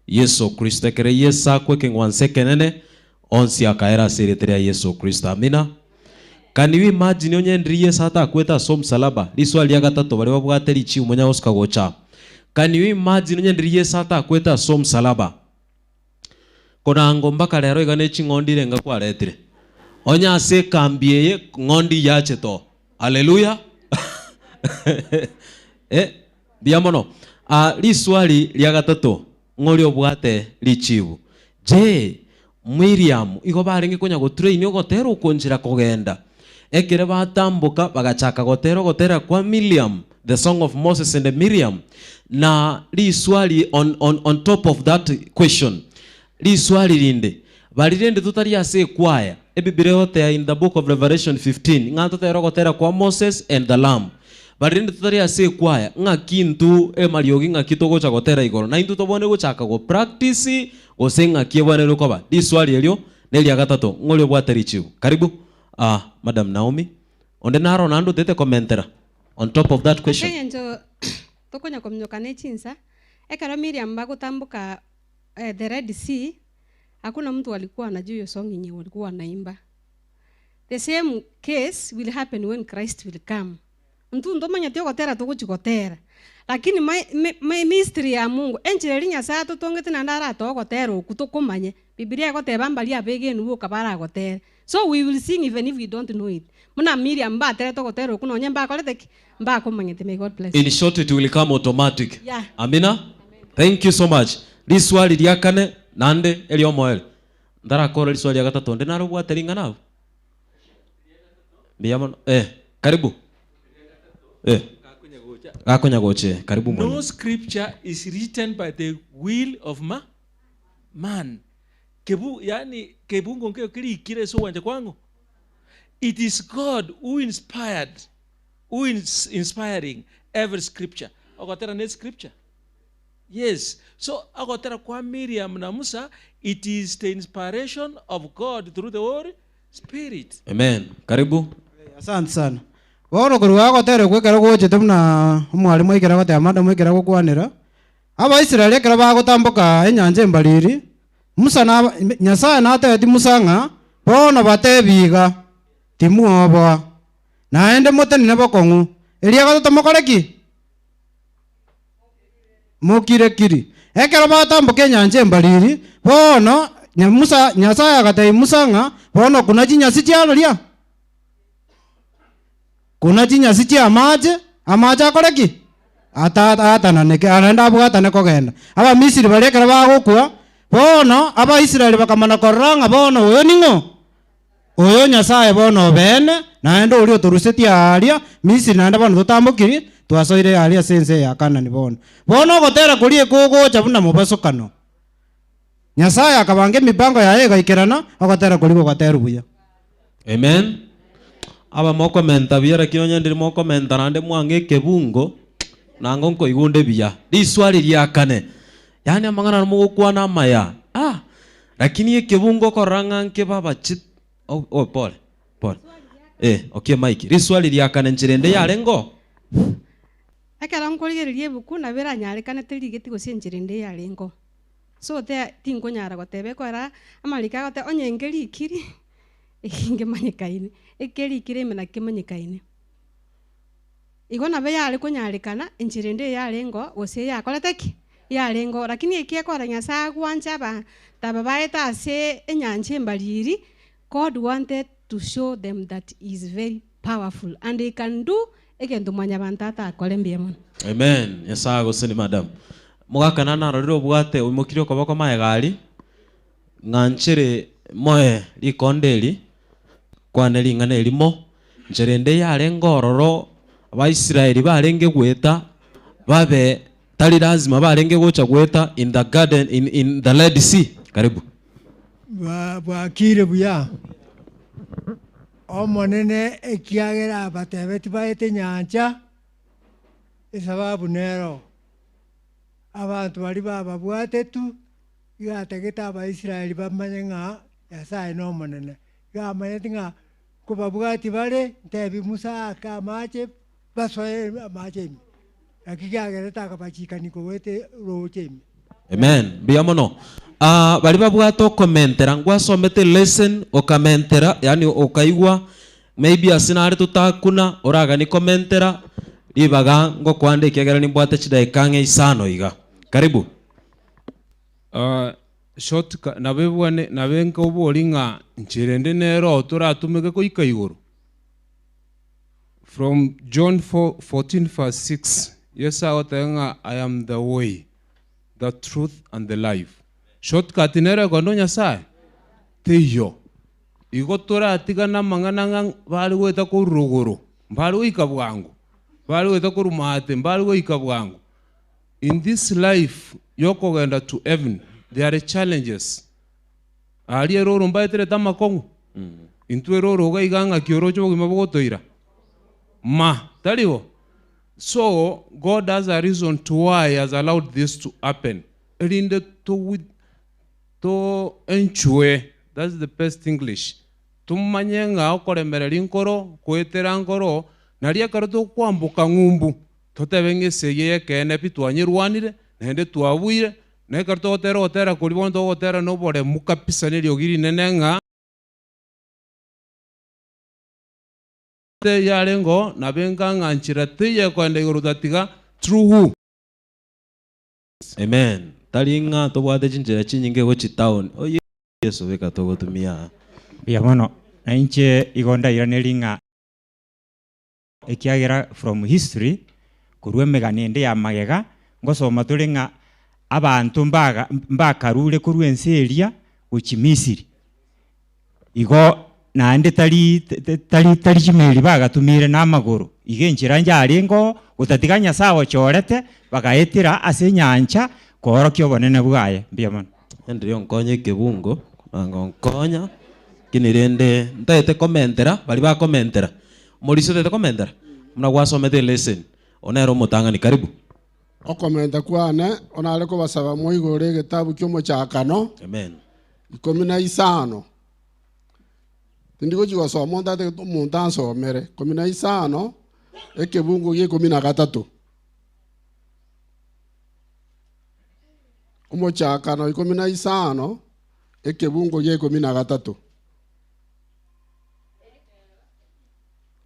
Yeso Kristo. Ekere Yeso akwa ekeng'wanso ekenene, onsi akaera ase erieta ria Yeso Kristo. Amina. Can you imagine onye ndiri Yeso atakwete ase omosalaba? Riswali ria gatato baria babwate richibu monya gosuka gocha amo. Can you imagine onye ndiri Yeso atakwete ase omosalaba? Konango mpaka rero iga ne ching'ondi irenga kwaretire. Onye ase ekambi eye ng'ondi yachete oo. Haleluya! Eh, mbuya mono. Ah, riswali ria gatato, ng'ori obwate richibu. Je, Miriam igo barenge konya gotrain ogotera okwo nchera kogenda? Ekere batamboka bagachaka gotera ogotera kwa Miriam, the song of Moses and Miriam. Na riswali on, on, on top of that question, riswali rinde, bari rende totari ase ekwaya, Ebiblia egotea in the book of Revelation 15, ng'a totere ogotera kwa Moses and the Lamb. Bari rende totari ase ekwaya, ng'aki intwe amariogi ng'aki togocha gotera igoro? Naintwe tobwenerete gochaka go practice gose ng'aki ebwenerete koba? Riswali erio neria gatato, ng'ori obwate richibu? Karibu ah Madam Naomi. Onde naro naende otete komentera on top of that Ase question? eng'encho tokonya kominyoka ne chinsa, ekero Miriam bagotamboka the Red Sea, hakuna mtu alikuwa anajua hiyo song yenye walikuwa wanaimba. The same case will happen when Christ will come. Intwe ntomanyeti ogotera togochi gotera, lakini my, my, my mystery ya Mungu, enchera eria Nyasaye atotongete naende aratoe ogotera okwo tokomanye, Bibilia egoteba mbaria abegenu boka baragotere. So we will sing even if we don't know it. Buna Miriam mbaterete ogotera okwo nonye mbakorete ki? Mbakomanyete. May God bless you. In short it will come automatic. Yeah. Amina. Thank you so much. Riswali ria kane naende eriomoerio. Ntarakora riswali ria gatato onde nare obwate ring'ana abwo? Mbuya mono. Eh, karibu. Eh. Gakonya gocha eh, karibu No mwalimu. scripture is written by the will of ma man. Kebu yani kebungo nkeiyo kerikire ase ogwancha kwang'o. It is God who inspired, who is inspiring every scripture. Ogotera ne scripture. Yes. So ogotera kwa Miriam na Musa, it is the inspiration of God through the Holy Spirit. Amen. Karibu. Asante sana. Bono korwa agotera okwo ekero gochete buna omwalimu ekero agoteba madam ekero agokwanera, Abaisraeli ekero bagotamboka enyancha embariri, Musa na Nyasae natebetie Musa ng'a, Bono batebi iga, Timwoboa, naende motenene bokong'u, erio gatato mokore ki? Mokire-kiri. Ekero batamboka enyancha embariri, bono Musa, Nyasae agatebia Musa ng'a, Bono kuna chinyasi chiaroria, kuna chinyasi chi'amache, amache akore ki? Aatananeke, naende abwatane kogenda. Abamisiri baria ekero bagokwa, bono Abaisraeli bakamana korora ng'a bono oyo ning'o? Oyo Nyasae bono obeene, naende oria otorusetie aaria Misiri naende bono totambokiri, twasoire aaria ase ense ya Kanani bono. Bono ogotera koria ekogocha buna mobasokano. Nyasae akabanga emipango yaye egaikerana, ogotera koria gogaterwa buya. Amen. Aba mokomenta buya lakini onye ndiri mokomenta naende mwang'e ekebungo, nango nkoigwa onde buya. Riswali ria kane, yaani amang'ana aria mogokwana amaya, ah! Lakini ekebungo okorora ng'a nkebaba chi oh, oh pole, pole. Eh, okie mic. Riswali ria kane nchera ende yarenge oo? Ekero nkorigereria ebuku nabo eranyarekanete rigeti gose enchera ende yarenge oo. So te tinkonyara goteba ekogera amariko agoteba onye nkerikiri, eki nkemanyekaine, ekerikire ime naki kemanyekaine. Igo nabo yare konyarekana enchera ende eyarenge oo gose yakorete ki? Yarenge oo. Lakini eki ekogera Nyasaye agwancha abanto aba baete ase enyancha embariri, God wanted to show them that he is very powerful and he can do egento mwanyabanto atakore. Mbuya mono. Amen Nyasaye agosenie madam. Mogaka nane narorire obwate oimokirie okoboko magega aria, ng'a nchere moe rikonde eri, kwane ring'ana erimo, nchera ende yarenge ororo Abaisraeli barenge goeta babe tari lazima barenge gocha goeta in the garden in, in the Red Sea. Karibu. Bwakire buya, Omonene, ekiagera abatebetie baete nyancha, esababu nero, abanto baria bababwatetwe, iga atagete Abaisraeli bamanye ng'a Nyasae nomonene. Iga amanyete ng'a nkobabwatia bare, ntebi Musa aake amache, basoe amache ime. Naki kiagerete akabachikania kogoeta roche ime. Amen. Mbuya mono. Bari babwate okomentera ngwasomete lesson okamentera, yani okaigwa maybe asinare tutakuna oragani komentera ribaga ngokwande kiagera nimbwate chidaika ng'e isano iga. Karibu. Short nabebwane nabenka oboringa nchirende nero toratumeke koika igoro. From John 14 verse 6, Yesu agotenga I am the way, the truth and the life. Shortcut nero kondo Nyasaye teyo. Igo toratigana mang'ana bari goeta korugoro, bari goika bwango, bari goeta korumate, bari goika bwango. In this life yokogenda to heaven, there are challenges. Ari eroro mbaetere tamakongo. Intwe eroro gaiganga kiorocho bogima bogotoira. Ma, taribo. So God has a reason to why he has allowed this to happen. Erinde to enchue. That's the best English. Tumanye ng'a okoremerera inkoro, koetera nkoro, nari ekero tokwamboka ng'umbu. Totebe ng'esegi ekene pi twanyerwanire, naende twabwire, na ekero togotera ogotera kori bono togotera noboremu kabisa neriogi rinene ng'a yarengo nabenga ng'anchira teye kwenda igoro tatiga through who. Amen. Tari ng'a tobwate chinchera chinyinge gochi town. Oye Yesu beka togotumia. Mbuya mono. Na inche igo ndairaneri ng'a ekiagera from history korwa emegano ende ya magega ngosoma tore ng'a abanto mbakarure korwa ense eria gochi Misiri. Igo naende tari tari tari chimeri bagatumire n'amagoro. Igo enchera njarengo gotatiga Nyasaye ochorete bagaetera ase enyancha koorokia obonene bwaye. Mbuya mono. Endirio nkonye ekebungo nango nkonya kinirende ntaete komentera bari bakomentera moriso tete komentera muna gwasomete lesson onero omotang'ani. Karibu. Okomenta kwane onare kobasaba moigore egetabu kia omochakano. Amen. 15. Tindi gochi gosoma ntate omonto ansomere 15 ekebungo gia 13. Omochakano 15 ekebungo gia 13.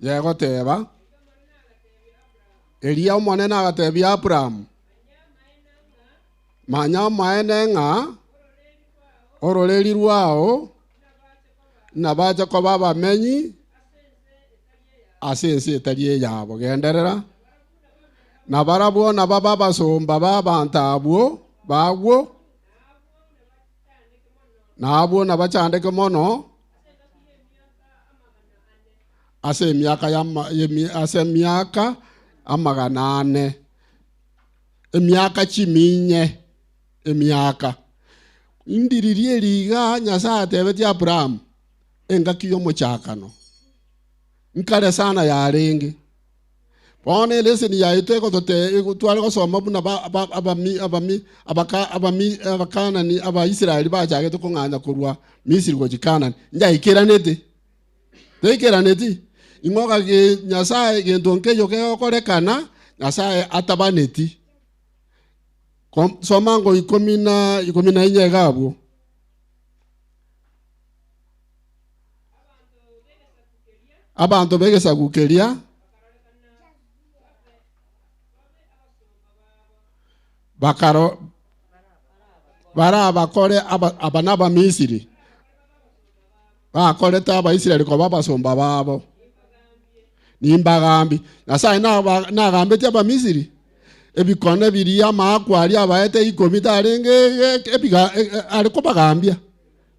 Yegoteba Elia omonene agatebia Abrahamu, manya omaene ng'a ororeri rwao nabacha koba abamenyi ase ense etari eyabo. Genderera. Nabarabwo nababa abasomba b'abanto abwo bagwo nabwo nabachandeke mono ase emiaka ase emiaka amagana ane, emiaka chiminye, emiaka indiririe eriga Nyasaye atebetie Abrahamu engaki y'omochakano nkare sana yarenge. Bono eleseni yaito egotote tware gosoma buna abami abakanani abaisraeli bachagete kong'anya korwa Misiri gochi Kanani njaikeranete teikeraneti ing'oka ge Nyasaye gento nkeyo kegokorekana Nyasaye atabaneti. Soma ngo 14 iga abwo. Abanto begesagukeria bakaro barabakore abana ba Misiri bakorete abaisraeli koba abasomba babo. Nimbagambi Nyasaye nagambete abamisiri ebikone biria amakwari abaete 10 tarenge ebiga ari kobagambia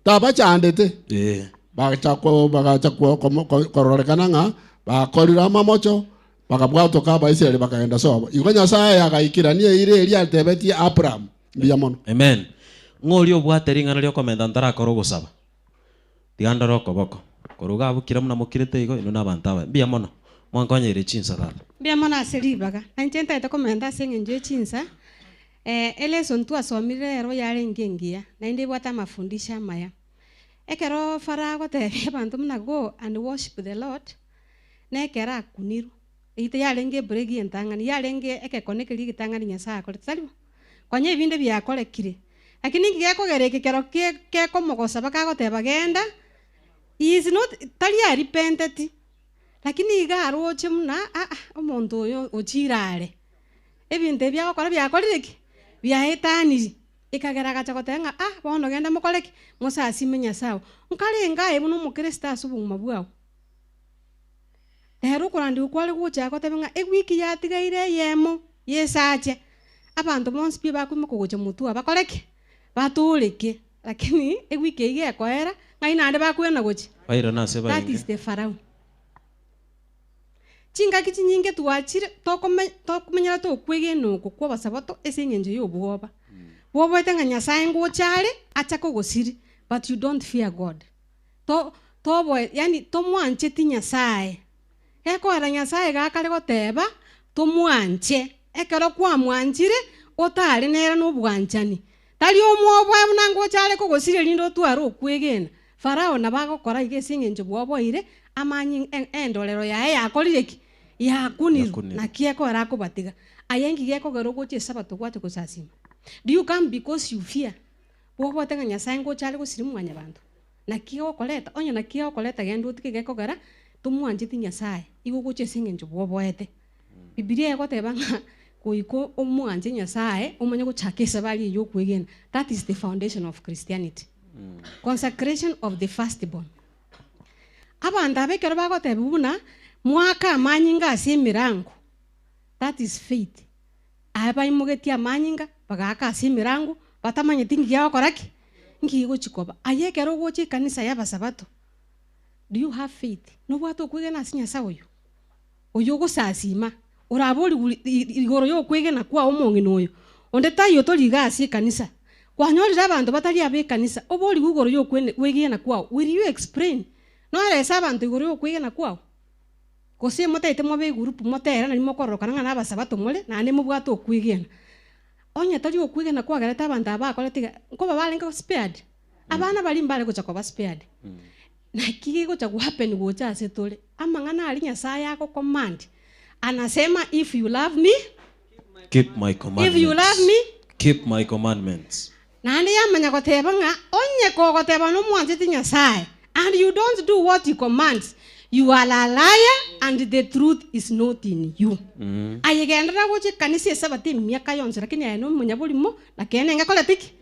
tabachandete. Bagacha kororekana ng'a bakorire amamocho bakabwatoka abaisraeli bakagenda sobo. Igo Nyasaye agaikirania eira eria atebetie Abrahamu. Mbuya mono. Amen. Ng'ori obwate ring'ana riokomenta ntarakora ogosaba tiga ndore okoboko koruga abukire muna mokirete igo ino nabanto aba. Mbuya mono mwankonyere chinsa tata. Mbuya mono ase ribaga na inche ntaete komenta ase eng'encho ya chinsa. Eleson twasomire ero yarenge engiya naende ebwate amafundisho amaya. Ekero Farao agotebia abanto muna go and worship the Lord nekero akunirwe Ite yarenge ebreki entang'ani, yarenge ekekone keria egetang'ani Nyasaye akorete, tari bo? Konya ebinde biakorekire. Lakini ninki gekogera eke kero kekomogosa bakagoteba genda he is not tari arepenteti. Lakini iga aroche muna omonto oyo ochirare. Ebinto ebiagokora biakorire ki? Biaetaniri. Ikagera gacha goteba ng'a bono genda mokoreki mosasime Nyasaye. Nkarenga ebu nomokristo ase obogima bwao. Rero okorandia kware gocha goteba ng'a ewiki yatigaire eyemo yesache. Abanto bonsi pi bakoimoka gocha motwe abakoreke batoreke. Lakini ewiki eyio ekoera ng'ai naende bakwena gocha. Bairana ase That barenge. is the Pharaoh. Chingaki chinyinge twachire tokomenyera tokwegena oko kwa abasabato ase eng'encho ya obwoba. Bwoboete ng'a Nyasaye ngocha are acha kogosiri, but you don't fear God. Toboe yani tomwancheti Nyasaye. Ekoera Nyasaye gakare goteba tomwanche. Ekero kwamwanchire otare nere nobwanchani. Tari omwoboe buna ngocha are kogosiri erinde otware okwegena. Farao nabagokora iga ase eng'encho bwoboire amanyi endorero yaye yakorire ki? Yakunirwe. Naki ekora akobatiga. Aye nki gekogera ogocha esabato gwacha gosasima. Do you come because you fear? Bwoboete ng'a Nyasaye ngocha are gosiri mwanyabanto. Naki okoreta onye naki okoreta genda otike gekogera tomwancheti Nyasaye. Igo ogocha ase eng'encho bwoboete. Bibilia egoteba ng'a goika omwanche Nyasaye omanye gochaka esabari eywo okwegena. That is the foundation of Christianity. Consecration of the firstborn. Abanto abekero bagoteba buna mwaka amanyinga ase emirango. That is faith. Abaimogetie amanyinga bagaka ase emirango batamanyeti nki gakora ki nki gochikoba. Aye ekero ogocha ekanisa y'abasabato. Do you have faith? Nobwate okwegena ase Nyasaye oyo. Oyo ogosasima orabori igoro yokwegena kwa omong'ina oyo. Onde taiyo toriga ase ekanisa. Kwanyorire abanto batari abe ekanisa obori igoro yokwegena kwao. Will you explain? Noeresa abanto igoro yokwegena kwao. Gose motaete mobe egroup motera nari mokororokana ng'a nabasabato more naende mobwate okwegena. Onye tari okwegena kwagerete abanto aba bakorete iga nkoba barenge spared. Abana bari mbare gocha koba spared. Naki gegocha gohappen gocha ase tore. Amang'ana ari Nyasaye agocommand. Anasema if you love me, keep my commandments. If you love me, keep my commandments. Naende yamanya goteba ng'a onye kogoteba nomwancheti Nyasaye and you don't do what he commands, you are a liar and the truth is not in you. Ayegendera gocha ekanisa esabato emiaka yonsi lakini aye nomonyaborimo nakene ngakora tiki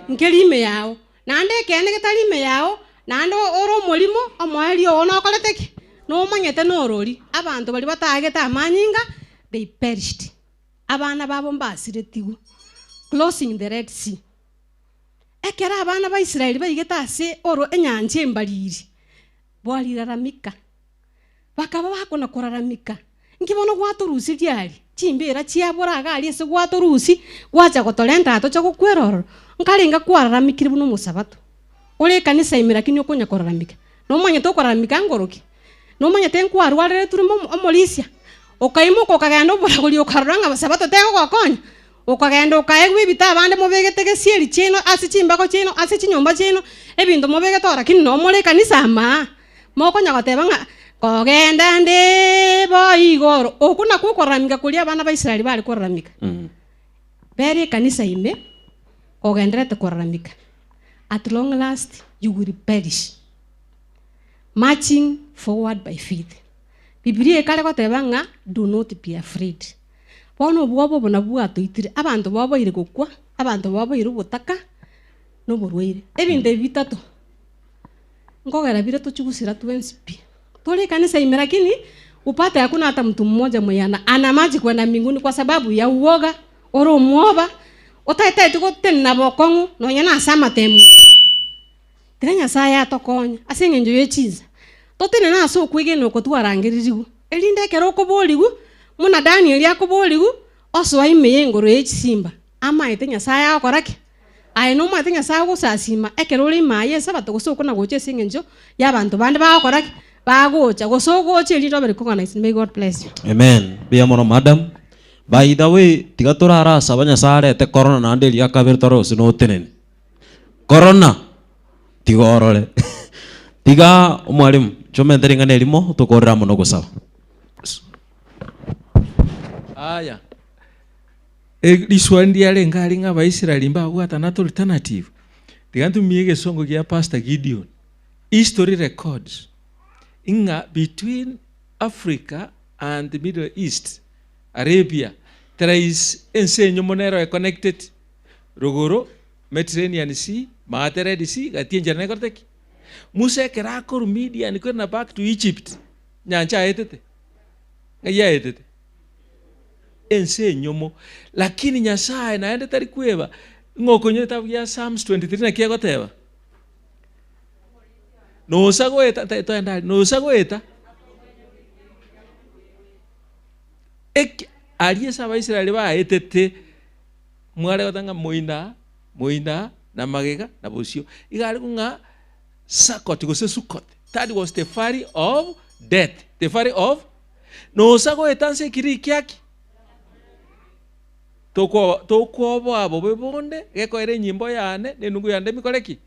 nkerime yao. Naende ekene getarime yao naende ore omorimo omoerio oo nokorete ki nomanyete norori. Abanto bari batagete amanyinga they perished. Abana babo mbasiretigwe. Closing the Red Sea. Ekero abana ba Israeli baigete ase oro enyancha embariri bwariraramika. Bakaba bakona koraramika. Nki bono gwatorusirie ari chimbera chiabora iga ari ase gwatorusi gwacha gotorenta atocha gokwerororo. Nkarenga kwararamikire buna omosabato. Ore ekanisa ime lakini okonya koraramika. Nomanyete okoraramika ngoroki. Nomanyete nkwarwarire turimo omorisia. Okaimoka okagenda oboragori okarora ng'a abasabato tegogokonya. Okagenda okaegwa ebita abande mobegete gesieri chiaino ase chimbako chiaino ase chinyomba chiaino ebinto mobegete ora lakini nomore ekanisa ama. Mokonya goteba ng'a kogenda nde boigoro. Oku nakwo okoraramika koria abana ba Israeli bare koraramika. Bere ekanisa ime kogenderete koraramika. At long last you will perish. Marching forward by faith. Bibilia ekare goteba ng'a do not be afraid. Bono obwoba obo nabwo bwatoitire. Abanto baboire gokwa, abanto baboire obotaka noborwaire. Ebinto ebi bitato nkogera bire tochigusira twensi pi. Tore kanisa ime lakini upate hakuna hata mtu mmoja mwenye ana maji kwenda mbinguni kwa sababu ya uoga oro omwoba otaetaete gotenena bokong'u nonya nase amatemu. Tira Nyasaye atokonya ase eng'encho ya echiza. Totenena ase okwegena oko twarangeririwe. Erinde ekero okoborigwa muna Daniel akoborigwa osoa ime ya engoro ya echisimba. Amaete Nyasaye agokora ki? Aye nomanyete Nyasaye agosasima ekero ore ime aye esabato gose okona gocha ase eng'encho ya abanto bande bagokora ki? Bagocha gose ogocha erinde obe recognized. May God bless you. Amen. Mbuya mono madam. By the way, tiga torarasaba Nyasaye arete corona naende eria kabere tore gose notenene. Corona tiga orore. Tiga omwalimu chomente ring'ana erimo tokorera mono gosaba. Aya. Riswali ndiare ngari ng'a Abaisraeli mbabwata another alternative. Tiga ntumie egesongo gia Pastor Gideon. History records ing'a between Africa and the Middle East, Arabia, there is ense enyomo nero connected rogoro Mediterranean Sea, maate Red Sea, gati enchera nekorete ki? Musa ekero akorwa Midian kwenda back to Egypt, nyancha aetete. Ng'ai aetete? Ense enyomo. Lakini Nyasaye naende tari kweba, ng'a okonywa etabu ya Psalms 23 naki egoteba? Nosa goeta, toenda aria, nosa goeta. Eki, aria ase Abaisraeli baetete, mware goteba ng'a moina, moina, na magega, na bosio. Iga aria ng'a Sukkot gose Sukkot, that was the valley of death, the valley of nosa goeta nse ekiriri kiaki tokwoboa bobe bonde gekoera enyimbo yane na enungu yande emikore ki.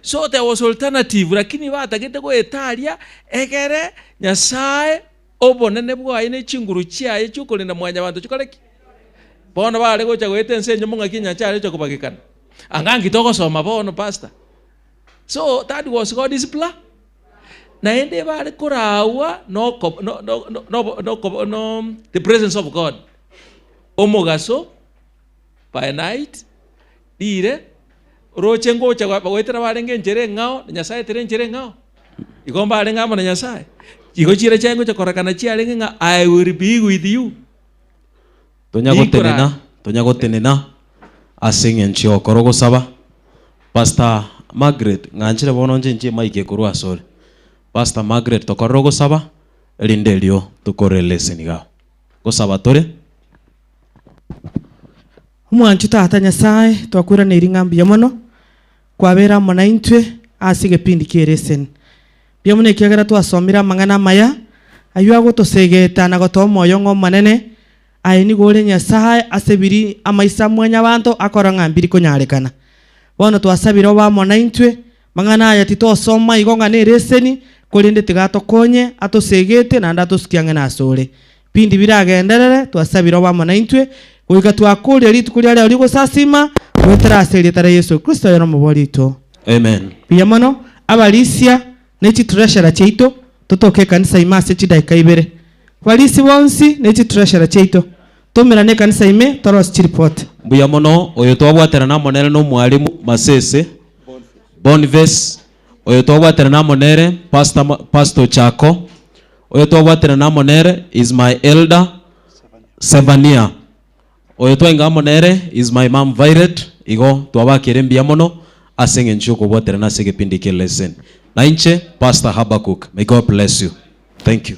So there was alternative, lakini batagete goeta aria egere Nyasaye obonene bwaye ne chinguru chiaye chiokorenda mwanyabanto chikore ki. Bono bare gocha goeta ense enyomo ng'aki enyancha are gocha kobagekana. Anga togosoma bono pastor. So that was God's plan. Naende bare korawa no no no no no no the presence of God. Omogaso by night dire roche ngocha goetera barenge enchere ng'ao Nyasaye tere enchere ng'ao. Igo mbare ng'amo na Nyasaye. Igo chire chiaye ngocha korakana chiarenge ng'a I will be with you. Tonya gotenena ase eng'encho okoro gosaba. Pastor Margaret ng'anchire bono nche nche mic ekorwa asore. Pastor Margaret tokorero gosaba erinde erio tokore lesson iga. Gosaba tore. Omwanchu tata Nyasaye twakwiraneiri ng'a mbuya mono kwabera amo naintwe ase egepindi kia elesson. Mbuya mono ekiagera twasomire amang'ana amaya aywo agotosegeta na gotoa omoyo ng'a omonene aye nigo ore Nyasaye ase biri amaisa mwenya abanto akora ng'a mbiri konyarekana. Bono twasabire obe amo naintwe mang'ana aya titosoma igo ng'a na eleseni korende tigatokonye atosegete naende atosukia ng'ana asore. Bindi biragenderere twasabire obe amo naintwe goika twakoria rituko riaria rigosasima goetera ase erieta ria Yesu Kristo oyo nomobori oito. Amen. Mbuya mono abarisia ne chitreasurer chiaito totoke ekanisa ime ase chidaika ibere. Barisi bonsi ne chitreasurer chiaito tomerane ekanisa ime torosie chiripoti. Mbuya mono oyo twabwaterana amo nere na omwalimu Masese Boniface, oyo twabwaterana amo nere Pastor Chako, oyo twabwaterana amo nere is my elder Sevania, oyo twainga amo nere is my mom Violet. Igo twabakire mbuya mono ase eng'encho okobwaterana ase egepindi kia lesson. Na inche Pastor Habakkuk, may God bless you. Thank you.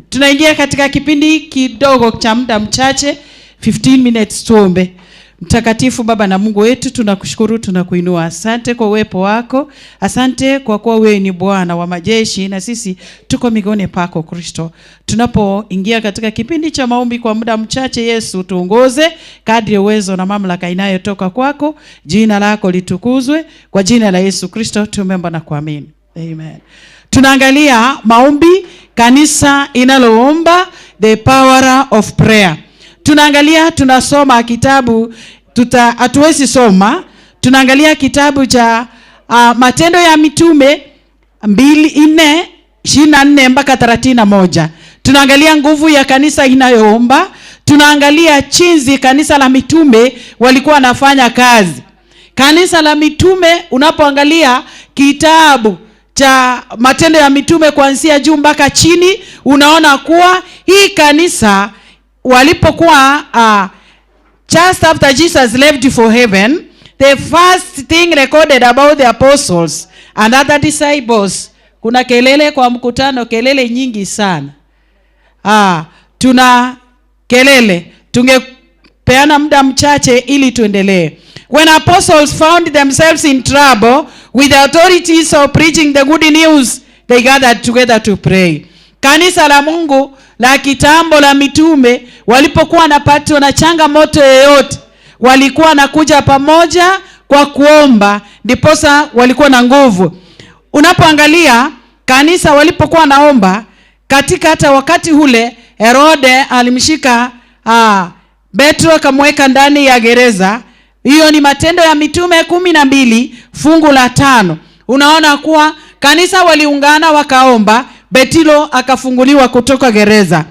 Tunaingia katika kipindi kidogo cha muda mchache, 15 minutes, tuombe. Mtakatifu Baba na Mungu wetu, tunakushukuru, tunakuinua. Asante kwa uwepo wako. Asante kwa kuwa wewe ni Bwana wa majeshi na sisi tuko miguuni pako Kristo. Tunapoingia katika kipindi cha maombi kwa muda mchache, Yesu tuongoze kadri uwezo na mamlaka inayotoka kwako. Jina lako litukuzwe. Kwa jina la Yesu Kristo tumeomba na kuamini. Amen. Tunaangalia maombi, kanisa inaloomba, the power of prayer. Tunaangalia, tunasoma kitabu, hatuwezi soma, tunaangalia kitabu cha Matendo ya Mitume 2:4, 24 mpaka 31. Tunaangalia nguvu ya kanisa inayoomba. Tunaangalia jinsi kanisa la mitume walikuwa wanafanya kazi. Kanisa la mitume, unapoangalia kitabu cha Matendo ya Mitume kuanzia juu mpaka chini, unaona kuwa hii kanisa walipokuwa just after Jesus left for heaven, the first thing recorded about the apostles and other disciples. Kuna kelele kwa mkutano, kelele nyingi sana. Tuna kelele. Tungepeana muda mchache ili tuendelee. When apostles found themselves in trouble with the authorities of preaching the good news, they gathered together to pray. Kanisa la Mungu la kitambo la mitume walipokuwa wanapatwa na changamoto yoyote, walikuwa wanakuja pamoja kwa kuomba, ndiposa walikuwa na nguvu. Unapoangalia kanisa walipokuwa naomba katika hata wakati ule Herode alimshika Petro akamweka ndani ya gereza. Hiyo ni Matendo ya Mitume 12 fungu la 5. Unaona kuwa kanisa waliungana wakaomba, Petro akafunguliwa kutoka gereza.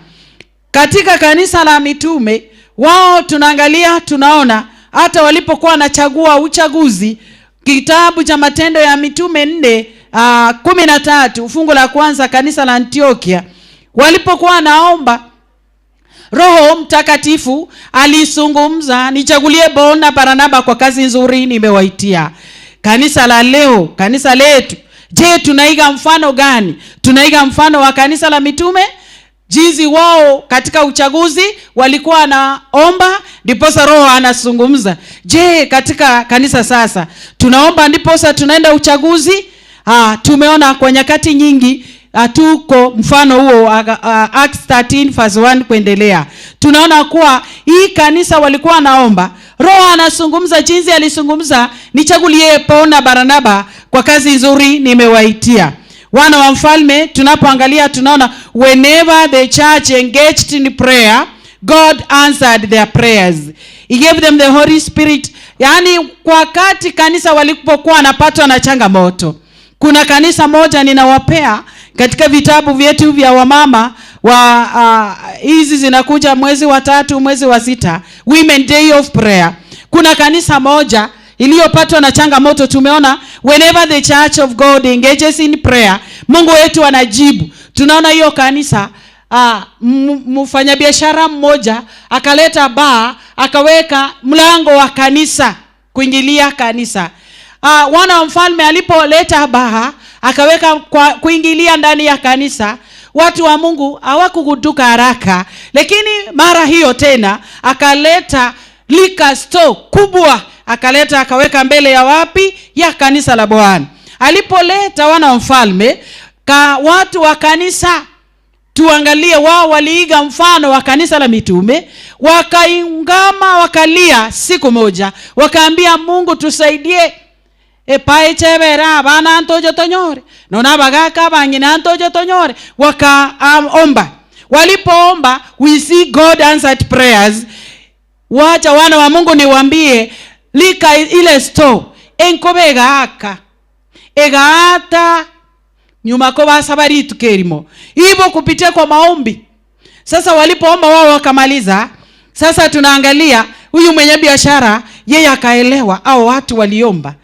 Katika kanisa la mitume wao tunaangalia, tunaona hata walipokuwa wanachagua uchaguzi, kitabu cha Matendo ya Mitume 4:13 fungu la kwanza, kanisa la Antiokia walipokuwa naomba, Roho Mtakatifu alizungumza, nichagulie Bona Barnaba kwa kazi nzuri nimewaitia. Kanisa la leo, kanisa letu, je, tunaiga mfano gani? Tunaiga mfano wa kanisa la mitume, jinsi wao katika uchaguzi walikuwa wanaomba ndiposa Roho anazungumza. Je, katika kanisa sasa tunaomba ndiposa tunaenda uchaguzi? Tumeona kwa nyakati nyingi tuko mfano huo Acts 13 verse 1 kuendelea. Tunaona kuwa hii kanisa walikuwa wanaomba, Roho anazungumza jinsi alizungumza, nichagulie Paulo na Barnaba kwa kazi nzuri nimewaitia. Wana wa mfalme tunapoangalia tunaona whenever the church engaged in prayer, God answered their prayers. He gave them the Holy Spirit. Yaani wakati kanisa walipokuwa wanapatwa na changamoto. Kuna kanisa moja ninawapea katika vitabu vyetu vya wamama wa hizi zinakuja mwezi wa 3, mwezi wa 6, Women Day of Prayer. Kuna kanisa moja iliyopatwa na changamoto, tumeona whenever the church of God engages in prayer, Mungu wetu anajibu. Tunaona hiyo kanisa mfanyabiashara mmoja akaleta baa, akaweka mlango wa kanisa kuingilia kanisa. Wana wa mfalme alipoleta baa akaweka kwa kuingilia ndani ya kanisa, watu wa Mungu hawakuguduka haraka, lakini mara hiyo tena akaleta liquor store kubwa, akaleta akaweka mbele ya wapi? Ya kanisa la Bwana. Alipoleta wana wa mfalme watu wa kanisa, tuangalie wao waliiga mfano wa kanisa la mitume, wakaingama wakalia siku moja, wakaambia Mungu tusaidie. Epae chebera bana ntojo tonyore nona bagaka bangina ntojo tonyore. Wakaomba. Walipoomba, we see God answered prayers. Wacha wana wa Mungu niwaambie, lika ile store enkobe egaka egaata nyuma ko basabari tukerimo hivyo kupitia kwa maombi. Sasa walipoomba wao wakamaliza, sasa tunaangalia huyu mwenye biashara yeye akaelewa au watu waliomba,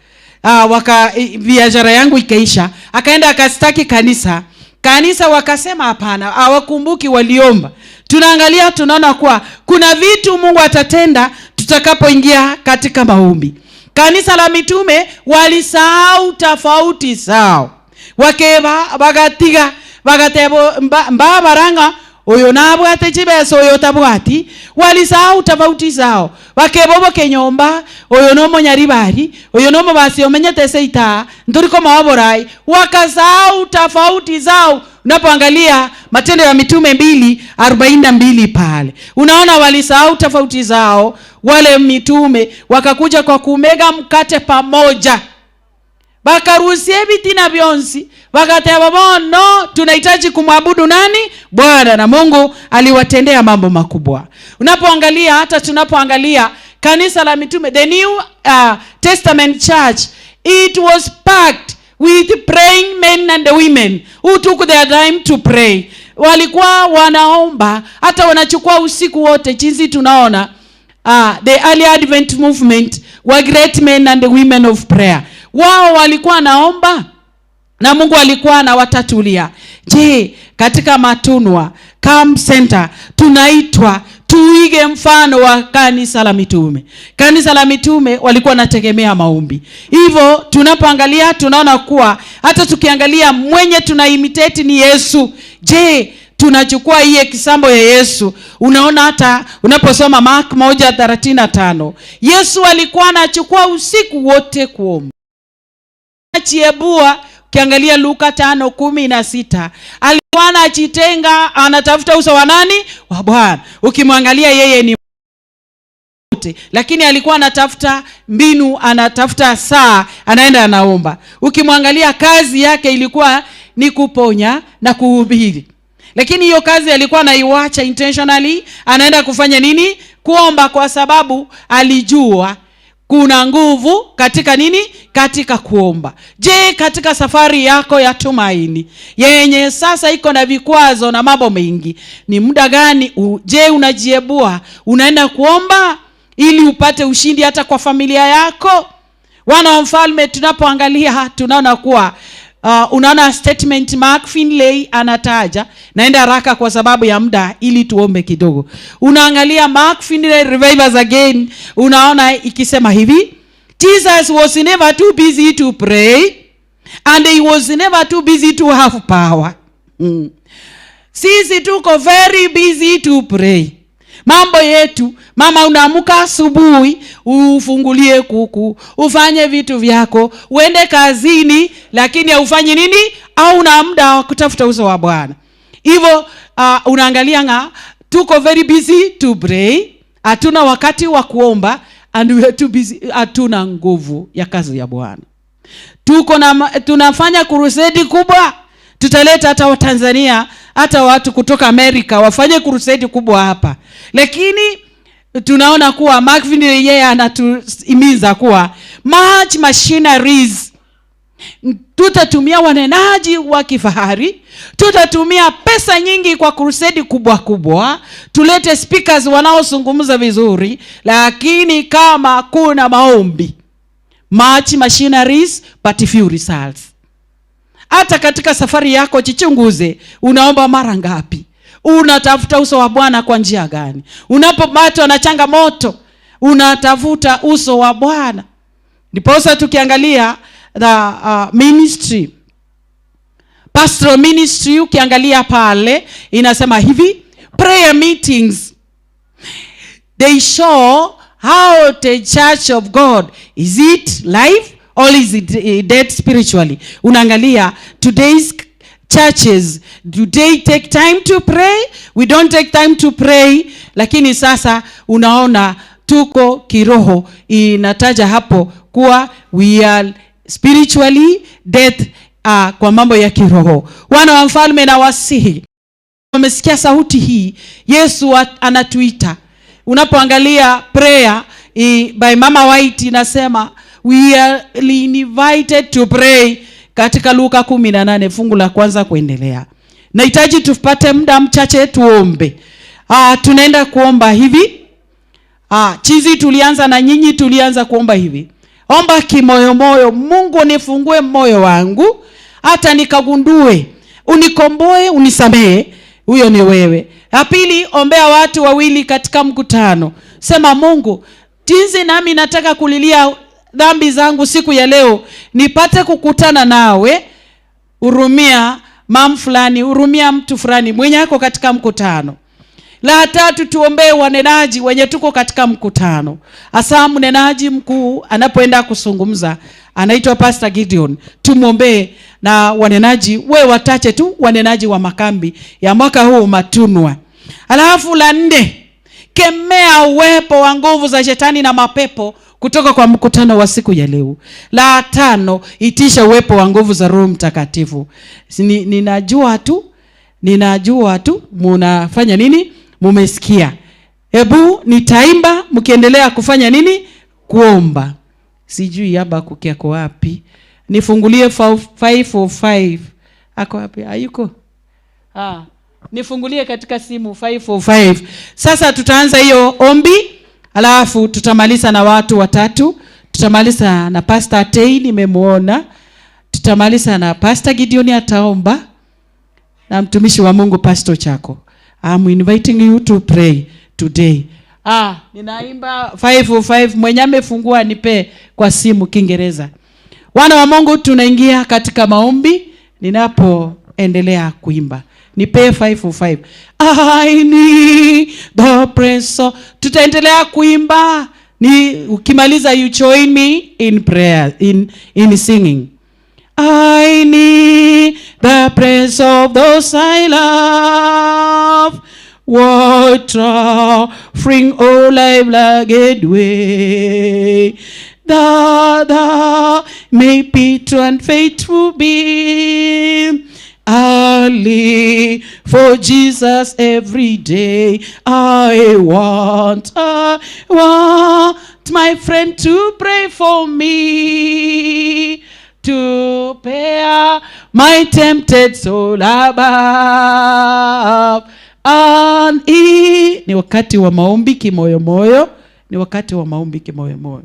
biashara yangu ikaisha, akaenda akastaki kanisa. Kanisa wakasema hapana, hawakumbuki waliomba. Tunaangalia tunaona kuwa kuna vitu Mungu atatenda tutakapoingia katika maombi. Kanisa la mitume walisahau tofauti zao, wakeba bagatiga bagatebo mbabaranga oyo nabwate chibeso oyo tabwati. Walisahau tofauti zao, wakebobo kenyomba oyo no monyaribari oyo no mubasi omenyete seita nduriko mawaborai. Wakasahau tofauti zao. Unapoangalia Matendo ya Mitume 2:42 pale, unaona walisahau tofauti zao. Wale mitume wakakuja kwa kumega mkate pamoja, bakaruhusie vitina byonsi, bakateba bono tunahitaji kumwabudu nani? Bwana. Na Mungu aliwatendea mambo makubwa. Unapoangalia hata tunapoangalia kanisa la mitume, the New Testament Church, it was packed with praying men and women who took their time to pray. Walikuwa wanaomba, hata wanachukua usiku wote, jinsi tunaona the early Advent movement were great men and women of prayer. Wao walikuwa naomba na Mungu alikuwa anawatatulia. Je, katika Matunwa Camp Center tunaitwa tuige mfano wa kanisa la mitume. Kanisa la mitume walikuwa wanategemea maombi. Hivyo tunapoangalia tunaona kuwa hata tukiangalia mwenye tunaimitate ni Yesu. Je, tunachukua hii example ya Yesu? Unaona hata unaposoma Mark 1:35, Yesu alikuwa anachukua usiku wote kuomba. Chiebua, ukiangalia Luka 5:16, alikuwa Anajitenga, anatafuta uso wa nani? Wa Bwana. Ukimwangalia yeye ni wote, lakini alikuwa anatafuta mbinu, anatafuta saa, anaenda anaomba. Ukimwangalia kazi yake ilikuwa ni kuponya na kuhubiri, lakini hiyo kazi alikuwa anaiwacha intentionally, anaenda kufanya nini? Kuomba, kwa sababu alijua kuna nguvu katika nini? Katika kuomba. Je, katika safari yako ya tumaini yenye sasa iko na vikwazo na mambo mengi, ni muda gani je, unajiebua unaenda kuomba ili upate ushindi hata kwa familia yako? Wana wa mfalme, tunapoangalia tunaona kuwa unaona statement Mark Finlay anataja, naenda haraka kwa sababu ya muda ili tuombe kidogo. Unaangalia Mark Finlay Revivers Again, unaona ikisema hivi: Jesus was never too busy to pray and he was never too busy to have power. Sisi tuko very busy to pray. Mambo yetu, mama, unaamka asubuhi, ufungulie kuku, ufanye vitu vyako, uende kazini, lakini haufanyi nini? Au una muda wa kutafuta uso wa Bwana. Hivyo unaangalia nga tuko very busy to pray, hatuna wakati wa kuomba, and we are too busy, hatuna nguvu ya kazi ya Bwana. Tuko na tunafanya crusade kubwa, tutaleta hata Watanzania, hata watu kutoka Amerika wafanye crusade kubwa hapa, lakini tunaona kuwa Mark Finlay yeye anatuhimiza kuwa much machineries, tutatumia wanenaji wa kifahari, tutatumia pesa nyingi kwa crusade kubwa kubwa, tulete speakers wanaozungumza vizuri, lakini kama kuna maombi, much machineries but few results. Hata katika safari yako jichunguze, unaomba mara ngapi? Unatafuta uso wa Bwana kwa njia gani? Unapopatwa na changamoto, unatafuta uso wa Bwana. Ndiposa tukiangalia the ministry, pastoral ministry, ukiangalia pale inasema hivi: prayer meetings, they show how the church of God, is it live or is it dead spiritually? Unaangalia today's churches, do they take time to pray? We don't take time to pray, lakini sasa unaona tuko kiroho, inataja hapo kuwa we are spiritually dead kwa mambo ya kiroho. Wana wa mfalme, na wasihi wamesikia sauti hii, Yesu anatuita. Unapoangalia prayer by Mama White inasema we are invited to pray katika Luka 18 fungu la kwanza kuendelea. Nahitaji tupate muda mchache tuombe. Tunaenda kuomba hivi. Chizi tulianza na nyinyi, tulianza kuomba hivi. Omba kimoyomoyo, Mungu nifungue moyo wangu hata nikagundue, unikomboe, unisamehe. Huyo ni wewe. Ya pili, ombea watu wawili katika mkutano. Sema, Mungu, jinsi nami nataka kulilia dhambi zangu siku ya leo, nipate kukutana nawe. Hurumia mam fulani, hurumia mtu fulani mwenye ako katika mkutano. La tatu, tuombee wanenaji wenye tuko katika mkutano, hasa mnenaji mkuu anapoenda kuzungumza, anaitwa Pastor Gideon. Tumwombee na wanenaji we wachache tu, wanenaji wa makambi ya mwaka huu Matunwa. Alafu la nne, kemea uwepo wa nguvu za shetani na mapepo kutoka kwa mkutano wa siku ya leo. La tano, itisha uwepo wa nguvu za Roho Mtakatifu. Ninajua tu munafanya nini? Mumesikia. Hebu nitaimba mkiendelea kufanya nini? Kuomba. Sijui haba kukiako wapi. Nifungulie 545. Ako wapi? Hayuko? Ah, nifungulie katika simu 545. Sasa tutaanza hiyo ombi, alafu tutamaliza na watu watatu. Tutamaliza na Pastor Tei, nimemuona. Tutamaliza na Pastor Gideon ataomba na mtumishi wa Mungu Pastor Chako. I'm inviting you to pray today. Ninaimba 505, mwenye amefungua nipe kwa simu Kiingereza. Wana wa Mungu, tunaingia katika maombi ninapoendelea kuimba. Nipe 505. I need the presence. Tutaendelea kuimba. Ni ukimaliza you join me in prayer, in singing. I need the praise of those I love. What offering, O life rugged way, that thou may be true and faithful be. I live for Jesus every day. I want my friend to pray for me, to bear my tempted soul above. And he, ni wakati wa maombi kimoyomoyo, ni wakati wa maombi kimoyomoyo.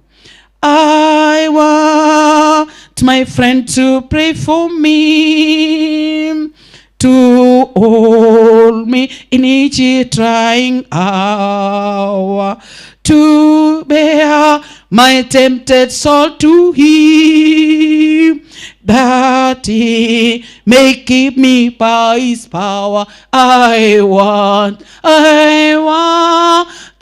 I want my friend to pray for me, to hold me in each trying hour, to bear my tempted soul to him, that he may keep me by his power. I want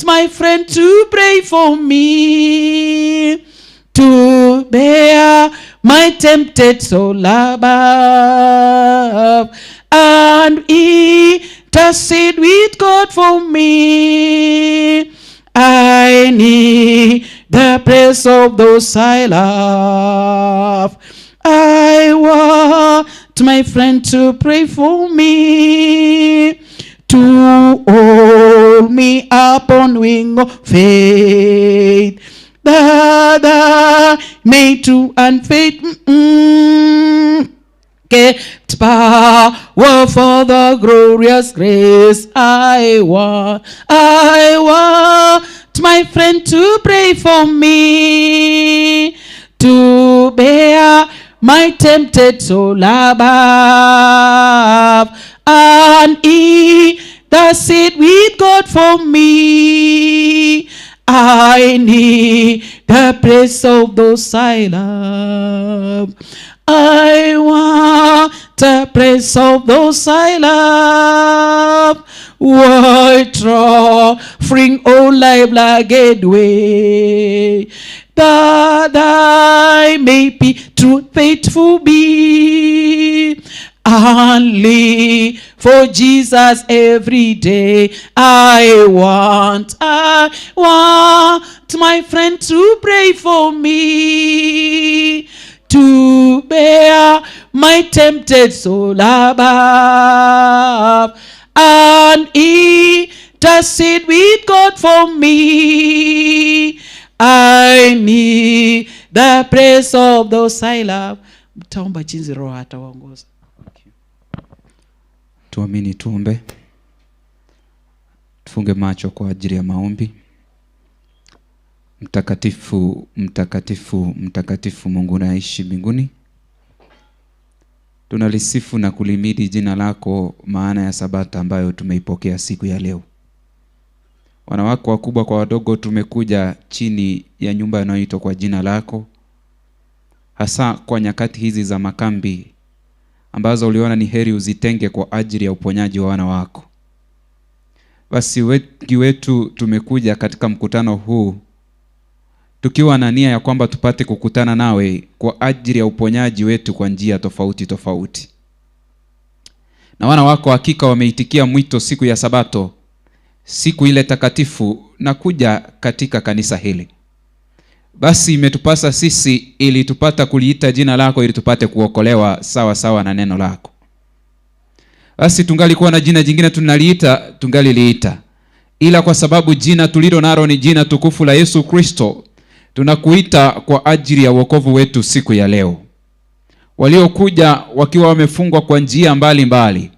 my friend to pray for me, to bear my tempted soul above, and intercede with God for me. I need the praise of those I love. I want my friend to pray for me, to hold me upon wing of faith, that I may true and faith get power for the glorious grace. I want my friend to pray for me, to bear my tempted soul above, and intercede with God for me. I need the praise of those I love. I want the praise of those I love. White offering, O life rugged way, that I may be true, faithful be, and live for Jesus every day. I want my friend to pray for me, to bear my tempted soul above, and intercede with God for me. I need the praise of those I love. Mtaomba jinsi Roho atawaongoza. Tuamini, tuombe. Tufunge macho kwa ajili ya maombi. Mtakatifu, mtakatifu, mtakatifu Mungu unaishi mbinguni, tunalisifu na kulimidi jina lako, maana ya Sabato ambayo tumeipokea siku ya leo. Wanawake wakubwa kwa wadogo tumekuja chini ya nyumba inayoitwa kwa jina lako, hasa kwa nyakati hizi za makambi ambazo uliona ni heri uzitenge kwa ajili ya uponyaji wa wana wako. Basi wengi wetu tumekuja katika mkutano huu tukiwa na nia ya kwamba tupate kukutana nawe kwa ajili ya uponyaji wetu kwa njia tofauti tofauti. Na wana wako hakika wameitikia mwito siku ya Sabato, siku ile takatifu, na kuja katika kanisa hili. Basi imetupasa sisi ili tupata kuliita jina lako, ili tupate kuokolewa sawa sawa na neno lako. Basi tungalikuwa na jina jingine tunaliita, tungaliliita, ila kwa sababu jina tulilo nalo ni jina tukufu la Yesu Kristo, tunakuita kwa ajili ya wokovu wetu siku ya leo. Waliokuja wakiwa wamefungwa kwa njia mbalimbali,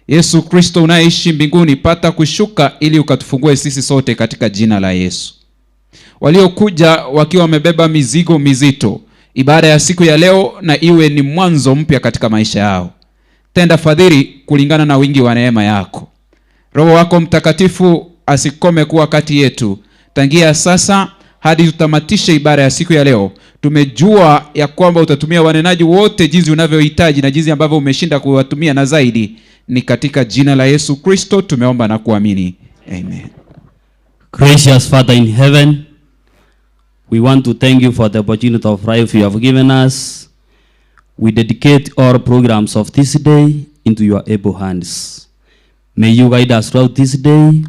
Yesu Kristo unayeishi mbinguni, pata kushuka ili ukatufungue sisi sote katika jina la Yesu. Waliokuja wakiwa wamebeba mizigo mizito, ibada ya siku ya leo na iwe ni mwanzo mpya katika maisha yao. Tenda fadhili kulingana na wingi wa neema yako. Roho wako Mtakatifu asikome kuwa kati yetu tangia sasa hadi tutamatishe ibada ya siku ya leo. Tumejua ya kwamba utatumia wanenaji wote jinsi unavyohitaji na jinsi ambavyo umeshinda kuwatumia na zaidi. Ni katika jina la Yesu Kristo tumeomba na kuamini. Amen. Gracious Father in heaven, we want to thank you for the opportunity of life you have given us. We dedicate all programs of this day into your able hands. May you guide us throughout this day.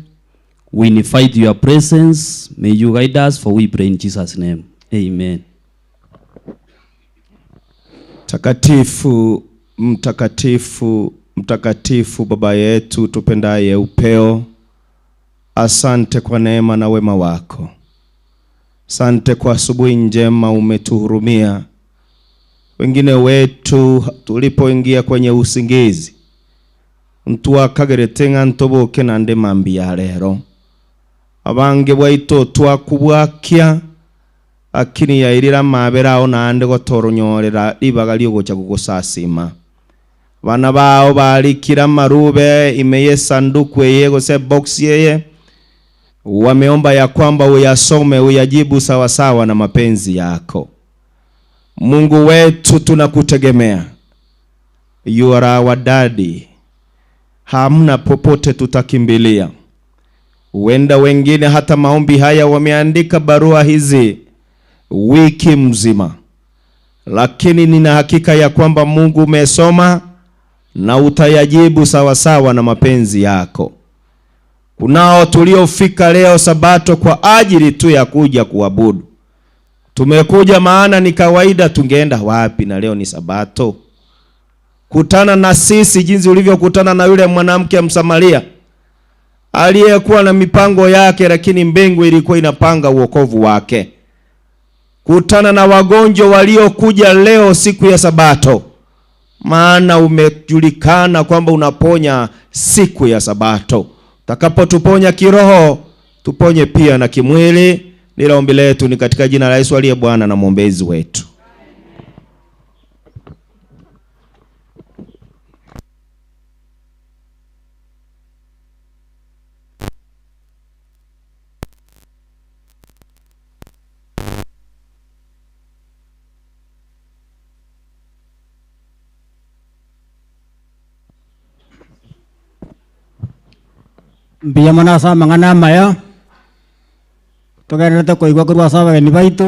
We invite your presence. May you guide us, for we pray in Jesus' name. Amen. Takatifu, mtakatifu, mtakatifu Baba yetu tupendaye upeo, asante kwa neema na wema wako. Asante kwa asubuhi njema umetuhurumia. Wengine wetu tulipoingia kwenye usingizi, ntwakageretenga ntoboke nande mambi ya lero. Abange bwaito twakubwakia akini yairira mabera naande gotoronyorera ribaga ryogocha gugusasima. Bana bao balikira marube imeye sanduku yeye gose box yeye, wameomba ya kwamba uyasome uyajibu sawasawa na mapenzi yako. Mungu wetu tunakutegemea. You are our daddy. Hamna popote tutakimbilia. Huenda wengine hata maombi haya wameandika barua hizi wiki mzima, lakini nina hakika ya kwamba Mungu umesoma na utayajibu sawasawa na mapenzi yako. Kunao tuliofika leo Sabato kwa ajili tu ya kuja kuabudu. Tumekuja maana ni kawaida, tungeenda wapi na leo ni Sabato? Kutana na sisi jinsi ulivyokutana na yule mwanamke Msamaria aliyekuwa na mipango yake, lakini mbingu ilikuwa inapanga uokovu wake. Kutana na wagonjwa waliokuja leo siku ya Sabato, maana umejulikana kwamba unaponya siku ya Sabato. Utakapotuponya kiroho, tuponye pia na kimwili. Nila ombi letu ni katika jina la Yesu aliye Bwana na mwombezi wetu. Mbiya mana sa mang'ana maya togererete koigwa korwa ase abageni baito.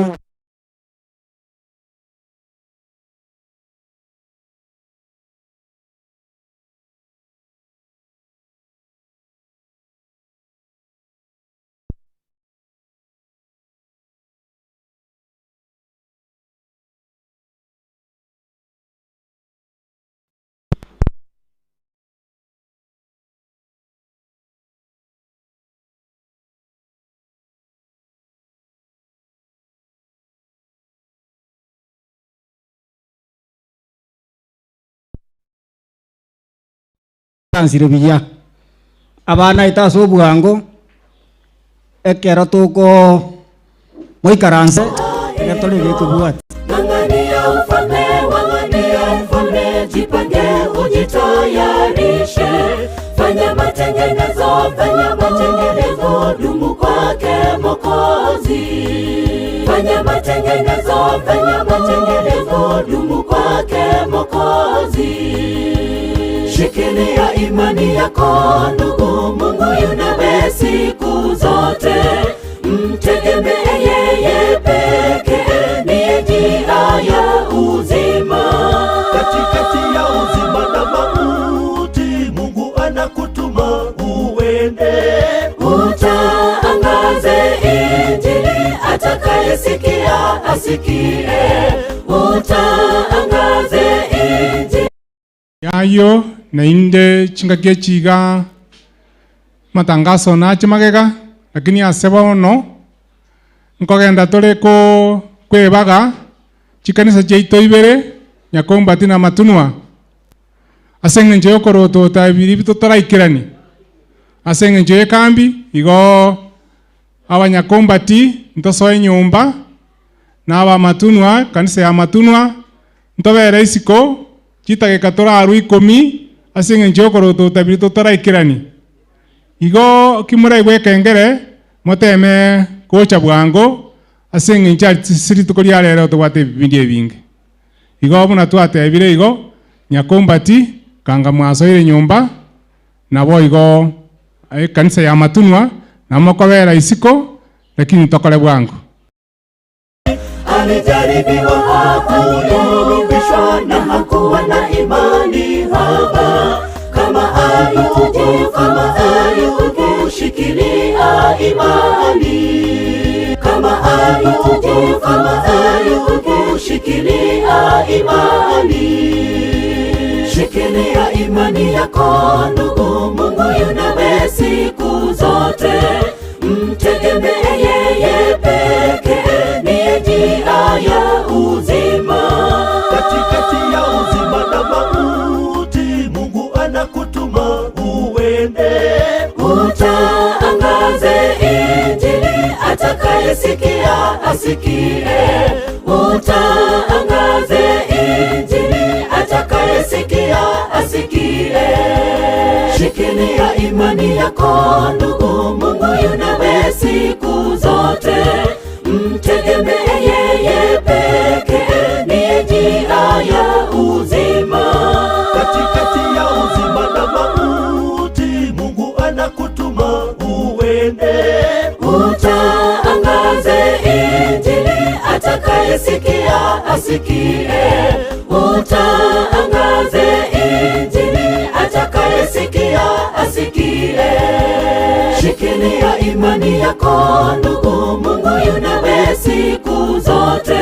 Ansire biya abana itaso bwango ekero tuko moikaranse egetore gekubwat. Ng'ang'ania ufalme, ng'ang'ania ufalme, jipange ujitayarishe, fanya matengenezo, dumu kwake Mwokozi. Fanya matengenezo, dumu kwake Mwokozi. Shikilia imani yako ndugu, Mungu yunawe siku zote, mtegemee yeye pekee, ndiye njia ya uzima. Katikati ya uzima na mauti, Mungu anakutuma uende, utaangaze Injili, atakayesikia asikie, utaangaze Injili. Yayo na inde chingakie chiga matangazo na chimagega, lakini aseba ono nkogenda tore ko kwebaga chikanisa cheito ibere Nyakombati na Matunwa ase eng'encho yokorotota ebiri bitotaraikerani ase eng'encho yekambi igo abanyakombati ntosoe nyumba na aba Matunwa kanisa ya Matunwa ntobere isiko chitageka toraru 10 ase eng'encho yokorotota ebiri totaraikerani igo kimuraigwe ekengere moteme kocha bwango ase eng'encho siri tukoria rero tobwate ebibindi ebinge igo buna twatebire igo Nyakombati kanga mwasoire nyumba nabo igo kanisa ya Matunwa namokobera isiko lakini tokore bwango. Alijaribiwa hakuyumbishwa na Shikilia imani kama Ayubu, kama Ayubu, shikilia imani. Shikilia imani yako ndugu, Mungu yu nawe siku zote. Mtegemee yeye pekee, ndiye njia ya uzima. Katikati ya uzima na mauti, Mungu anakutuma uende. Utaangaze Injili, atakayesikia asikie. Utaangaze Injili, atakayesikia asikie. Shikilia imani yako ndugu, Mungu yu nawe siku zote. Mtegemee yeye pekee, ndiye njia ya uzima. Katikati ya uzima na mauti, Mungu anakutuma uende. Utaangaze Injili, atakayesikia asikie. Utaangaze Injili, atakayesikia asikie. Shikilia imani yako ndugu, Mungu yu nawe siku zote.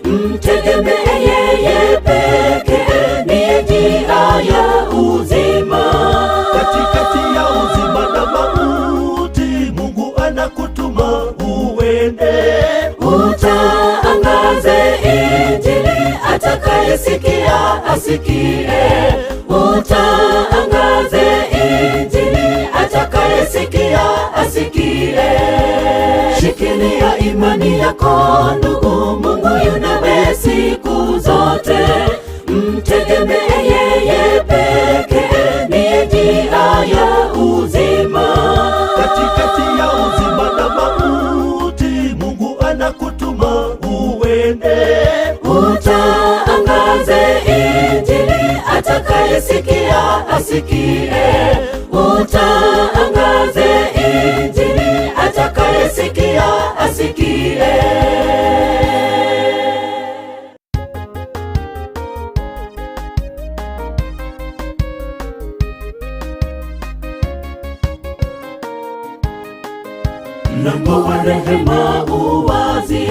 Mtegemee yeye pekee, ndiye njia ya uzima. Katikati ya uzima na mauti, Mungu anakutuma uende. Utaangaze Injili, atakayesikia asikie. Utaangaze Injili, atakayesikia asikie. Shikilia imani yako ndugu, Mungu yu nawe siku zote. Mtegemee yeye pekee, ndiye njia ya uzima. Katikati ya uzima na mauti, Mungu anakutuma uende. Utaangaze Injili, atakayesikia asikie. Utaangaze Injili, atakayesikia asikie. Mlango wa rehema uwazi,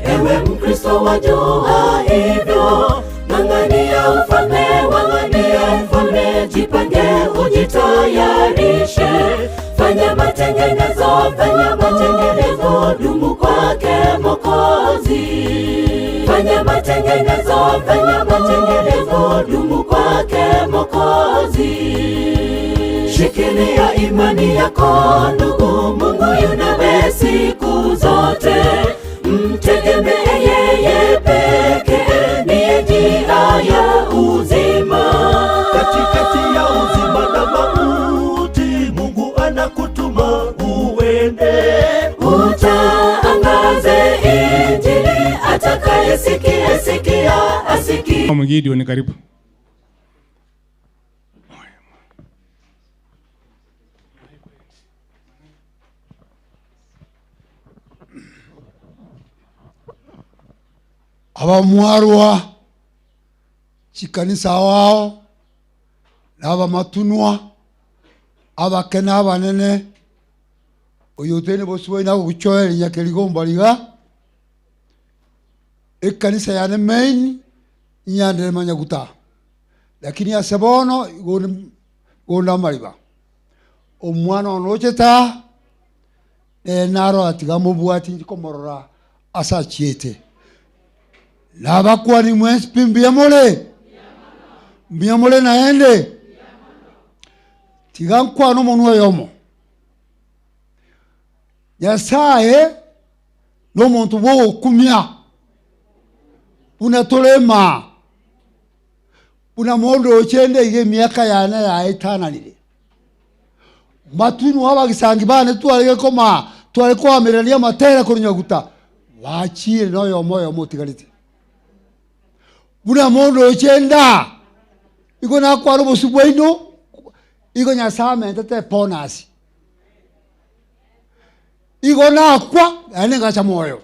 ewe Mkristo wajua hivyo. Ng'ang'ania ufalme, ng'ang'ania ufalme, jipange ujitayarishe. Fanya matengenezo, fanya matengenezo, dumu kwake Mwokozi. Fanya matengenezo, fanya matengenezo, dumu kwake Mwokozi. Shikilia imani yako ndugu, Mungu yu nawe siku zote. Mtegemee yeye pekee, ndiye njia ya uzima. Katikati ya uzima na mauti, Mungu anakutuma uende. Utaangaze Injili, atakayesikia sikia asikie. Mgideon, karibu. Abamwarwa chikanisa wao n'abamatunwa abakene abanene oyo tene bosibo ina guchoera nyakeligomba liga ekanisa yane main nyandere manyaguta lakini asebono gonda mariba omwana onocheta naro atiga mubwati ndikomorora asachiete labakwani mwespi mbiyamole mbiyamole naende tigankwano monwa yomo Nyasaye nomuntu wokumya unatolema unamondo ochende ige miaka yana yaetananire matunu abagisangi bane twalege koma twale kwamerania matera kurinyaguta wachire noyo moyo motigarite buna mondo ochenda iko nakwaro bosubwaino iko Nyasaye mentete ponasi iko nakwa ane ngacha moyo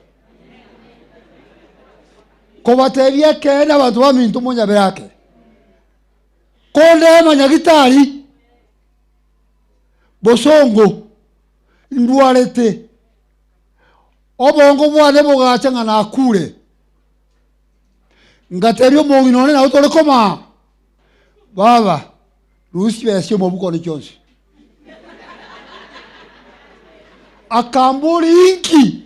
kobatebia kenda bantu bamintu munyaberake konde manyagitari bosongo Ndwarete obongo bwane bogacha ng'a nakure ngateria omong'ina one nabo tore koma baba rusi besa omobuko one chionsi akambori inki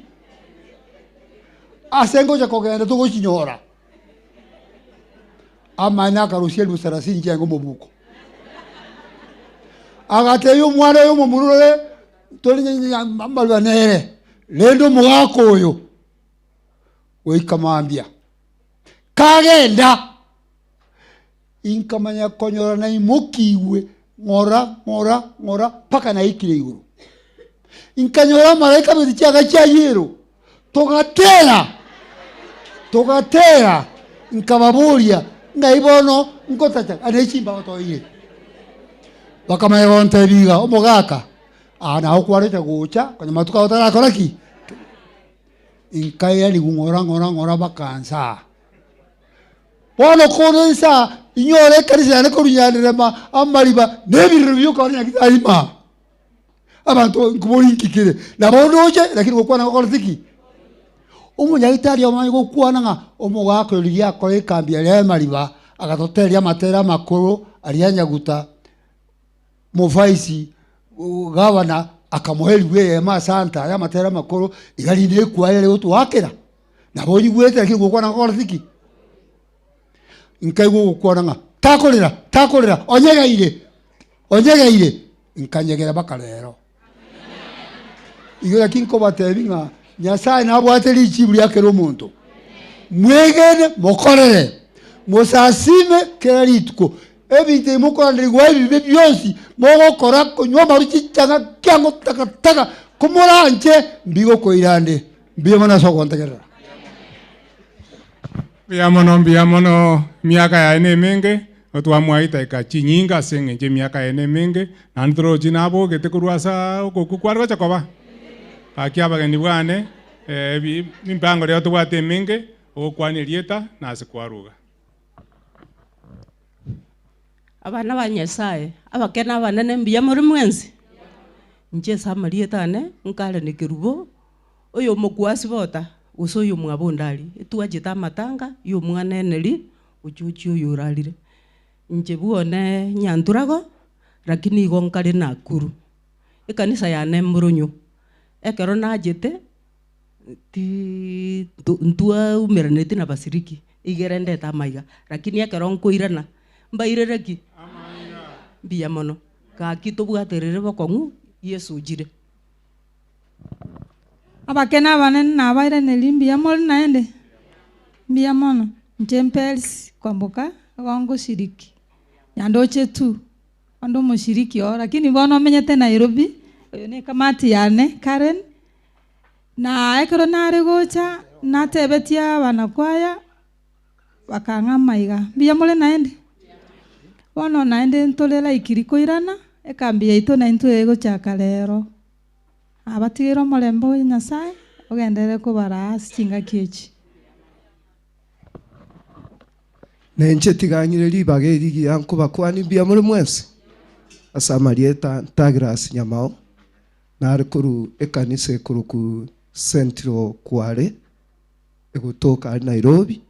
ase ngocha kogenda togochinyora amaene akarusia elifu 30 chiange omobuko agatebia omwana oyo omomurore tori mbalwa nere rende omogaka oyo goikamambia kagenda inkamanya konyora naimokiwe ng'ora ng'ora ng'ora paka naikire iguru inkanyora malaika beti chiaga chiayero togatera togatera nkababuria ngai bono nkotacha ane chimba batoire bakamanya gontebiga omogaka naho kwarete gocha konya matuka otarakora ki inkaya ligung'ora ng'ora ng'ora bakansa bono kono nsa inyore ekanisa yane korunyanderema amariba nebiriro bioka nyagitarima abantu nkubori nkikire nabo ndoche lakini gokwana gokora tiki omunyagitari omanyi gokwana ng'a omogaka oyo riria akora ekambi aria ya mariba agatoteria amatera amakoro aria nyaguta movaisi gavana akamuheriwe ema santa ya matera amakoro igari nekwaere gotwakera nabo nyigwete lakini gokwana gokora tiki nkaigwa gokwana ng'a takorera takorera onyegeire onyegeire nkanyegera bakarero igo lakini nkobatebi ng'a Nyasaye nabwate richibu riakera omonto mwegene mokorere mosasime kera rituko ebinto emokoranderigwa ebibe bionsi mogokora konywa amaru chichanga kiango takataka komoranche mbigokoirande mbuya mono ase ogontegerera. Mbuya mono miaka yaene emenge otwamwaita chinyinga ase eng'encho emiaka yaene emenge naende torochi nabogete korwa asa ogoku kware gocha koba aki abageni bwane mipango rero tobwate emenge ogokwana erieta nase kwaruga. Abana ba Nyasaye abakene abanene mbuya muri mwensi inche ase amarieta ane nkare na ekerubo oyo omokwasi bota gose oyo mwabondari etwachete amatanga ya omwana eneri ochochi oyo orarire inche bwone nyanturago lakini igo nkare Nakuru ekanisa yane moronyo ekero nachete ti ntwaumeraneti na basiriki igere ndete amaiga lakini ekero nkoirana mbairere ki mbuya mono gaki tobwaterere bokong'u Yesu ojire. Abakene abanene nabairaneri mbuya more naende mbuya mono inche Mpelisi kwamboka igo ngoshiriki nyandoche tu onde omoshiriki oo lakini bono omenyete Nairobi oyo na ekamati yane Karen na ekero nare gocha natebetie abanakwaya bakang'a amaiga mbuya more naende bono naende ntore laikiri koirana ekambi yaito naintwe egochaka rero abatigere omorembe oyo Nyasaye ogenderere kobara ase chingaki echi. Nenche tiganyire ribaga erigiya nkobakwani mbuya more mwensi ase amarieta Douglas Nyamao nare koru ekanisa ekoruku Central Kware egotoka ari Nairobi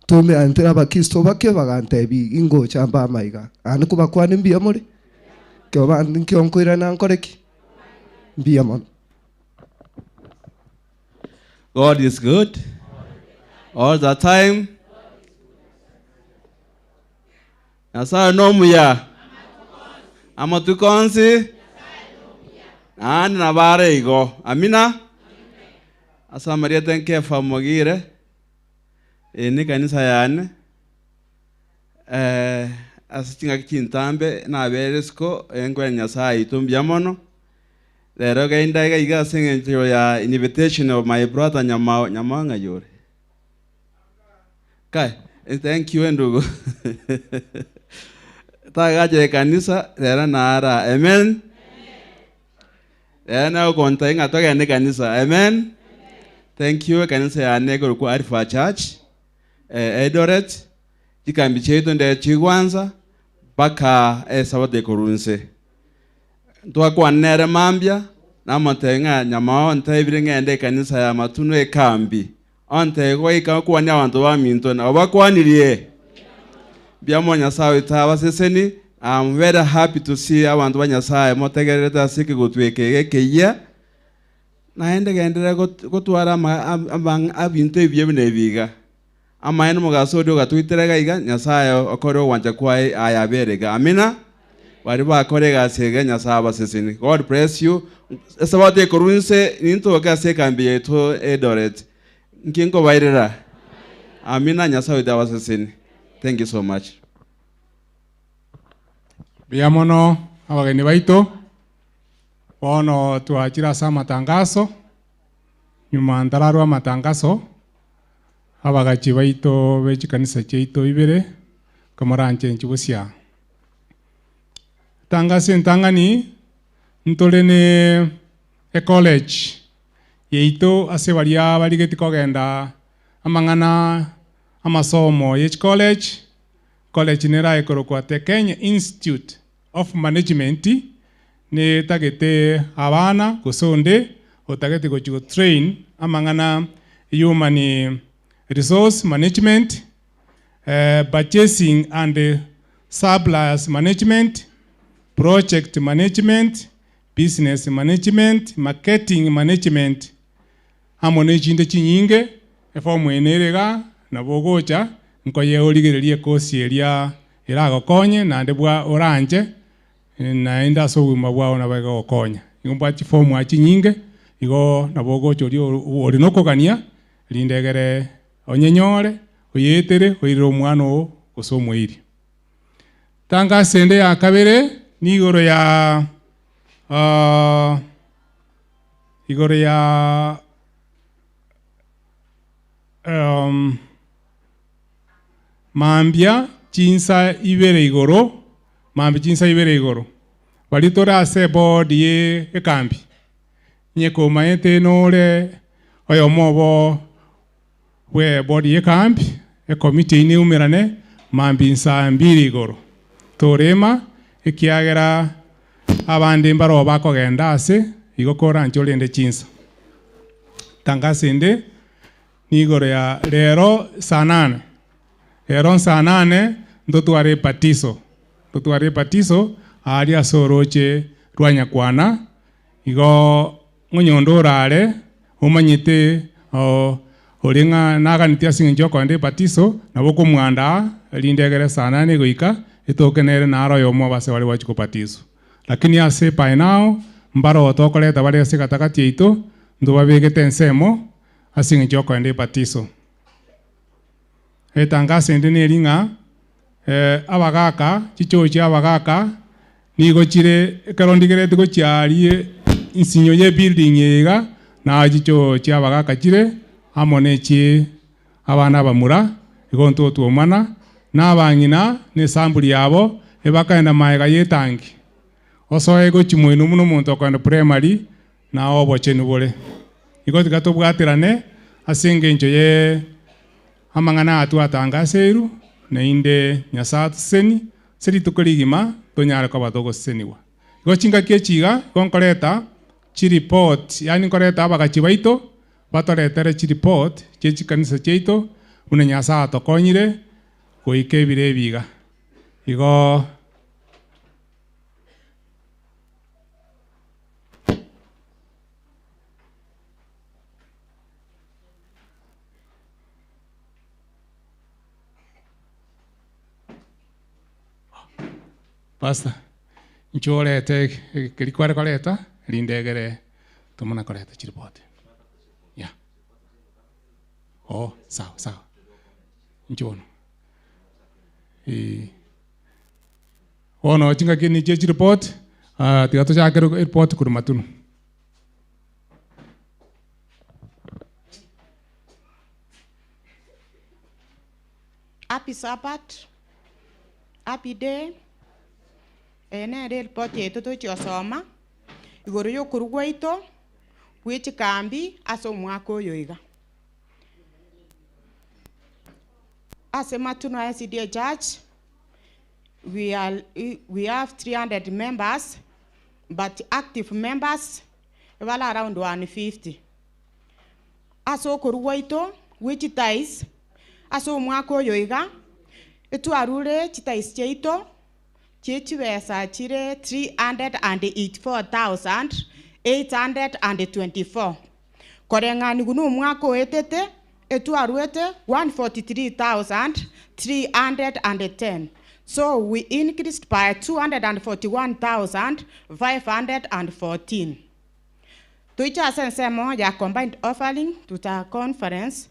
tumeantera abakristo bake bagantebi ingocha mba amaiga ane kobakwani mbuya more kio bandi nkio nkoirana nkoreki mbuya mono. God is good all the time. Nyasaye nomuya amatuko onsi naende nabare igo amina ase amarieta nkefa mogire ene kanisa yane ase chingaki chintambe nabere isiko enkwera Nyasaye aito mbuya mono rero gainda iga iga ase eng'encho ya invitation of my brother Nyamao Nyamao ng'ayore kai thank you ndugu tagache kanisa rero nara amen rero nagokonta ng'a togende kanisa amen. Thank you kanisa yane korokwa Alpha Church Eldoret chikambi chiaito nde chigwanza mpaka esabato ekorunse twakwanere mambia Namote ng'a Nyamao ntebire ng'ende ekanisa ya Matunwa ekambi. Onte goika okwania abanto baminto nabo bakwanirie. Mbuya Nyasaye oito abaseseni. I'm very happy to see abantu ba Nyasaye motegererete ase ekegotweka egekeyia. Naende gendera gotwara abinto ebio buna ebiga. Amaene omogaso oria ogatwiterega iga Nyasaye okore ogwancha kwaye ayaberega. Amina. Bari bakore egasi ege Nyasaye abaseseni. God bless you. Esabato ekorwa inse nintoke ase ekambi yaito Eldoret. Nki nkobairera. Amina. Nyasaye oito abaseseni. Thank you so much. Mbuya mono abageni baito. Bono twachire ase amatangaso. Nyuma ntararwa amatangaso abagachi baito be chikanisa chiaito ibere kamoranche nchibusia. Tangaso entang'ani ntore ne ecollege yaito ase baria barigeti kogenda amang'ana amasomo ye college. College nera ekorokwa te Kenya Institute of Management ne tagete abana gosonde otagete gochi train amang'ana human resource management, purchasing and suppliers management, project management, business management, marketing management. Amo ne chinde chinyinge efomu enerega nabo gocha nkoye origererie kosi eria eragokonye nande bwa oranje naende ase obogima bwao nabo egogokonya. Igo mbwati fomu achinyinge igo nabo gocha oria ori nokogania rindegere onyenyore oyetere oirire omwana oo gose omoiri. Tangase ende ya kabere ni igoro ya igoro ya mambia chinsa ibere igoro, mambia chinsa ibere igoro bari tore ase board ye ekambi nye komaete nore oyomo obo we board ye kambi ekomiti ine umerane mambi nsa mbiri igoro torema ekiagera abande mbaro bakogenda ase igo koranche orende chinsa. Tangase ende ni igoro ya rero saa nane. Rero saa nane ntotware batiso. Ntotware batiso aria ase oroche rwa Nyakwana igo ng'onyondo orare omanyete ore ng'a naganeti ase eng'encho okoenda ebatiso nabo okomwanda rindegere saa nane goika etoke nere naro oyomo abase bare gwachi kobatiswa. Lakini ase by now mbaro tokoreta bare ase gatagati yaito ntobabegete ensemo ase eng'encho okoenda ebatiso. Etangase ende neri ng'a abagaka chichochi abagaka nigo chire ekero ndigerete gochiarie insinyo ye building iga na chichochi abagaka chire amo nechi abana abamura igo ntotwomana na abang'ina ne sambuli yabo ebakaenda maega yetangi osoe gochi moino muno omonto okoenda primary na obochenu bore igo tiga tobwaterane ase eng'encho ye amang'ana atwatangaseiru nainde Nyasaye atuseni ase rituko rigima tonyare koba togoseseniwa. Igo chingaki echiga igo nkoreta chireport, yaani nkoreta abagachi baito batoretere chireport chie chikanisa chiaito buna Nyasaye atokonyire goika ebiro ebiga. Igo Pastor, nchorete kerikware koreta rindegere tomona koreta chiripoti. Yeah. Oh, sawa sawa. Nchono. Ono chingaki ni che chiripoti, tiga tochakere report korwa Matunu. Happy Sabbath. Happy day. Nere report yetu tochiosoma igoro yokorwa gwaito bwe chikambi ase omwaka oyo iga. Ase Matunwa SDA Church we have 300 members, but active members Ebala around 150. Ase okorwa gwaito gwe chitais ase omwaka oyo iga etwarure chitais chiaito chiechibesa chire 384,824. Koreng'ani gunu omwaka oetete etwarwete 143,310. So we increased by 241,514. Tuicha ase ensemo ya combined offering to the conference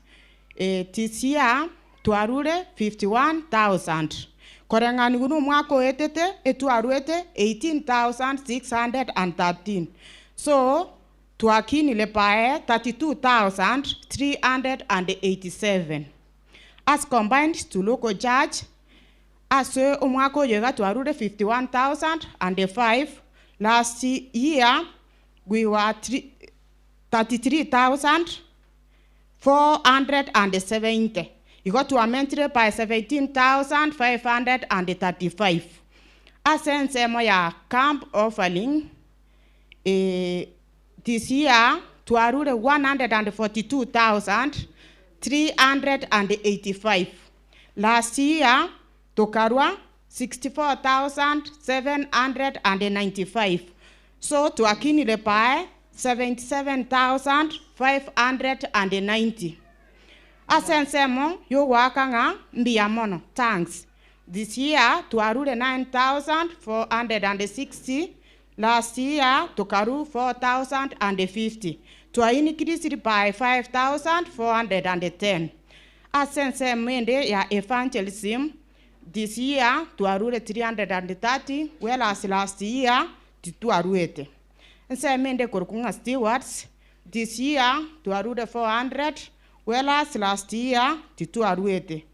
this year twarure 51,000. Koreng'ani gunu omwaka oetete etwarwete 18,613. So twakinile pae 32,387. As combined to local church ase omwaka oyo iga twarure 51,005. Last year we were 33,470. Igo twamentire by 17,535. Ase ensemo ya camp offering this year twarure 142,385. Last year tokarwa 64,795. So twakinile pae 77,590. Ase ensemo yogwaka ng'a mbuya mono thanks. This year twarure 9,460. Last year tokaru 4,050. Twa increased by 5,410. Ase ensemo ende ya evangelism this year twarure 330, whereas last year titwaruete. Ensemo ende korukunga stewards this year twarure 400, whereas last year titwaruete.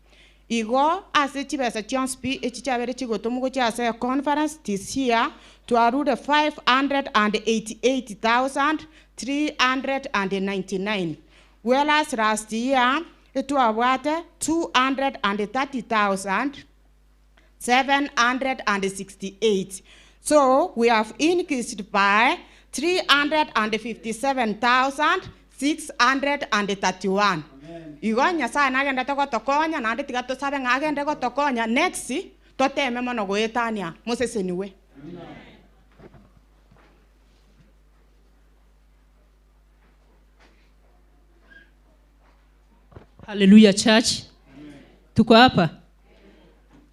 Igo ase chibesa chionsi echi chabere chigotomu gochia ase conference this year twarure 588,399, whereas last year etwabwate 230,768. So we have increased by 357,631. Igo Nyasaye nagenda togotokonya naende tiga tosabe ng'a agende gotokonya next toteme mono goetania moseseniwe. Hallelujah church. Tuko hapa.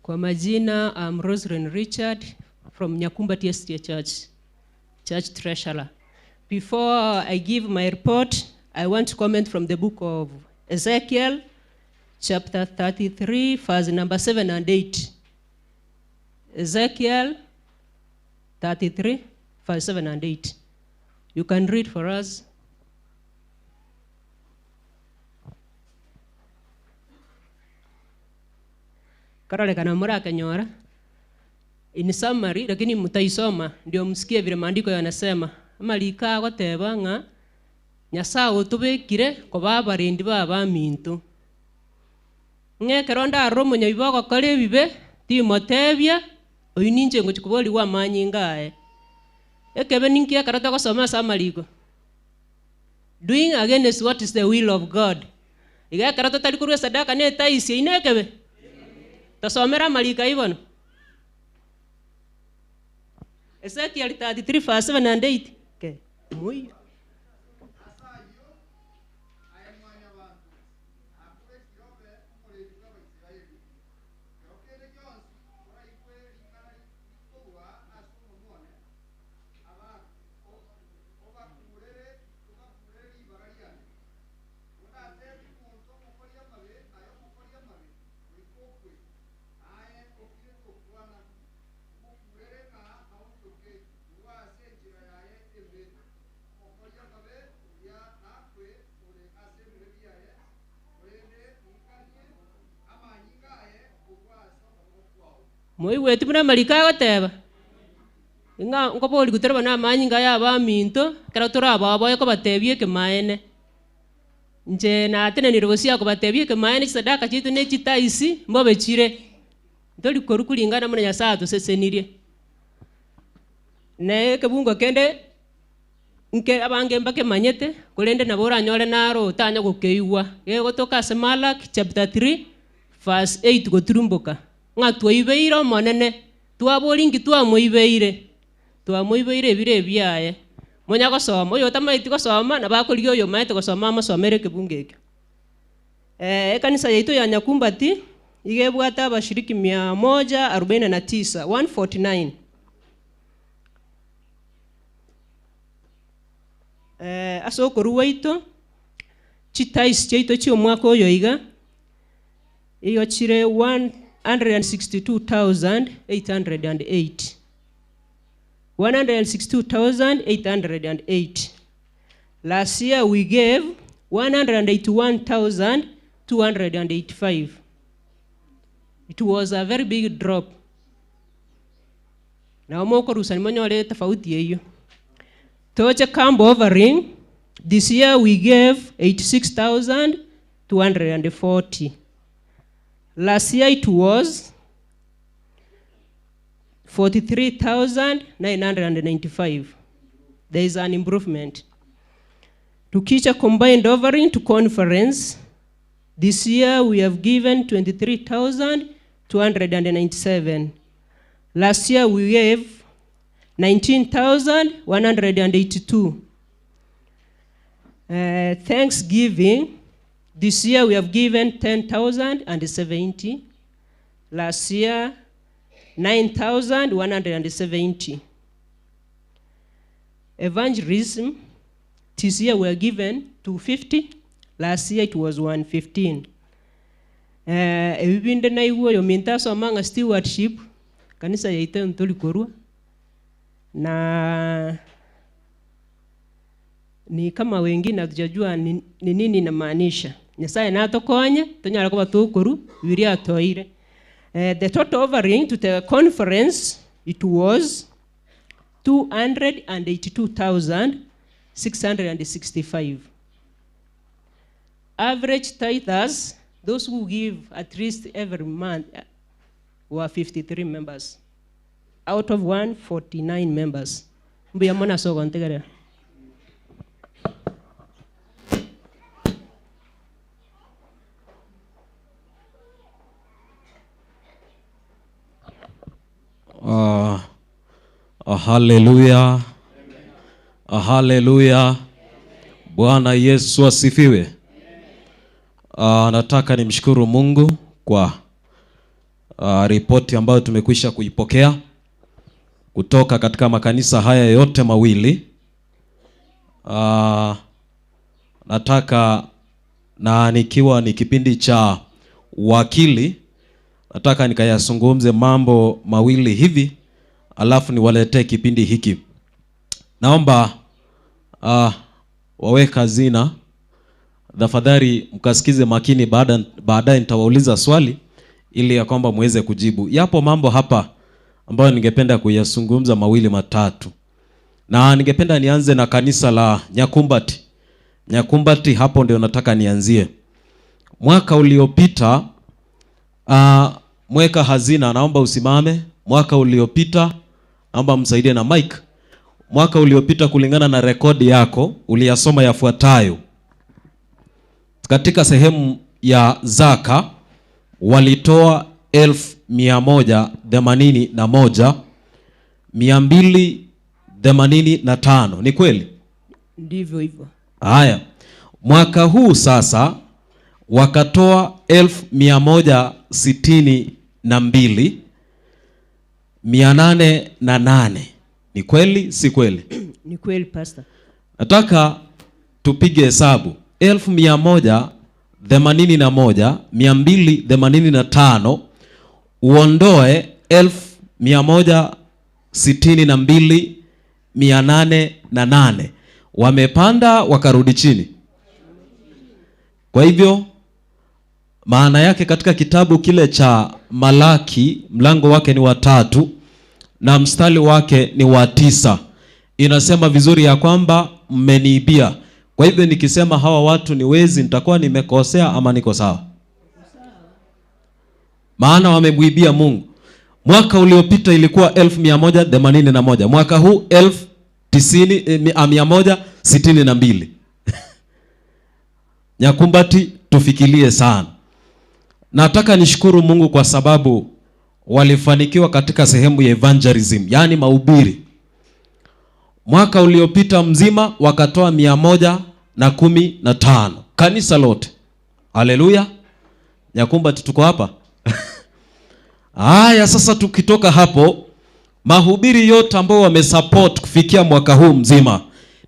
Kwa majina I'm Roselyn Richard from Nyakumba TST Church, Church Treasurer. Before I give my report, I want to comment from the book of Ezekiel, chapter 33, verse number 7 and 8. Ezekiel 33, verse 7 and 8. You can read for us. Karolekana mura kenyora. In summary, lakini mutaisoma ndio msikie vile maandiko yanasema. Amalika goteba ng'a Nyasaye otubekire koba abarendi baba minto. Ng'ekero ndaro omonyabibe ogokora ebibe timotebia oyu ninche ngochi koboriwa amanyinga aye. Ekebe ninki ekero togosoma ase amariko. Doing against what is the will of God. Iga ekero totari korwa esadaka na etaisi ine ekebe. Tosomera amariko ibono. Ezekiel 33 verse 7 and 8. Okay. Muy. Moiweti buna amariko agoteba ng'a nkobori gotereba na amanyinga ya abaminto ekero torababoe kobatebia ekemaene nche natenenire bosia kobatebia ekemaene chisadaka chiaito na echitaisi mbobe chire ntori koru kuringana muna Nyasaye atosesenirie. Na ekebungo kende Nke abange mbake manyete korende nabo oranyore naro otanya gokeigwa. Gegotoka ase Malaki chapter 3 verse 8 goturumboka. Ng'a twaibeire omonene, twaboringi twamoibeire. Twamoibeire ebire ebiaye. Monya gosoma, oyo otamaeti gosoma nabo akorigia oyo omaete gosoma amosomere ekebungo ekio. Ekanisa yaito ya Nyakumbati iga ebwate abashiriki 149, 149. Ase okorwa gwaito chitaisi chiaito chia omwaka oyo iga igo chire 162,808. 162,808. Last year we gave 181,285. It was a very big drop. Na omokorusa nimonyore tofauti eyo. Toche camp offering, this year we gave 86,240. Last year it was 43,995. There is an improvement. Tukicha combined offering to conference, this year we have given 23,297. Last year we gave 19,182. Thanksgiving, this year we have given 10,070. Last year, 9,170. Evangelism, this year we are given 250. Last year it was 115. Ebibinde naigwa oyo minto asoma stewardship, kanisa yaito ntolikorwa. Na ni kama wengine hatujajua ni nini inamaanisha. Nyasaye natokonye tonyara kuba tukuru biria atoire. The total offering to the conference, it was 282,665. Average tithers, those who give at least every month, were 53 members out of 149 members. Mbuya mona sogo ntegere. Haleluya. Haleluya. Bwana Yesu asifiwe. Nataka nimshukuru Mungu kwa ripoti ambayo tumekwisha kuipokea kutoka katika makanisa haya yote mawili. Nataka na nikiwa ni kipindi cha wakili, nataka nikayazungumze mambo mawili hivi, alafu niwaletee kipindi hiki. Naomba waweka hazina tafadhali mkasikize makini, baadaye nitawauliza swali ili ya kwamba muweze kujibu. Yapo mambo hapa ambayo ningependa kuyazungumza mawili matatu. Na ningependa nianze na kanisa la Nyakumbati. Nyakumbati hapo ndio nataka nianzie. Mwaka uliopita, mweka hazina naomba usimame. Mwaka uliopita, naomba msaidie na mic. Mwaka uliopita kulingana na rekodi yako uliyasoma yafuatayo. Katika sehemu ya zaka walitoa 1,181,285. Ni kweli? Ndivyo hivyo. Haya. Mwaka huu sasa wakatoa 1,162,808. Ni kweli si kweli? Ni kweli pastor. Nataka tupige hesabu. 1,181,285 uondoe 1,162,808. Wamepanda wakarudi chini. Kwa hivyo maana yake katika kitabu kile cha Malaki mlango wake ni wa 3 na mstari wake ni wa 9, inasema vizuri ya kwamba mmeniibia. Kwa hivyo nikisema hawa watu ni wezi nitakuwa nimekosea ama niko sawa? Maana wamemwibia Mungu. Mwaka uliopita ilikuwa 1,181. Mwaka huu 162. Nyakumbati, tufikirie sana. Nataka nishukuru Mungu kwa sababu walifanikiwa katika sehemu ya evangelism, yani mahubiri. Mwaka uliopita mzima wakatoa 115 kanisa lote. Haleluya. Nyakumbati, tuko hapa. Haya, sasa tukitoka hapo, mahubiri yote ambao wamesupport kufikia mwaka huu mzima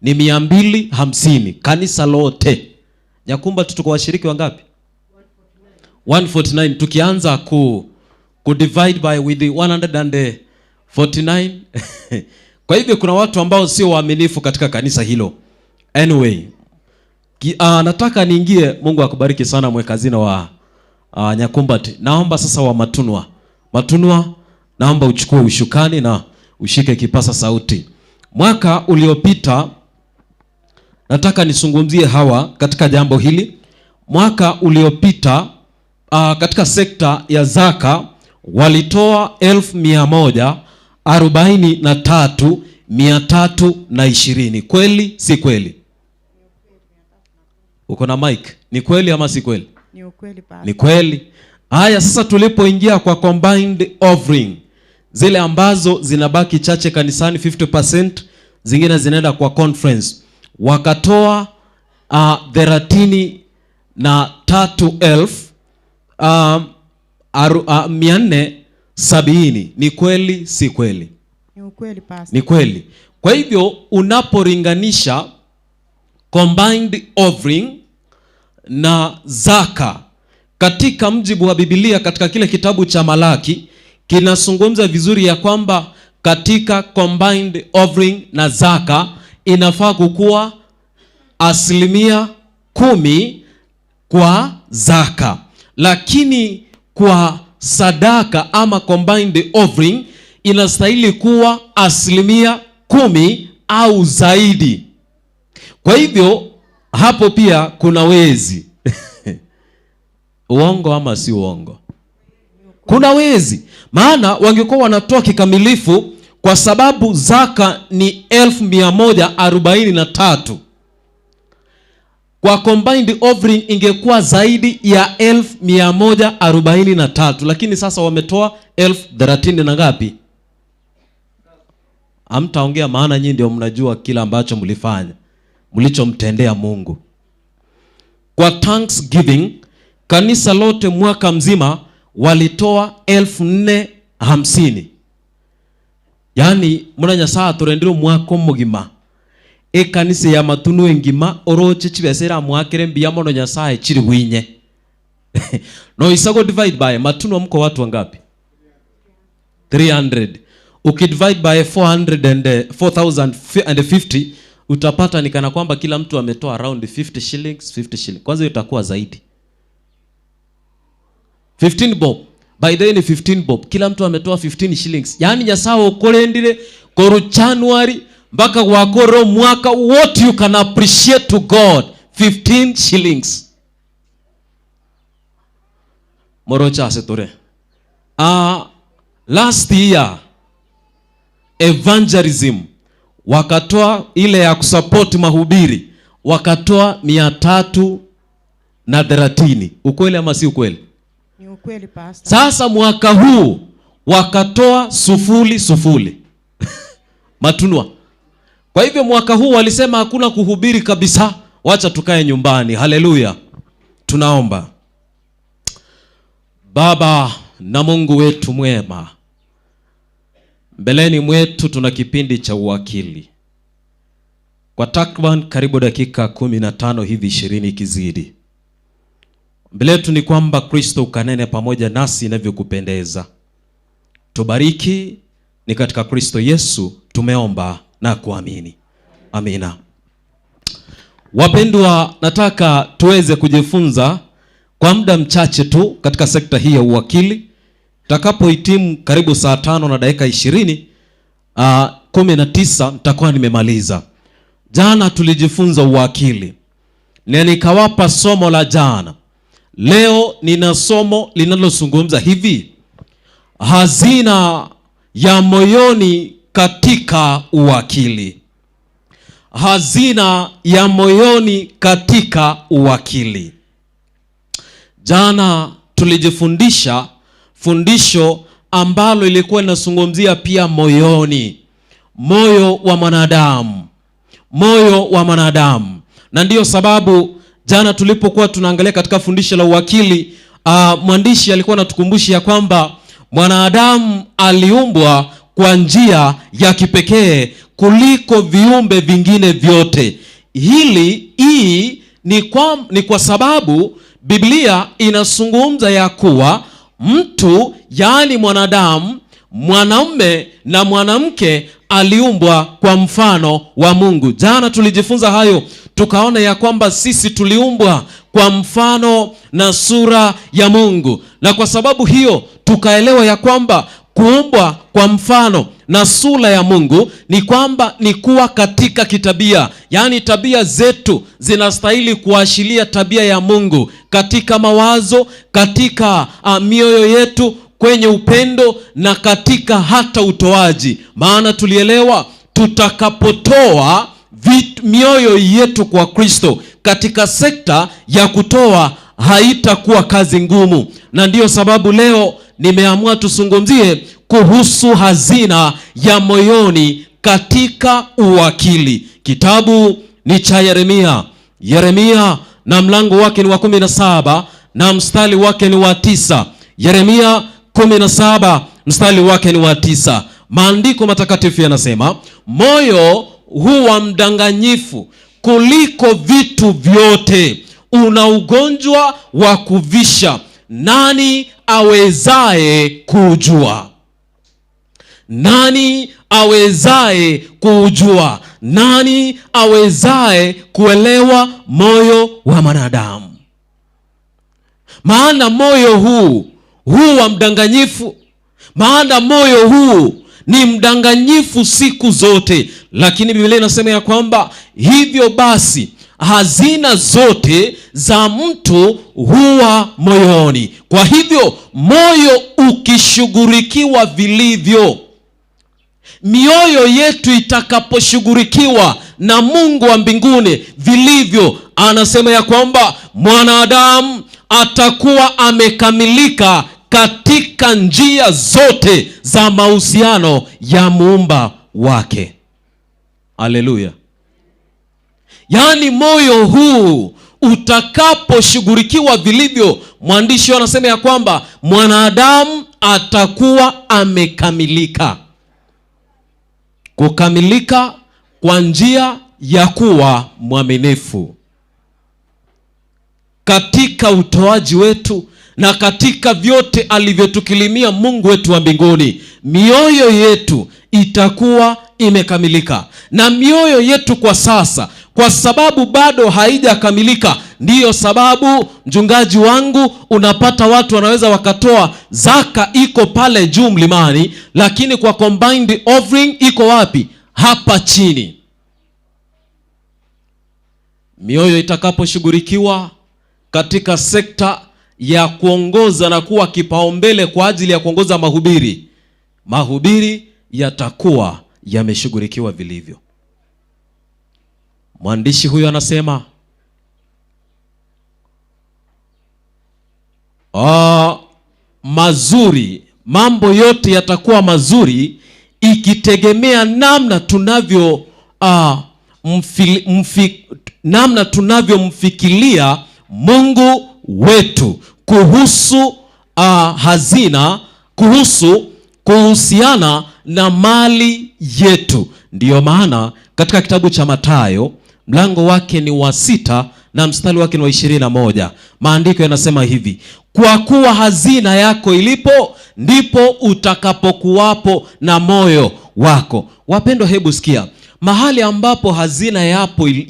ni 250 kanisa lote. Nyakumbati, tuko washiriki wangapi? 149. Tukianza ku divide by with the 149. Kwa hivyo kuna watu ambao sio waaminifu katika kanisa hilo. Anyway, nataka niingie. Mungu akubariki sana mwekazina wa Nyakumbati. Naomba sasa wa Matunwa. Matunwa, naomba uchukue ushukani na ushike kipasa sauti. Mwaka uliopita, nataka nisungumzie hawa katika jambo hili. Mwaka uliopita katika sekta ya zaka walitoa 143,320. Kweli si kweli? Uko na mic? Ni kweli ama si kweli? Ni ukweli pastor. Ni kweli. Haya, sasa tulipoingia kwa combined offering, zile ambazo zinabaki chache kanisani 50%, zingine zinaenda kwa conference, wakatoa 33,470. Ni kweli si kweli? Ni ukweli pastor. Ni kweli. Kwa hivyo unaporinganisha combined offering na zaka katika mjibu wa Biblia, katika kile kitabu cha Malaki kinazungumza vizuri ya kwamba katika combined offering na zaka inafaa kukua 10% kwa zaka, lakini kwa sadaka ama combined offering inastahili kuwa 10% au zaidi. Kwa hivyo hapo pia kuna wezi. Uongo ama si uongo? Kuna wezi. Maana wangekuwa wanatoa kikamilifu, kwa sababu zaka ni 1,143. Kwa combined offering ingekuwa zaidi ya 1,143, lakini sasa wametoa 30,000 na ngapi? Hamtaongea maana nyinyi ndio mnajua kila ambacho mlifanya, mlichomtendea Mungu. Kwa Thanksgiving kanisa lote mwaka mzima walitoa 4,050. Yani muna Nyasaye turendire mwaka mugima. Ekanisa ya Matunu engima oroche chibesera mwakire mbia mono Nyasaye chiri winye. No isago divide by Matunu mko watu wangapi? 300. Ukidivide by 4,050 utapata ni kana kwamba kila mtu ametoa around 50 shillings, 50 shillings. Kwanza itakuwa zaidi. 15 bob. By the way ni 15 bob. Kila mtu ametoa 15 shillings. Yaani Nyasaye okorendire koru January mpaka wakoro mwaka, what you can appreciate to God, 15 shillings. Morocha asetore. Last year evangelism wakatoa ile ya kusupport mahubiri, wakatoa 330. Ukweli ama si ukweli? Ni ukweli pastor. Sasa mwaka huu wakatoa 0.0. Matunwa. Kwa hivyo mwaka huu walisema hakuna kuhubiri kabisa, wacha tukae nyumbani. Haleluya. Tunaomba. Baba na Mungu wetu mwema, mbeleni mwetu tuna kipindi cha uwakili kwa takriban karibu dakika 15 hivi 20 kizidi. Mbele yetu ni kwamba Kristo ukanene pamoja nasi inavyokupendeza. Tubariki, ni katika Kristo Yesu tumeomba na kuamini. Amina. Wapendwa, nataka tuweze kujifunza kwa muda mchache tu katika sekta hii ya uwakili. Takapohitimu karibu saa 5:20, 19 nitakuwa nimemaliza. Jana tulijifunza uwakili na nikawapa somo la jana. Leo nina somo linalozungumza hivi: hazina ya moyoni katika uwakili. Hazina ya moyoni katika uwakili. Jana tulijifundisha fundisho ambalo ilikuwa linazungumzia pia moyoni, moyo wa mwanadamu, moyo wa mwanadamu. Na ndiyo sababu jana tulipokuwa tunaangalia katika fundisho la uwakili, mwandishi alikuwa anatukumbusha ya kwamba mwanadamu aliumbwa kwa njia ya kipekee kuliko viumbe vingine vyote. Hii ni kwa sababu Biblia inazungumza ya kuwa mtu, yaani mwanadamu, mwanaume na mwanamke aliumbwa kwa mfano wa Mungu. Jana tulijifunza hayo, tukaona ya kwamba sisi tuliumbwa kwa mfano na sura ya Mungu. Na kwa sababu hiyo tukaelewa ya kwamba kuumbwa kwa mfano na sura ya Mungu ni kwamba ni kuwa katika kitabia, yaani tabia zetu zinastahili kuashiria tabia ya Mungu katika mawazo, katika mioyo yetu, kwenye upendo na katika hata utoaji. Maana tulielewa tutakapotoa mioyo yetu kwa Kristo katika sekta ya kutoa haitakuwa kazi ngumu. Na ndiyo sababu leo nimeamua tuzungumzie kuhusu hazina ya moyoni katika uwakili. Kitabu ni cha Yeremia. Yeremia na mlango wake ni wa 17 na mstari wake ni wa 9. Yeremia 17 mstari wake ni wa 9. Maandiko matakatifu yanasema, moyo huwa mdanganyifu kuliko vitu vyote, una ugonjwa wa kuvisha, nani awezaye kujua? Nani awezaye kujua? Nani awezaye kuelewa moyo wa mwanadamu? Maana moyo huu huwa mdanganyifu. Maana moyo huu ni mdanganyifu siku zote. Lakini Biblia inasema ya kwamba hivyo basi hazina zote za mtu huwa moyoni. Kwa hivyo moyo ukishughulikiwa vilivyo, mioyo yetu itakaposhughulikiwa na Mungu wa mbinguni vilivyo, anasema ya kwamba mwanadamu atakuwa amekamilika katika njia zote za mahusiano ya muumba wake. Haleluya. Yaani moyo huu utakaposhughulikiwa vilivyo, mwandishi anasema ya kwamba mwanadamu atakuwa amekamilika. Kukamilika kwa njia ya kuwa mwaminifu katika utoaji wetu na katika vyote alivyotukilimia Mungu wetu wa mbinguni. Mioyo yetu itakuwa imekamilika. Na mioyo yetu kwa sasa, kwa sababu bado haijakamilika, ndiyo sababu mchungaji wangu unapata watu wanaweza wakatoa zaka iko pale juu mlimani, lakini kwa combined offering iko wapi? Hapa chini. Mioyo itakaposhughulikiwa katika sekta ya kuongoza na kuwa kipaumbele kwa ajili ya kuongoza mahubiri, mahubiri yatakuwa yameshughulikiwa vilivyo. Mwandishi huyo anasema mazuri, mambo yote yatakuwa mazuri ikitegemea namna tunavyo namna tunavyomfikiria Mungu wetu kuhusu hazina, kuhusu kuhusiana na mali yetu. Ndiyo maana katika kitabu cha Mathayo mlango wake ni wa 6 na mstari wake ni wa 21, maandiko yanasema hivi: kwa kuwa hazina yako ilipo ndipo utakapokuwapo na moyo wako. Wapendwa, hebu sikia, mahali ambapo hazina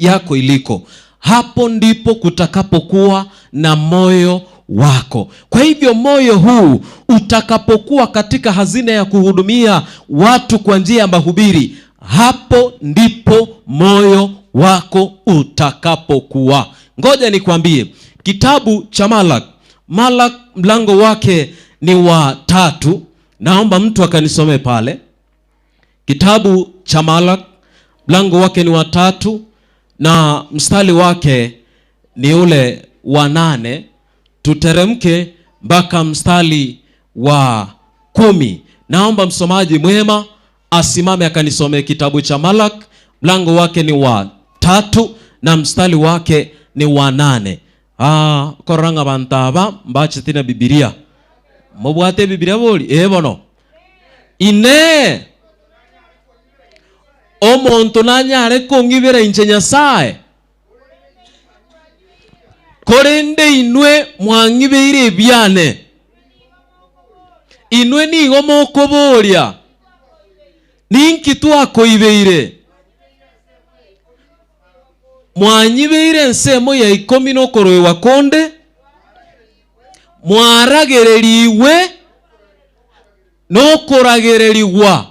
yako iliko, hapo ndipo kutakapokuwa na moyo wako. Kwa hivyo moyo huu utakapokuwa katika hazina ya kuhudumia watu kwa njia ya mahubiri, hapo ndipo moyo wako utakapokuwa. Ngoja nikwambie, kitabu cha Malak mlango wake ni wa 3. Naomba mtu akanisomee pale. Kitabu cha Malak mlango wake ni wa 3 na mstari wake ni ule wa 8, tuteremke mpaka mstari wa 10. Naomba msomaji mwema asimame akanisomee kitabu cha Malaki, mlango wake ni wa 3 na mstari wake ni wa 8. Koranga bantaba mbache tina Biblia. Mobwate Biblia boli bono. Ine omonto nanyare kongibera inche Nyasaye. Korende inwe mwangibeire ebiane. Inwe nigo mokoboria. Ninki twakoibeire? Mwanyibeire ensemo ya 10 nokoroewa konde, mwaragereriwe nokoragererigwa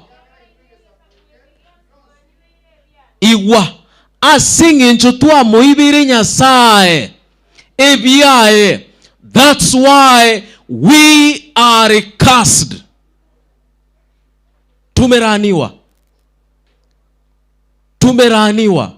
igwa ase eng'encho twamoibeire Nyasaye ebiaye. That's why we are cursed. Tumeraniwa. Tumeraniwa.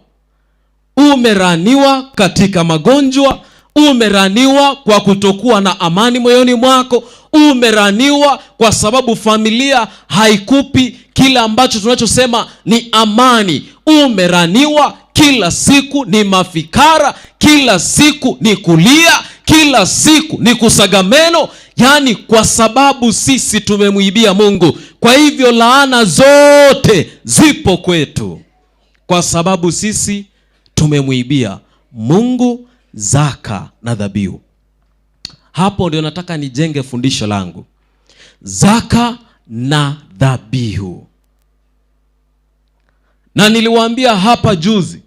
Umeraniwa katika magonjwa, umeraniwa kwa kutokuwa na amani moyoni mwako, umeraniwa kwa sababu familia haikupi kila ambacho tunachosema ni amani. Umeraniwa kila siku ni mafikara, kila siku ni kulia, kila siku ni kusaga meno, yani kwa sababu sisi tumemuibia Mungu. Kwa hivyo laana zote zipo kwetu kwa sababu sisi tumemuibia Mungu zaka na dhabihu. Hapo ndio nataka nijenge fundisho langu. Zaka na dhabihu. Na niliwaambia hapa juzi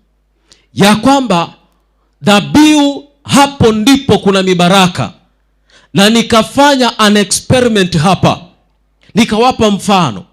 ya kwamba dhabihu, hapo ndipo kuna mibaraka. Na nikafanya an experiment hapa. Nikawapa mfano.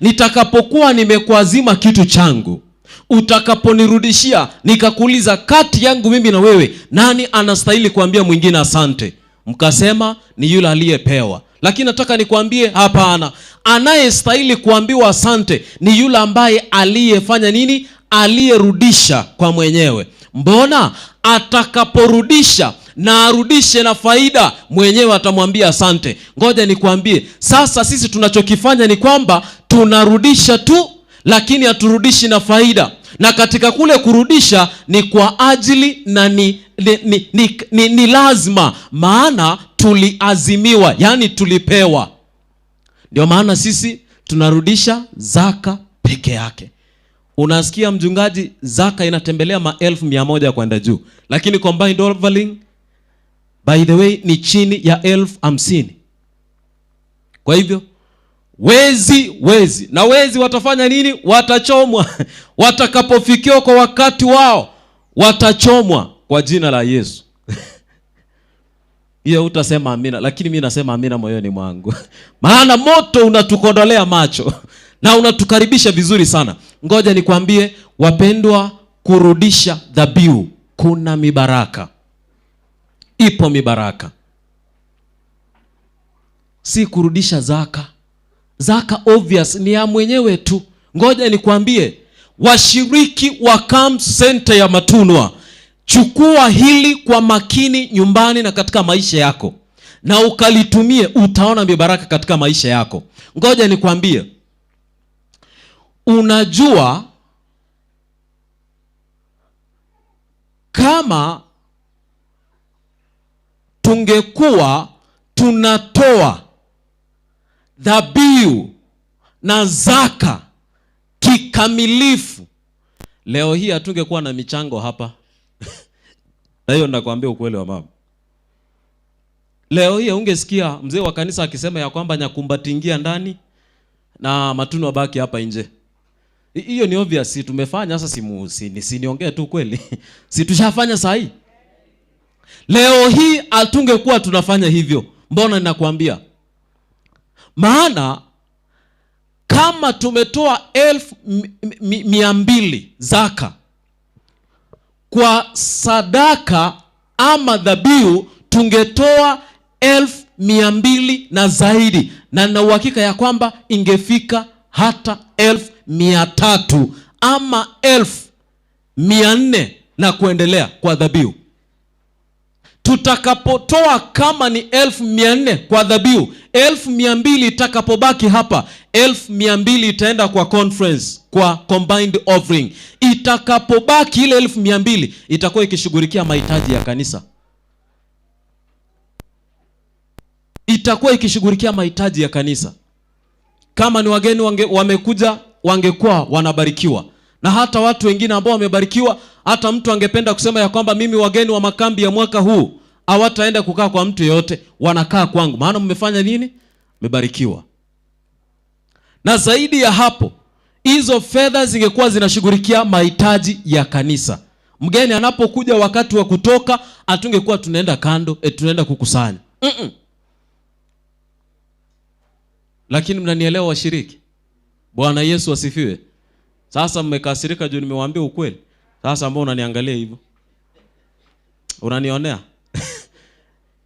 Nitakapokuwa nimekuazima kitu changu, utakaponirudishia, nikakuuliza kati yangu mimi na wewe, nani anastahili kuambia mwingine asante? Mkasema ni yule aliyepewa. Lakini nataka nikwambie hapana. Anayestahili kuambiwa asante ni yule ambaye aliyefanya nini? Aliyerudisha kwa mwenyewe. Mbona atakaporudisha na arudishe na faida, mwenyewe atamwambia asante. Ngoja nikwambie, sasa sisi tunachokifanya ni kwamba tunarudisha tu, lakini haturudishi na faida. Na katika kule kurudisha ni kwa ajili na ni lazima, maana tuliazimiwa, yani tulipewa. Ndio maana sisi tunarudisha zaka peke yake. Unasikia mchungaji, zaka inatembelea 100,000 kwenda juu, lakini combined offering by the way ni chini ya 50,000. Kwa hivyo wezi na wezi watafanya nini? Watachomwa. Watakapofikiwa kwa wakati wao watachomwa kwa jina la Yesu. Hiyo utasema amina, lakini mimi nasema amina moyoni mwangu. Maana moto unatukodolea macho na unatukaribisha vizuri sana. Ngoja nikwambie wapendwa, kurudisha dhabihu kuna mibaraka. Ipo mibaraka. Si kurudisha zaka. Zaka obvious ni ya mwenyewe tu. Ngoja nikwambie, washiriki wa Camp Center ya Matunwa, chukua hili kwa makini nyumbani na katika maisha yako, na ukalitumie, utaona mibaraka katika maisha yako. Ngoja nikwambie, unajua kama tungekuwa tunatoa dhabihu na zaka kikamilifu, leo hii hatungekuwa na michango hapa. Na hiyo nakwambia ukweli wa mama. Leo hii ungesikia mzee wa kanisa akisema ya kwamba Nyakumbati ndani na Matunu abaki hapa nje. Hiyo ni obvious, si tumefanya sasa, siniongee tu kweli. Si tushafanya saa hii. Leo hii hatungekuwa tunafanya hivyo. Mbona ninakwambia? Maana kama tumetoa 200,000 zaka kwa sadaka ama dhabihu, tungetoa 200,000 na zaidi, na na uhakika ya kwamba ingefika hata 300,000 ama 400,000 na kuendelea kwa dhabihu. Tutakapotoa kama ni 400,000 kwa dhabihu, 200,000 itakapobaki hapa, 200,000 itaenda kwa conference, kwa combined offering. Itakapobaki ile 200,000 itakuwa ikishughulikia mahitaji ya kanisa. Itakuwa ikishughulikia mahitaji ya kanisa. Kama ni wageni wamekuja, wangekuwa wanabarikiwa. Na hata watu wengine ambao wamebarikiwa, hata mtu angependa kusema ya kwamba mimi wageni wa makambi ya mwaka huu hawataenda kukaa kwa mtu yeyote, wanakaa kwangu. Maana mmefanya nini? Mmebarikiwa. Na zaidi ya hapo, hizo fedha zingekuwa zinashughulikia mahitaji ya kanisa. Mgeni anapokuja wakati wa kutoka, hatungekuwa tunaenda kando, tunaenda kukusanya. Lakini mnanielewa washiriki? Bwana Yesu asifiwe. Sasa mmekasirika juu nimewaambia ukweli. Sasa ambao unaniangalia hivyo, unanionea.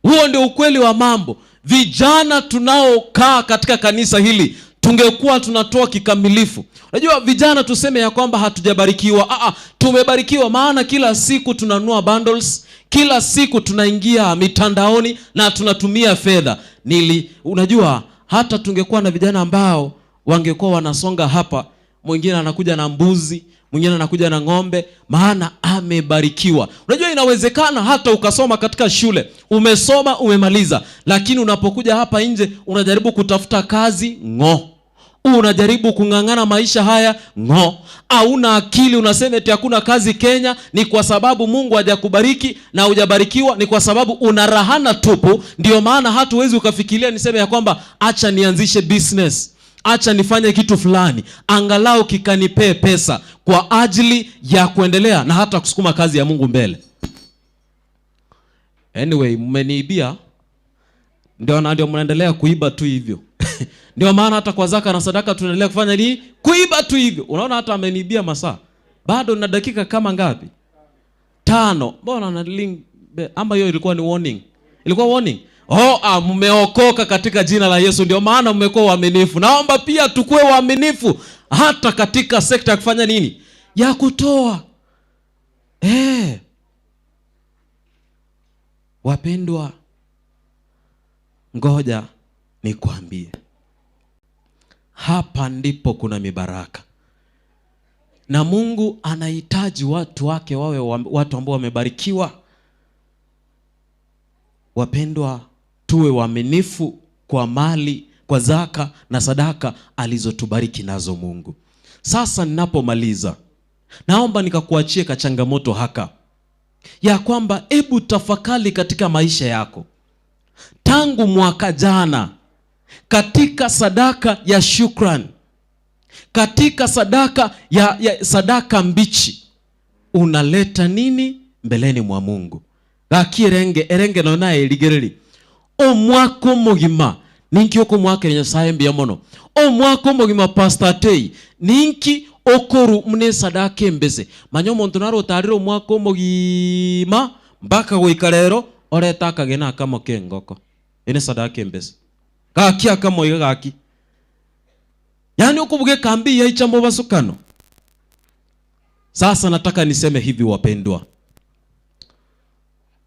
Huo ndio ukweli wa mambo. Vijana tunaokaa katika kanisa hili tungekuwa tunatoa kikamilifu. Unajua vijana tuseme ya kwamba hatujabarikiwa. Tumebarikiwa, maana kila siku tunanunua bundles, kila siku tunaingia mitandaoni na tunatumia fedha. Unajua hata tungekuwa na vijana ambao wangekuwa wanasonga hapa, mwingine anakuja na mbuzi, mwingine anakuja na ng'ombe, maana amebarikiwa. Unajua inawezekana hata ukasoma katika shule, umesoma umemaliza, lakini unapokuja hapa nje unajaribu kutafuta kazi, ng'o. Unajaribu kung'ang'ana maisha haya, ng'o. Hauna akili, unasema eti hakuna kazi Kenya. Ni kwa sababu Mungu hajakubariki na hujabarikiwa, ni kwa sababu una rahana tupu. Ndio maana hatuwezi ukafikiria niseme ya kwamba acha nianzishe business, acha nifanye kitu fulani, angalau kikanipee pesa kwa ajili ya kuendelea na hata kusukuma kazi ya Mungu mbele. Anyway, mmeniibia, ndio mnaendelea kuiba tu hivyo. Ndio maana hata kwa zaka na sadaka tunaendelea kufanya nini? Kuiba tu hivyo. Unaona hata ameniibia masaa. Bado na dakika kama ngapi? 5. Mbona na link ama hiyo ilikuwa ni warning? Ilikuwa warning. Oh, mmeokoka katika jina la Yesu, ndio maana mmekuwa waaminifu. Naomba pia tukue waaminifu hata katika sekta ya kufanya nini? Ya kutoa. Wapendwa, ngoja nikwambie. Hapa ndipo kuna mibaraka. Na Mungu anahitaji watu wake wawe watu ambao wamebarikiwa. Wapendwa, tuwe waaminifu kwa mali, kwa zaka na sadaka alizotubariki nazo Mungu. Sasa ninapomaliza, naomba nikakuachie kachangamoto haka, ya kwamba ebu tafakari katika maisha yako. Tangu mwaka jana, katika sadaka ya shukrani, katika sadaka ya sadaka mbichi, unaleta nini mbeleni mwa Mungu? Gaki erenge nona eligereri. Omwaka omogima ninki okomwakera Nyasaye mbuya mono. Omwaka omogima Pastor Tei ninki okoru mune sadaka embese. Manya omonto naro otarire omwaka omogima mpaka goika rero oreta akagena akamo kengoko. Ene sadaka embese. Gaki akamo iga gaki. Yani okubuge kambi yaicha mobasukano. Sasa nataka niseme hivi wapendwa.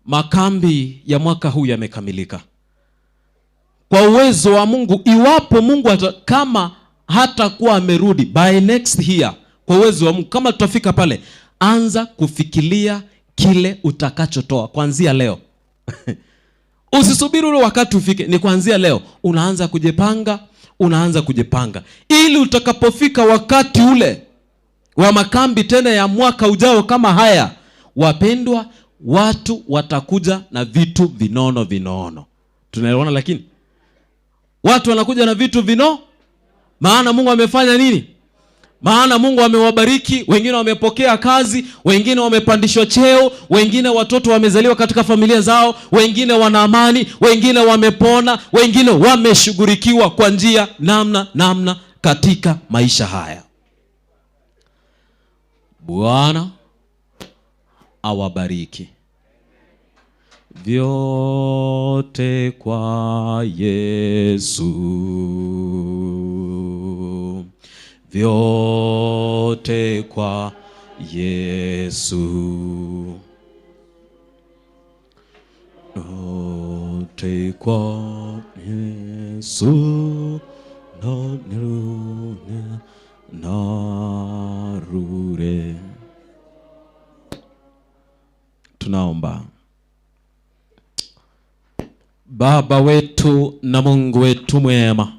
Makambi ya mwaka huu yamekamilika. Kwa uwezo wa Mungu, iwapo Mungu kama hatakuwa amerudi by next year, kwa uwezo wa Mungu kama tutafika pale, anza kufikiria kile utakachotoa kuanzia leo. Usisubiri ule wakati ufike, ni kuanzia leo unaanza kujipanga, unaanza kujipanga ili utakapofika wakati ule wa makambi tena ya mwaka ujao kama haya, wapendwa, watu watakuja na vitu vinono vinono. Tunaelewana? Lakini watu wanakuja na vitu vino, maana Mungu amefanya nini? Maana Mungu amewabariki, wengine wamepokea kazi, wengine wamepandishwa cheo, wengine watoto wamezaliwa katika familia zao, wengine wana amani, wengine wamepona, wengine wameshughulikiwa kwa njia namna namna katika maisha haya. Bwana awabariki. Vyote kwa Yesu, vyote kwa Yesu. Vyote kwa Yesu, na nirune narure. Tunaomba. Baba wetu na Mungu wetu mwema,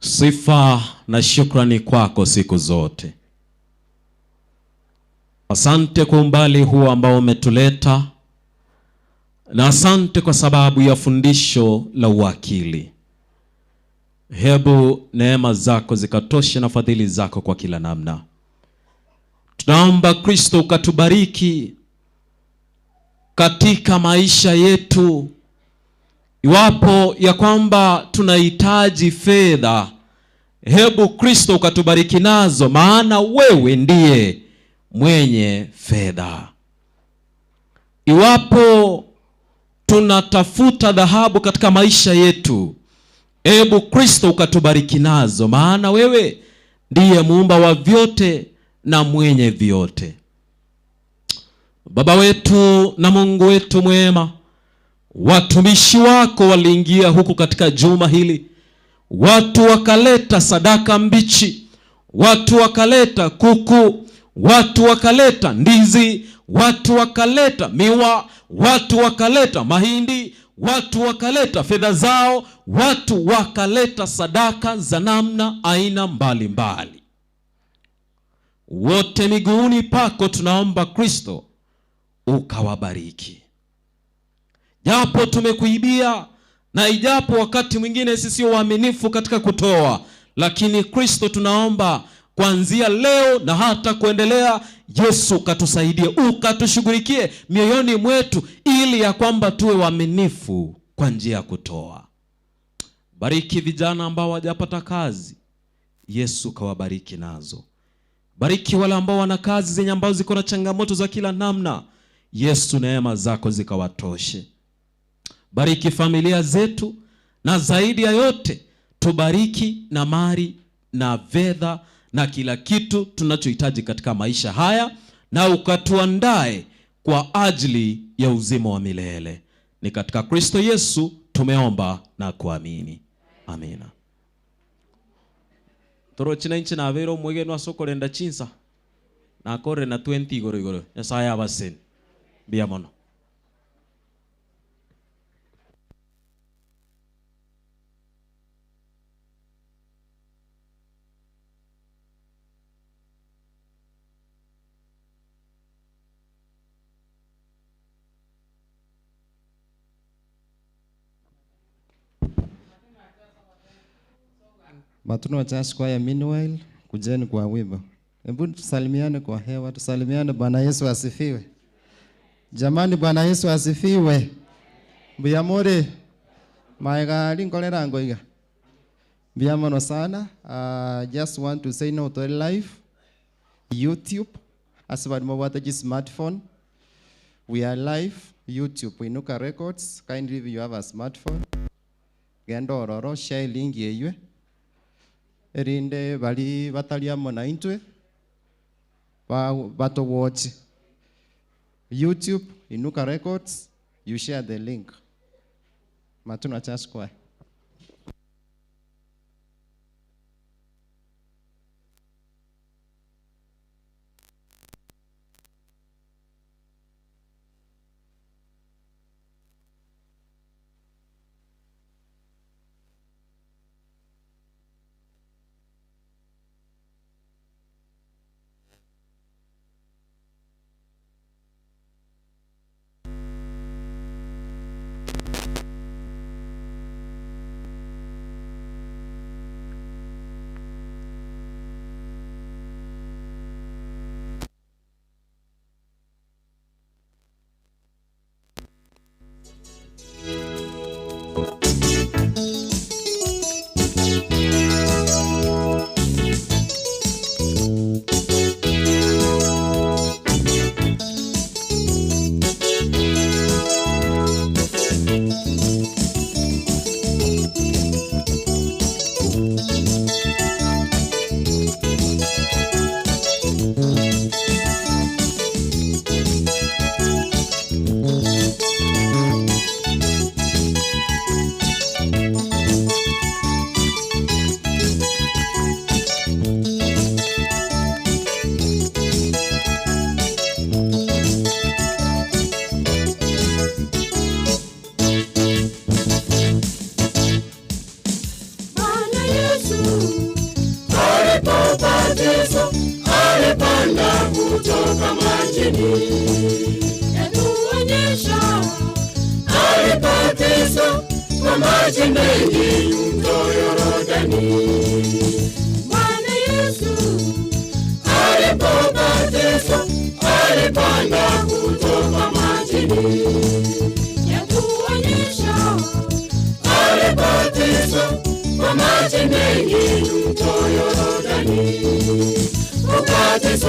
sifa na shukrani kwako siku zote. Asante kwa umbali huu ambao umetuleta, na asante kwa sababu ya fundisho la uwakili. Hebu neema zako zikatoshe na fadhili zako kwa kila namna. Tunaomba Kristo ukatubariki katika maisha yetu. Iwapo ya kwamba tunahitaji fedha, hebu Kristo ukatubariki nazo, maana wewe ndiye mwenye fedha. Iwapo tunatafuta dhahabu katika maisha yetu, hebu Kristo ukatubariki nazo, maana wewe ndiye muumba wa vyote na mwenye vyote. Baba wetu na Mungu wetu mwema, watumishi wako waliingia huku katika juma hili, watu wakaleta sadaka mbichi, watu wakaleta kuku, watu wakaleta ndizi, watu wakaleta miwa, watu wakaleta mahindi, watu wakaleta fedha zao, watu wakaleta sadaka za namna aina mbalimbali. Wote miguuni pako tunaomba Kristo ukawabariki. Japo tumekuibia na ijapo wakati mwingine sisi sio waaminifu katika kutoa, lakini Kristo tunaomba kuanzia leo na hata kuendelea, Yesu ukatusaidie, ukatushughulikie mioyoni mwetu, ili ya kwamba tuwe waaminifu kwa njia ya kutoa. Bariki vijana ambao hawajapata kazi, Yesu kawabariki nazo. Bariki wale ambao wana kazi zenye ambazo ziko na changamoto za kila namna, Yesu neema zako zikawatoshe. Bariki familia zetu, na zaidi ya yote tubariki na mali na fedha na kila kitu tunachohitaji katika maisha haya, na ukatuandae kwa ajili ya uzima wa milele. Ni katika Kristo Yesu tumeomba na kuamini. Amina. Torochi na inchi nabere omwegenu ase okorenda chinsa nakore na 20 igoro igoro. Nyasaye abaseni. Mbuya mono. Matuno Church Choir, meanwhile, kujeni kwa wimbo. Hebu tusalimiane kwa hewa, tusalimiane. Bwana Yesu asifiwe. Jamani, Bwana Yesu asifiwe. Mbuyamore maega linkolera ngoiga. Mbuyamono sana. Just want to say no to live YouTube. As what smartphone. We are live YouTube. Inuka Records. Kindly if you have a smartphone. Gendo ororo share link yeywe. Erinde bali bataliamo na intwe bato watch YouTube Inuka Records, you share the link. Matuna Church Choir. Alipobatizwa alipanda kutoka majini, yatuonyesha alibatizwa kwa maji mengi mto Yordani. Bwana Yesu alipobatizwa alipanda kutoka majini, yatuonyesha alibatizwa kwa maji mengi mto Yordani. Ubatizo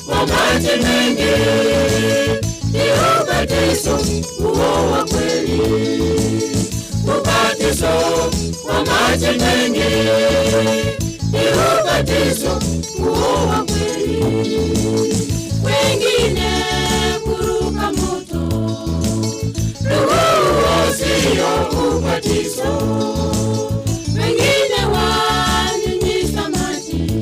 wa maji mengi ni ubatizo huo wa kweli. Ubatizo wa maji mengi ni ubatizo huo wa kweli. Wengine kuruka moto, huo sio ubatizo. Wengine wanyunyiza maji,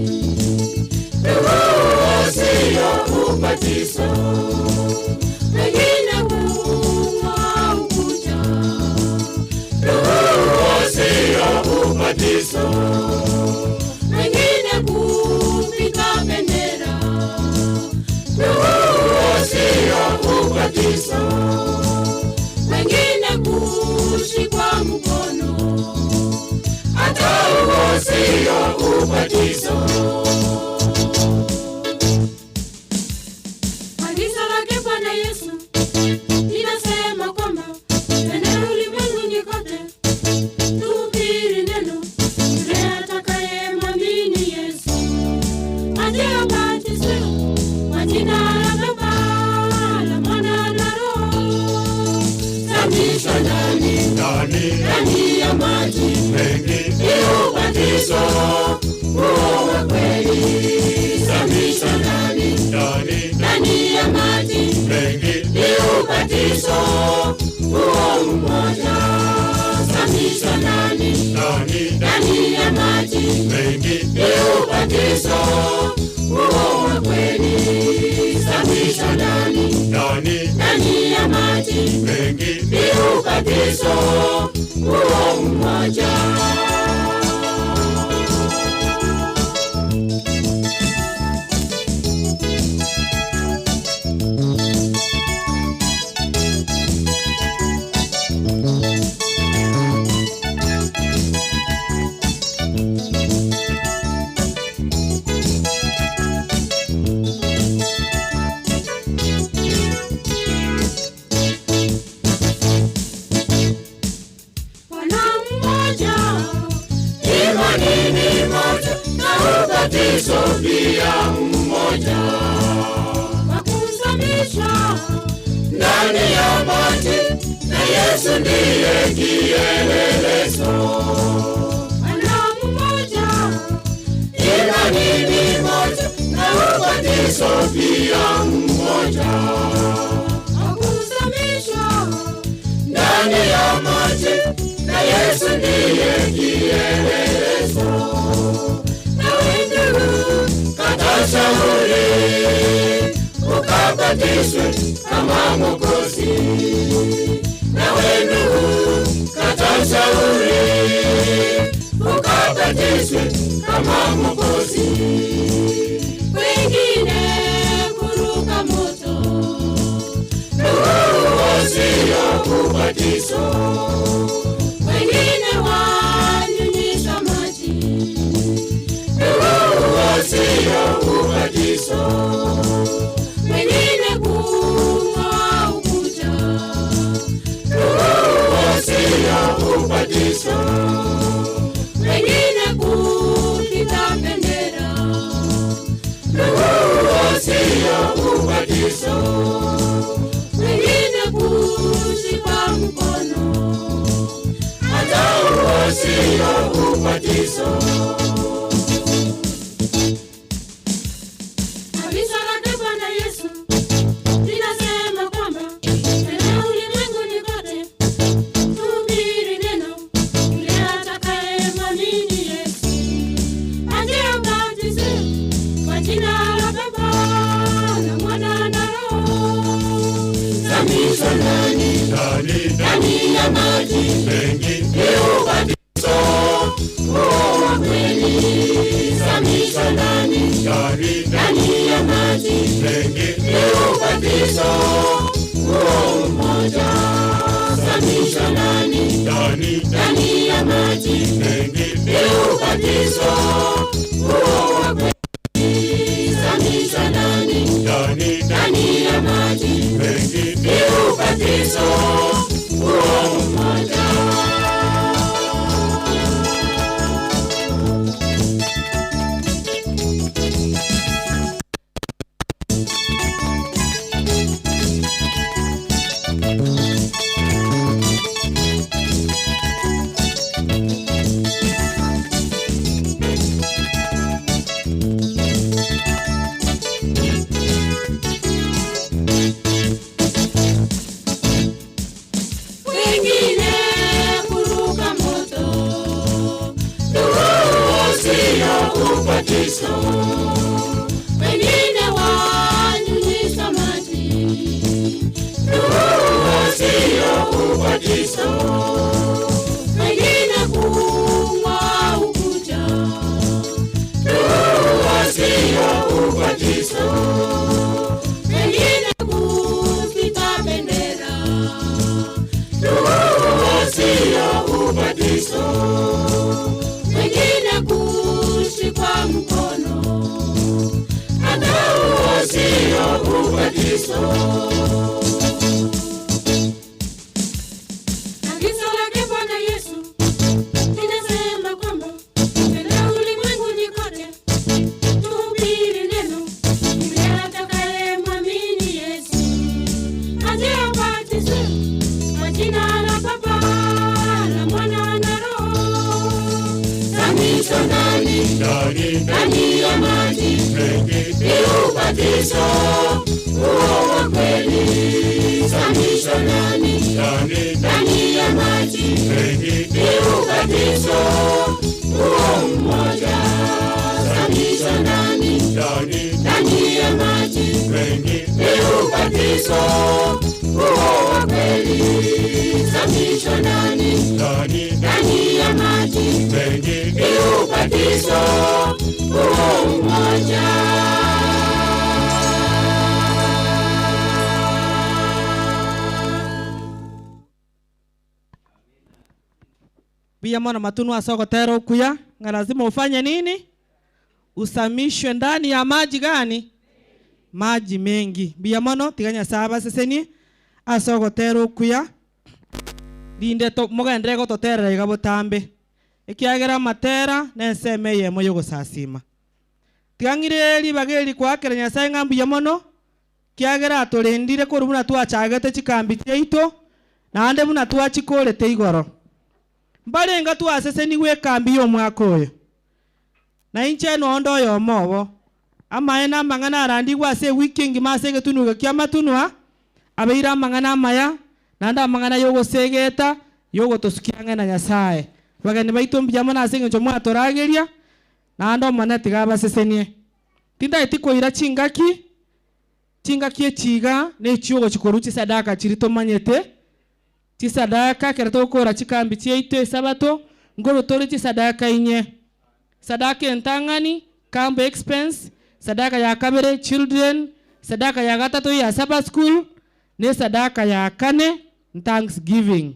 huo sio ubatizo. Wengine kung'oa ukucha, huo sio ubatizo. Wengine kupika bendera, huo sio ubatizo. Wengine kushikwa mkono, hata huo sio ubatizo. Agizo lake Bwana Yesu linasema kwamba twende ulimwenguni kote tuhubiri neno, yule atakayemwamini Yesu aje abatizwe kwa jina la Baba, la Mwana na Roho. Zamisha ndani ndani ya maji mengi ni ubatizo huo wa kweli. Zamisha ndani ndani ya maji mengi ni ubatizo huo mmoja. Zamisha ndani ndani ya maji mengi ni ubatizo huo wa kweli. Zamisha ndani ndani ya maji mengi ni ubatizo huo mmoja. Bwana mmoja, imani ni moja, na ubatizo pia mmoja. Wa kuzamishwa ndani ya maji, na Yesu ndiye kielelezo. Bwana mmoja, imani ni moja, na ubatizo pia mmoja. Wa kuzamishwa ndani ya maji, na Yesu ndiye kielelezo. Nawe ndugu, kata shauri, ukabatizwe kama Mwokozi. Nawe ndugu, kata shauri, ukabatizwe kama Mwokozi. Wengine kuruka moto, huo sio ubatizo. Wengine wanyunyiza maji, huo sio ubatizo. Wengine kung'oa ukucha, huo sio ubatizo. Wengine kupita bendera, huo sio ubatizo. Wengine kushikwa mkono, hata huo sio ubatizo. Agizo lake Bwana Yesu linasema kwamba twende ulimwenguni kote tuhubiri neno, yule atakayemwamini Yesu aje abatizwe kwa jina la Baba, la Mwana na Roho. Zamisha ndani ndani ya maji mengi ni ubatizo huo wa kweli. Ndani ya maji mengi ni ubatizo huo mmoja. Zamishwa ndani, ndani ya maji mengi ni ubatizo huo wa kweli. Zamishwa ndani, ndani ya maji mengi ni ubatizo huo mmoja. Wengine kuruka moto, huo sio ubatizo. Wengine wanyunyiza maji, huo sio ubatizo. Wengine kung'oa ukuta, huo sio ubatizo. Wengine kupita bendera, huo sio ubatizo. Wengine kushikwa mkono, hata huo sio ubatizo. Agizo lake Bwana Yesu linasema kwamba twende ulimwenguni kote tuhubiri neno, yule atakayemwamini Yesu aje abatizwe kwa jina la Baba la Mwana na Roho. Zamishwa ndani, ndani ya maji mengi ni ubatizo huo wa kweli. Zamishwa ndani, ndani ya maji mengi ni ubatizo huo mmoja. Zamishwa ndani, ndani ya maji mengi ni ubatizo huo wa kweli. Zamishwa ndani, ndani ya maji mengi ni ubatizo huo mmoja. Pia mwana matunu asogotera okuya nga lazima ufanye nini? Usamishwe ndani ya maji gani? Maji mengi. Bia mono tiganya saba seseni asogotera okuya rinde to mugendere gototerera iga botambe ekiagera matera nenseme yemo yogosasima tigang'ire ribageri kwakera Nyasaye ng'a mbuya mono kiagera atorendire korwa buna twachagete chikambi chiaito naende buna twachikorete igoro mbarenga twaseseniwe ekambi y'omwaka oyo na inche nondo oyomo obo amaye na amang'ana arandigwa ase ewiki engima ase egetunuga kia matunwa abeire amang'ana amaya naende amang'ana yogosegeta yogotosukia ang'e na Nyasaye bageni baito mbuya mono ase eng'encho mwatorageria naende omone tiga abasesenie tindaeti koira chingaki chingaki echiga na echiogo chikorwa chisadaka chiri tomanyete chisadaka kera togokora chikambi chiaito esabato ngoro tore chisadaka inye sadaka entang'ani camp expense sadaka ya kabere children sadaka ya gatatu ya Sabbath school ne sadaka ya kane thanksgiving.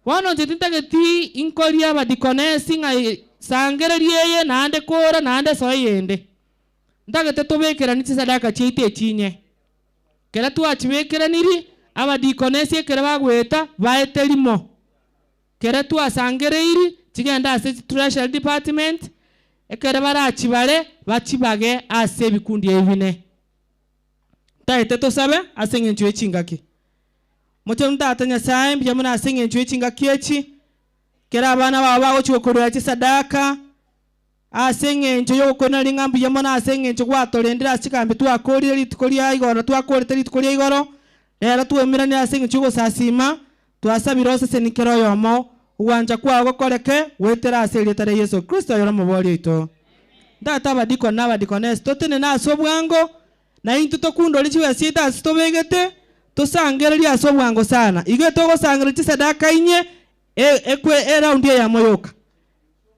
Bono inche tintageti inkoria abadikonesi ng'a sangereria eye naende kora naende soa eyende ntagete tobekerani chisadaka chiaito echinye kera twachibekeraniri abadikonesi ekere bagweta baete rimo kera twasangereiri chigenda ase treasury department ekere barachibare bachibage ase ebikundi ebine taete tosabe ase eng'encho echingaki moche ntata Nyasaye mbuya mono ase eng'encho echingaki echi kera abana babo bagochia gokorera chisadaka ase eng'encho yogokona ring'a mbuya mono ase eng'encho gwatorendire ase chikambi twakorire rituko ria igoro twakorete rituko ria igoro rero twemeranie ase eng'encho yogosasima twasabire oseseni kero oyomo ogwancha kwago gokoreke gwetera ase erieta ria Yesu Kristo oyore omobori oito. Ntata abadikoni na abadikonesi totenene ase obwango na intwe tokundori chiwesi chiaito ase tobegete tosangererie ase obwango sana igo togosangereria chisadaka inye ekwe eraundi eyamo yoka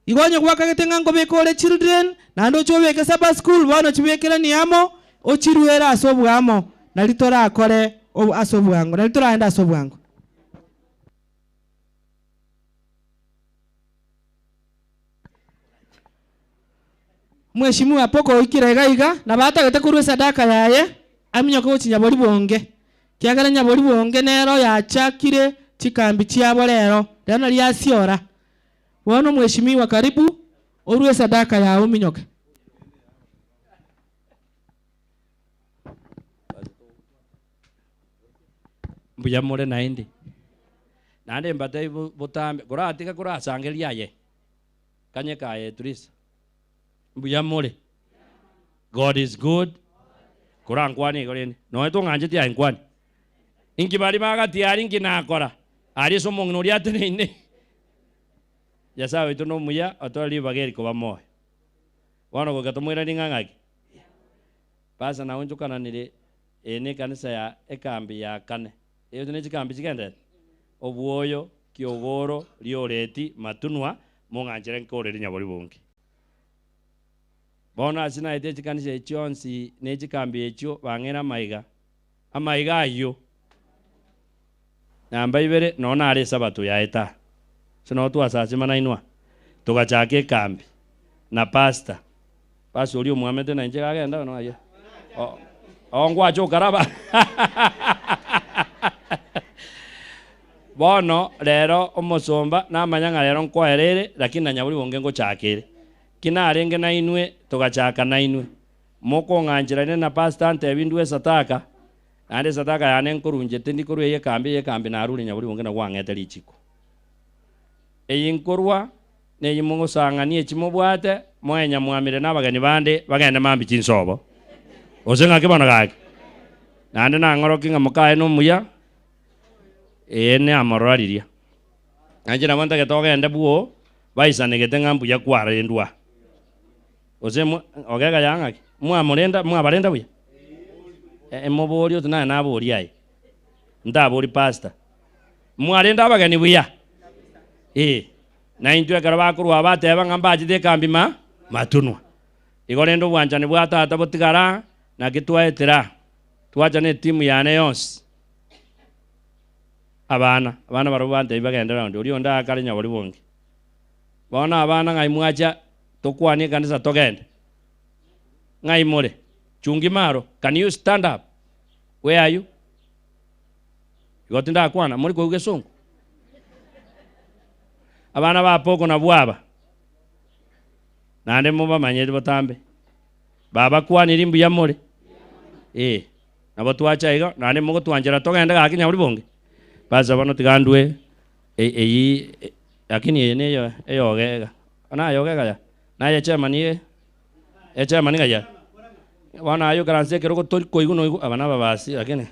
Igo onye gwakagete ng'a nkobeka ore children, naende oche obeke Sabbath school, bono chibekerani amo, ochiruere ase obwamo, nari torakore ase obwango, nari toraende ase obwango. Mheshimiwa poko oikire iga iga, na batagete korwa esadaka yaye, aminyoke gochi Nyabori bonge. Kiagera Nyabori bonge nero yachakire chikambi chiabo rero, rero nari yasiora. Bono mheshimiwa karibu, orue sadaka ya ominyoke. Mbuya more naende. Naende mbate botambe, koratiga korasangeria aye. Kanye kaye turisa. Mbuya more. God is good. Korankwani igorene. No eto ng'ancheti aye nkwani. Inki bari bagati ari inki nakora. Ari ase omong'ina oria ateneine. Nyasaye oito na omuya, otore ribaga eri koba moyo. Bono goika tomoiranie ng'a ng'aki. Pasa nawe nchokananire eye na ekanisa ya ekambi ya kane. Eyo ne chikambi chigenderete. Obwoyo, Kiogoro, Rioreti, Matunwa, mong'anchere nkorere Nyabori bonge. Bono ase naete chikanisa echio onsi na echikambi echio bang'era amaiga. Amaiga ayio. Namba ibere nonya nare esabato yaeta. So no twasasima nainwa. Togachaka ekambi na pastor. Pastor oria omwamete nainche kagenda no aye. O ngwacha okaraba. Bono rero omosomba namanya ng'a rero nkoerere lakini na Nyabori bonge ngochakere. Kinarenge nainwe togachaka nainwe. Mokong'ancherane na pastor ntebi ndwe sataka. Naende sataka yane nkorunchete ndikorwa eye ekambi eye ekambi narure Nyabori bonge nagwang'ete richiko. Eyi nkorwa neyi mogosang'ania echimobwate mwenya mwamire na abageni bande bagende mambi chinsobo. Ose ng'aki bono gaki. Naende nang'oroki ng'a mokaye na omuya eye ne amororariria. Nainche nabo ntagete ogende bwo baisanegete ng'a mbuya kwarendwa. Ose ogega ya ng'aki mwamorenda mwabarenda buya. Emobori otu naye nabori aye. Ntabori pastor. Mwarenda abageni buya. Na intwe ekero bakorwa bateba ng'a mbachete ekambi ma matunwa. Igo rende obwanchani bwa tata botigara naki twaetera. Twacha na etimu yane yonsi. Abana, abana barabwo bantebi bagende round oria onde akare Nyabori bonge. Bono abana ng'ai mwacha tokwanie ekanisa togende. Ng'ai more. Chungi maro, can you stand up? Where are you? Igo tindakwana muri koigwa esongo. Abana ba poko na bwaba. Naende mobamanyete botambe. Baba kwanire mbuya more. Nabo twacha igo naende mogotwanchera togende gaki Nyabori bonge. Basa bono tigandwe eyi lakini eye neyo eyogega. Ona yogega ya. Naye chairman ye. E chairman ngaya. Bono ayo karanse ekero tori koigwa noigwa abana babasi lakini.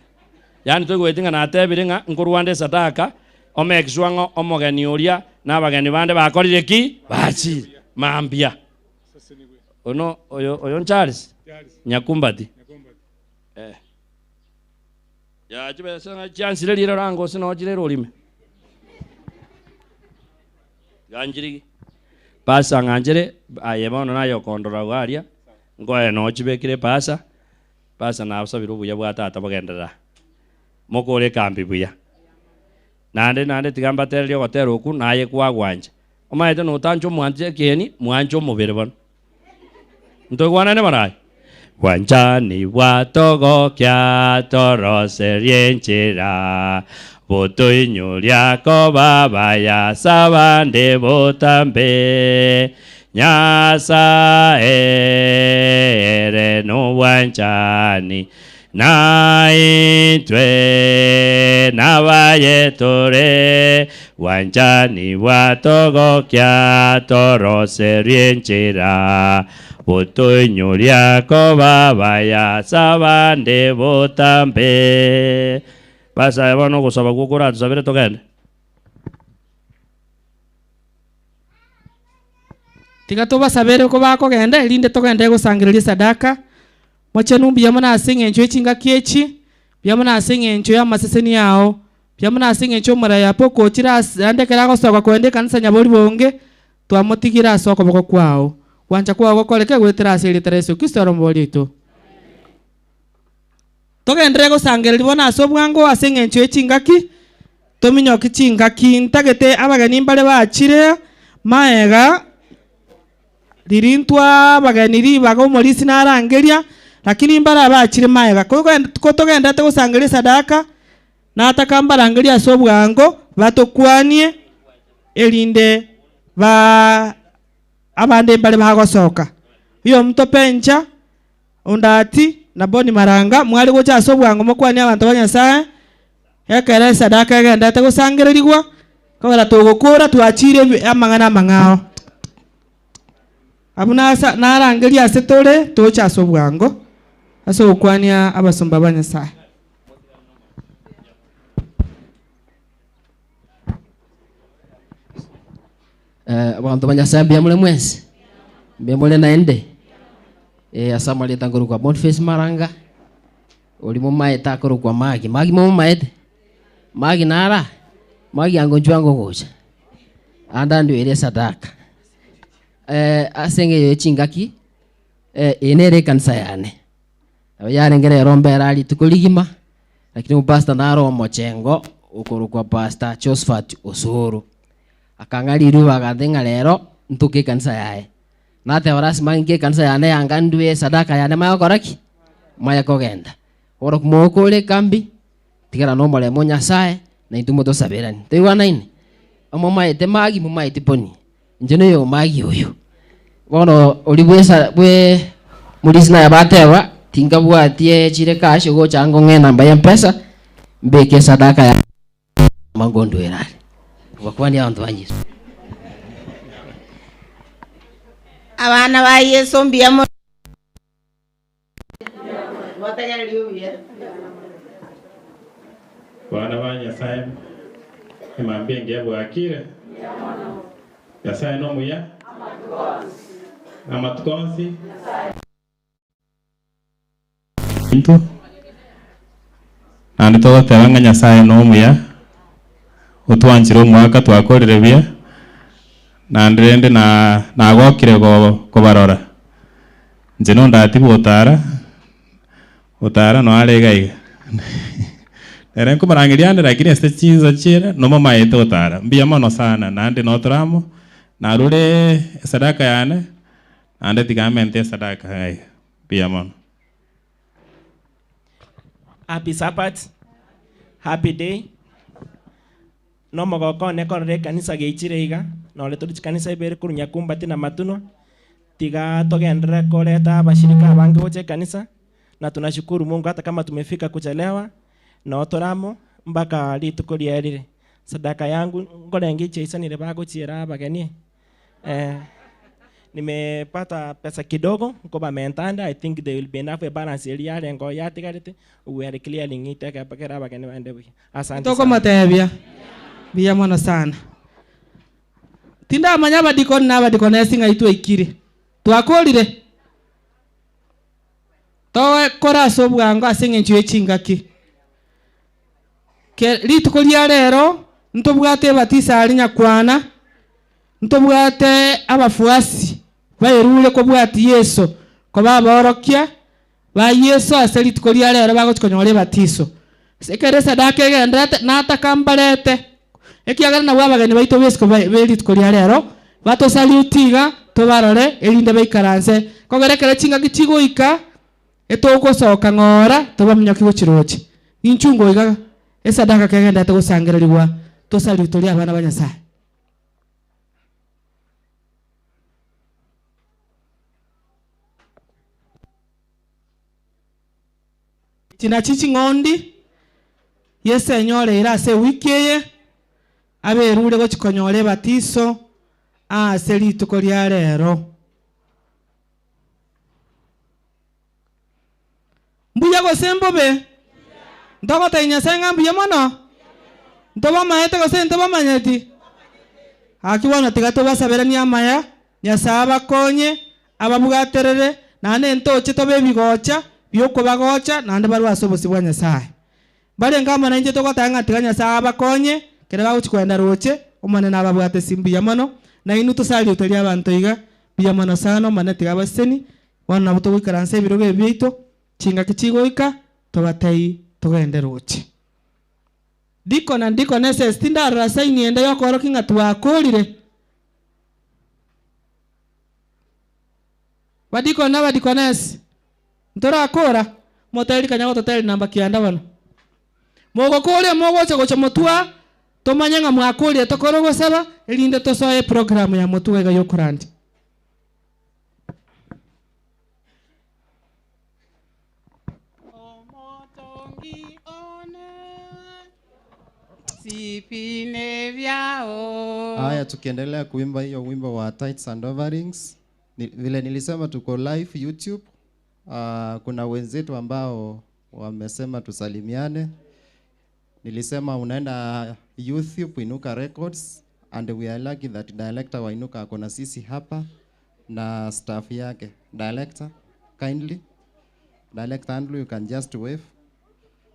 Yaani toigwete ng'a natebire ng'a nkorwande sadaka omake sure ng'a omogeni oria na abageni bande bakorire ki bachire mambia. Ono oyo oyo Charles Nyakumbati. Ya chibesa ng'a chansire riro rango ase nochire orime. Ganjirigi. Pasa ng'anchere aye bono naye okondora aria nkoe nochibekire pasa. Pasa nabasabire obuya bwa tata bogenderera. Mokore ekambi buya. Naende naende tiga mbatererie ogotera oku naye kwagwancha. Omaete notancha omwanche ekieni, mwanche omobere bono. Ntoigwanane bono aye? Bwanchani bwatogokia toroserie enchera botoinyuria koba ya sabande botambe Nyasaye ere nobwanchani na intwe nabayetore bwanchani bwatogokia toroserie enchera botoinyuria koba ya sabande botambe. Basa bono gosaba gokora tusabere togende. Tiga tobasabere ko bakogenda erinde togende gosangereria sadaka. Mochenu mbuya mono ase eng'encho y'echingaki echi, mbuya mono ase eng'encho y'amaseseni yao, mbuya mono ase eng'encho omoraya apo okochire ase ande ekero agosoka kogenda ekanisa Nyabori bonge. Twamotigira ase okoboko kwao. Gwancha kwao gokoreke gwetera ase erieta ria Yesu Kristo oromborito. Togendere gosangereri bono ase obwango ase eng'encho ya chingaki. Tominyoki chingaki ntagete abageni mbare bachire maega ririntwa abageni ribaga omorisi narangeria lakini mbara bachire maega kotogendete gosangeria sadaka nataka mbarangeria ase obwango batokwanie erinde ba abande mbare bagosoka iyo mtopencha ondati na Boni Maranga mwari gocha ase obwango mokwanie abanto ba Nyasaye ekere sadaka egendete gosangererigwa kobera togokora twachire amang'ana amang'ao abu narangeria ase tore tocha ase obwango ase ogokwania abasomba ba Nyasaye. Abantu ba Nyasaye mbiamule mwensi mbiamule naende asamali tanguru kwa Boniface Maranga olimo maeta akoro kwa magi magi mo maete magi nara magi ango njwango gocha anda ndio ile sadaka asenge yo chingaki enere kanisa yane yarengere rombera ali tukuligima lakini pastor naro mochengo ukoro kwa pastor Josephat Osoro akangaliru bagathenga lero ntuke kanisa yae nate warasi mangi kanisa yane yangandwe sadaka yane mayokoraki mayakogenda oro kumokole kambi tigera no mole mo Nyasaye na intumo tosaberani toiwanaine omo maete magi mo maete poni njeno yo magi oyo bono olibwesa bwe mulisina yabatewa tinga bwatie chire cash go chango nge namba ya mpesa mbeke sadaka ya mangondo erari wakwani abantu ba Yesu abana ba Yesu mbiyamo Bana ba Nyasaye emambie ngiya bwakire Nyasaye no muya amatukonsi ntu nandi togoteba ng'a Nyasaye no muya otwanchire omwaka twakorire buya nandi rende na nagokire kobarora nche nondatibwa otara otara no arega iga nere nkomarangeria ande lakini ase chinsa chire nomomaete otara mbuya mono sana nandi notoramo narure esadaka yane nande tigamente esadaka iga mbuya mono. Happy Sabbath, happy day. No mogoko ne korore kanisa geichire iga nore turi kanisa ibere kuru Nyakumbati na Matunwa tiga togendere koreta abashirika abange goche kanisa na tunashukuru Mungu hata kama tumefika kuchelewa na otoramo mpaka rituko rierire sadaka yangu ngorengi cheisanire bagochiera abageni nimepata pesa kidogo nkoba mentanda. I think they will be enough a balance area rengo yatigarete we are clearing it akapakera abageni bande buya. Asante toko matebia biya mono sana tinda amanya abadikoni na abadikonesi ng'aitwe ikire twakorire tokora ase obwango ase eng'encho ya chingaki rituko ria rero ntobwate ebatisa ari nyakwana ntobwate abafuasi baerure kobwati Yesu koba aborokia ba Yesu ase rituko ria rero bagochikonyora ebatiso ekere sadaka egenderete natakambarete ekiagera nabwo abageni baito besiko be rituko ria rero batosaliutiga tobarore erinde baikaranse kogerekere chingaki chigoika etogosoka ng'ora tobaminyoki gochiroche ninchungo iga esadaka kegendete gosangererigwa tosaliutoria abana ba Nyasaye. China chiching'ondi Yesu enyoreire ase ewiki eye aberure gochikonyora ebatiso ase rituko ria rero. Mbuya gose mbobe ntogotebia Nyasaye ng'a mbuya mono ntobamaete gose ntobamanyeti aki bono tiga tobasaberanie amaya Nyasaye abakonye ababwaterere naende ntoche tobe ebigocha biokobagocha naende barwe ase obosi bwa Nyasaye barenge amo nainche togoteba ng'a tiga Nyasaye abakonye kere bagochi kwenda roche omonene ababwate simbuya mono Na inu tusaliuteria abantu iga buya mono sana omane tiga abaseni bono nabo togoikaransa ebirogo ebi biaito chingaki chigoika tobatei togende roche. Diko na ndiko nese tindarora saini ende yokoroki ng'a twakorire. Badiko na badiko nese ntorakora moteri kanya gototeri namba kianda bono. Mogokore mogocha gocha motua tomanye ng'a mwakorire tokoro gosaba erinde tosoe program ya motua iga yokorandi. Haya, tukiendelea kuimba hiyo wimbo wa Tithes and Offerings, vile nilisema tuko live YouTube. Kuna wenzetu ambao wamesema tusalimiane. Nilisema unaenda YouTube Inuka Records, and we are lucky that director wa Inuka ako na sisi hapa na staff yake. Director, kindly. Director Andrew, you can just wave.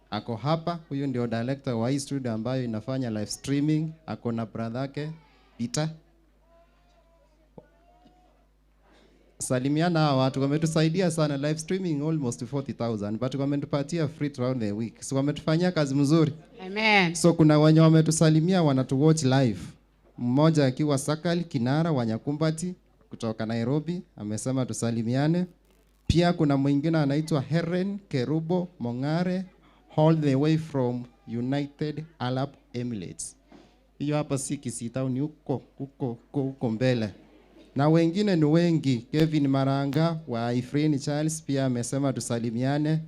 Ako hapa, huyu ndio director wa hii studio ambayo inafanya live streaming. Ako na brother yake Peter. Salimiana hawa watu, wametusaidia sana live streaming almost 40,000, but wametupatia free throughout the week. So wametufanyia kazi mzuri. Amen. So kuna wenye wametusalimia wanatuwatch live. Mmoja akiwa Sakali Kinara wa Nyakumbati kutoka Nairobi amesema tusalimiane. Pia kuna mwingine anaitwa Heren Kerubo Mongare all the way from United Arab Emirates. Hiyo hapa si Kisii town, huko huko huko mbele. Na wengine ni wengi. Kevin Maranga wa Ifreni Charles pia amesema tusalimiane.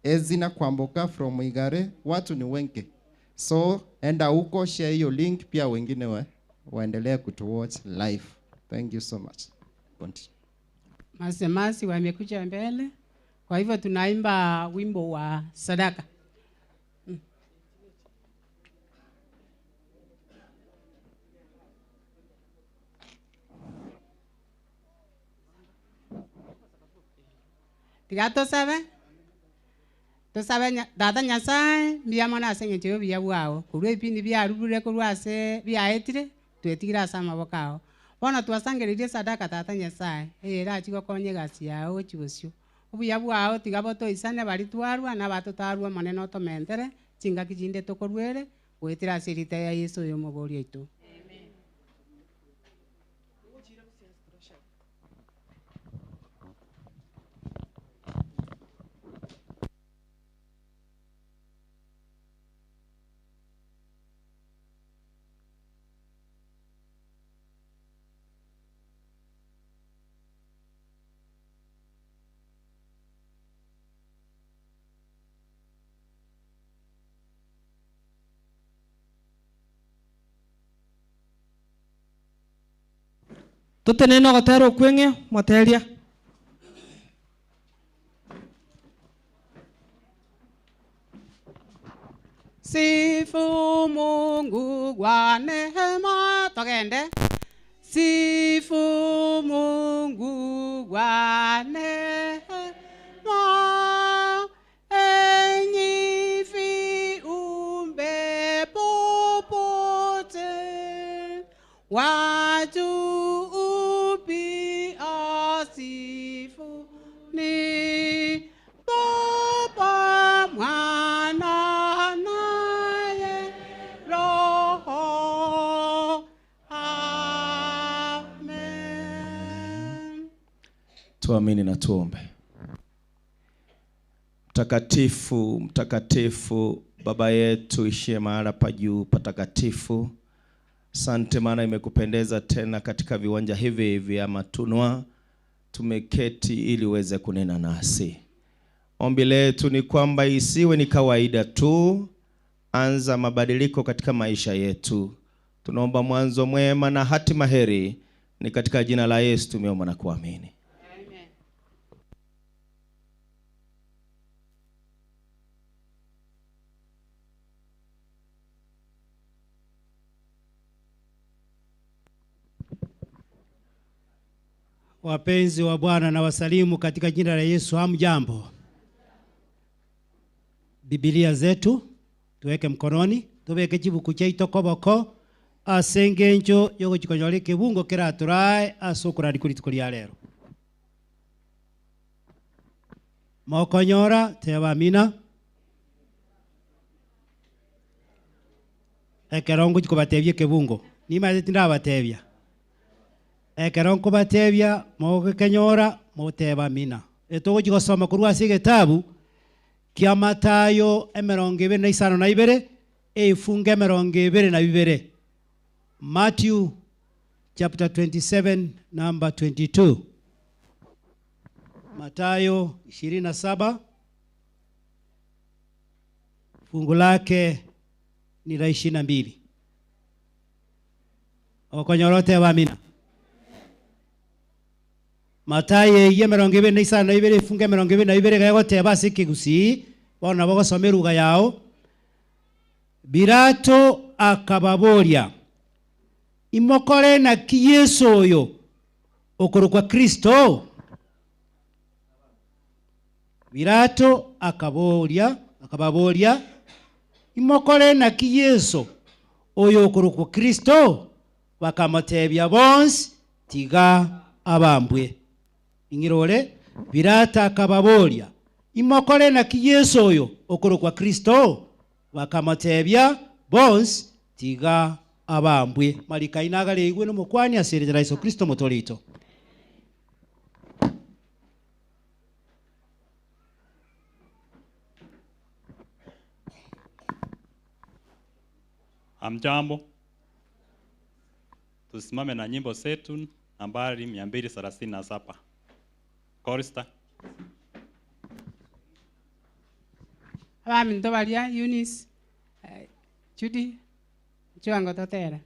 Ezina Kwamboka from Igare. Watu ni wengi. So enda huko, share hiyo link pia wengine waendelee kutuwatch live. Thank you so much. Continue. Masemasi wamekuja mbele. Kwa hivyo tunaimba wimbo wa sadaka. Tiga tosabe tosabe dada Nyasaye mbiyamona ase eng'encho y'obuya bwao korwa ebipindi biarurure korwa ase biaetire twetigire ase amaboko ao bono twasangererie sadaka tata Nyasaye eyere achi gokonya egasi yao gochi bosio obuya bwao tiga botoisane bari twarwa na batotarwa monene otomentere chingaki chinde tokorwere goetera ase erita ya Yesu oyo omobori oito. Tutenene gotera okweng'e moteria. Sifu Mungu kwa neema, togende. Sifu Mungu kwa neema, enyi viumbe popote, watu upi asifu ni Baba, Mwana naye Roho. Amen. Tuamini na tuombe. Mtakatifu, mtakatifu Baba yetu ishie mahala pa juu patakatifu. Asante maana imekupendeza tena katika viwanja hivi vya Matunwa tumeketi ili uweze kunena nasi. Ombi letu ni kwamba isiwe ni kawaida tu, anza mabadiliko katika maisha yetu. Tunaomba mwanzo mwema na hatima heri, ni katika jina la Yesu tumeomba na kuamini. Amen. Wapenzi wa Bwana na wasalimu katika jina la Yesu. Hamjambo. Biblia zetu tuweke mkononi, tuweke chibuku chaito koboko Ase engencho yogochikonyora ekebungo keraturae ase okorari korituko ria rero. Mokonyora teba amina. Ekero ngochikobatebia ekebungo nimaete tindabatebia. Ekero nkobatebia mogokenyora moteba amina. Etogochigosoma korwa ase egetabu kia Matayo 25 efunga 22. Matthew chapter 27 number 22. Matayo 27 fungu lake ni la 22. Okonyorote wa amina. Matayo ye 25 fungu 22 gagoteba ase ekegusii bono bagosoma eruga yao. Birato akababoria, imokore naki Yesu oyo okorokwa Kristo? Birato akababoria imokore naki Yesu oyo okorokwa Kristo? Bakamotebia bonsi, tiga abambwe. Ingirore, Birato akababoria, imokore naki Yesu oyo okorokwa Kristo? Bakamotebia bonsi, tiga abambwe. Marika inagale igwe nomokwani aserera Yesu Kristo motorito. Hamjambo. Tusimame na nyimbo zetu nambari 237. Chorister. Abaminto baria Eunice, Judy, chiwango totera.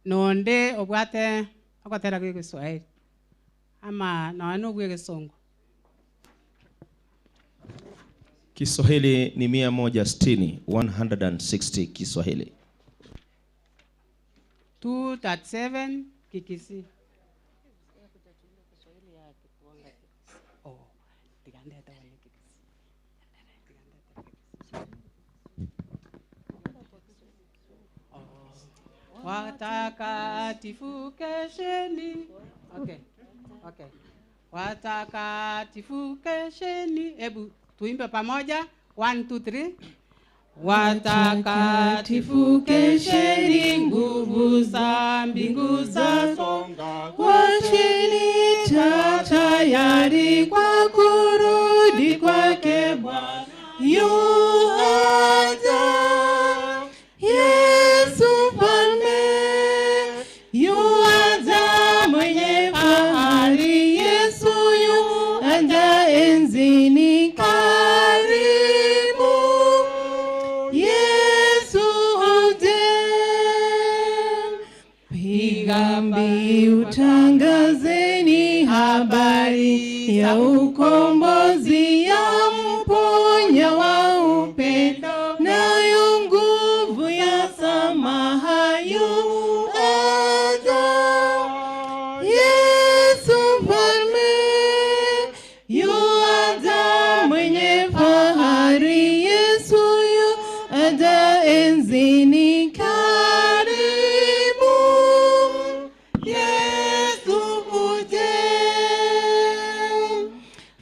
Nonde obwate ogotera gwe Kiswahili ama nono gwe Kisongo. Kiswahili ni 160, 160 Kiswahili. 237 Kikisi. Oh, watakatifu kesheni. Okay. Okay. Watakatifu kesheni. Ebu tuimbe pamoja. 1 2 3. Watakatifu kesheni, nguvu za mbingu zasonga, washeni taa tayari kwa kurudi kwake Bwana. Yuaja Yesu mfalme, yuaja mwenye fahari, Yesu yuaja enzini, karibu Yesu uje. Piga mbiu, tangazeni habari ya ukombozi, ya mponya wa upendo, nayo nguvu ya samaha yuaja. Yesu mfalme, yuaja mwenye fahari, Yesu yuaja enzini, karibu Yesu uje.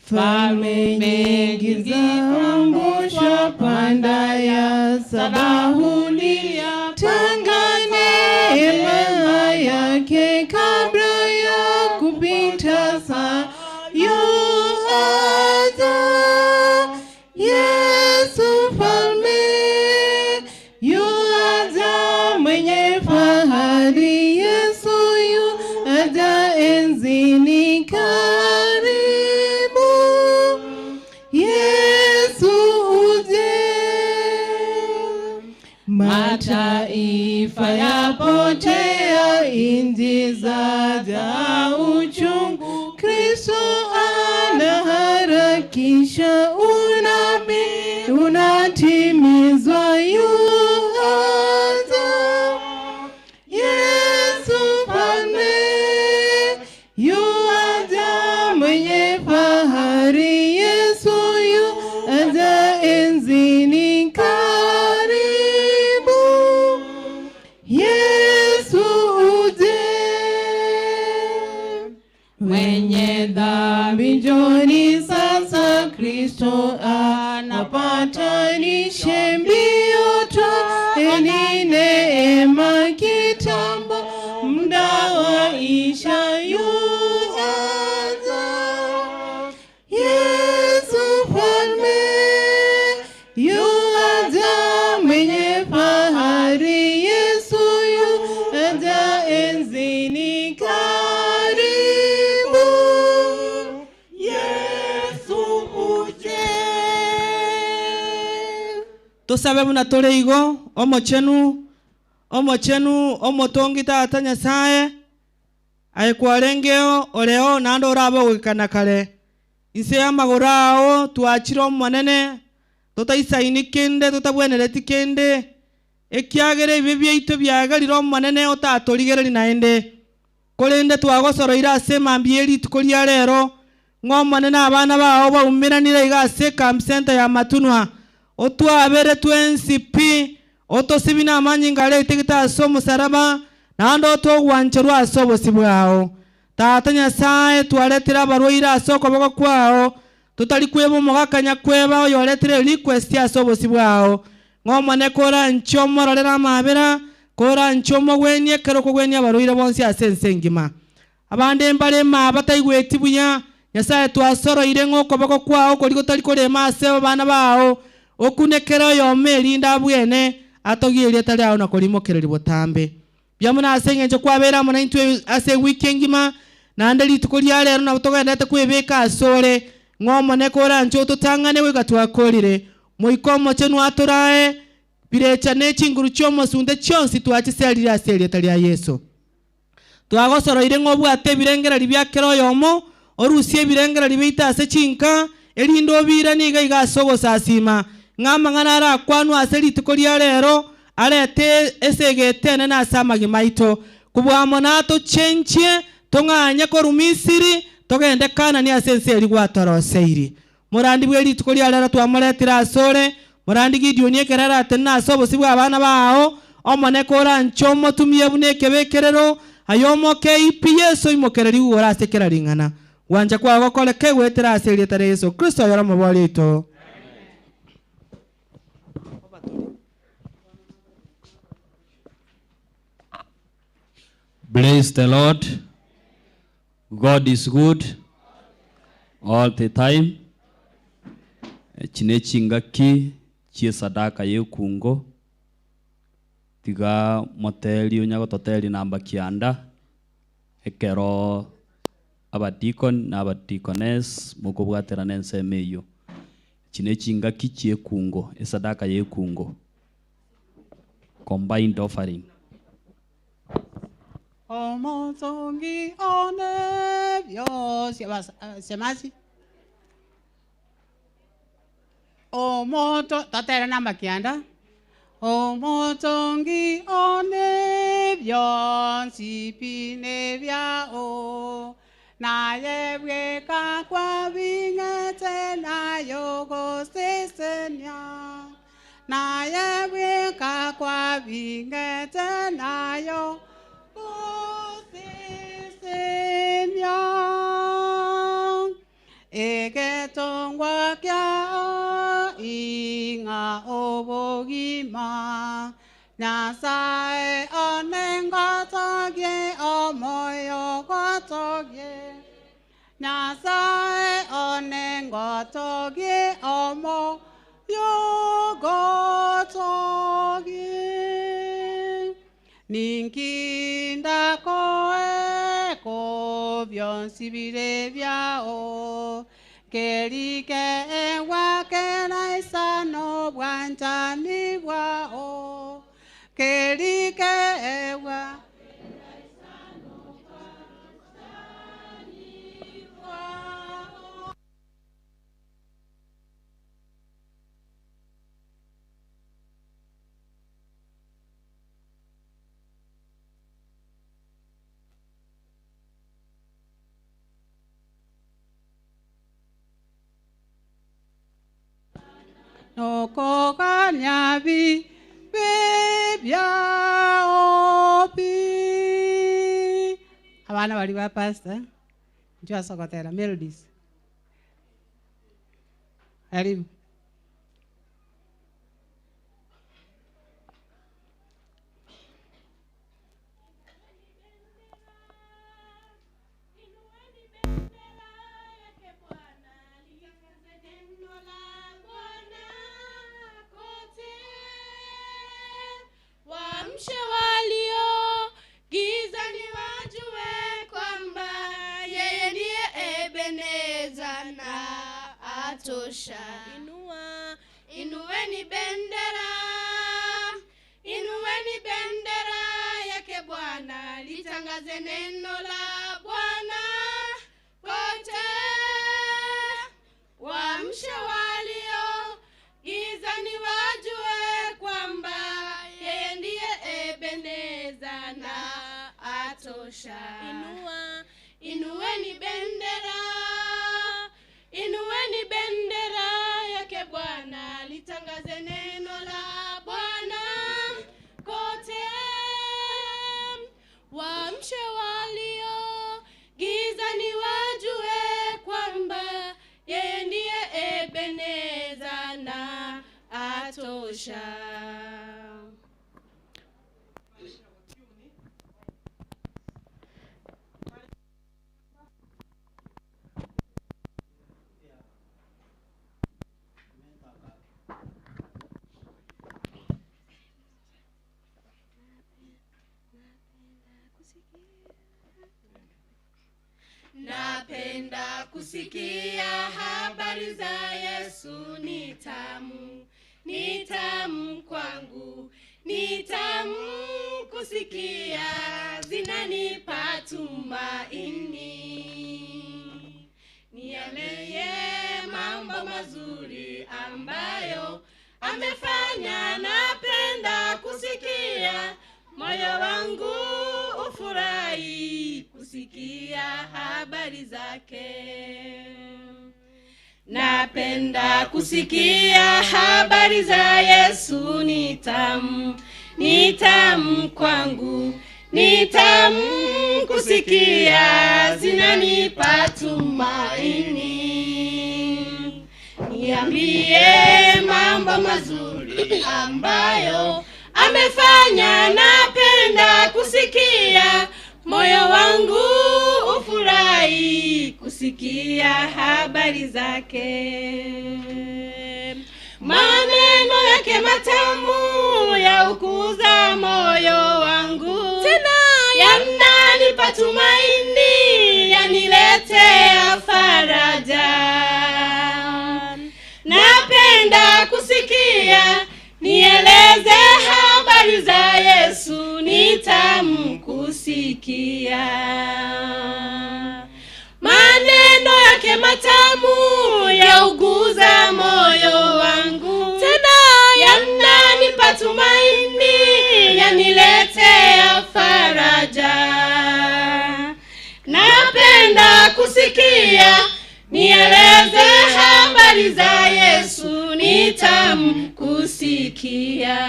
Falme nyingi zaangushwa, panda ya sabahuni, tanga neema yake kabla ya kupita saa. Yuaja Yesu mfalme, yuaja mwenye fahari, Yesu yuaja enzini, karibu Yesu uje. Mataifa yapotea, inji zajaa uchungu, Kristo anaharakisha, unabii unatimizwa, yuaja Yesu mfalme, yuaja mwenye fahari, Yesu yuaja enzini, karibu Wenye dhambi njoni sasa, Kristo anapatanishe mbio, twaeni neema kitambo, muda waisha yuaja. Yesu mfalme yuaja, mwenye fahari, Yesu yuaja enzini karibu. Yesu uje. Tosabe buna tore igo omochenu omochenu omotongi tata Nyasaye aye kwarengeo oreo nando orabo gwikana kare inse ya magoro ao twachire omonene totaisaini kende totabwenereti kende ekiagere ebi biaito biagarire omonene otatorigereri naende korende twagosoroire ase emambi ye rituko ria rero ng'omonene abana bao baumiranire iga ase camp center ya Matunwa otwabere twensi pi otosibi n'amanyinga aretigete ase omusaraba naende otogwancherwa ase obosi bwao. Tata Nyasaye twaretire abarwaire ase okoboko kwao totari kweba omogakanya kweba oyoretire request ase obosi bwao ng'omone kora nchi omororere amabera kora nchi omogwenie ekero okogwenia abarwaire bonsi ase ense engima. Abande mbarema bataigweti buya Nyasaye twasoroire ng'okoboko kwao kori gotari korema ase abana bao okunekera oyome erinda abwene atogie etari ao na korimokereri botambe. Biamuna ase eng'encho kwabera amo naintwe ase ewiki engima naende rituko ria rero nabo togendete kwebeka asore ng'omone kora ncho totang'ane goika twakorire moika omochenu atorae birecha ne chinguru chiomosunte chionsi twachiserire ase erieta ria Yesu. Twagosoroire ng'obwate ebirengereri biakera oyomo orusie ebirengereri biaito ase chinka erinde obira niga iga ase ogosasima ng'amang'ana arakwanwa ase rituko ria rero arete esegete enene ase amagima aito kubwamo natochenchie tong'anye korwa Misiri togende Kanani ase ense eri gwatoroseiri. Morandi bwe rituko ria rero twamoretire asore morandi Gideon ekero aratene ase obosi bwa abana bao omone kora ncho omotumie buna ekebekerero ayomoke ipi Yesu imokereri igoro ase kera ring'ana gwancha kwagokoreke gwetera ase erieta ria Yesu Kristo oyore omobori oito. Bless the Lord. God is good all the time. Chine chingaki chie sadaka yekungo tiga moteli onyagototeli namba kianda ekero abadikon na abadikones mukobwaterana ensemo eyo. Chine chingaki chie kungo esadaka yekungo combined offering. Omotongi one byose semasi omoto tatera namba kianda omotongi one byonsi pine byao naye bweka kwa bingete nayo gosesenya naye bweka kwa bingete nayo gosesenya egetongwa kyao inga obogima Nyasaye onengotogie omoyo gotogie Nyasaye onengotogie omoyo gotogie ninkinda koe ko byonsi bire byao kerike ewa keraisano bwanchani bwao kerike ewa nokoganyabi bebyaopi. Abana bari ba pastor Njoo sokotera melodies. Karibu. Waamshe walio gizani wajue kwamba yeye ndiye Ebeneza na atosha. Inueni bendera, inueni bendera yake Bwana, litangaze neno la Bwana kote. Waamshe walio gizani wajue kwamba yeye ndiye Ebeneza na atosha. Inueni bendera, inueni bendera yake Bwana, litangaze neno la Bwana kote. Waamshe walio gizani wajue kwamba yeye ndiye Ebeneza na atosha. Napenda kusikia habari za Yesu, ni tamu, ni tamu kwangu, ni tamu kusikia, zinanipa tumaini. Niambie mambo mazuri ambayo amefanya, napenda kusikia, moyo wangu ufurahi kusikia habari zake. Napenda kusikia habari za Yesu, ni tamu, ni tamu kwangu, ni tamu kusikia, zinanipa tumaini. Niambie mambo mazuri ambayo amefanya, napenda kusikia, moyo wangu ufurahi kusikia habari zake. Maneno yake matamu yaukuza moyo wangu, tena yananipa tumaini, yaniletea faraja. Napenda kusikia, nieleze habari za Yesu, ni tamu kusikia. Maneno yake matamu yauguza moyo wangu, tena yananipa tumaini, yaniletea faraja. Napenda kusikia, nieleze habari za Yesu, ni tamu kusikia.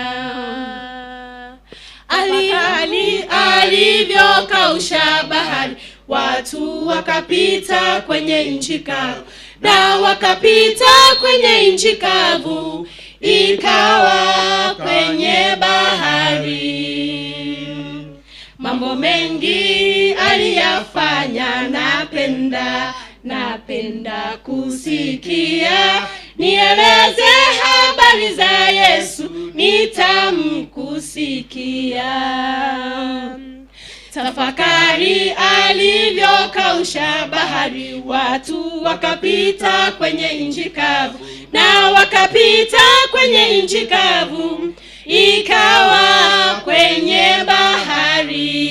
Alivyokausha bahari, watu wakapita kwenye nchi kavu, na wakapita kwenye nchi kavu, ikawa kwenye bahari. Mambo mengi aliyafanya, napenda, napenda kusikia, nieleze habari za Yesu, ni tamu kusikia. Tafakari alivyokausha bahari, watu wakapita kwenye nchi kavu, na wakapita kwenye nchi kavu, ikawa kwenye bahari.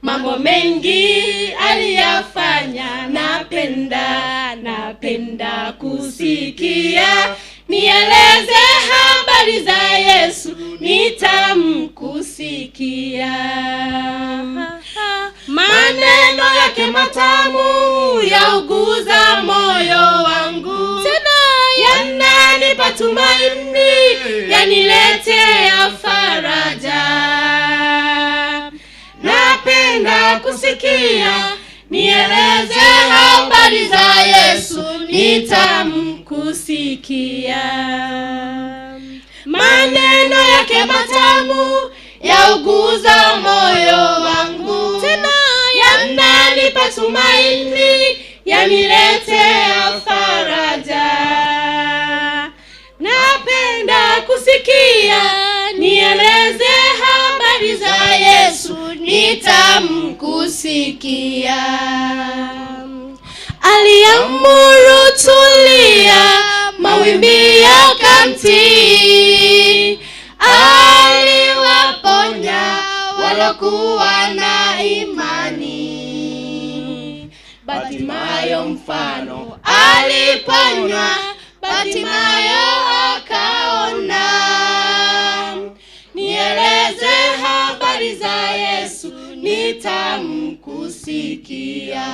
Mambo mengi aliyafanya, napenda, napenda kusikia, nieleze habari za Yesu, ni tamu kusikia. Maneno yake matamu yauguza moyo wangu, tena yananipa tumaini, yaniletea faraja. Napenda kusikia, nieleze habari za Yesu, ni tamu kusikia. Maneno yake matamu yauguza moyo wangu, tena yananipa tumaini, yaniletea faraja. Napenda kusikia, nieleze habari za Yesu, ni tamu kusikia. Aliamuru tulia, mawimbi yakamtii, aliwaponya walokuwa na imani. Bartimayo mfano aliponywa, Bartimayo akaona. Nieleze habari za Yesu, ni tamu kusikia.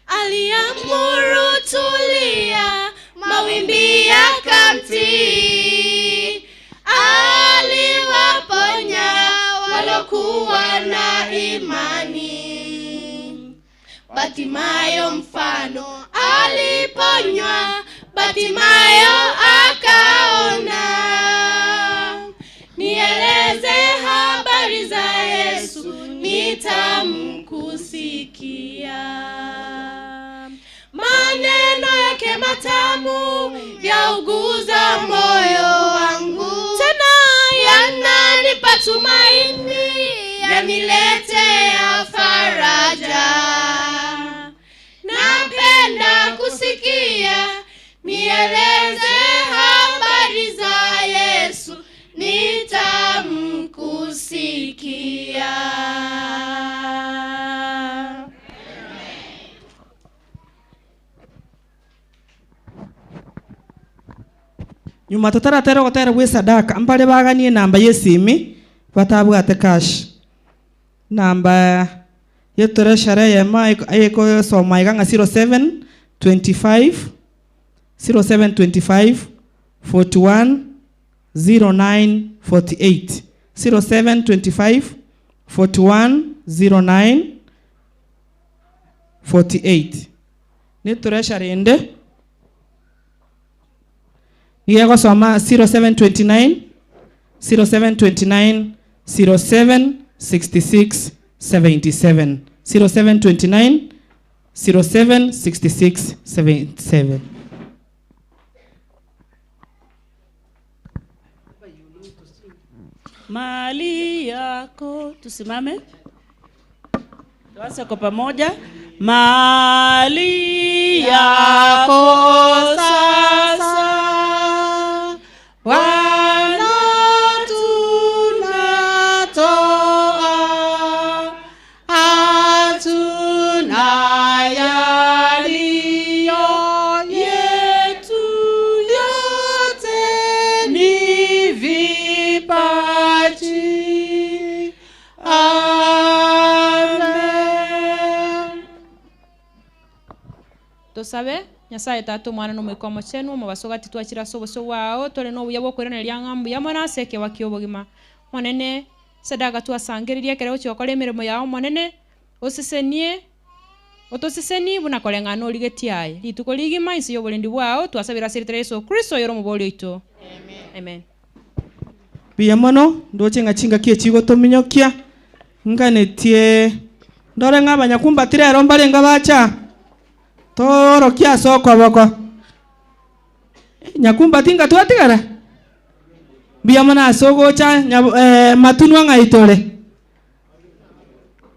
Aliamuru tulia, mawimbi yakamtii, aliwaponya walokuwa na imani. Bartimayo mfano aliponywa, Bartimayo akaona. Nieleze habari za Yesu, ni tamu kusikia. Maneno yake matamu yauguza moyo wangu, tena yananipa tumaini, yaniletea faraja. Napenda kusikia, nieleze habari za Yesu, ni tamu kusikia. Nyuma tutaratera gotera gwe sadaka mbare baganie namba yesimi batabwate cash namba yetoreshare yema eko soma iganga 0725 0725 41 09 48 0725 41 09 48 nitoreshare ende Niego soma 0729 0729 07 66 77 0729 07 66 77. Mali yako, tusimame tuanze kwa pamoja. Mali yako sasa Bwana tunatoa, hatuna yaliyo yetu, yote ni vipaji. Amen. Tosabe Nyasaye tatu mwana no mwikomo chenu mubasoga titwachira soboso wao tore no buya bokorana lyang'ambu ya mwana seke wakiobogima monene sadaka twasangeririe kere ochokora emirimo yao monene osesenie otoseseni bunakoleng'ana origetiaye rituko rigima insi yoborendi bwao twasabira seritera Yesu Kristo yoro mubori oito. Amen. Amen. Biya mono ndoche ngachinga kie chigo tominyokia nganetie ndore ng'abanyakumbatira ero mbarenga bacha toro kiaso kwa boko nyakumba tinga twatigara biya mana sogocha matunwa ngaitore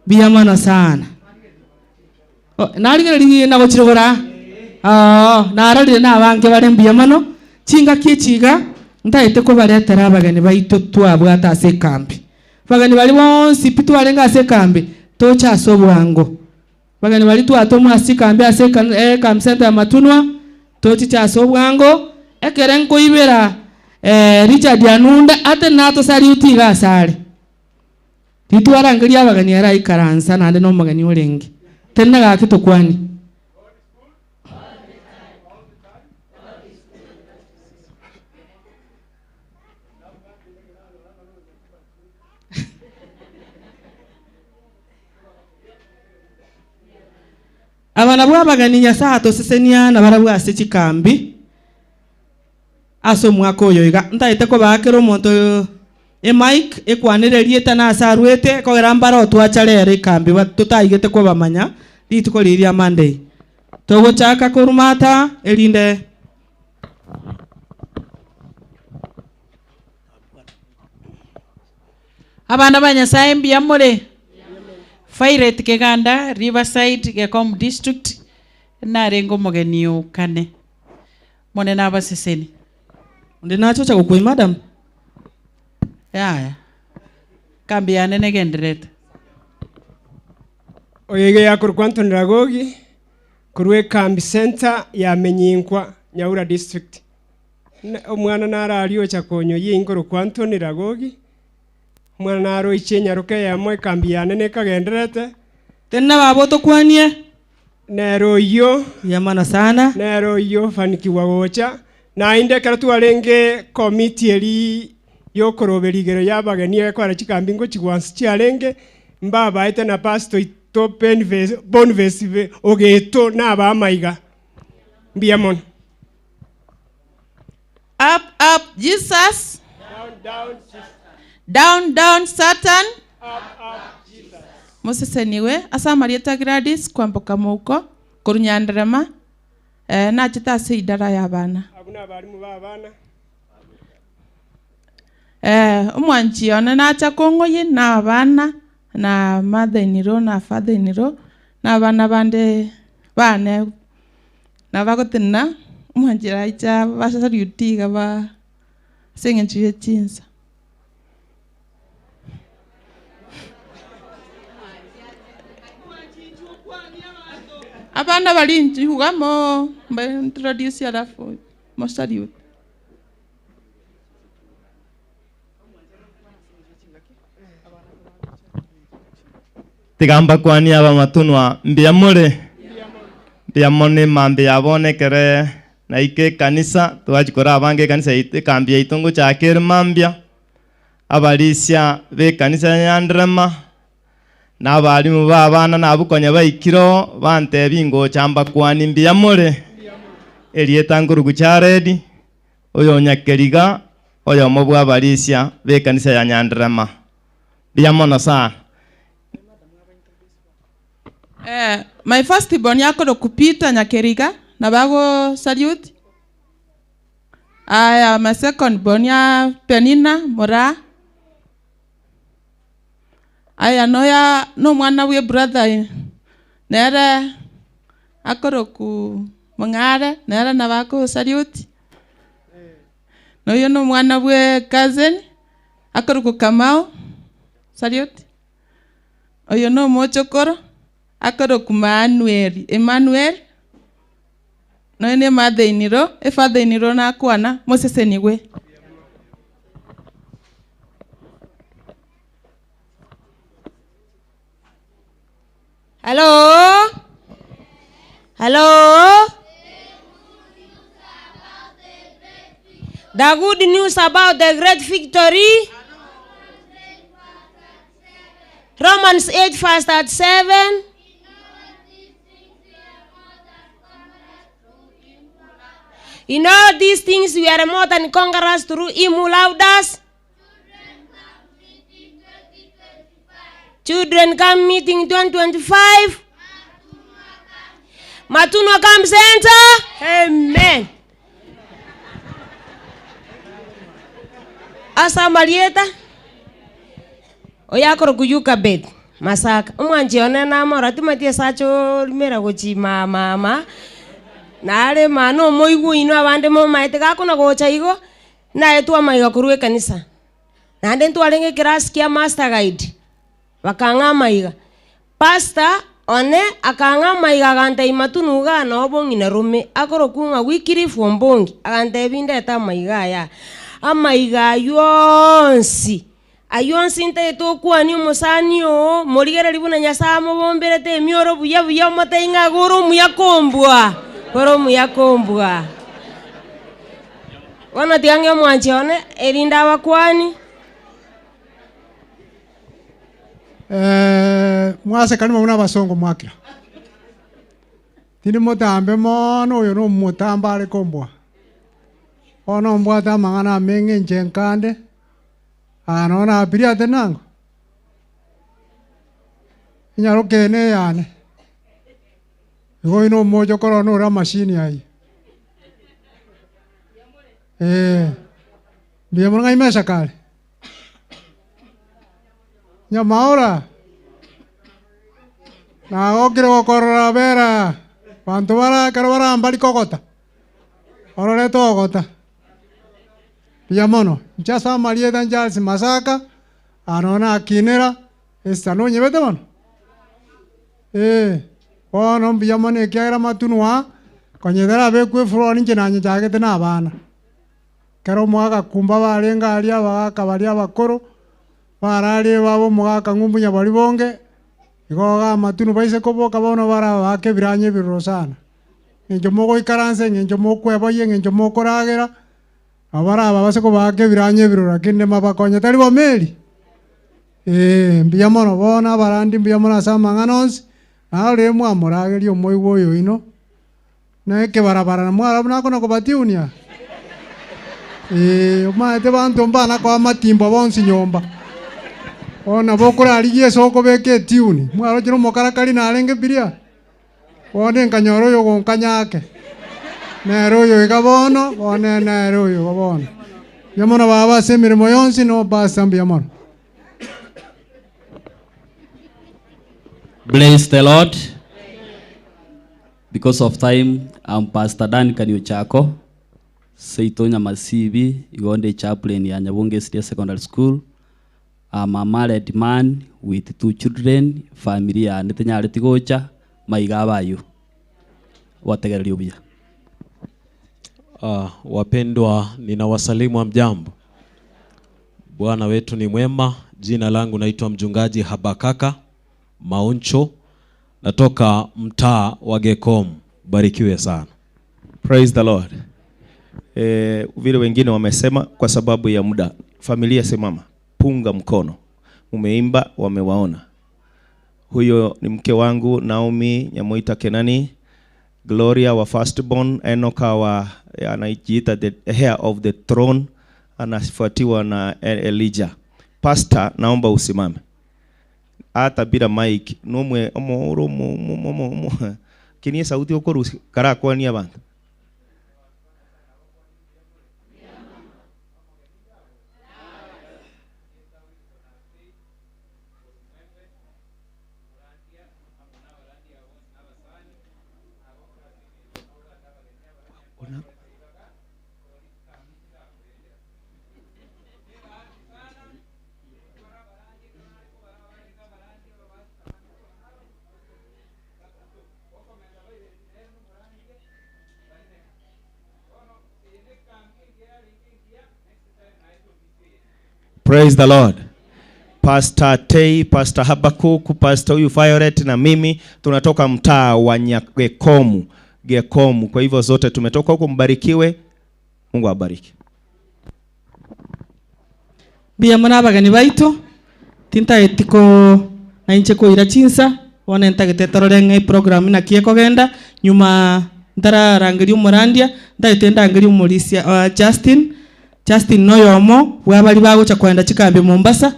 biya mana sana narigere ringi na gochirogora nararire na abange bare mbiya mano chinga kiechiga ntaite ko baretera abageni baito twabwata ase kambi bageni bali bonsi pitwarenga ase kambi tocha sobwango bageni bali twatomu ase kambi ase kambi center matunwa tochicha sobwango ekere nkoibera Richard Anunda ate nato sari utiga asare titwarangeria abageni ara ikaransa nande no mageni orenge tena gaki tokwani Abana bwabagani Nyasaye atosesenia na barabwo ase chikambi ase omwaka oyo iga ntaete kobakera omonto emike ekwanererie etana ase arwete kogera mbara otwacha rero ekambi totaigete kobamanya rituko riria Monday togochaka korumata erinde Abana ba Nyasaye mbuya more Fairet Keganda Riverside Gekom District narengo omogeni okane mone nabaseseni ndi nachocha gokwi madam yaya kambi yane negenderete Oyege yakorwa Anthony Ragogi kurwe kambi center ya Menyinkwa Nyaura District. Omwana naralio chakonyo yingoro kwa Anthony Ragogi omwana naro ichenyaruke yamwe kambi yane nekagenderete tena babo tokwanie nero iyo yamana sana nero iyo fanikiwa gocha na inde kero twarenge committee eri yokorobera igero yabageni ekwara chikambi ngo chigwansi chiarenge mbabaete na pastor ito Bonvesi ogeto naba amaiga mbuya mono. Up up Jesus, down down Jesus, down down Satan, up up Jesus. Moseseniwe asa Marieta Gladys kwamboka mouko korunyanderema nachita ase idara ya abana abuna abarimu ba abana omwanchi one nacha kongoye na abana na mother in law na father in law na abana bande bane na bagotenna omwanchi raicha basariutiga ba seng'encho ye chinsa. Abana bali nchihugamo mba introduce alafu mosariut. Tigamba kwani aba matunwa mbuya more mbuya mone mambe yabonekere na ike kanisa twachikora abange kanisa ite kambi yaitu ngochakere mambia abalisia be kanisa nyanderema na abarimu ba abana nabukonya baikiro bantebi ngochamba kwani mbuya more erieta ngurugu charedi oyo nyakeriga oyo mobwa abalisia be kanisa ya nyanderema mbuya mono sana. My first born yako kupita Nyakeriga na bago salute. Aya, my second born ya Penina Mora. Aya no ya no mwana we brother nere akoro ku mangare nere na bago salute. No yo no mwana we cousin akoro ku Kamau salute. Oyo no mochokoro akoro ku Manuel Emmanuel no ene mother in law e father in law na kwana moseseniwe. Hello? Hello? The good news about the great victory. Romans 8 verse 37. In all these things we are more than conquerors through him who loved us. Children come meeting 2025. Matunwa come center. Amen. Asa Marieta. Oyakoro kuyuka bed. Masaka. Umwanji onena mora timatie sacho limera gochi mama. Nare mano moigu ino abande mo maete gakona gocha igo naye twamaiga korwa ekanisa. Nande ntwarenge class kia master guide. Bakang'a maiga. Pastor one akang'a maiga aganta imatunuga na obong'ina rume akoro kung'a wikirifu ombongi aganta ebindeta maiga aya. Amaiga yonsi. Ayonsi ntaete okwani omosani oo morigereri buna Nyasaye amobomberete emioro buya buya omoteinga goro omuya kombua. Goro omuya kombua. Bono tiga omwanchi one erinde abakwani. Mwase kanima muna basongo mwakira. Tindi motambe mono oyo nomotamba are kombwa. Ono mbwate amang'ana ameng'e inche nkande, ano napiria ate nango. Inyaro kene yane. Igo ino mojo koro no ora mashini ai. Mbuya mono ng'ai mesa kare. Nyamaora. Nagokire gokorora bera. Banto bara kero barambari kogota. Orore togota. Mbuya mono. Nchasa Marieta Charles Masaka. Ano nakinera. Esta no nyebete mono. Bono mbuya mono ekiagera matunwa. Konyethera bekwe furo ninche nanyechagete na abana. Kero omwaka kumba barenga aria abagaka baria abakoro. Barari babo omogaka ng'umbunya bari bonge. Igo ga matunu baise koboka bono bara bake biranye biroro sana. Ng'encho mogoikaranse, ng'encho mokweboyia, ng'encho mokoragera. Nabo baraba base kobaka ebiranye biroro lakini mabakonye tari bomeri. Mbuya mono bono abarandi mbuya mono ase amang'ana onsi. Narore mwamorageria omoigwa oyo ino. Na ekebarabara namwarabu nakona kobatiunia. Omaete banto mbana kwa matimbo bonsi nyomba. Ona bokorarigia esoko beke etiuni. Mwarochire omokarakari narenge biria. Bono nkanyora oyo gonkanyake. Nere oyo iga bono, bono nere oyo iga bono. Mbuya mono baba ase emirimo yonsi no basa mbuya mono. Bless the Lord. Because of time, I'm Pastor Dan Kaniuchako, Seitonya Masibi, Igonde chaplain ya Nyabunge Senior Secondary School. I'm a married man with 2 children, familia netinyareti gocha, maigabayu. Wategereria buya. Wapendwa, ninawasalimu hamjambo. Bwana wetu ni mwema. Jina langu naitwa mchungaji Habakaka Mauncho, natoka mtaa wa Gekom. Barikiwe sana. Praise the Lord. Vile wengine wamesema kwa sababu ya muda. Familia simama, punga mkono. Umeimba, wamewaona. Huyo ni mke wangu Naomi Nyamoita Kenani, Gloria wa firstborn, Enoka wa anajiita the heir of the throne, anafuatiwa na Elijah. Pastor, naomba usimame. Hata bila mic, nomwe omo mo mo mo mo. Kini sauti okoru karakwa ni abantu. Praise the Lord. Pastor Tei, Pastor Habakuku, Pastor huyu Violet na mimi tunatoka mtaa wa Nyagekomu, Gekomu. Kwa hivyo zote tumetoka huko, mbarikiwe. Mungu awabariki. Mbuya mono abageni baitu tintagetiko nainche koira chinsa bono ntagete torore ng'a eprogram naki ekogenda nyuma ntararangeria omorandia ntagete ndangeria omorisia Justin noyomo bwabari bagocha kwenda chikambi Mombasa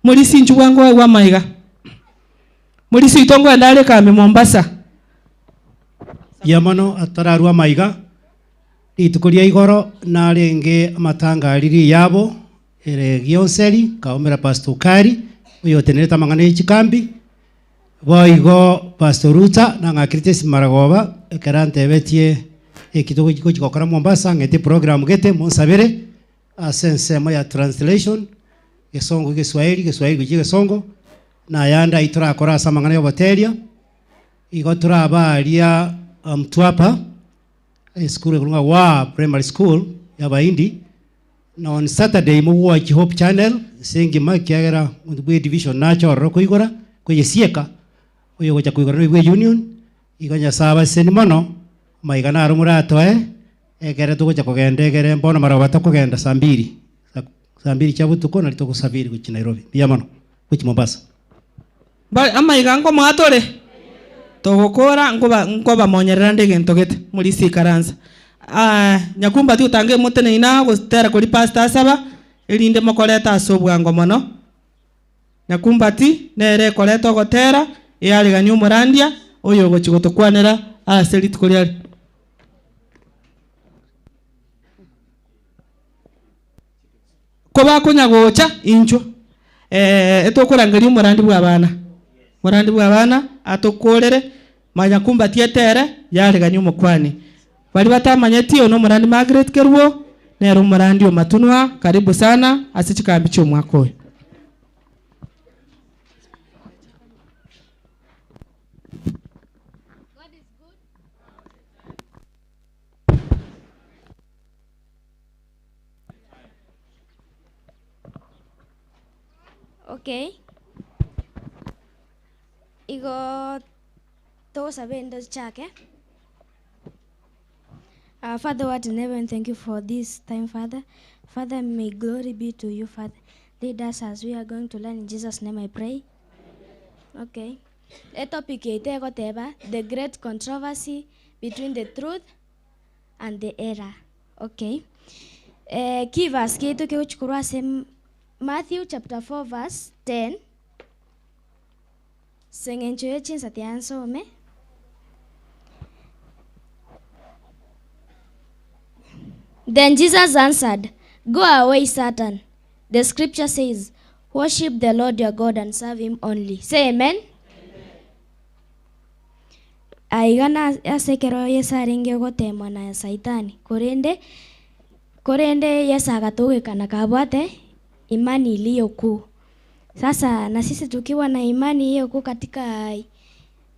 morisi inchu bwango bwa maiga morisi itongo endare kambi Mombasa Yamono atararwa maiga rituko ria igoro narenge amatanga riri yabo ere gionseri kaomera Pastor Kari oyo tenereta mang'ana chikambi boigo Pastor Ruta na ng'akirite maragoba ekerante betie ekitugo gikokora Mombasa ng'ete program gete monsabere asensemo ya translation gesongo Kiswahili Kiswahili gesongo na yanda iturakora asa mang'ana yoboteria igo turabaria Mtwapa school kulunga wa primary school ya Bahindi na on Saturday mu watch Hope Channel singi makiagera bwe division nacho ro kuigora kuyesieka oyo gocha kuigora no bwe union igonya saba seni mono maigana aro muratoe egere tugocha kugenda egere mbono marabata kugenda saa mbili cha butuko na litoko safiri kuchi Nairobi bia mono kuchi Mombasa ba ama igango mwatore Togokora nkoba nkoba monyerera ndege ntogete muri sikaranza. Nyakumba ti utange mutene ina gutera kuri pastor saba erinde mokoreta asobwango mono. Nyakumbati nere koreta ogotera yaregani omorandia oyo gochigotokwanera ase rituko riare. Koba konyagocha incho etokorangeria omorandi bwa abana. Morandi bwa abana atokorere manyakumbati etere yaregani omokwani. Bali batamanyeti ono omorandi Margaret Kerwo nero omorandi omatunwa karibu sana ase chikambi chiomwaka oyo. Okay. Igo todos sabiendo chake. Father, what in heaven, thank you for this time, Father. Father, may glory be to you, Father. Lead us as we are going to learn. In Jesus' name I pray. Okay. A topic the great controversy between the truth and the error. Okay. Key verse kitu keuchukurwa Matthew chapter 4 verse 10. Sengencho yechinsa tiansome. Then Jesus answered, "Go away, Satan. The scripture says, worship the Lord your God and serve him only." Say amen. Aigana asekero Yesu arenge gotemwa na Saitani. Korende Yesu agatogekana kabwate imani iliyo kuu. Sasa na sisi tukiwa na imani hiyo kuu katika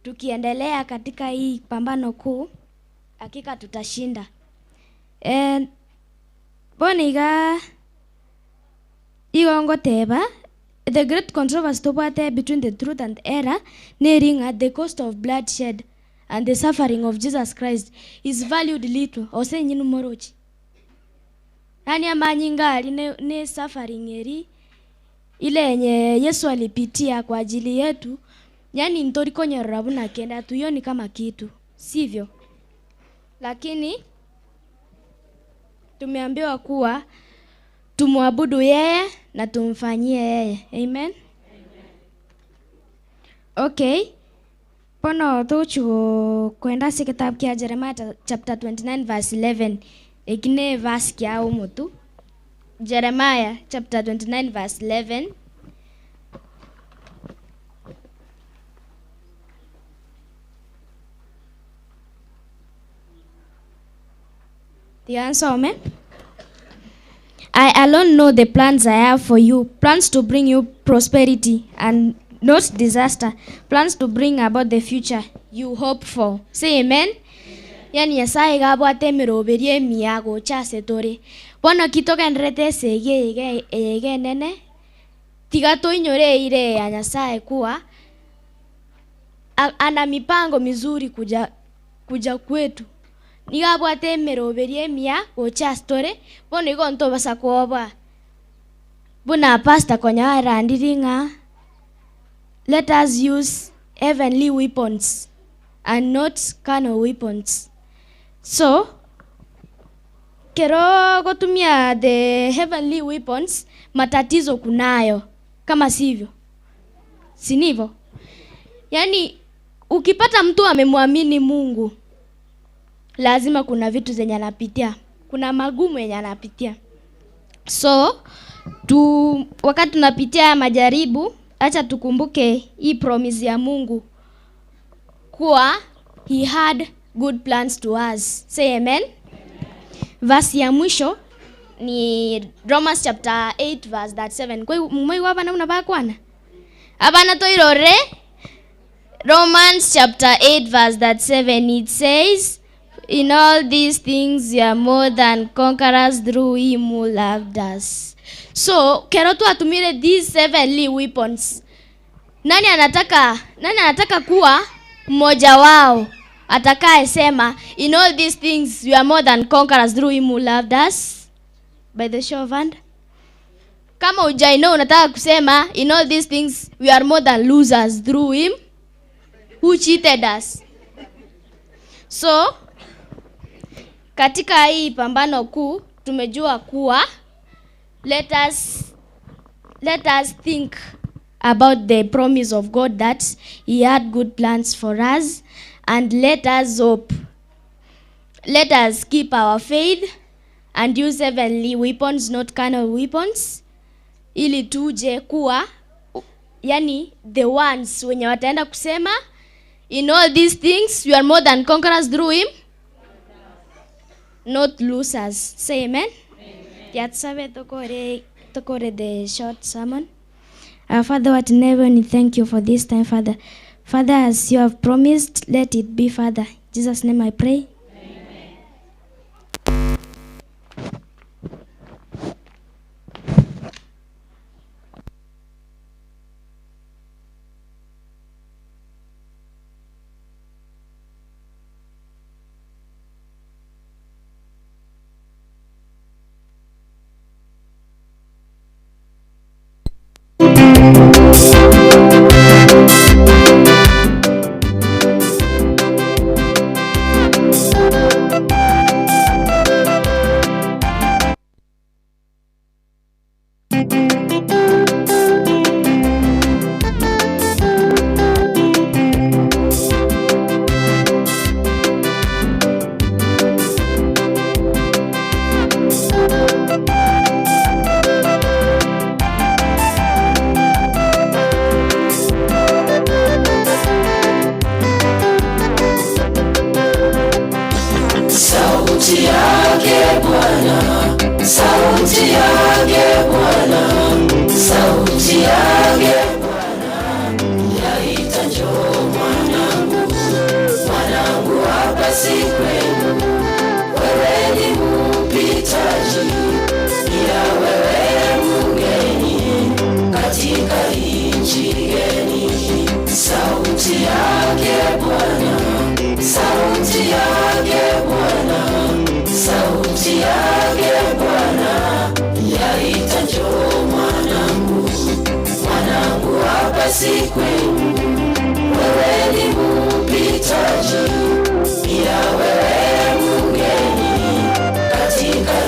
tukiendelea katika hii pambano kuu, hakika tutashinda. Boniga igongo teba the great controversy tobate between the truth and error nearing at the cost of bloodshed and the suffering of Jesus Christ is valued little. Ose nyinu morochi. Yani amanyinga ne suffering eri ile yenye Yesu alipitia kwa ajili yetu, yani ntorikonyerera buna kenda tuyoni kama kitu, sivyo? Lakini tumeambiwa kuwa tumwabudu yeye na tumfanyie yeye. Amen. Okay. Pono tuchu kwenda si kitabu kia Jeremiah chapter 29 verse 11. Ikine verse kia umutu. Jeremiah chapter 29 verse 11. The answer, amen. I alone know the plans I have for you, plans to bring you prosperity and not disaster, plans to bring about the future you hope for. Say amen. Yani Nyasaye gabwate emiroberio emiya gocha ase tore. Bono ki togenderete ase ege ege enene, tiga toinyore ire ya Nyasaye kuwa ana mipango mizuri kuja kwetu. Nigabwate emiroberio emiya gocha ase tore, bono igo ntobasa kuoba. Buna pastor konya arandiri ng'a let us use heavenly weapons and not carnal weapons. So, kero kutumia the heavenly weapons, matatizo kunayo. Kama sivyo. Sinivo. Yani, ukipata mtu amemwamini Mungu, lazima kuna vitu zenye anapitia. Kuna magumu yenye anapitia. So, wakati tunapitia majaribu, acha tukumbuke hii promise ya Mungu kuwa he had good plans to us. Say amen. Verse ya mwisho ni Romans chapter 8 verse 37. Kwa mwe abana unabakwana? Abana toirore. Romans chapter 8 verse 37, it says, in all these things you are more than conquerors through him who loved us. So, kero tu atumire these heavenly weapons. Nani anataka kuwa mmoja wao atakaye sema in all these things you are more than conquerors through him who loved us? By the show of hand. Kama hujaino unataka kusema in all these things we are more than losers through him who cheated us. So katika hii pambano kuu tumejua kuwa let us think about the promise of God that he had good plans for us, and let us hope. Let us keep our faith and use heavenly weapons, not carnal weapons, ili tuje kuwa yani the ones wenye wataenda kusema in all these things we are more than conquerors through him, not losers. Say amen. Amen. Tokore the short sermon. Our Father who art in heaven, we thank you for this time, Father. Father, as you have promised, let it be, Father. In Jesus' name I pray. Amen. Sauti yake Bwana, sauti yake Bwana, sauti yake Bwana, yaita njoo mwanangu, mwanangu hapa si kwenu, wewe ni mpitaji, ila wewe mgeni katika nchi geni. Sauti yake Bwana, sauti yake Bwana, sauti yake Bwana, yaita njoo mwanangu, mwanangu hapa si kwenu, wewe ni mpitaji, ila wewe mgeni katika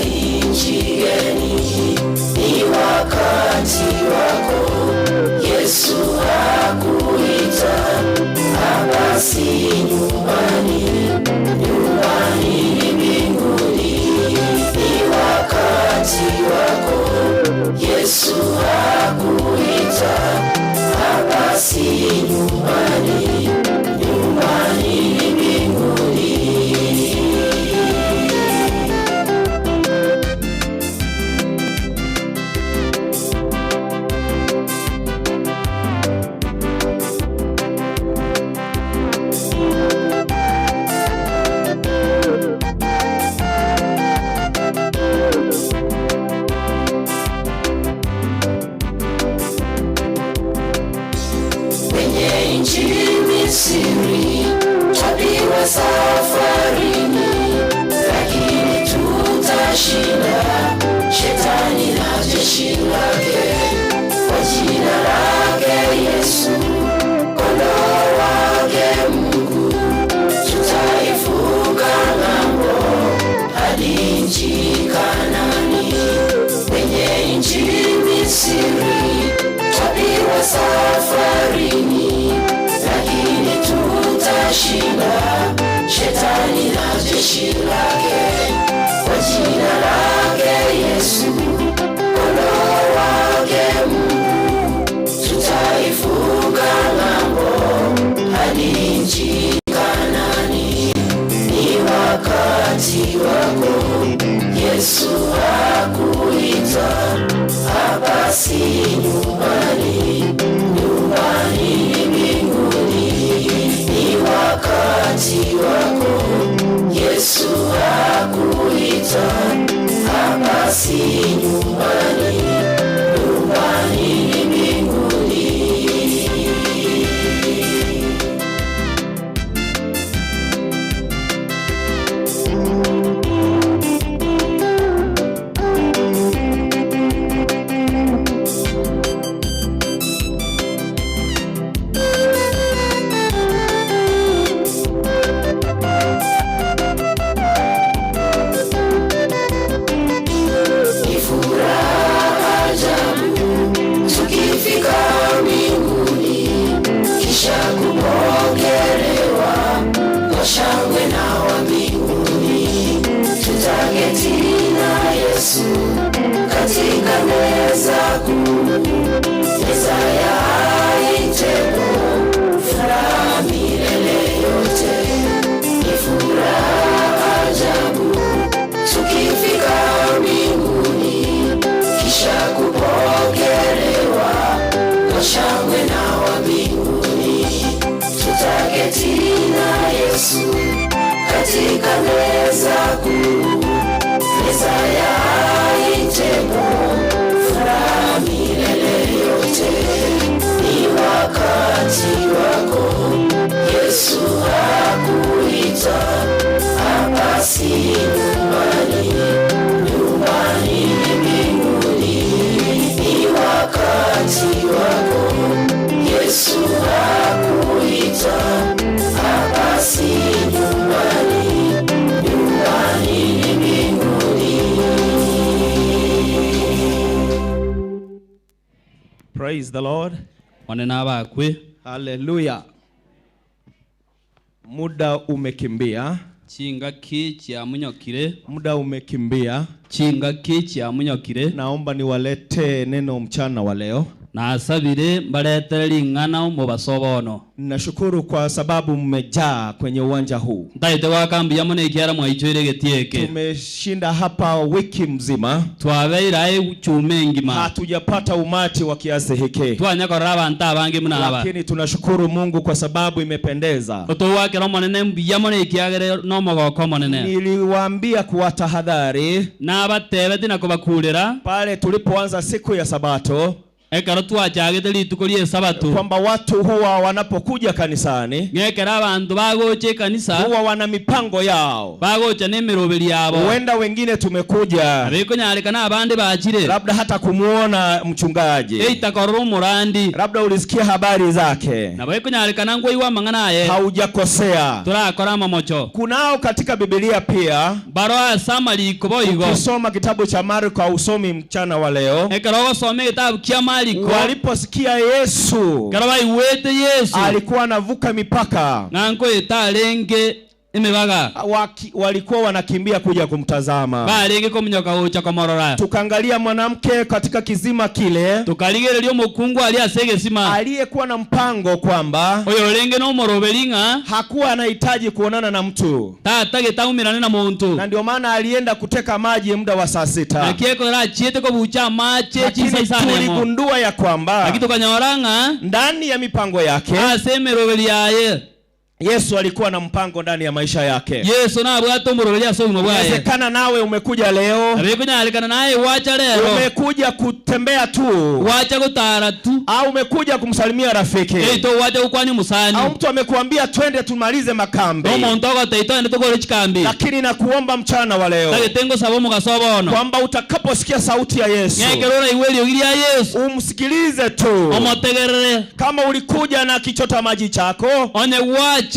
nchi geni. Ni wakati wako Yesu akuita, hapa si nyumbani, nyumbani ni mbinguni. Ni wakati wako Yesu akuita, hapa si nyumbani, nyumbani ni mbinguni. Misiri twapiwa safarini, lakini tutashinda shetani na jeshi lake, kwa jina lake Yesu, kondoo wake Mungu, tutaivuka ng'ambo hadi nchi Kanaani. Kwenye nchi Misiri twapiwa safarini, lakini tutashinda shetani na jeshi lake, kwa jina lake Yesu, kondoo wake Mungu, tutaivuka ng'ambo hadi nchi Kanaani. Ni wakati wako Yesu akuita, hapa si nyumbani, nyumbani ni mbinguni. Ni wakati wako Yesu akuita, hapa si nyumbani, nyumbani ni mbinguni. katika meza kuu, meza ya itebo, furaha milele yote. Ni furaha ajabu tukifika mbinguni, kisha kupokelewa kwa shangwe na wa mbinguni. Tutaketi na Yesu katika meza kuu, meza ya itebo, furaha milele yote. Ni wakati wako Yesu akuita, hapa si nyumbani, nyumbani ni mbinguni. Ni wakati wako Yesu akuita, hapa si nyumbani, nyumbani ni mbinguni. Praise the Lord. Wanena bakwe. Hallelujah. Muda umekimbia. Chingaki chiamunyokire. Muda umekimbia. Chingaki chiamunyokire. Naomba niwalete neno mchana wa leo. Nasabire mbaletere ling'ana mubasobono. Nashukuru kwa sababu mmejaa kwenye uwanja huu. Ndaite wakambi yamone ikiara mwaichoire getieke. Tumeshinda hapa wiki mzima. Twabeira chume ngima. Hatujapata umati wa kiasi hiki. Twanyakora abantu abange muna aba. Lakini tunashukuru Mungu kwa sababu imependeza. Otowakera monene yamone ikiagere no mogoko monene. Niliwaambia kuwa tahadhari. Nabatebete na kubakurira. Pale tulipoanza siku ya Sabato. Ekero twachagete rituko rie Sabato, kwamba watu huwa wanapokuja kanisani, ngekera abantu bagoche kanisa, huwa wana mipango yao, bagocha nemiroberi yabo. Huenda wengine tumekuja abekonyarekana abandi bachire, labda hata kumuona mchungaji, eitakorora omorandi, labda ulisikia habari zake, nabekonyarekana ngwaiwa mang'ana aye, haujakosea. Turakora mamocho. Kunao katika Biblia pia baro asamariko boigo. Ukisoma kitabu cha Marko usomi mchana wa leo, ekero ogosoma ekitabu kia Mariko, waliposikia Yesu Yesu alikuwa anavuka mipaka, nanko etarenge emibaga, walikuwa wanakimbia kuja kumtazama. Barenge komunyoka gocha komorora. Tukaangalia mwanamke katika kizima kile, tukarigereria omukungu ali ase egesima, aliyekuwa na mpango kwamba oyo orenge nomoroberi ng'a hakuwa anahitaji kuonana na mtu, tatagete na muntu, na ndio maana alienda kuteka maji muda wa saa 6. Nakiekora achiete kobucha amache chinsa isano. Tuligundua ya kwamba lakini tukanyora ng'a ndani ya mipango yake ase emiroberi yaye Yesu alikuwa na mpango ndani ya maisha yake. Yesu nabwate omoroberi ase obogima bwaye. Inawezekana nawe umekuja leo. Nabekonyarekana naye wacha lero. Umekuja kutembea tu. Wacha gutara tu. Au umekuja kumsalimia rafiki. Eito wacha gukwani musani. Au mtu amekuambia twende tumalize makambi. Omonto agoteito ende tukore chikambi. Lakini nakuomba mchana wa leo. Tagetengo sabo mugasobono. Kwamba utakaposikia sauti ya Yesu. Ngekerora iweli ogiri ya Yesu. Umsikilize tu. Omotegerere. Kama ulikuja na kichota maji chako. Onye wacha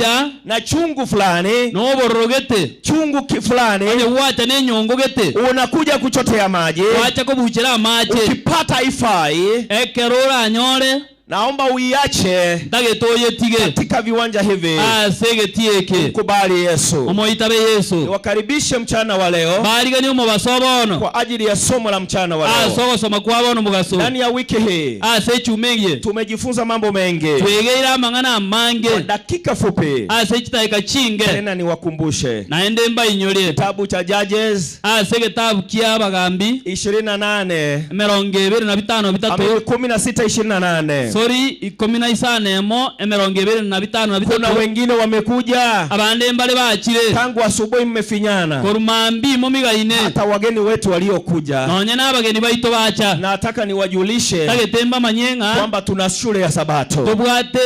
na chungu fulani, noborogete chungu fulani, onye wacha nenyongo gete, unakuja kuchotea maji, wacha kubuchira maji, ukipata ifai ekerora nyore, naomba uiache ndagetoyetige katika viwanja hivi asegetieke. Mkubali Yesu, omoitabe Yesu. Niwakaribishe mchana wa leo, barigani omobasobono kwa ajili ya somo la mchana wa leo, asogosoma kwabono mugaso. Ndani ya wiki hii asechumegie tumejifunza mambo mengi, twegeira amang'ana amange kwa dakika fupi asechitaika chinge. Tena niwakumbushe naende mbainyorie kitabu cha Judges asegetabu kia abagambi 28 25 3 16 28 Sorry, 15 25 Kuna wengine wamekuja abande mbale bachire tangu asubuhi, mmefinyana korumambi momigaine. Hata wageni wetu waliokuja nonye n'abageni baito bacha, nataka niwajulishe tagetemba manyenga kwamba tuna shule ya Sabato, tobwate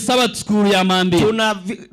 Sabato school ya mambi,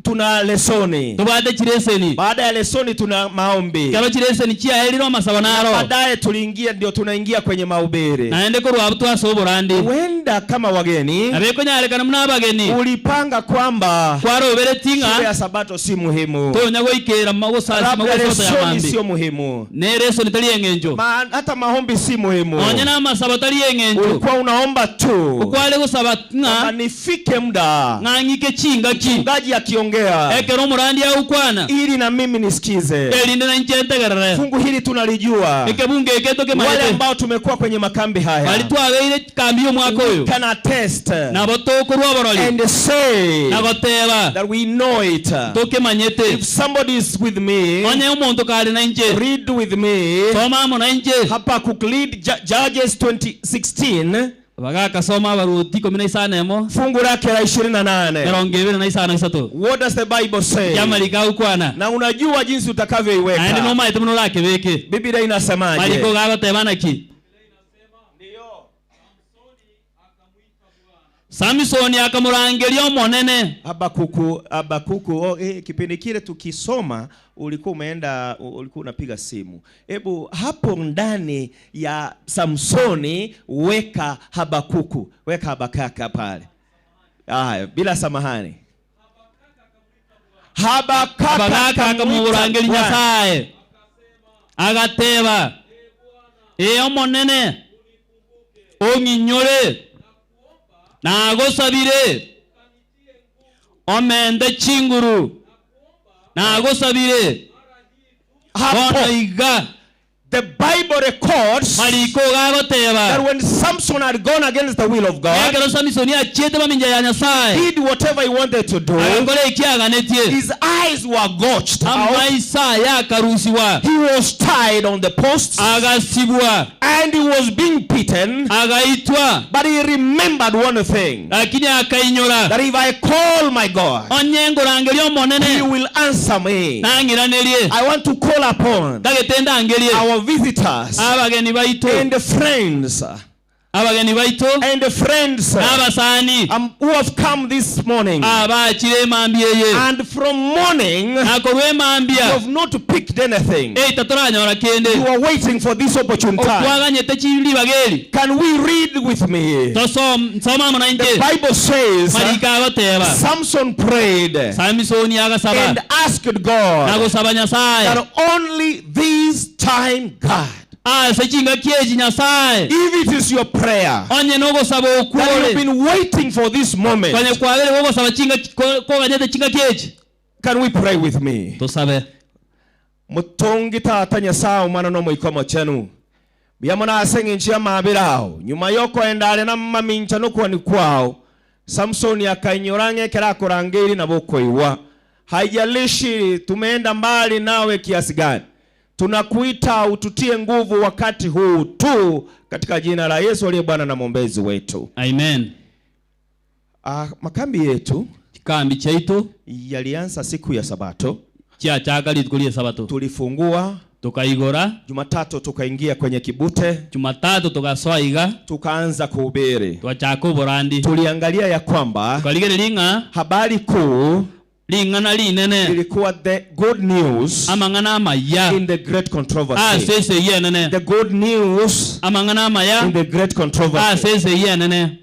tuna lesoni, tobwate chireseni. Baada ya lesoni tuna maombi, kero chireseni chiaeriro amasabo naro, baadaye tuliingia, ndio tunaingia kwenye mahubiri, naende korwa abu twasoborandi. Huenda kama wageni abekonyarekana muna abageni ulipanga kwamba kwaroberetinga shule ya Sabato si muhimu, tonya goikera magosasi magosoto ya mambi sio muhimu, ne lesoni tali engenjo, hata maombi si muhimu, onye na amasabo tali engenjo. Ulikuwa unaomba tu ukwale gusaba ng'a nifike muda majira, Ng'ang'ike chingaki, mchungaji akiongea, ekero omorandi aukwana, ili na mimi nisikize. Erinde na inche ntegerere. Fungu hili tunalijua, Ekebunge eke wale tokemanyete, ambao tumekuwa kwenye makambi haya, bari twabeire kambi y'omwaka we oyo, can attest nabo tokorwa oborori and say na goteba that we know it. Tokemanyete. If somebody is with me, Onye omonto kare na inche, read with me soma amo na inche. Habakkuk, lead Judges 20:16, Bagakasoma abaruti 15 fungu lake la 28. 23. What does the Bible say? Yamarika ukwana, Na unajua jinsi naende utakavyoiweka. nomaete muno orakebeke. Biblia inasemaje? Mariko gagoteba naki? Samsoni akamurangeria omonene. Habakuku, Habakuku, oh, kipindi kile tukisoma ulikuwa umeenda, ulikuwa unapiga simu. Hebu hapo ndani ya Samsoni weka Habakuku, weka Habakaka pale. Haya, bila samahani. Habakaka Habakaka akamurangeria akamwita Nyasaye agateba, e omonene ong'inyore nagosabire omende chinguru nagosabire Hapo. bono iga. The Bible records Mariko gagoteba that when Samson had gone against the will of God, ekero Samsoni achiete maminja ya Nyasaye, did whatever he wanted to do, agakora ekiaganetie, his eyes were gouged out, amaisa yakarusiwa, he was tied on the posts, agasibwa, and he was being beaten. Agaitwa. But he remembered one thing, Lakini akainyora, that if I call my God, onye ngorangeria he omonene, will answer me. nang'iranerie. I want to call upon Ndagete ndangerie our visitors abageni baitu and friends abageni baitu and friends n'abasani who have come this morning. Abachire emambia eye. And from morning, nakorwa you emambia, have not picked anything. Eita toranyora kende. You are waiting for this opportune time. Okwaganyete chiribageri. Can we read with me? Soma amo na The inche. Bible says Marika agoteba, Samson prayed Samsoni agasaba and asked God nagosaba Nyasaye that only this time, God, ase chingaki echi Nyasaye, if it is your prayer onye nogosaba that you've okwore been waiting for this moment, konye kwabere gogosaba chingaki koganyete chingaki echi, can we pray with me? Tosabe. Mutongi tata Nyasaye omwana n'omuikomo chenu byamona aseng'enchi amabirao nyuma yokoendare na mamincha nokwani kwao. Samsoni akainyora ng'ekera akorangeri na bokoiwa. Haijalishi tumeenda mbali nawe kiasi gani, tunakuita ututie nguvu wakati huu tu, katika jina la Yesu aliye Bwana na mwombezi wetu. Amen. Makambi yetu, Kambi chaitu yalianza siku ya Sabato. Chiachaka rituko ria Sabato. Tulifungua tukaigora. Jumatatu tukaingia kwenye kibute. Jumatatu tukasoiga. Tukaanza kuhubiri. Twachaka oborandi. Tuliangalia ya kwamba tukarigereria ng'a habari kuu ring'ana rinene ilikuwa the good news amang'ana amaya in the great controversy. Ase ase yenene. The good news amang'ana amaya in the great controversy. Ase ase yenene.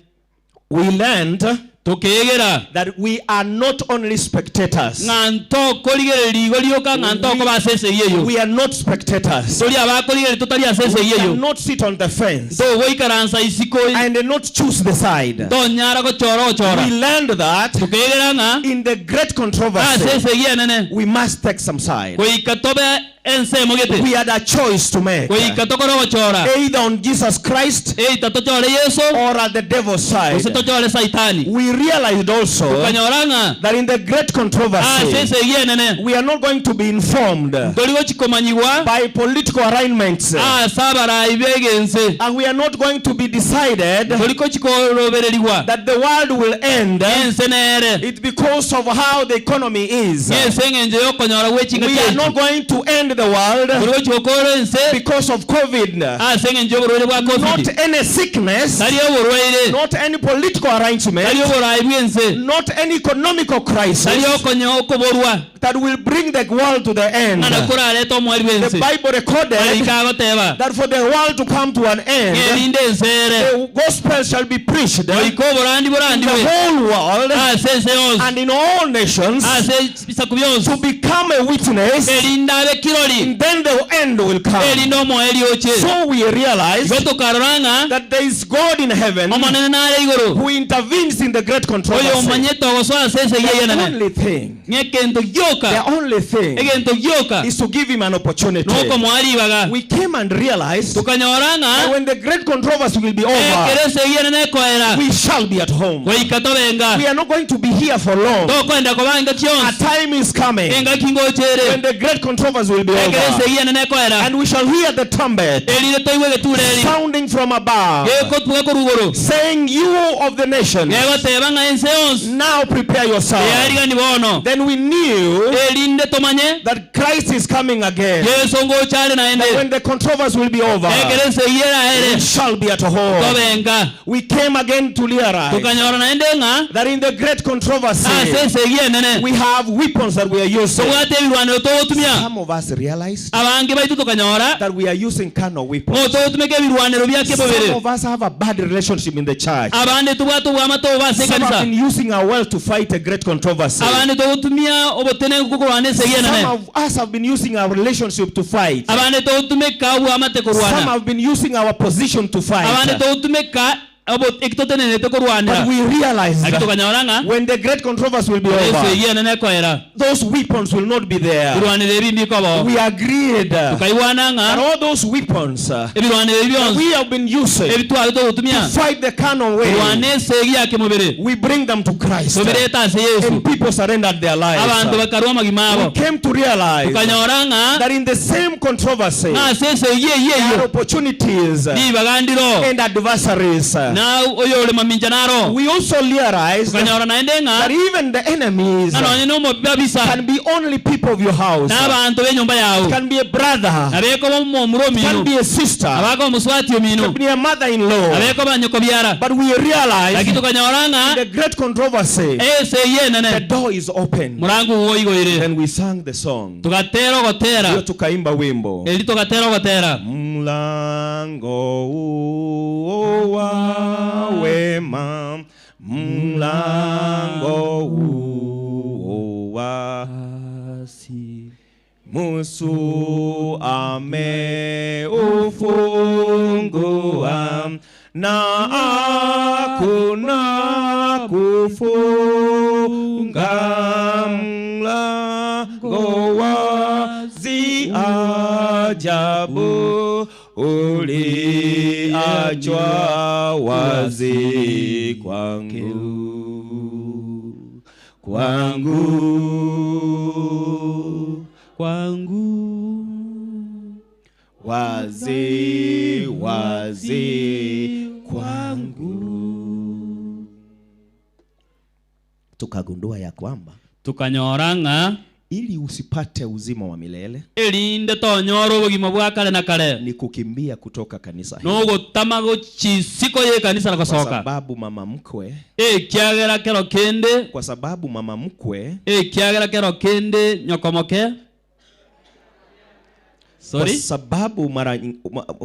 We learned tukegera that we are not only spectators. Ng'a ntokorigereria igo rioka, ng'a ntokoba ase ase yeyo. We are not spectators. Tori abakorigereria totari ase ase We yeyo. cannot sit on the fence Togoikaransa isiko and not choose the side. Tonyara gochora gochora. We learned that tukegera ng'a in the great controversy ase ase yenene we must take some side. Goika tobe ensemo gete. We had a choice to make. Goika tokoro gochora. Either on Jesus Christ Either tochore Yesu or at the devil's side. Gose tochore Saitani. We realized also Tukanyora ng'a that in the great controversy ase ase yenene we are not going to be informed tori gochikomanyigwa by political arraignments, ase abarai begense, and we are not going to be decided tori gochikorobererigwa that the world will end ense nere it's because of how the economy is. Ense eng'encho yokonyora gwechinga We are not going to end the world tori gochikokora ense because of COVID. Ase eng'encho yoborwaire bwa COVID. Not any sickness, Tari oborwaire, not any political arrangement, tari oborai bwense, not any economical crisis tari okonya okoborwa that will bring the world to the end. Ng'ana korareta omweri The bwense. Bible recorded Marika agoteba that for the world to come to an end, ng'erinde ensere the gospel shall be preached in goika oborandi the borandiwe whole world ase ense yonsi and in all nations ase ebisaku bionsi to become a witness. Erinde abe kirori. Omorori. Then the end will come. Eri nomoeri oche. So we realize Igo tokarora ng'a that there is God in heaven Omonene nare igoro who intervenes in the great oyo controversy. omanyete ogosoa ase esegi The enene only thing, ng'ekento gioka the only thing egento gioka is to give him an opportunity. nokomoa ribaga. We came and realized Tukanyora that ng'a when the great controversy will be over, ekero esegi enene ekoera we shall be at home. goika tobenga. We are not going to be here for long. Tokwenda koba engaki A yonsi. time is coming Engaki ngochere when the great controversy will be ekero over, esegi enene ekoera and we shall hear the trumpet erire toigwe egetureri sounding from above, gekotuga korwa igoro saying, "You of the nations, gegoteba ng'a ense yonsi now prepare yourself." eyarigani bono Then we knew erinde tomanye that Christ is coming again. Yesu ngochare naende That when the controversy will be over, ekero esegi eraere we shall be at home. tobenga. We came again to realize Tukanyora naende ng'a that in the great controversy ase esegi enene we have weapons that we are using. tobwate ebirwanero togotumia. Some of us realized Abange baitu tukanyora that we are using carnal weapons. ng'o togotumeka ebirwanero bia Some kebobere. of us have a bad relationship in the church. Abande tobwate obwama toba ase Some have ekanisa. been using our wealth to fight a great controversy. Abande togotumia obotene gokorwana esegi Some enene. of us have been using our relationship to fight. Abande togotumeka obwamate Some korwana. have been using our position to Abande fight. togotumeka ekitotenenete korwanera. But we realize Lakini tukanyora ng'a when the great controversy will be over, esegi enene ekoera those weapons will not be there. birwanero ebi mbikobo. We agreed that Tukaiwana ng'a all those weapons ebirwanero ebi that bionsi we have been using ebitware togotumia to fight the carnal way, kurwana esegi ya kemubere we bring them to Christ. tobireta ase Yesu. And people surrendered their lives. Abantu bakarwa amagima We abo. came to realize Tukanyora ng'a that in the same controversy ng'a ase esegi eyio there are eyio opportunities ribagandiro and adversaries. na oyo ore mamincha naro. We also realized Tukanyora naende ng'a that even the enemies ng'a nonye nomobabisa can be only people of your house. n'abantu b'enyumba yawe. It can be a brother, Abekoba omomura it can omino, be a sister, abakoba omuswati it omino, can be a mother-in-law. abekoba nyoko biara. But we realize Lakini tukanyora in ng'a the great controversy, esegi the enene door is open. murango uwoigoire. Then we sang the song. Tugatera ogotera Hiyo tukaimba wimbo. eri tugatera ogotera Mlango huo wa wema, mlango huo wa Musu ameufungua na hakuna kufunga, mlango wazi ajabu uliachwa wazi kwangu, kwangu, kwangu, wazi wazi kwangu. Tukagundua ya kwamba tukanyora ng'a ili usipate uzima wa milele erinde tonyora obogima bwa kare na kare ni kukimbia kutoka kanisa hili, nogotama gochisiko ye kanisa na kwa gosoka sababu mama mkwe, ekiagera kero kende, kwa sababu mama mkwe, ekiagera kero kende nyokomoke, kwa sorry, sababu mara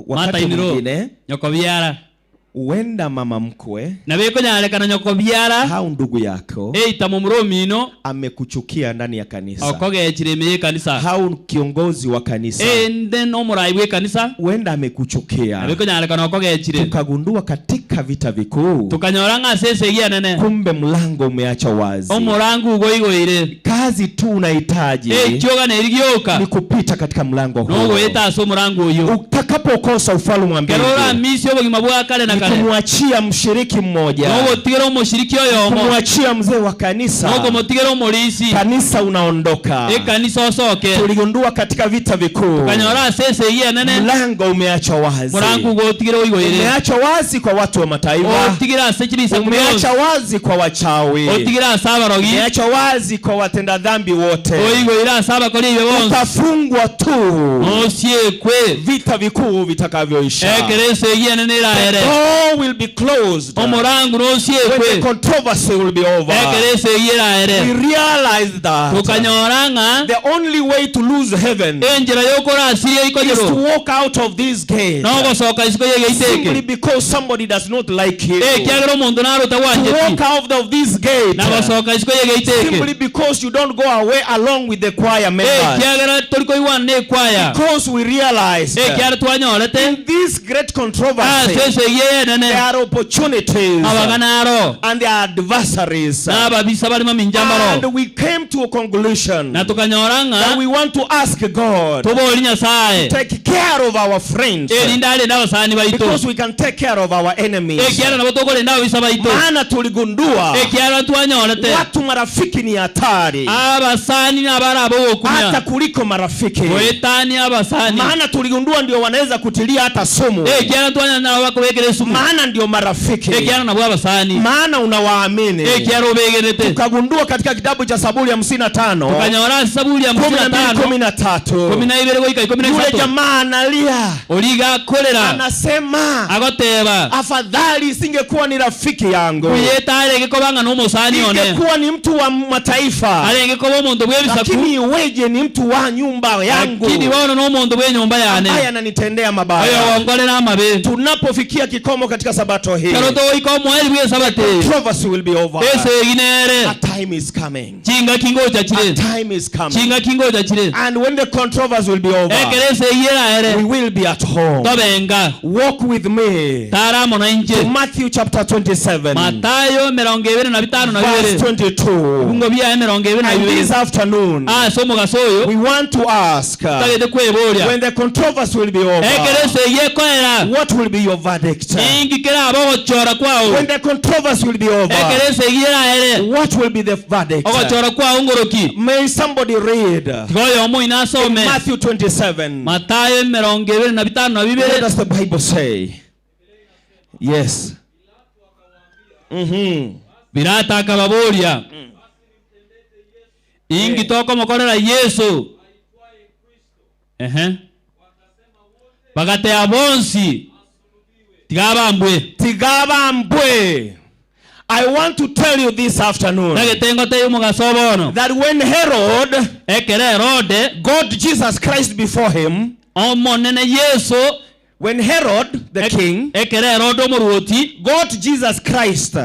wakati mwingine nyoko biara huenda mama mkwe na bekonyarekana nyoko biara au ndugu yako eita mumuro omino amekuchukia ndani ya kanisa, okogechire ime ye kanisa, au kiongozi wa kanisa ende nomorai bwe kanisa huenda amekuchukia, na bekonyarekana okogechire. Tukagundua katika vita vikuu, tukanyora ng'a ase esegi enene kumbe mlango umeacha wazi, omorango ugoigoire, kazi tu unahitaji ekioga nerigioka ni kupita katika mlango huo. nogoeta ase omorango oyo. Utakapokosa ufalme wa Kero mbingu oramisi obogima bwa kare na kare kumwachia mshiriki mmoja, nogotigera omoshiriki oyomo, kumwachia mzee wa kanisa, nogomotigera omorisi, kanisa unaondoka, ekanisa osoke. Tuligundua katika vita vikuu, tukanyora ase esegi enene mlango umeachwa wazi, murango ugotigera oigoire, umeachwa wazi kwa watu wa mataifa, otigera ase chibisa, umeachwa wazi kwa wachawi, otigera ase abarogi, umeachwa wazi kwa watenda dhambi wote, oigoire ase abakori ibe bonsi, utafungwa tu osiekwe vita vikuu vitakavyoisha. Ekero esegi enene eraere. The door will be closed. Omorangu When the nosiekwe. controversy will be over. Ekerese yeraere. We realize that Tukanyoranga the only way to lose heaven enjira yokorasiria is to ikonyero. walk out of this gate. Nogosoka isiko Simply yegeiteke. because somebody does not like you. Ekiagera omonto naruta To wanjeti. walk out of this gate Nagosoka isiko simply yegeiteke. because you don't go away along with the choir members. Ekiagera torikoigwana na ekwaya. Because we realize Ekiagera twanyorete. in this great controversy Ase esegi enene. there are opportunities Abaganaro. and there are adversaries. N'ababisa barimo minjambaro. And we came to a conclusion Na tukanyoranga that we want to ask God tobori Nyasaye. take care of our friends Erinda arenda abasani baito. because we can take care of our enemies. Ekiara nabo tokorenda ababisa baito. Maana tuligundua Ekiara twanyorete. watu marafiki ni hatari Abasani n'abari hata abogokumya. kuliko marafiki. Goetani abasani. Maana tuligundua ndio wanaweza kutilia hata sumu. Ekiara twanya nabo bakobekera esumu. Maana ndio marafiki. Ekiara nabo abasani. Maana unawaamini. Ekiara obegerete. Tukagundua katika kitabu cha Zaburi 55 Tukanyora Zaburi ya 12 55. 13 12 goika yule 13. jamaa analia Origa kolera. anasema, Agoteba. afadhali isingekuwa ni rafiki yangu, Kuyeta kobanga n'omusani one. ingekuwa ni mtu wa mataifa, Arenge koba omonto bw'ebisaku. lakini iweje ni mtu wa nyumba yangu Lakini bono n'omonto bw'enyumba yane. ambaye ananitendea Oyo mabaya. wongorera amabe. Tunapofikia kikomo katika sabato hii, Kero togoika omoeri bw'esabate. controversy will be over. Esegi nere. A time is coming. Chinga kingocha A chire. time is coming. Chinga kingocha chire. And when the controversy will be over, Ekere esegi eraere. we will be at home. Tobenga. Walk with me Tara mono to inche. Matthew chapter 27, Matayo 25 na verse bibere. 22. Bungo bia 22. And this afternoon, Ase omugaso oyo. we want to ask Tagete kweboria. when the controversy will be over, Ekere esegi ekoera. what will be your verdict? Ingi kera abogochora kwao. When the controversy will be over, Ekere esegi eraere. what will be the verdict? Ogochora kwao ngoroki. May somebody read Tigoyo omoina asome. Matthew 27. Matayo 25 na What bibere. does the Bible say? Yes. Pirata akababoria. Ingi tokomokorera Yesu. Ehe. Bagatea bonsi. Tigabambwe. Tigabambwe. I want to tell you this afternoon Nagetengo te omugaso bono. that when Herod Ekere Herode got Jesus Christ before him, omonene Yesu when Herod the king ekere Herode omoruoti got Jesus Christ,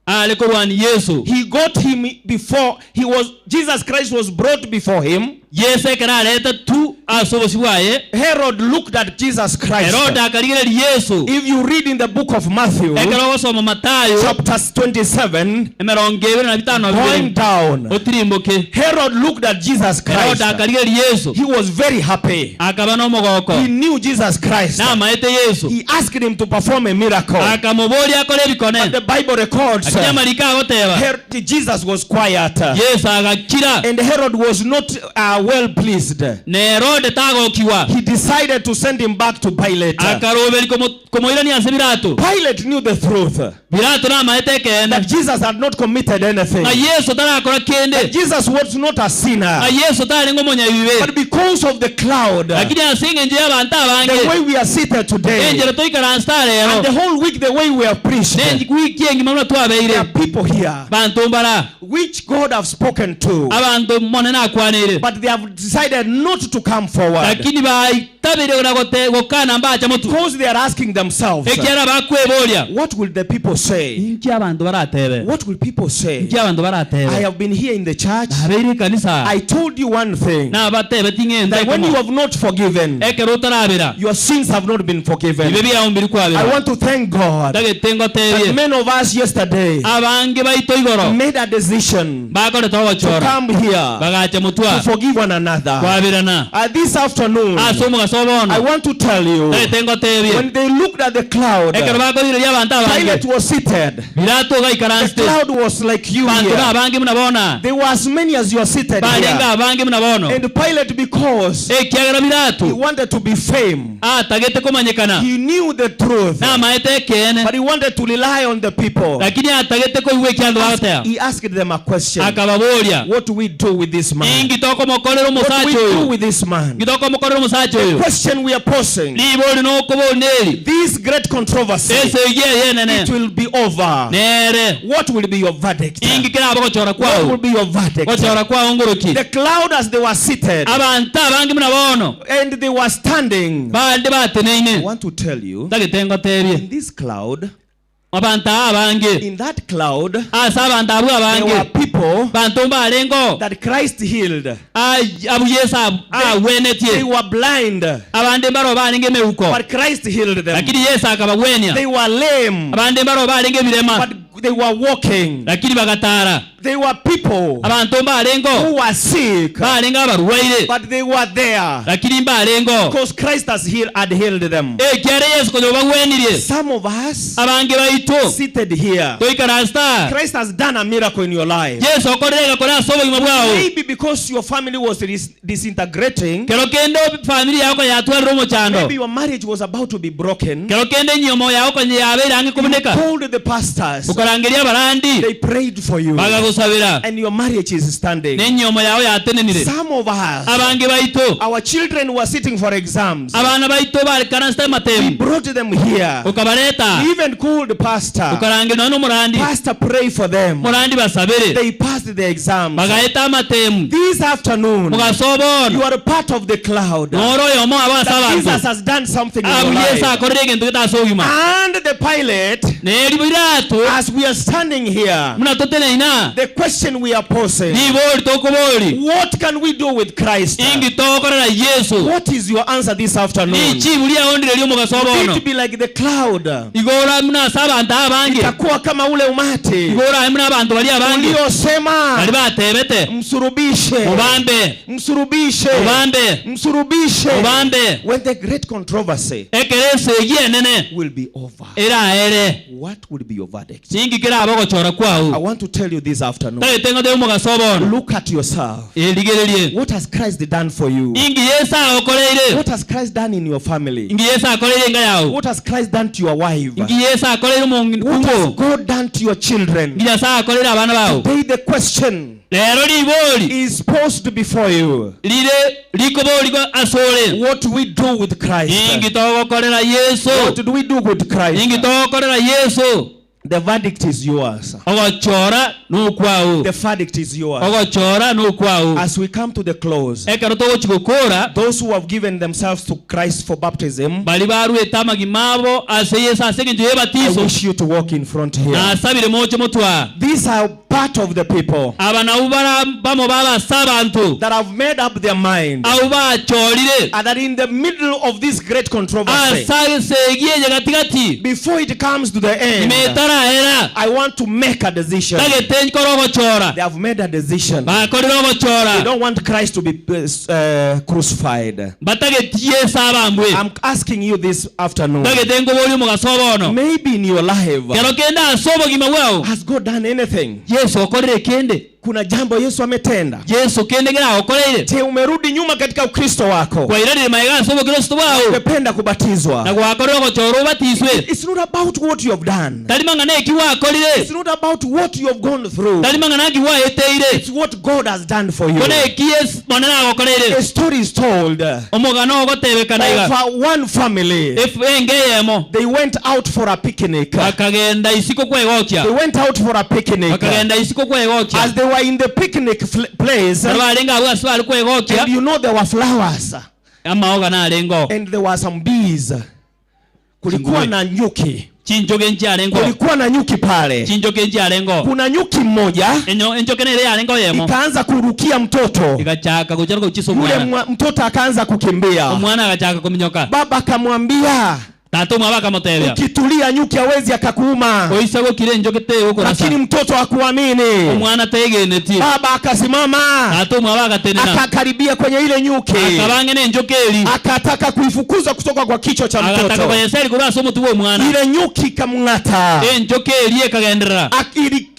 ale korwani Yesu. he got him before he was Jesus Christ was brought before him. Yesu ekere arete tu ase obosi bwaye. Herod looked at Jesus Christ. Herode akarigereria Yesu. If you read in the book of Matthew, Ekere ogosoma Matayo chapter 27, 25 na going bibere. down, Otirimboke. Herod looked at Jesus Herode Christ. akarigereria Yesu. He was very happy. Akaba n'omogoko. He knew Jesus Christ. Namaete Yesu. He asked him to perform a miracle. Akamoboria akore ebikone. But the Bible records Lakini amarika agoteba. Jesus was quiet. Yesu agakira. And Herod was not well pleased. Na Herode tagokiwa. He decided to send him back to Pilate. Akaroberi komoirania ase Pilato. Pilate knew the truth Pilato namaete ekene. that Jesus had not committed anything. Na Yesu tarakora That kende. Jesus was not a Na sinner. Yesu tarenge omonyabibe. But because of the cloud, Lakini ase eng'encho y'abantu the abange. way we are seated today, Enjero toikaransa and the rero. whole week, the way we have preached, Ne wiki engima buna there twabeire. are people here Bantu mbara. which God have spoken to, Abantu mone nakwanire. but they have decided not to come forward Lakini baitabire na gokana mbacha motu. because they are asking themselves, Ekiara bakweboria. what will the people say? Inki abantu baratebe. What will people say? Inki abantu I baratebe. have been here in the church. Nabeire kanisa. I told you one thing, Nabatebe ting'ende. that when you have not forgiven, Ekero otarabera. your sins have not been forgiven. Ibe biao mbiri I kwabera. want to thank God Ndagete that ngotebie. many of us yesterday Abange baito igoro. made a decision Bakorete to ogochora. come here Bagacha to mutwa. forgive one another. Kwabirana. This afternoon, Ase omugaso I bono. want to tell you, Ndagete ngotebie. when they looked at the cloud, Ekero bakorireria abantu abange. Pilate was seated. Pilato The gaikaransete. cloud was like you Bantu here. nabange muna bona. There were as many as you are seated Barenga here. abange muna bono. And Pilate, because Ekiagera he Pilato wanted to be fame, atagete komanyekana. he knew the truth, Namaete ekene. but he wanted to rely on the people. Lakini atagete koigwa ekiandu bagotea. He asked them a question. Akababoria. What do we do with this man? Ingi tokomokorera What do we omosacha do oyo. with this man? Ingi tokomokorera omosacha The oyo. question question we are posing, Libori nokoboneri. This great controversy, Ese yenene. it will be over. Nere. What will be your verdict? Ingi kiraba gochora What kwao. will be your verdict? Gochora kwao ngoroki. The cloud as they were seated Abantu abangi muna bono. and they were standing. Bande bateneine. I want to tell you, Ndagitengo terie. in this cloud, Abantu abangi. in that cloud, Ase abantu abo there were abangi. people Bantu mbarengo. that Christ healed. Abu Yesu They awenetie. were blind, Abande mbaro barenge meuko. but Christ healed them. Lakini Yesu akabagwenia. They were lame, Abande mbaro barenge birema. but they were walking. Lakini bagatara. They were people Abantu mbarengo. who were sick, Barenge abarwaire. but they were there Lakini mbarengo. because Christ had healed them. Ekiare Yesu konyo bagwenirie. Some of us Abange baitu. seated here, Toikarasta. Christ has done a miracle in your life. Yesu okorire gakora ase obogima bwao. Maybe because your family was disintegrating, Kero kende family yako yatwarire omochando. maybe your marriage was about to be broken. Kero kende enyomo yao konye yabeire ang'e You koboneka. called the pastors, Ukarangeria abarandi. they prayed for you, Bagagusabira. and your marriage is standing. N'enyomo yao yatenenire. Some of us, Abange baitu. our children were sitting for exams. Abana baitu barekarasta We amatemu. brought them here. Ukabareta. We even called the pastor. Ukarangira nonya omorandi. Pastor, pray for them. Morandi basabere. They passed the exams. Bagaeta amatemu. This afternoon, Mugaso bono. you are a part of the cloud. Noro oyomo abo ase That Jesus abanto. has done something in your Abu Yesu life. akorire egento getase obogima. And the pilot, Neri birato. as we are standing here, Muna toteneina. the question we are posing, Nibori tokobori. what can we do with Christ? Ingi tokorera Yesu. What is your answer this afternoon? Nichibu riaondire rio mugaso Will bono. it be like the cloud? Igora muna ase abantu abange. Itakuwa kama ule umati Igora muna abantu bali abange. uliosema Bali batebete. msurubishe, Mubambe. msurubishe, Mubambe. msurubishe. Mubambe. When the great controversy Ekerese egienene. will be over, Eraere. what will be your verdict? Ningi kiraba gochora I kwao. want to tell you this afternoon. Tagete ngate omugaso bono. Look at yourself. Erigererie. What has Christ done for you? Ingi Yesu akoreire. What has Christ done in your family? Ingi Yesu akoreire nga yao. What has Christ done to your wife? Ingi Yesu akoreire What has omungu. God done to your children? Ingi Yesu akoreire abana bao. Today the question Lero libori is posed before you. lire likobori go asore. What do we do with Christ? Ingi togokorera Yesu. What do we do with Christ? Ingi togokorera Yesu. The verdict is yours. Ogochora nukwao. The verdict is yours. Ogochora nukwao. As we come to the close, Ekero togochigokora those who have given themselves to Christ for baptism, bali barwete amagima abo ase Yesu ase eng'encho I y'ebatiso. wish you to walk in front here. Nasabire moche motwa. These are part of the people Aba nabo bara bamo babasa abantu that have made up their mind abo bachorire and that in the middle of this great controversy, ase egieye gatigati before it comes to the end, imetarahera I want to make a decision. tagete nkora ogochora They have made a decision. bakorire They ogochora don't want Christ to be crucified. batageti Yesu abambwe. I'm asking you this afternoon. Tagete nkobori omugaso bono. Maybe in your life, Kero kende ase obogima bwao has God done anything? Yesu okorire kende. Kuna jambo Yesu ametenda? Yesu kende ngera okoreire. Je, umerudi nyuma katika Ukristo wako? Kwairerire maega ase obokristo bwao. Ungependa kubatizwa? Na gwakorire ogochora obatiswe. It's not about what you have done. Tari mang'ana eki wakorire. It's not about what you have gone through. Tari mang'ana eki waeteire. It's what God has done for you. Kone eki Yesu monene agokoreire. A story is told Omogano ogotebekana iga. of one family. If enge yemo. They went out for a picnic. Bakagenda isiko kwegokia. They went out for a picnic. Bakagenda isiko kwegokia. As they were in the picnic place, Bari barenga abo ase bari kwegokia. and you know there were flowers Amaoga narengo. and there were some bees. Kulikuwa na nyuki. Chinjoke nchiarengo. Kulikuwa na nyuki pale. Chinjoke nchiarengo. Kuna nyuki mmoja Enjoke nere yarengo yemo. ikaanza kurukia mtoto. Igachaka gochara gochiso Yule mwana. mtoto akaanza kukimbia. Omwana agachaka kominyoka. Baba akamwambia, Tata omwabo akamotebia. ukitulia nyuki hawezi akakuuma. Oisa gokire enjoke tegokorasa. Lakini mtoto hakuamini. Omwana tegeneti. Baba akasimama. Tata omwabo agatenena. Akakaribia kwenye ile nyuki. Akabange n'enjoke eri. Akataka kuifukuza kutoka kwa kichwa cha Agataka mtoto. koyeseri kurwa ase omotu bwa omwana. Ile nyuki ikamng'ata. Enjoke eri ekagenderera.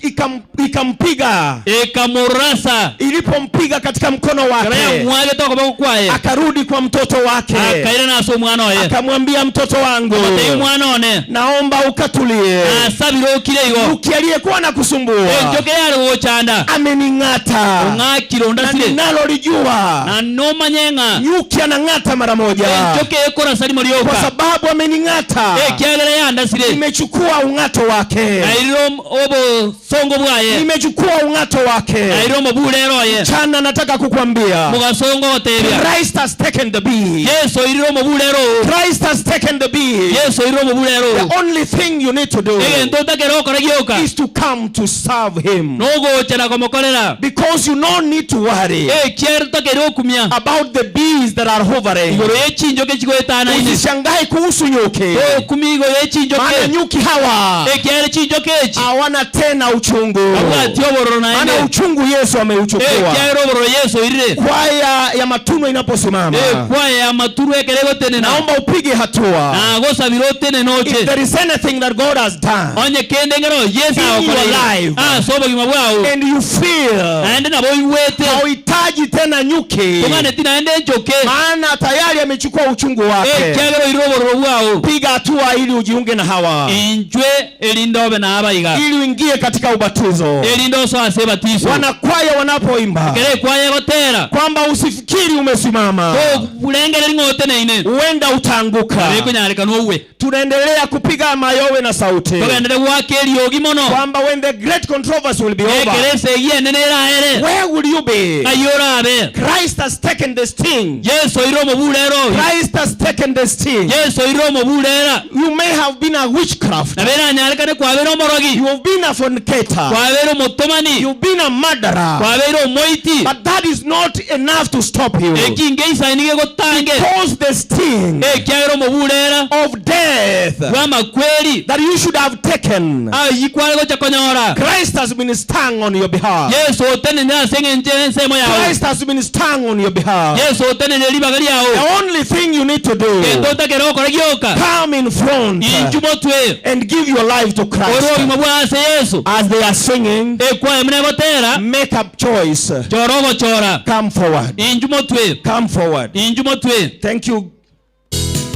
Ikampiga, ikamurasa. Ilipompiga katika mkono wake, mwage toko kwaye, akarudi kwa mtoto wake, akaira naso mwana waye, akamwambia mtoto wangu, abatei mwana one, naomba ukatulie. Asabire okire igo, nyuki aliyekuwa nakusumbua enjoke yare gochanda amening'ata, ong'akire ondasire, na ninalolijua na nomanyenga nyuki anang'ata mara moja, enjoke ekorasa rimo rioka, kwa sababu amening'ata, ekiagera yandasire, nimechukua ung'ato wake, nairire obo songo bwaye, nimechukua ung'ato wake, nairire omobulero ye. Mchana nataka kukwambia, mugasongo gotebia, Christ has taken the bee. Yesu oirire omobulero. Christ has taken the bee. Yesu oirire omobulero. The only thing you need to do egento otakere gokora gioka is to come to serve him, nogocha na komokorera, because you no need to worry ekiagera totakere okumia about the bees that are hovering. Igoro yechinjoke chigoetanaine. Usishangae kuhusu nyuki, okumia igoro yechinjoke, maana nyuki hawa ekiagera chinjoke echi hawana tena uchungu, abwati obororo naende, maana uchungu Yesu ameuchukua. Ekiagera obororo Yesu oirire. Kwaya ya Matunwa inaposimama, kwaya ya Matunwa ekere gotenena, naomba upige hatua, na gosabira otenene oche. If there is anything that God has done onye kende ngero Yesu in your life, ase obogima bwao, and you feel naende nabo oigwete hauhitaji tena nyuki, tong'aneti naende njoke, maana tayari amechukua uchungu wake, ekiagera oirire obororo bwao, piga hatua ili ujiunge na hawa, injwe erinde obe na abaiga, ili uingie katika ubatizo, erinde oso ase ebatiso. Wanakwaya wanapoimba ekere ekwaya egotera kwamba usifikiri umesimama, oburengereri ng'oteneine, huenda utaanguka, ekonyarekana ouwe. Tunaendelea kupiga mayowe na sauti, togendere gwaka eriogi mono, kwamba when the great controversy will be over, ekere esegi enene eraere, where will you be? Ng'ai orabe? Christ has taken the sting. Yesu oirire omobulero. Christ has taken the sting. Yesu oirire omobulera. You may have been a witchcraft, nabo eranyarekane kwabere omorogi, you have been a fornicator, kwabere omotomani, you've been a murderer, kwabere omoiti, but that is not enough to stop you, ekinge isaini gegotange, because the sting ekiagera omobulera of death bw'amakweri that you should have taken, ayi kware gocha konyora, Christ has been stung on your behalf. Yesu otenene ase eng'encho ensemo yao. Christ has been stung on your behalf. Yesu otenene ribaga riao. The only thing you need to do, gento otakere gokora gioka, come in front inchu motwe and give your life to Christ. ore obogima bwa ase Yesu. As they are singing, ekwaya muna egotera, make a choice, chora ogochora, come forward, inchu motwe, come forward, inchu motwe. Thank you.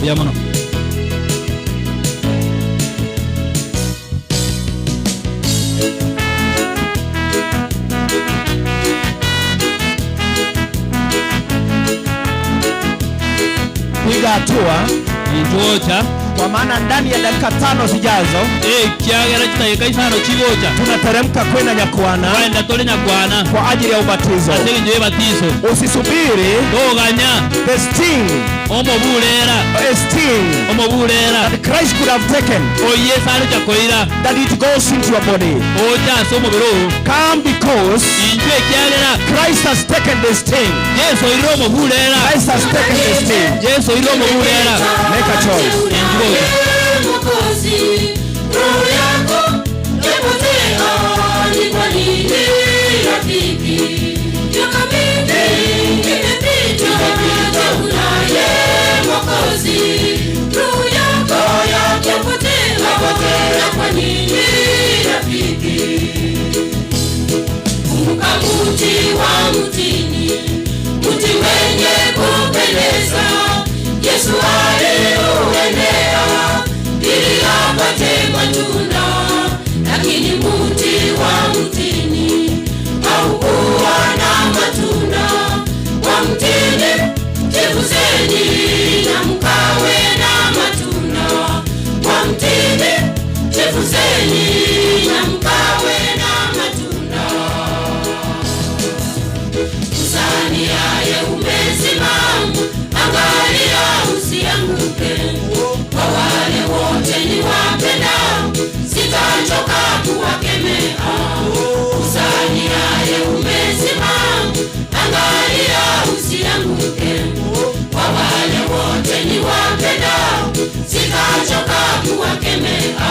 Buya mono. Piga hatua injocha, kwa maana ndani ya dakika 5 zijazo ekiagera chidakika isano chigocha tunateremka kwenda Nyakwana, kwenda tole Nyakwana kwa ajili ya ubatizo, ase eng'encho ya ebatiso. Usisubiri toganya the sting, omobulera, a sting omobulera that Christ could have taken, oye sare chakoira, that it goes into your body, ocha ase omobere oo. Come, because inchwe ekiagera Christ has taken the sting. Yesu oirire omobulera. Christ has taken the sting. Yesu oirire omobulera. Make a choice. Mwokozi, roho yako yapotea, ni kwa nini rafiki? Miaka mingi imepita, tangu naye Mwokozi, roho yako yapotea, kwa nini rafiki? Kumbuka mti wa mtini, mti wenye kupendeza, Yesu aliuendea ili apate matunda, lakini mti wa mtini haukuwa na matunda. Wa mtini jivuzeni na mkawe na matunda, wa mtini jivuzeni na mkawe na matunda. Usaniaye umesimama, angalia usianguke, kwa wale wote niwapendao sitachoka kuwakemea. Usaniaye umesimama, angalia usianguke, kwa wale wote niwapendao sitachoka kuwakemea.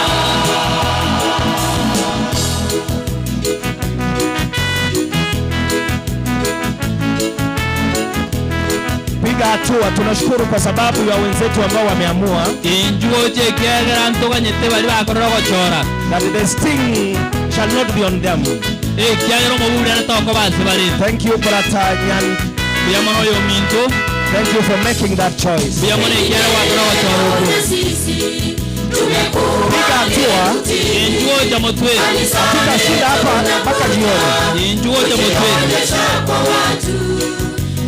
Piga hatua. Tunashukuru kwa sababu ya wenzetu ambao wameamua injuoche ekiagera ntoganyete bari bakorora gochora, that the sting shall not be on them. Thank you, Brother Nyan. Thank you for making that choice. Piga hatua. Tutashinda hapa mpaka jioni.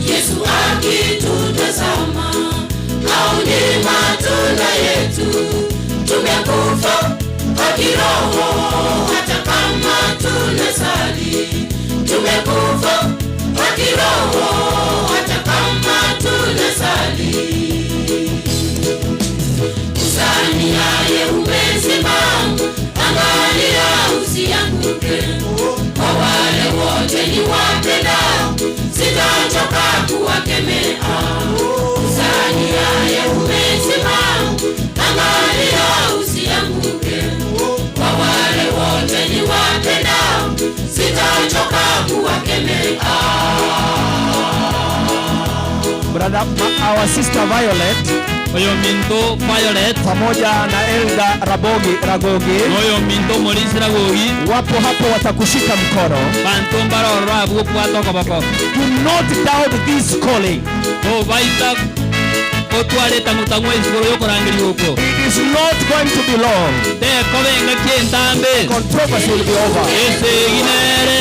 Yesu akitutazama aone matunda yetu. Tumekufa kwa kiroho hata kama tunasali. Tumekufa kwa kiroho hata kama tunasali. Usaniaye umesimama, angalia usianguke. Kwa wale wote ni wapendao, sitachoka kuwakemea. Usaniaye umesimama, angalia usianguke. Kwa wale wote ni wapendao, sitachoka kuwakemea. Brother, our sister Violet, Oyo minto Violet pamoja na Elda Ragogi, Oyo minto Maurice Ragogi wapo hapo, watakushika mkono. Bantu mbaroro abu kwato koboko. Do not doubt this calling. O baita otware tangu isigoro yokorangiri huko. It is not going to be long. Te kobenga kientambe. Controversy will be over. Ese ginere.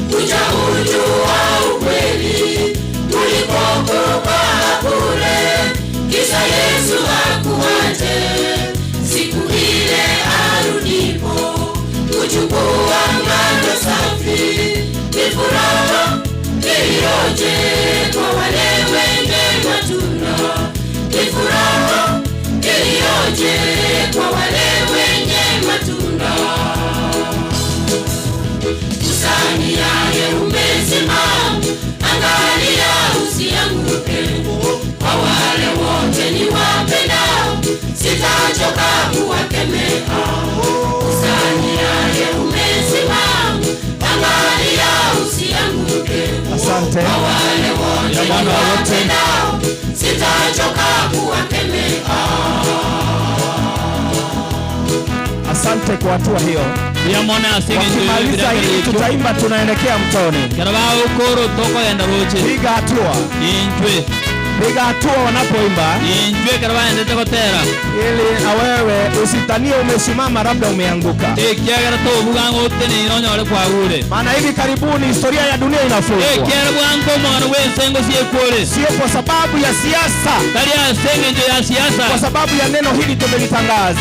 Utaujua ukweli ulikokopa bure. Kisha Yesu akuache siku ile arudipo kuchukua ngano safi. Ni furaha iliyoje kwa wale wenye matunda. Ni furaha iliyoje kwa wale wenye matunda. Usaniaye umesimama, angalia usianguke. Kwa wale wote ni wapendao, sitachoka kuwakemea. Usaniaye umesimama, angalia usianguke. Asante. Kwa wale wote ni wapendao, sitachoka kuwakemea. Asante kwa hatua hiyo. Wakimaliza hili tutaimba, tunaelekea mtoni. Piga hatua. Piga hatua wanapoimba, ili na wewe usitanie umesimama labda umeanguka. Maana hivi karibuni historia ya dunia inafungwa. Sio kwa sababu ya siasa, kwa sababu ya neno hili tumelitangaza.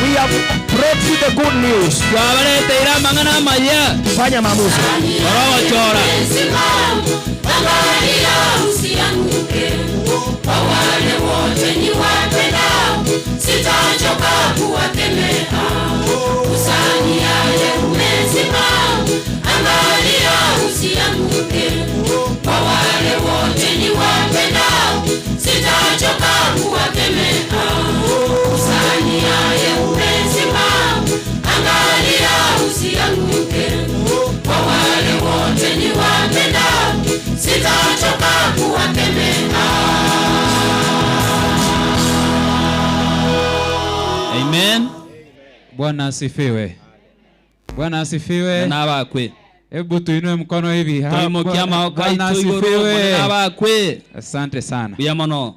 We have brought you the good news. Fanya maamuzi. Angalia usianguke. Kwa wale wote ni wapendao, sitachoka kuwakemea. Usaniaye umesimama, angalia usianguke. Kwa wale wote ni wapendao, sitachoka kuwakemea. Usaniaye umesimama, angalia usianguke. Kwa wale wote ni wapendao, sitachoka kuwakemea. Amen. Bwana asifiwe. Bwana asifiwe. Na bakwe. Hebu tuinue mkono hivi. Bwana asifiwe. Na bakwe. Asante sana. Biamono.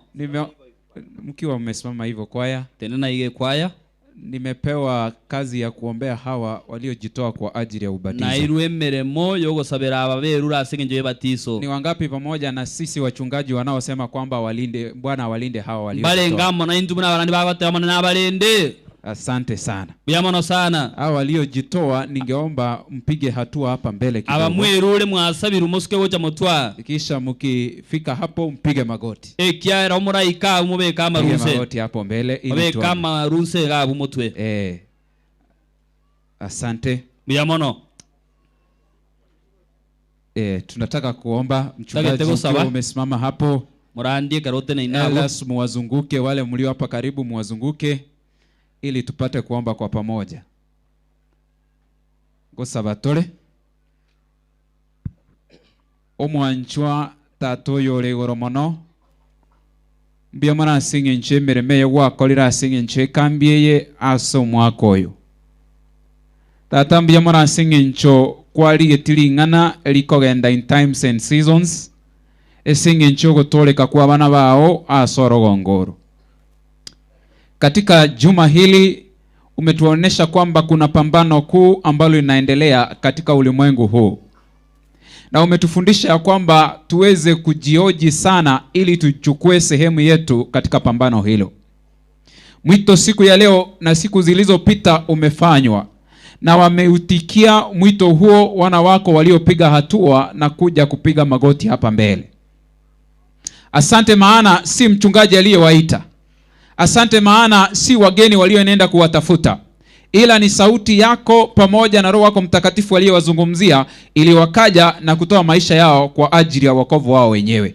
Mkiwa mmesimama hivyo kwaya. Tena na ile kwaya. Nimepewa kazi ya kuombea hawa waliojitoa kwa ajili ya ubatizo. Na irwe meremo yogosabera ababerura asengenje batizo. Ni wangapi pamoja na sisi wachungaji wanaosema kwamba walinde, Bwana walinde hawa waliojitoa? Balengamo na intu muna barandi bagotema na balinde. Asante sana. Biamono sana. Hawa waliojitoa ningeomba mpige hatua hapa mbele kidogo. Abamwerure mwasabira umusuke wocha mutwa. Kisha mkifika hapo mpige magoti. Ekiara omuraika umubeka amarunse. Mpige magoti hapo mbele ili tuone. Obeka amarunse gabu mutwe. Asante. Biamono. Tunataka kuomba mchungaji ukiwa umesimama hapo. Murandie karote na inabo. Elders muwazunguke, wale mlio hapa karibu muwazunguke ili tupate kuomba kwa pamoja. Gosabatore. Omwanchwa tato yore igoro mono. Mbia mara asinge nche mireme ye gwakorire asinge nche kambi eye ase omwaka oyo. Tata mbuya mono ase eng'encho kwarigetie ring'ana rikogenda in times and seasons, ase eng'encho ogotoreka kwa abana bao ase orogongoro. Katika juma hili umetuonesha kwamba kuna pambano kuu ambalo linaendelea katika ulimwengu huu, na umetufundisha ya kwamba tuweze kujioji sana ili tuchukue sehemu yetu katika pambano hilo. Mwito siku ya leo na siku zilizopita umefanywa, na wameutikia mwito huo wana wako waliopiga hatua na kuja kupiga magoti hapa mbele. Asante maana si mchungaji aliyewaita. Asante maana si wageni walioenenda kuwatafuta, ila ni sauti yako pamoja na Roho wako Mtakatifu aliyewazungumzia ili wakaja na kutoa maisha yao kwa ajili ya wokovu wao wenyewe.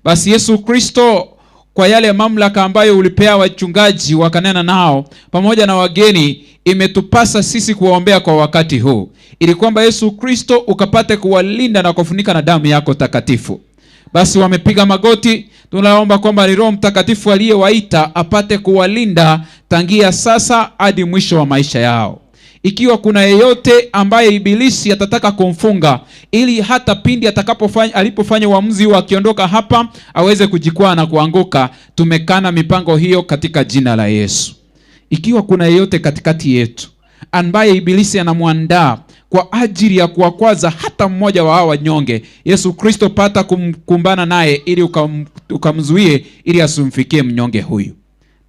Basi Yesu Kristo, kwa yale mamlaka ambayo ulipea wachungaji wakanena nao pamoja na wageni, imetupasa sisi kuwaombea kwa wakati huu, ili kwamba Yesu Kristo ukapate kuwalinda na kufunika na damu yako takatifu. Basi wamepiga magoti, tunaomba kwamba ni Roho Mtakatifu aliyewaita apate kuwalinda tangia sasa hadi mwisho wa maisha yao. Ikiwa kuna yeyote ambaye ibilisi atataka kumfunga, ili hata pindi alipofanya uamuzi wa akiondoka hapa aweze kujikwaa na kuanguka, tumekana mipango hiyo katika jina la Yesu. Ikiwa kuna yeyote katikati yetu ambaye ibilisi anamwandaa kwa ajili ya kuwakwaza hata mmoja wa hawa wanyonge, Yesu Kristo pata kumkumbana naye ili ukamzuie ili asimfikie mnyonge huyu.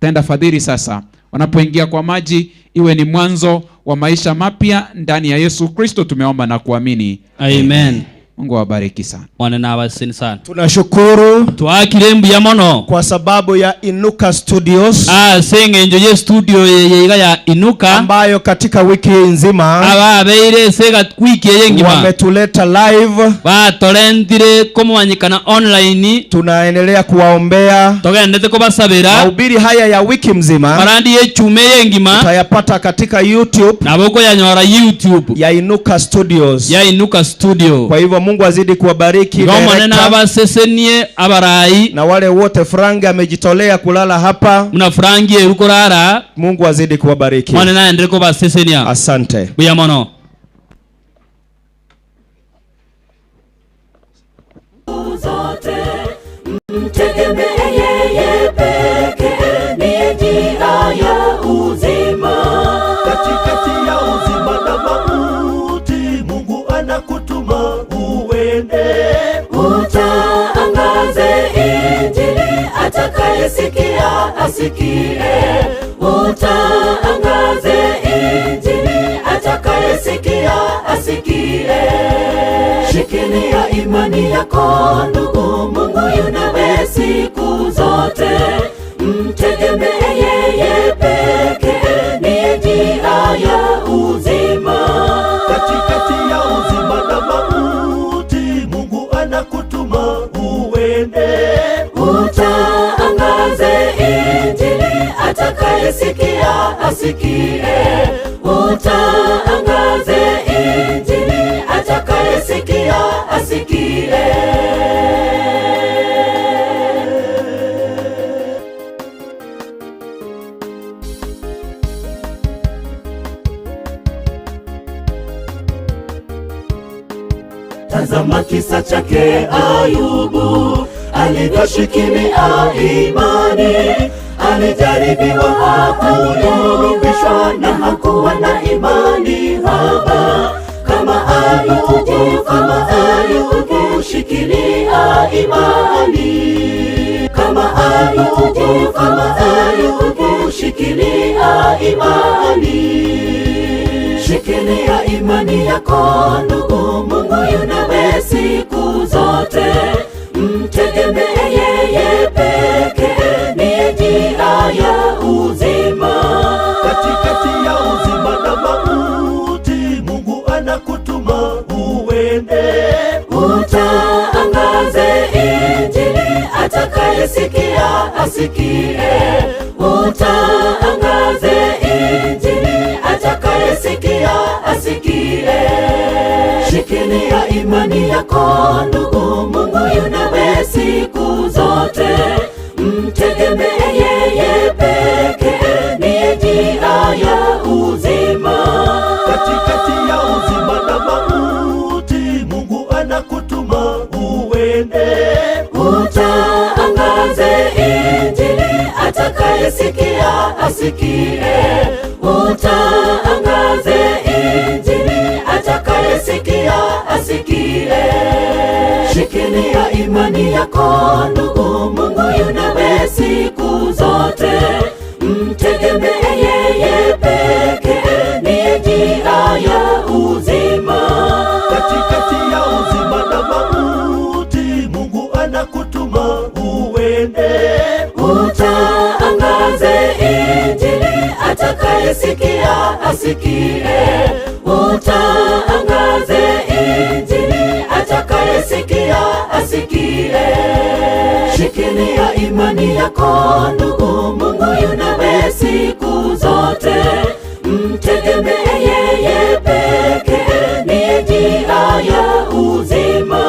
Tenda fadhili sasa, wanapoingia kwa maji iwe ni mwanzo wa maisha mapya ndani ya Yesu Kristo, tumeomba na kuamini. Amen. Mungu awabariki sana. Mwana abasini sana. Tunashukuru twakire mbuya mono kwa sababu ya Inuka Studios. Senge njo ye studio ye ya Inuka ambayo katika wiki nzima ababeire sega wiki yengima wametuleta live, batorendire kumwanyikana online. Tunaendelea kuwaombea, togendete kubasabira. Mahubiri haya ya wiki mzima barandi ye chume yengima tutayapata katika YouTube naboko yanyora YouTube ya Inuka Studios, ya Inuka Studio. Kwa hivyo Mungu azidi kuwabariki na wale wote. Frank amejitolea kulala hapa. Mna Frank erukorara. Mungu azidi kuwabariki. Asante. Buyamono. Mtegemee yeye pekee, ndiye njia ya uzima. Katikati ya uzima na mauti, Mungu anakutuma uende. Utaangaze Injili, atakayesikia asikie. Utaangaze Injili, atakayesikia asikie. Shikilia imani yako ndugu, Mungu yunawe siku zote. Mtegemee yeye pekee, ndiye njia ya uzima. Katikati ya uzima na mauti, Mungu anakutuma uende. Utaangaze Injili, atakayesikia asikie. Utaangaze Injili, atakayesikia asikie. Tazama kisa chake Ayubu, alivyoshikilia imani. Alijaribiwa hakuyumbishwa, na hakuwa na imani haba. Kama Ayubu, kama Ayubu, shikilia imani. Kama Ayubu, kama Ayubu, shikilia imani. Shikilia imani yako ndugu, Mungu yunawe siku zote. Mtegemee yeye pekee, ndiye njia ya uzima. Katikati ya uzima na mauti, Mungu anakutuma uende. Utaangaze Injili, atakayesikia asikie. Utaangaze Injili, atakayesikia asikie. Shikilia imani yako ndugu, Mungu yunawe siku zote. Mtegemee yeye pekee, ndiye njia ya uzima. Katika asikie. Utaangaze injili, atakayesikia asikie. Shikilia imani yako ndugu, Mungu yu nawe siku zote. Mtegemee yeye pekee, ndiye njia ya uzima. Katikati ya uzima na mauti, Mungu anakutuma uende. Utaangaze injili, atakayesikia asikie. Utaangaze injili, atakayesikia asikie. Shikilia imani yako ndugu, Mungu yu nawe siku zote. Mtegemee yeye pekee, ndiye njia ya uzima.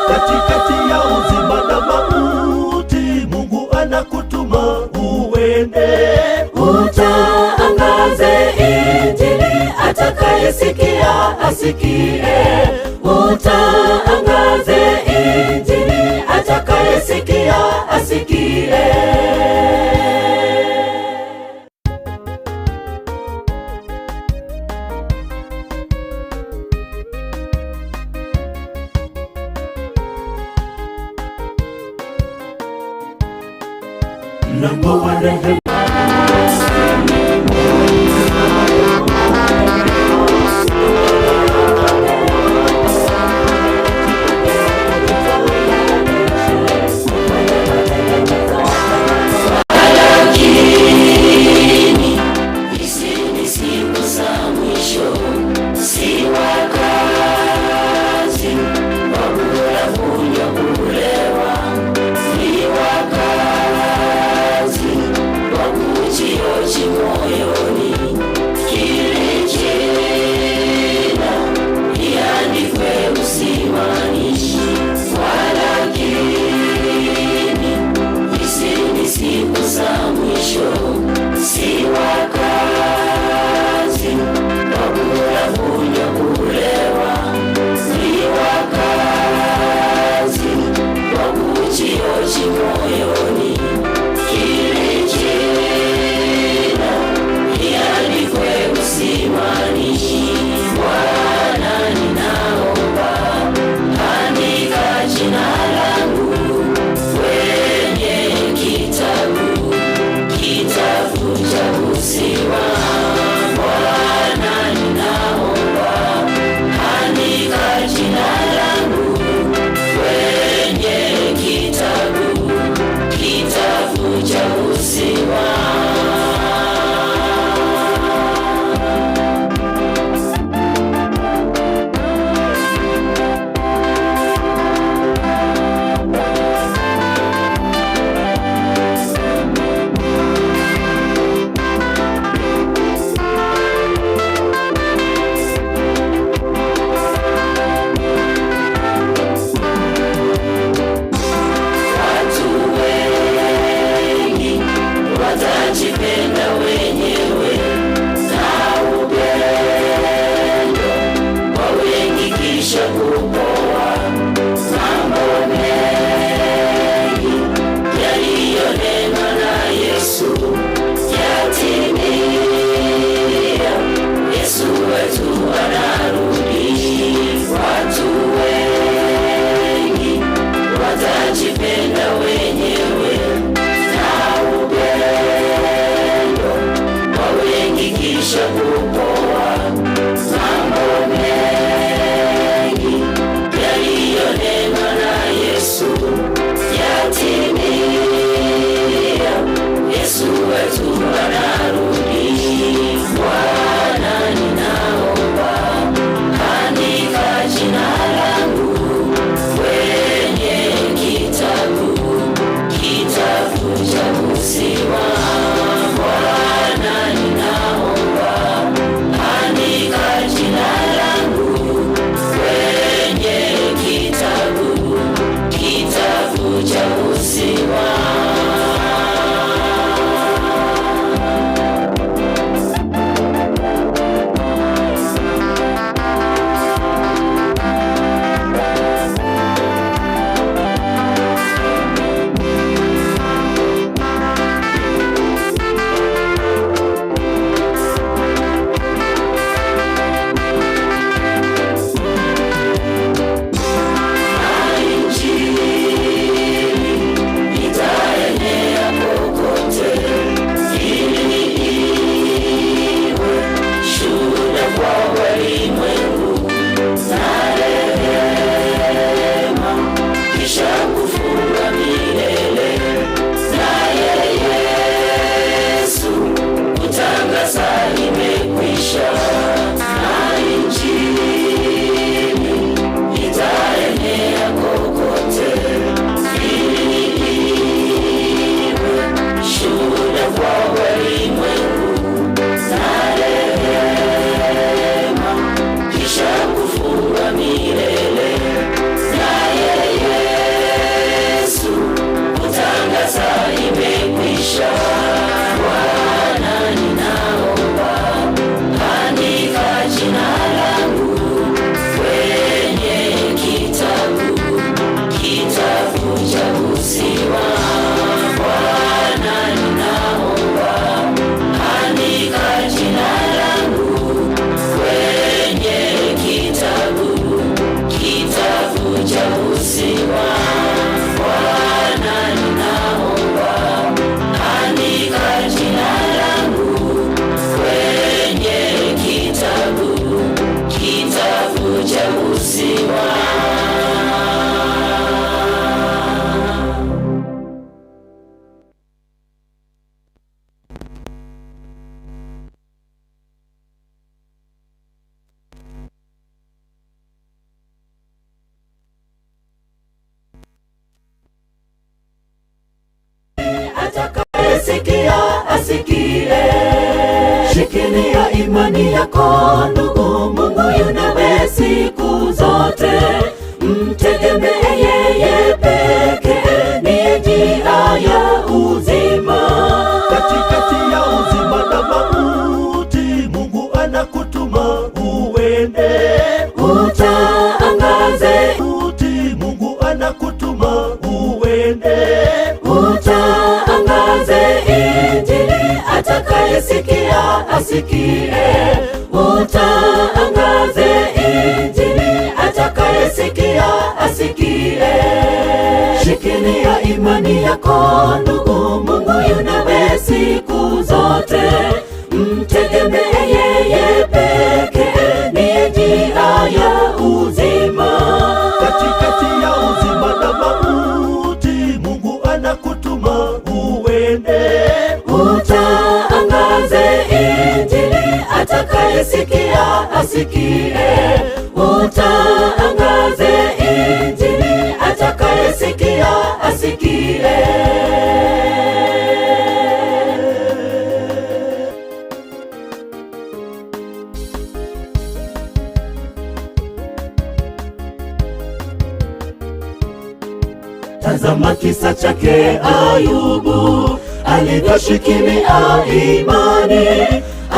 Katikati ya uzima na mauti, Mungu anakutuma uende. Utaangaze injili, atakayesikia asikie. Utaangaze injili, atakayesikia asikie. Mlango wa rehema. Lakini hizi ni siku za mwisho, si wakati wa kula, kunywa, kulewa, ni wakati wa kujioji moyoni. Kile jina liandikwe uzimani, walakini hizi ni siku za mwisho, si wakati wa kula, kunywa, kulewa, ni wakati wa kujioji moyoni. Kile jina liandikwe uzimani. Bwana, ninaomba, andika jina langu kwenye kitabu, kitabu cha uzima. Bwana, ninaomba, andika jina langu kwenye kitabu, kitabu Atakayesikia asikie. Shikilia imani yako ndugu, Mungu yu nawe siku zote. Mtegemee yeye pekee, ndiye njia ya uzima. Katikati ya uzima na mauti, Mungu anakutuma uende. Utaangaze uti, Mungu anakutuma uende. Utaangaze Injili, atakayesikia asikie. Utaangaze Injili, atakayesikia asikie. Shikilia imani yako ndugu, Mungu yu nawe siku zote. Mtegemee yeye pekee, ndiye njia ya uzima. Katikati ya uzima na mauti, Mungu anakutuma uende. Utaangaze Injili, atakayesikia asikie. Utaangaze Injili, atakayesikia asikie. Tazama kisa chake Ayubu, alivyoshikilia imani.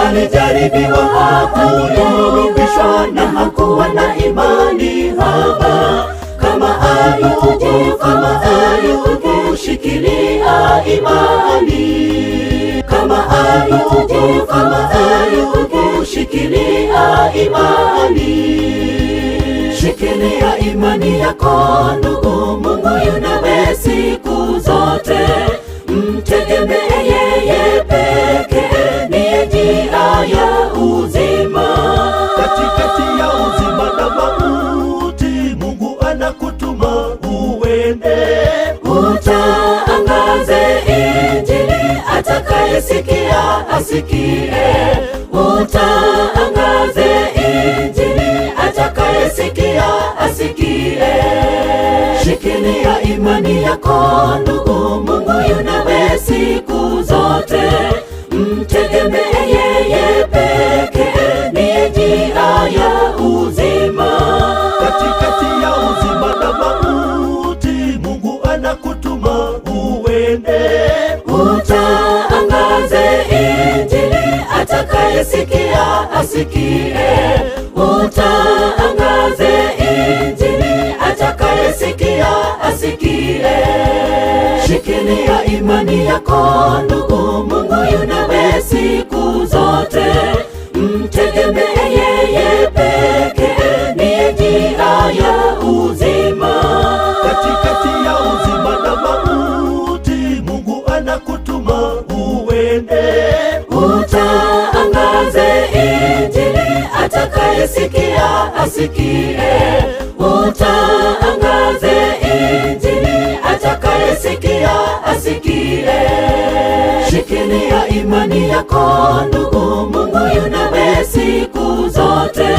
Alijaribiwa, hakuyumbishwa na hakuwa na imani haba. Kama Ayubu, kama Ayubu, shikilia imani. Kama Ayubu, kama Ayubu, shikilia imani. Shikilia imani yako ndugu, Mungu yu nawe siku zote. Mtegemee yeye pekee, ndiye njia ya uzima. Katikati ya uzima na mauti, Mungu anakutuma uende. Utaangaze Injili, atakayesikia asikie. Utaangaze Injili, atakayesikia asikie. Shikilia imani yako ndugu, Mungu yu nawe siku zote. Mtegemee yeye pekee, ndiye njia ya uzima. Katikati ya uzima na mauti, Mungu anakutuma uende. Utaangaze Injili, atakayesikia asikie. Utaangaze Injili, atakayesikia asikie. Shikilia imani yako ndugu, Mungu yu nawe siku zote. Mtegemee yeye pekee, ndiye njia ya uzima. Katikati ya uzima na mauti, Mungu anakutuma uende. Utaangaze Injili, atakayesikia asikie. Utaangaze Injili, atakayesikia asikie. Shikilia imani yako ndugu, Mungu yu nawe siku zote.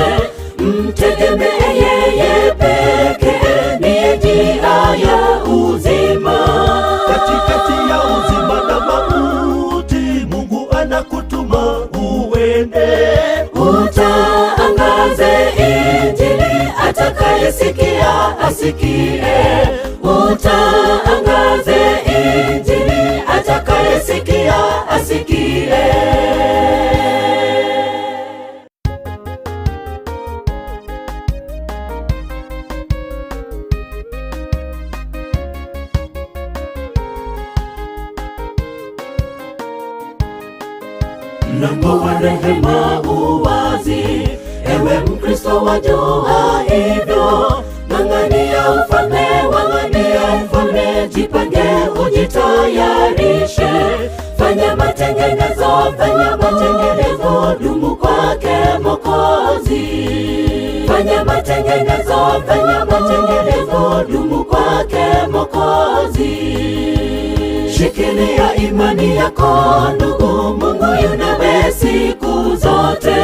Mtegemee yeye pekee, ndiye njia ya uzima. Katikati ya uzima na mauti, Mungu anakutuma uende. Utaangaze Injili, atakayesikia asikie. Utaangaze Injili, atakayesikia asikie. Mlango wa rehema uwazi, ewe Mkristo wajua hivyo. Ng'ang'ania ufalme, wang'ania ufalme, jipange ujitayarishe. Fanya matengenezo, fanya matengenezo, dumu kwake Mwokozi. Fanya matengenezo, fanya matengenezo, dumu kwake Mwokozi. Shikilia imani yako ndugu, Mungu yu nawe siku zote.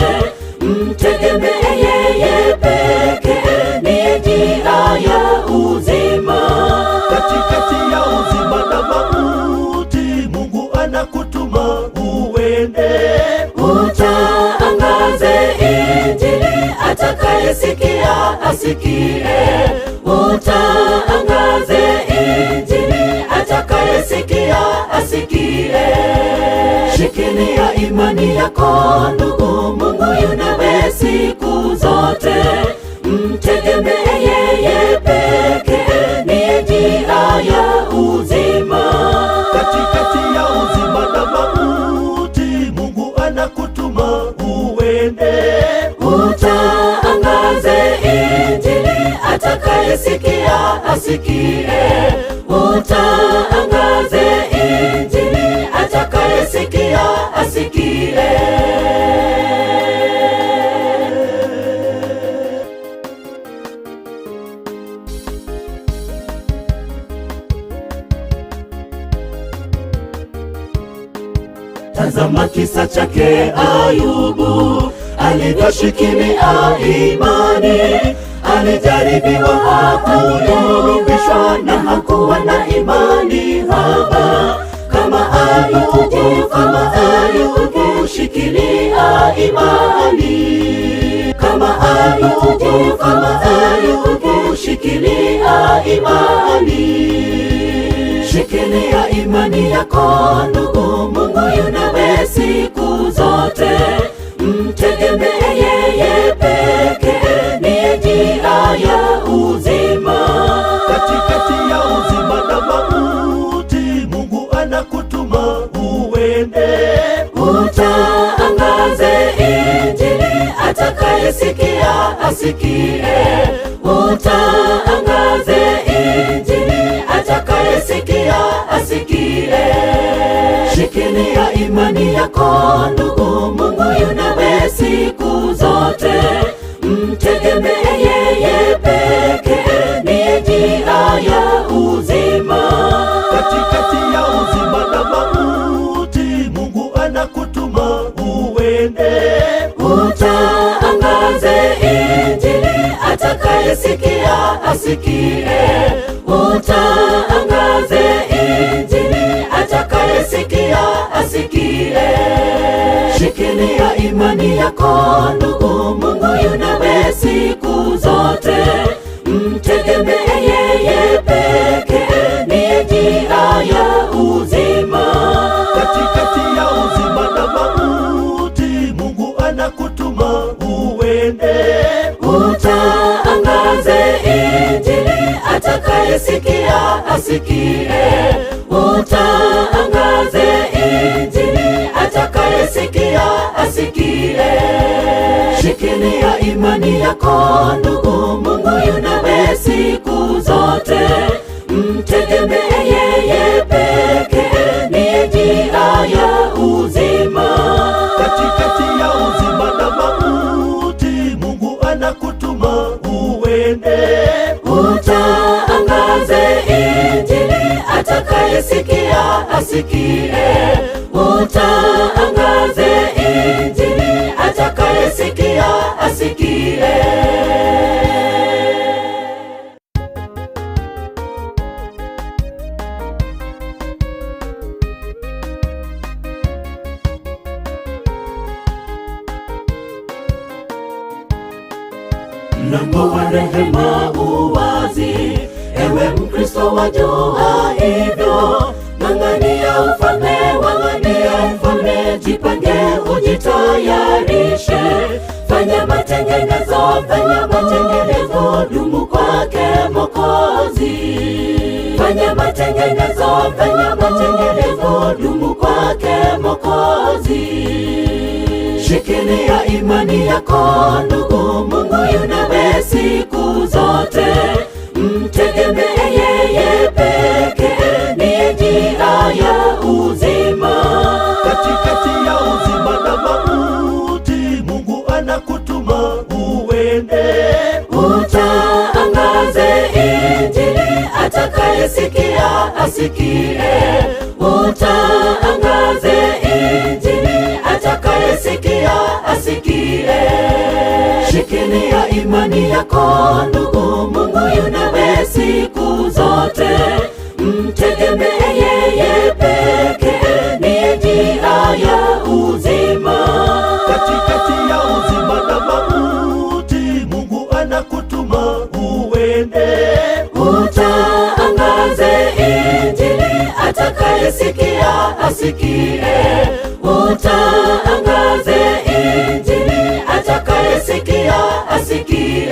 Mtegemee yeye pekee, ndiye njia ya uzima. Katikati ya uzima na mauti, Mungu anaku asikie. Utangaze injili, atakayesikia asikie. Shikilia imani yako ndugu, Mungu yu nawe siku zote. Mtegemee yeye pekee, ndiye njia ya uzima. Katikati ya uzima na mauti, Mungu anakutuma uende. Utangaze injili, atakayesikia asikie. Utangaze injili, atakayesikia asikie. Tazama kisa chake Ayubu, alivyoshikilia imani. Alijaribiwa, hakuyumbishwa na hakuwa na imani haba. Kama Ayubu, kama Ayubu, shikilia imani. Kama Ayubu, kama Ayubu, shikilia imani. Shikilia imani yako ndugu, Mungu yu nawe siku zote. Mtegemee yeye pekee, ndiye njia ya uzima. Katikati ya uzima na mauti, Mungu anakutuma uende. Utangaze injili, atakayesikia asikie. Utangaze injili, atakayesikia asikie. Shikilia imani yako ndugu, Mungu yu nawe siku zote. Mtegemee yeye pekee, ndiye njia ya uzima. Katikati ya uzima na mauti, Mungu anakutuma uende. Utangaze injili, atakayesikia asikie. Utangaze injili, atakayesikia asikie. Shikilia imani yako ndugu, Mungu yu nawe siku zote. Mtegemee yeye pekee, ndiye njia ya uzima. Katikati ya uzima na mauti, Mungu anakutuma uende. Utangaze injili, atakayesikia asikie. Utangaze injili, atakayesikia asikie. Shikilia imani yako ndugu, Mungu yu nawe siku zote. Mtegemee yeye pekee, ndiye njia ya uzima. Katikati ya uzima na mauti, Mungu anakutuma uende. Utangaze injili, atakayesikia asikie. Utangaze injili, atakayesikia asikie. Mlango wa rehema uwazi, ewe Mkristo wajua hivyo. Ng'ang'ania ufalme, ng'ang'ania ufalme, jipange ujitayarishe. Fanya matengenezo, fanya matengenezo, dumu kwake Mwokozi. Fanya matengenezo, fanya matengenezo, dumu kwake Mwokozi. Shikilia imani yako ndugu, Mungu yu nawe siku zote. Mtegemee yeye pekee, ndiye njia ya uzima. Katikati ya uzima na mauti, Mungu anakutuma uende. Utangaze injili, atakayesikia asikie. Utangaze injili, atakayesikia asikie. Shikilia imani yako ndugu, Mungu yu nawe siku zote. Mtegemee yeye pekee, ndiye njia ya uzima. Katikati ya uzima na mauti, Mungu anakutuma atakayesikia asikie. Utangaze Injili, atakayesikia asikie.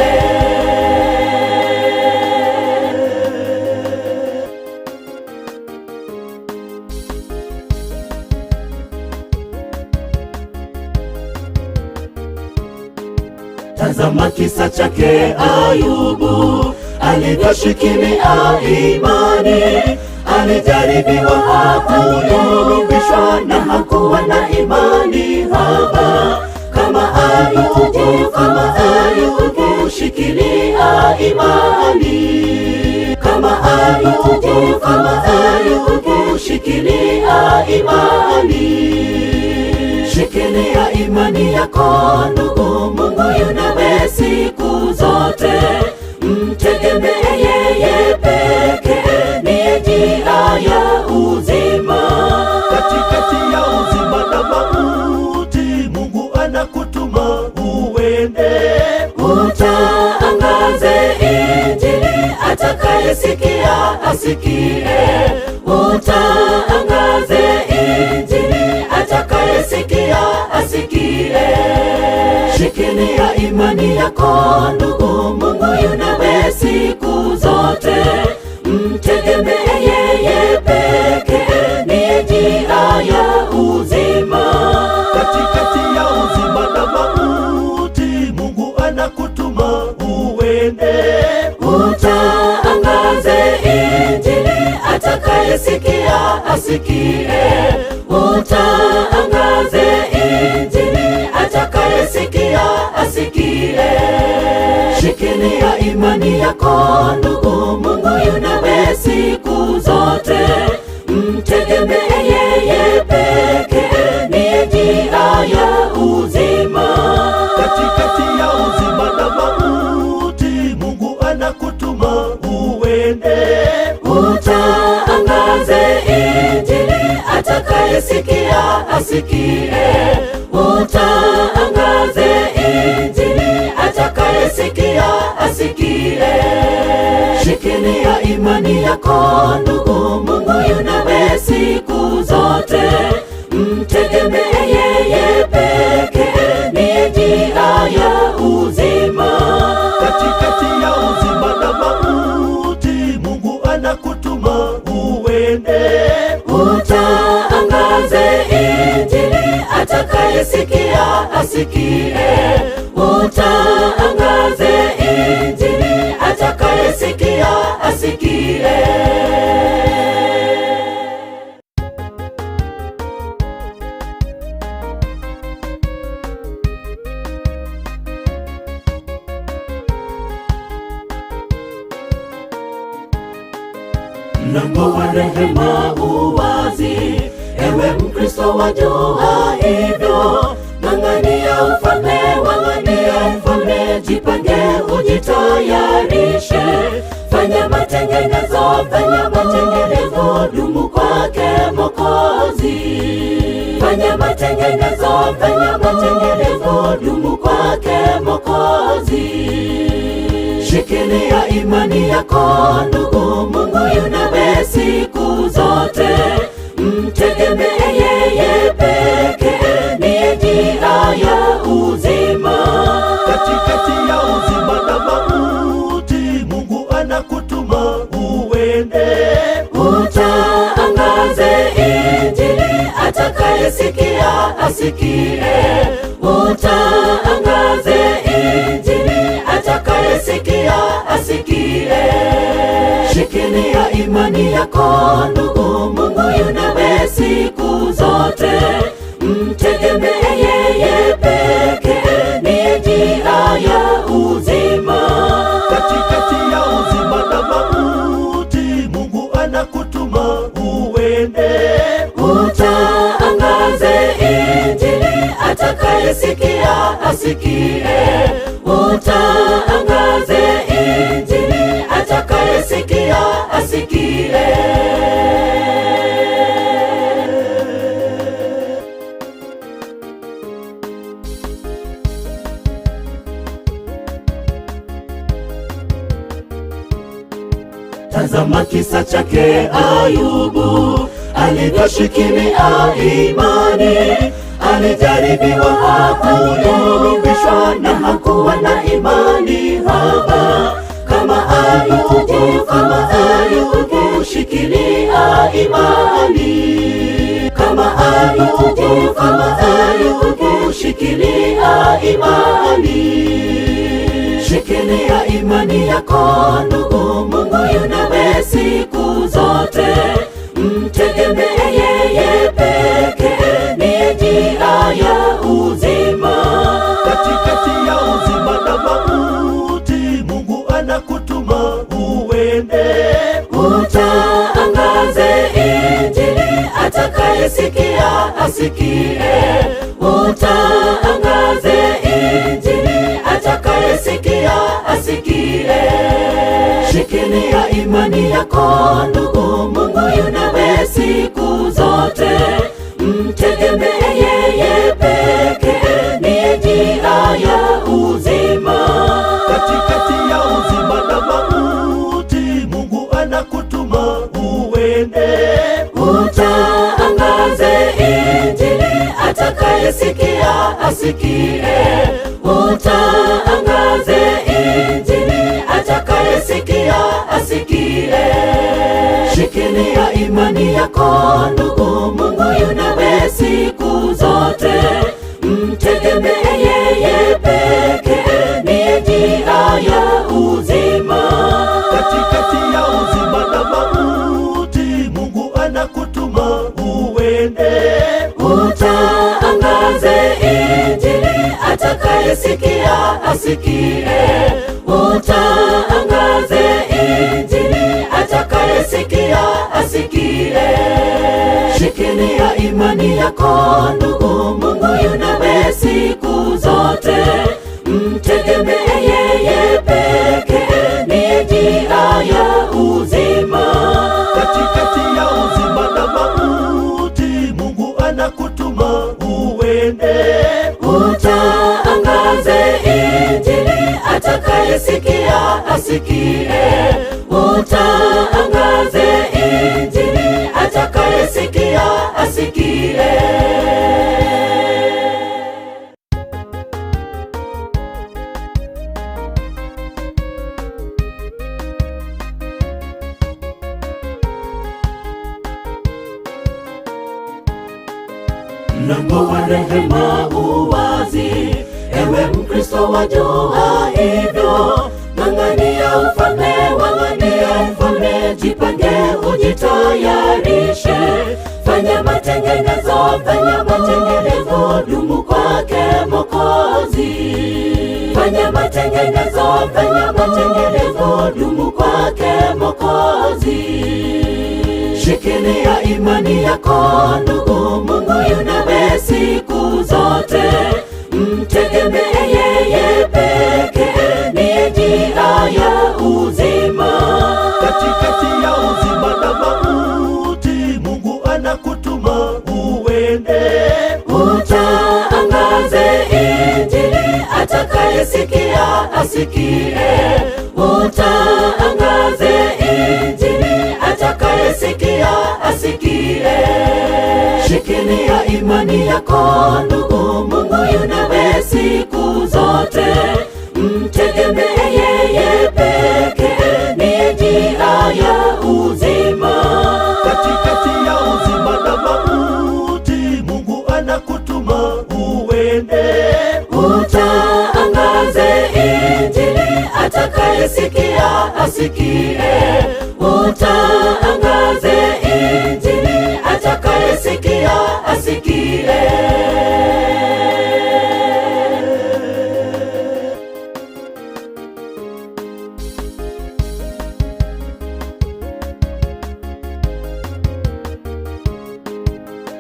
Tazama kisa chake Ayubu, alivyoshikilia imani. Alijaribiwa, hakuyumbishwa na hakuwa na imani haba. Kama Ayubu, kama Ayubu, shikilia imani. Kama Ayubu, kama Ayubu, shikilia imani. Shikilia imani yako ndugu, Mungu yu nawe siku zote. Mtegemee yeye pekee, ndiye njia ya uzima. Katikati ya uzima na mauti, Mungu anakutuma uende. Utangaze Injili, atakayesikia asikie. Utangaze Injili, atakayesikia asikie. Shikilia imani yako ndugu, Mungu yu nawe siku zote. Mtegemee yeye pekee, ndiye njia ya uzima. Katikati ya uzima na mauti, Mungu anakutuma uende. Utangaze Injili, atakayesikia asikie. Utangaze Injili, atakayesikia asikie. Shikilia imani yako ndugu, Mungu yu nawe siku zote. Mtegemee yeye pekee, ndiye njia ya uzima. Katikati ya uzima na mauti, Mungu anakutuma uende. Utangaze Injili, atakayesikia asikie. Utangaze Injili, atakayesikia asikie. Shikilia imani yako ndugu, Mungu yu nawe siku zote. Mtegemee yeye pekee, ndiye njia ya uzima. Katikati ya uzima na mauti, Mungu anakutuma uende. Utangaze Injili, atakayesikia asikie. Utangaze Injili, atakayesikia asikie. Mlango wa rehema uwazi, ewe Mkristo wajua hivyo. Ng'ang'ania ufalme, ng'ang'ania ufalme, jipange ujitayarishe. Fanya matengenezo, fanya matengenezo, dumu kwake Mwokozi. Fanya matengenezo, fanya matengenezo, dumu kwake Mwokozi. Shikilia imani yako ndugu, Mungu yu nawe siku zote. Mtegemee yeye pekee, ndiye njia ya uzima. Katikati ya uzima na mauti, Mungu anakutuma uende. Utangaze Injili, atakayesikia asikie. Utangaze Injili, atakayesikia asikie. Shikilia imani yako ndugu, Mungu yu nawe siku zote. Mtegemee yeye pekee, ndiye njia ya uzima. Katikati ya uzima na mauti, Mungu anakutuma uende. Utangaze Injili, atakayesikia asikie. Utangaze Injili, atakayesikia asikie. Tazama kisa chake Ayubu, alivyoshikilia imani. Alijaribiwa hakuyumbishwa na hakuwa na imani haba. Kama Ayubu, kama Ayubu, shikilia imani. Kama Ayubu, kama Ayubu, shikilia imani. Shikilia imani yako ndugu, Mungu yu nawe siku zote. Mtegemee yeye pekee, ndiye njia ya uzima. Katikati ya uzima na mauti, Mungu anakutuma uende. Utaangaze Injili, atakayesikia asikie. Utaangaze Injili, atakayesikia asikie. Shikilia imani yako ndugu, Mungu yu nawe siku zote. Mtegemee yeye pekee, ndiye njia ya uzima. Katikati ya uzima na mauti, Mungu anakutuma uende. Utaangaze Injili, atakayesikia asikie. Utaangaze Injili, atakayesikia asikie. Shikilia imani yako ndugu, Mungu yu nawe siku zote. Mtegemee yeye pekee, ndiye njia ya uzima. Katikati ya uzima na mauti, Mungu anakutuma uende. Utaangaze Injili, atakayesikia asikie. Utaangaze Injili, atakayesikia asikie. Shikilia imani yako ndugu, Mungu yu nawe siku zote. Mtegemee yeye pekee, ndiye njia ya uzima. Katikati ya uzima na mauti, Mungu anakutuma uende. Utaangaze Injili, atakayesikia asikie. Utaangaze Injili, atakayesikia asikie. Mlango wa rehema uwazi, ewe Mkristo wajua hivyo. Ng'ang'ania ufalme, ng'ang'ania ufalme, jipange ujitayarishe. Fanya matengenezo, fanya matengenezo, dumu kwake Mwokozi. Fanya matengenezo, fanya matengenezo, dumu kwake Mwokozi. Shikilia imani yako ndugu, Mungu yu nawe siku zote. Mtegemee yeye pekee, ndiye njia ya uzima. Katikati ya uzima na mauti, Mungu anakutuma uende. Utaangaze Injili, atakayesikia asikie. Utaangaze Injili, atakayesikia asikie. Shikilia imani yako ndugu, Mungu yu nawe siku zote. Mtegemee yeye pekee, ndiye njia ya uzima. Katikati ya uzima na mauti, Mungu anakutuma uende. Utaangaze Injili, atakayesikia asikie. Utaangaze Injili, atakayesikia asikie.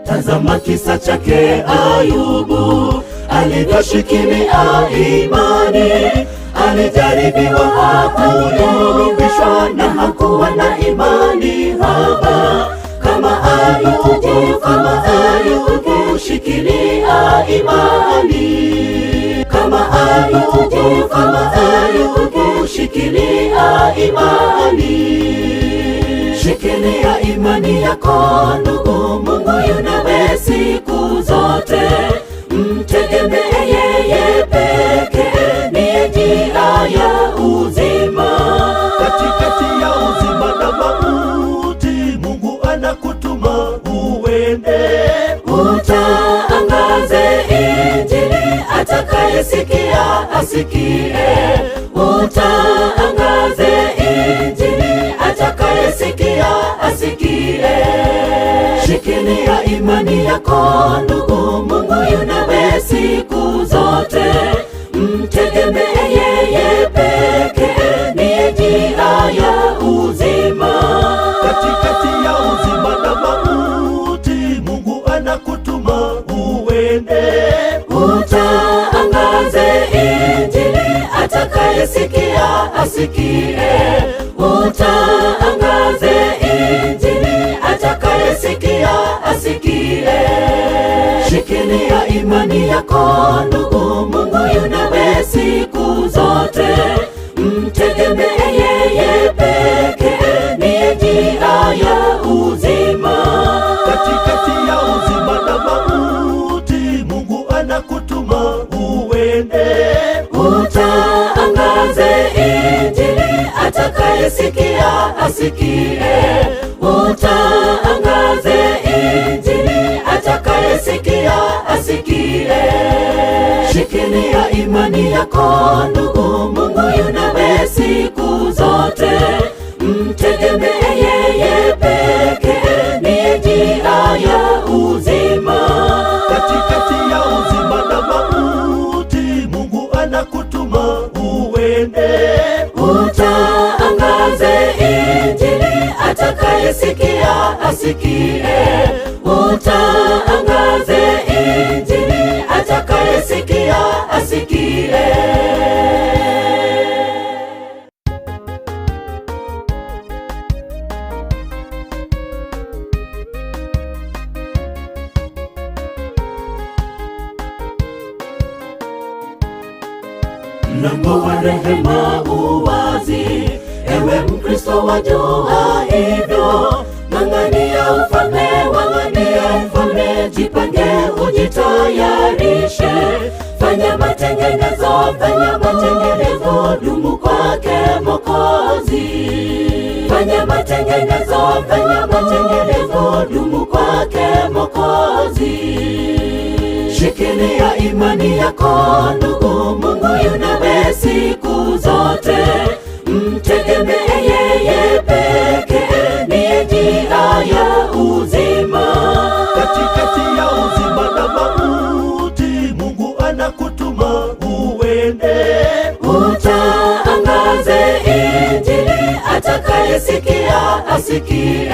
Tazama kisa chake Ayubu, alivyoshikilia imani. Alijaribiwa hakuyumbishwa na hakuwa na imani haba. Kama Ayubu, kama Ayubu, shikilia imani. Kama Ayubu, kama Ayubu, shikilia imani. Shikilia Shikilia imani yako ndugu, Mungu yu nawe siku zote. Mtegemee yeye pekee, ndiye njia ya uzima. Katikati ya uzima na mauti, Mungu anakutuma uende. Utaangaze Injili, atakayesikia asikie. Utaangaze Injili, atakayesikia asikie. Shikilia imani yako ndugu, Mungu yu nawe siku zote. Mtegemee yeye pekee, ndiye njia ya uzima. Katikati ya uzima na mauti, Mungu anakutuma uende. Utaangaze Injili, atakayesikia asikie. Utaangaze Injili, atakayesikia asikie. Shikilia imani yako ndugu, Mungu yu nawe siku zote. Mtegemee yeye pekee, ndiye njia ya uzima. Katikati ya uzima na mauti, Mungu anakutuma uende. Utaangaze Injili, atakayesikia asikie. Utaangaze Injili, atakayesikia asikie. Shikilia imani yako ndugu, Mungu yu nawe siku zote. Mtegemee yeye pekee, ndiye njia ya uzima. Katikati ya uzima na mauti, Mungu anakutuma uende. Utaangaze Injili, atakayesikia asikie. Utaangaze Injili, atakayesikia asikie. Mlango wa rehema uwazi, ewe Mkristo wajua hivyo. Ng'ang'ania ufalme, wang'ania ufalme, jipange ujitayarishe. Fanya matengenezo, fanya matengenezo, dumu kwake Mwokozi. Fanya matengenezo, fanya matengenezo, dumu kwake Mwokozi. Shikilia imani yako ndugu, Mungu yu nawe siku zote. Mtegemee yeye pekee, ndiye njia ya uzima. Katikati ya uzima na mauti, Mungu anakutuma uende. Utaangaze Injili, atakayesikia asikie.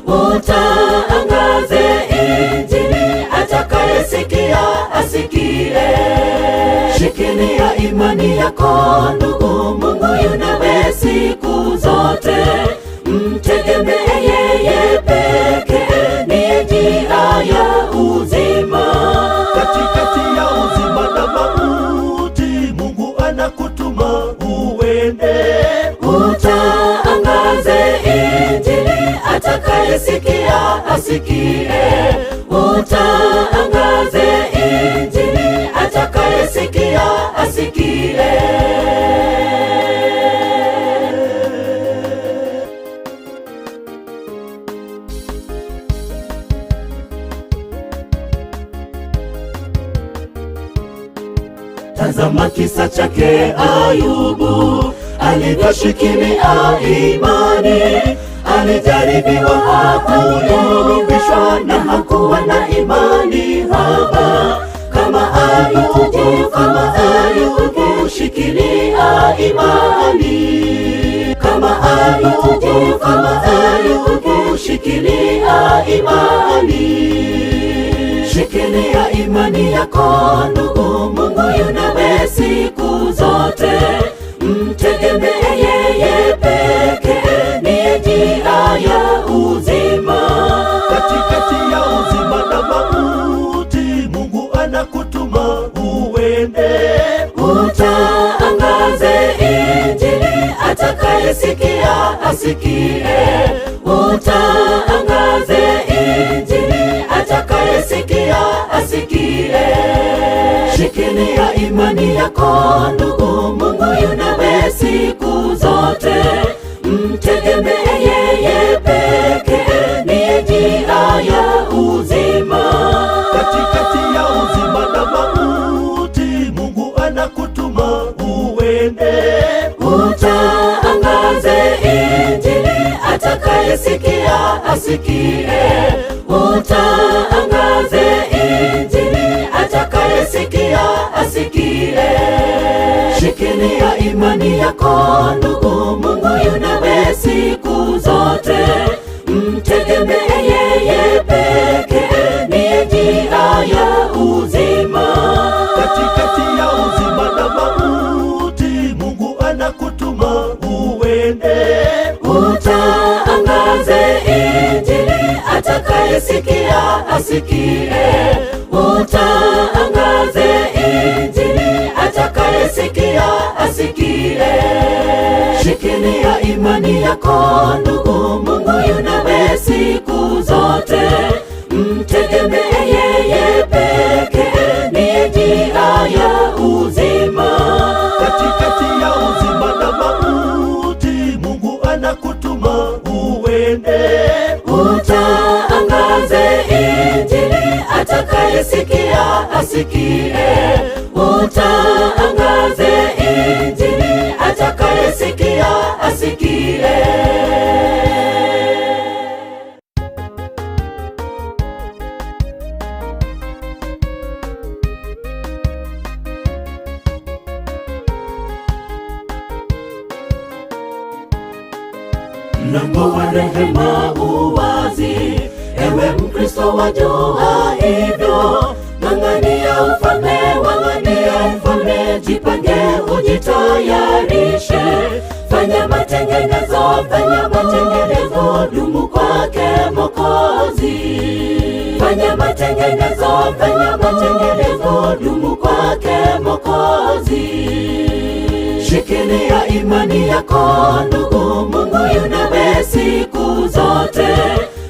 Utaangaze Injili, atakayesikia asikie. Shikilia imani yako ndugu, Mungu yu nawe siku zote. Mtegemee yeye pekee, ndiye njia ya uzima. Katikati ya uzima na mauti, Mungu anakutuma uende. Utaangaze Injili, atakayesikia asikie. Utaangaze Injili, atakayesikia asikie. Tazama kisa chake Ayubu, alivyoshikilia imani. Alijaribiwa hakuyumbishwa, na hakuwa na imani haba. Kama Ayubu, kama Ayubu, shikilia imani. Kama Ayubu, kama Ayubu, shikilia imani. Shikilia imani yako ndugu, Mungu yu nawe siku zote. Mtegemee yeye pekee, ndiye njia ya uzima. Katikati ya uzima na mauti, Mungu anakutuma uende. Utaangaze Injili, atakayesikia asikie. Utaangaze injili, atakayesikia asikie. Shikilia imani yako ndugu, Mungu yu nawe siku zote. Mtegemee yeye pekee, ndiye njia ya uzima. Katikati ya uzima na mauti, Mungu anakutuma uende. Utaangaze injili, atakayesikia asikie. Utaangaze injili, atakayesikia asikie. Shikilia imani yako ndugu, Mungu yu nawe siku zote. Mtegemee yeye pekee, ndiye njia ya uzima. Katikati ya uzima na mauti, Mungu anakutuma uende. Utaangaze injili, atakayesikia asikie. Utaangaze injili, atakayesikia asikie. Shikilia imani yako ndugu, Mungu yu nawe siku zote. Mtegemee yeye pekee, ndiye njia ya uzima. Katikati ya uzima na mauti, Mungu anakutuma uende. Utaangaze injili, atakayesikia asikie. Utaangaze injili, atakayesikia asikie. Mlango wa rehema uwazi, ewe Mkristo wajua hivyo. Ng'ang'ania ufalme, ng'ang'ania ufalme, jipange ujitayarishe. Fanya matengenezo, fanya matengenezo, dumu kwake Mwokozi. Fanya matengenezo, fanya matengenezo, dumu kwake Mwokozi. Shikilia imani yako ndugu, Mungu yu nawe siku zote.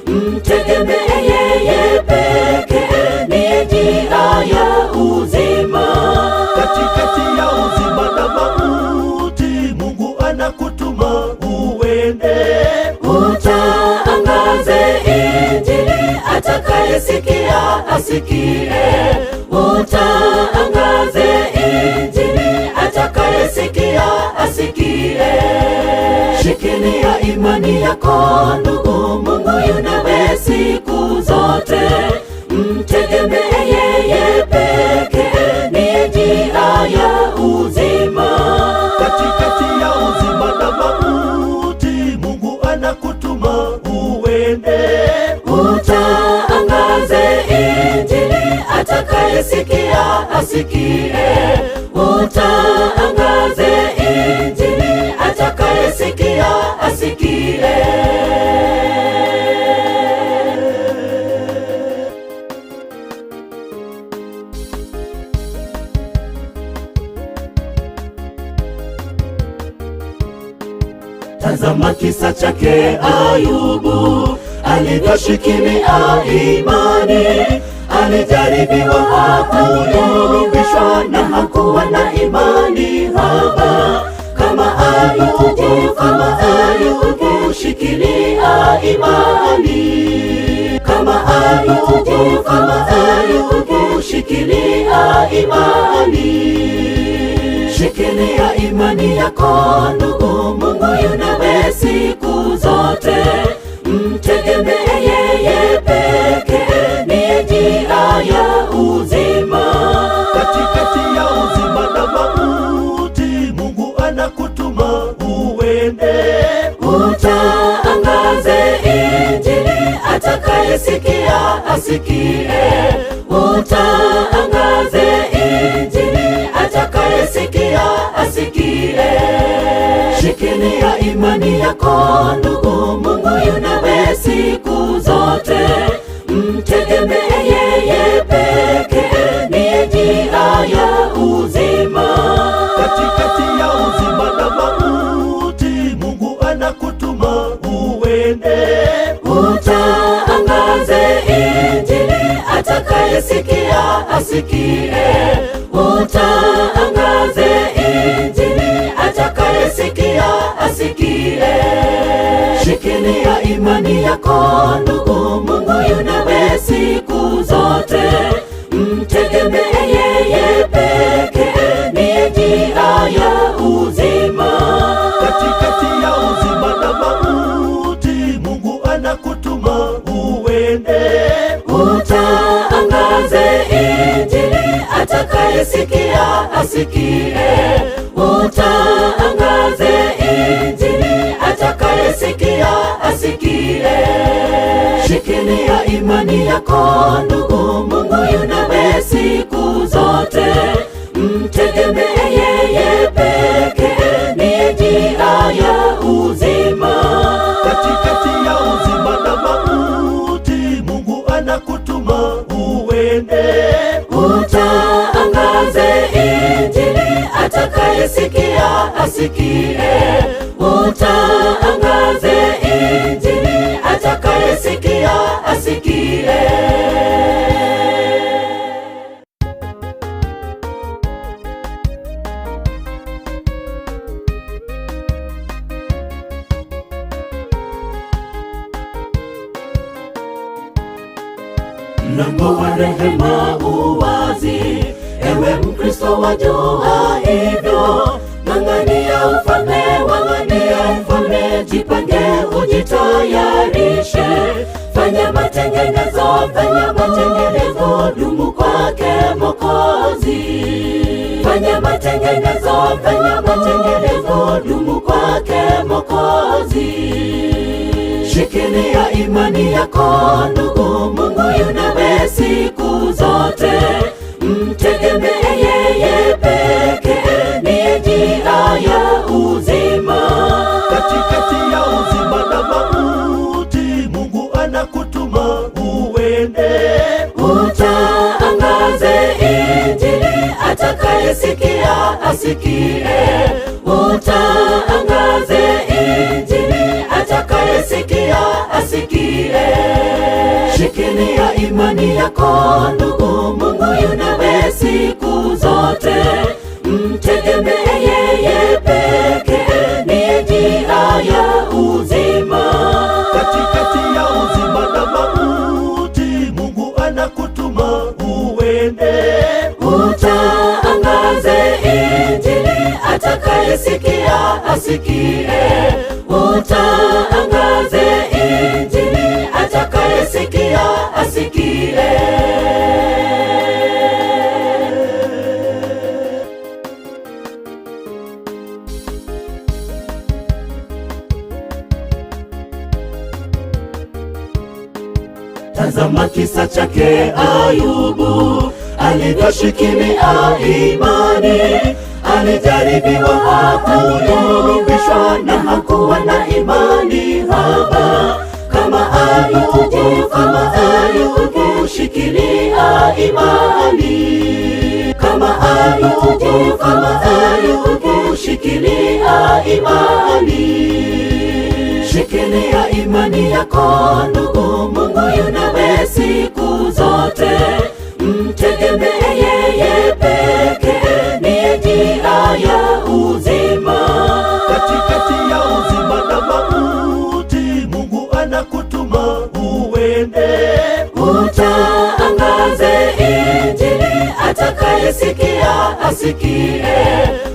Mtegemee yeye pekee, ndiye njia ya uzima. Katikati ya uzima na mauti, Mungu anakutuma uende. Utaangaze injili, atakayesikia asikie. Utaangaze injili, atakayesikia asikie. Shikilia imani yako ndugu, Mungu yu nawe siku zote. Mtegemee yeye pekee, ndiye njia ya uzima. Katikati ya uzima na mauti, Mungu anakutuma uende. Utaangaze injili, atakayesikia asikie. Utaangaze injili, atakayesikia asikie. Tazama kisa chake Ayubu, alivyoshikilia imani. Alijaribiwa hakuyumbishwa, na hakuwa na imani haba. Kama Ayubu, kama Ayubu, shikilia imani. Kama Ayubu, kama Ayubu, shikilia imani. Shikilia imani yako ndugu, Mungu yu nawe siku zote. Mtegemee yeye pekee, ndiye njia ya uzima. Katikati ya uzima na mauti, Mungu anakutuma uende. Utaangaze injili, atakayesikia asikie. Utaangaze injili, atakayesikia asikie. Shikilia imani yako ndugu, Mungu yu nawe siku zote. Mtegemee yeye pekee, ndiye njia ya uzima. Katikati ya uzima na mauti, Mungu anakutuma uende. Injili, atakayesikia asikie. Utangaze Injili, atakayesikia asikie. Shikilia imani yako ndugu, Mungu yu nawe siku zote. Mtegemee yeye pekee, ndiye njia ya uzima. Katikati ya uzima na mauti, Mungu anakutuma uende. Utangaze Injili, atakayesikia asikie. Utangaze Injili, atakayesikia asikie. Shikilia imani yako ndugu, Mungu yu nawe siku zote. Mtegemee yeye pekee, ndiye njia ya uzima. Katikati ya uzima na mauti, Mungu anakutuma uende. Utangaze Injili, atakayesikia asikie. Utangaze Injili, atakayesikia asikie. Mlango wa rehema uwazi, ewe Mkristo wajua hivyo. Ng'ang'ania ufalme, ng'ang'ania ufalme, jipange ujitayarishe. Fanya matengenezo, fanya matengenezo, dumu kwake Mwokozi. Fanya matengenezo, fanya matengenezo, dumu kwake Mwokozi. Shikilia imani yako ndugu, Mungu yu nawe siku zote. Mtegemee yeye pekee, ndiye njia ya uzima. Katikati ya uzima na mauti, Mungu anakutuma uende. Utangaze Injili, atakayesikia asikie. Utangaze Injili, atakayesikia asikie. Shikilia imani yako ndugu, Mungu yu nawe siku zote. Mtegemee yeye pekee, ndiye njia ya uzima. Katikati ya uzima na mauti, Mungu anakutuma uende. Utangaze Injili, atakayesikia asikie. Utangaze Injili, atakayesikia asikie. Tazama kisa chake Ayubu, alivyoshikilia imani. Alijaribiwa, hakuyumbishwa na hakuwa na imani haba. Kama Ayubu, kama Ayubu, shikilia imani. Kama Ayubu, kama Ayubu, shikilia imani. Shikilia imani yako ndugu, Mungu yu nawe siku zote. Mtegemee yeye pekee, ndiye njia ya uzima. Katikati ya uzima na mauti, Mungu anakutuma uende. Utangaze Injili, atakayesikia asikie.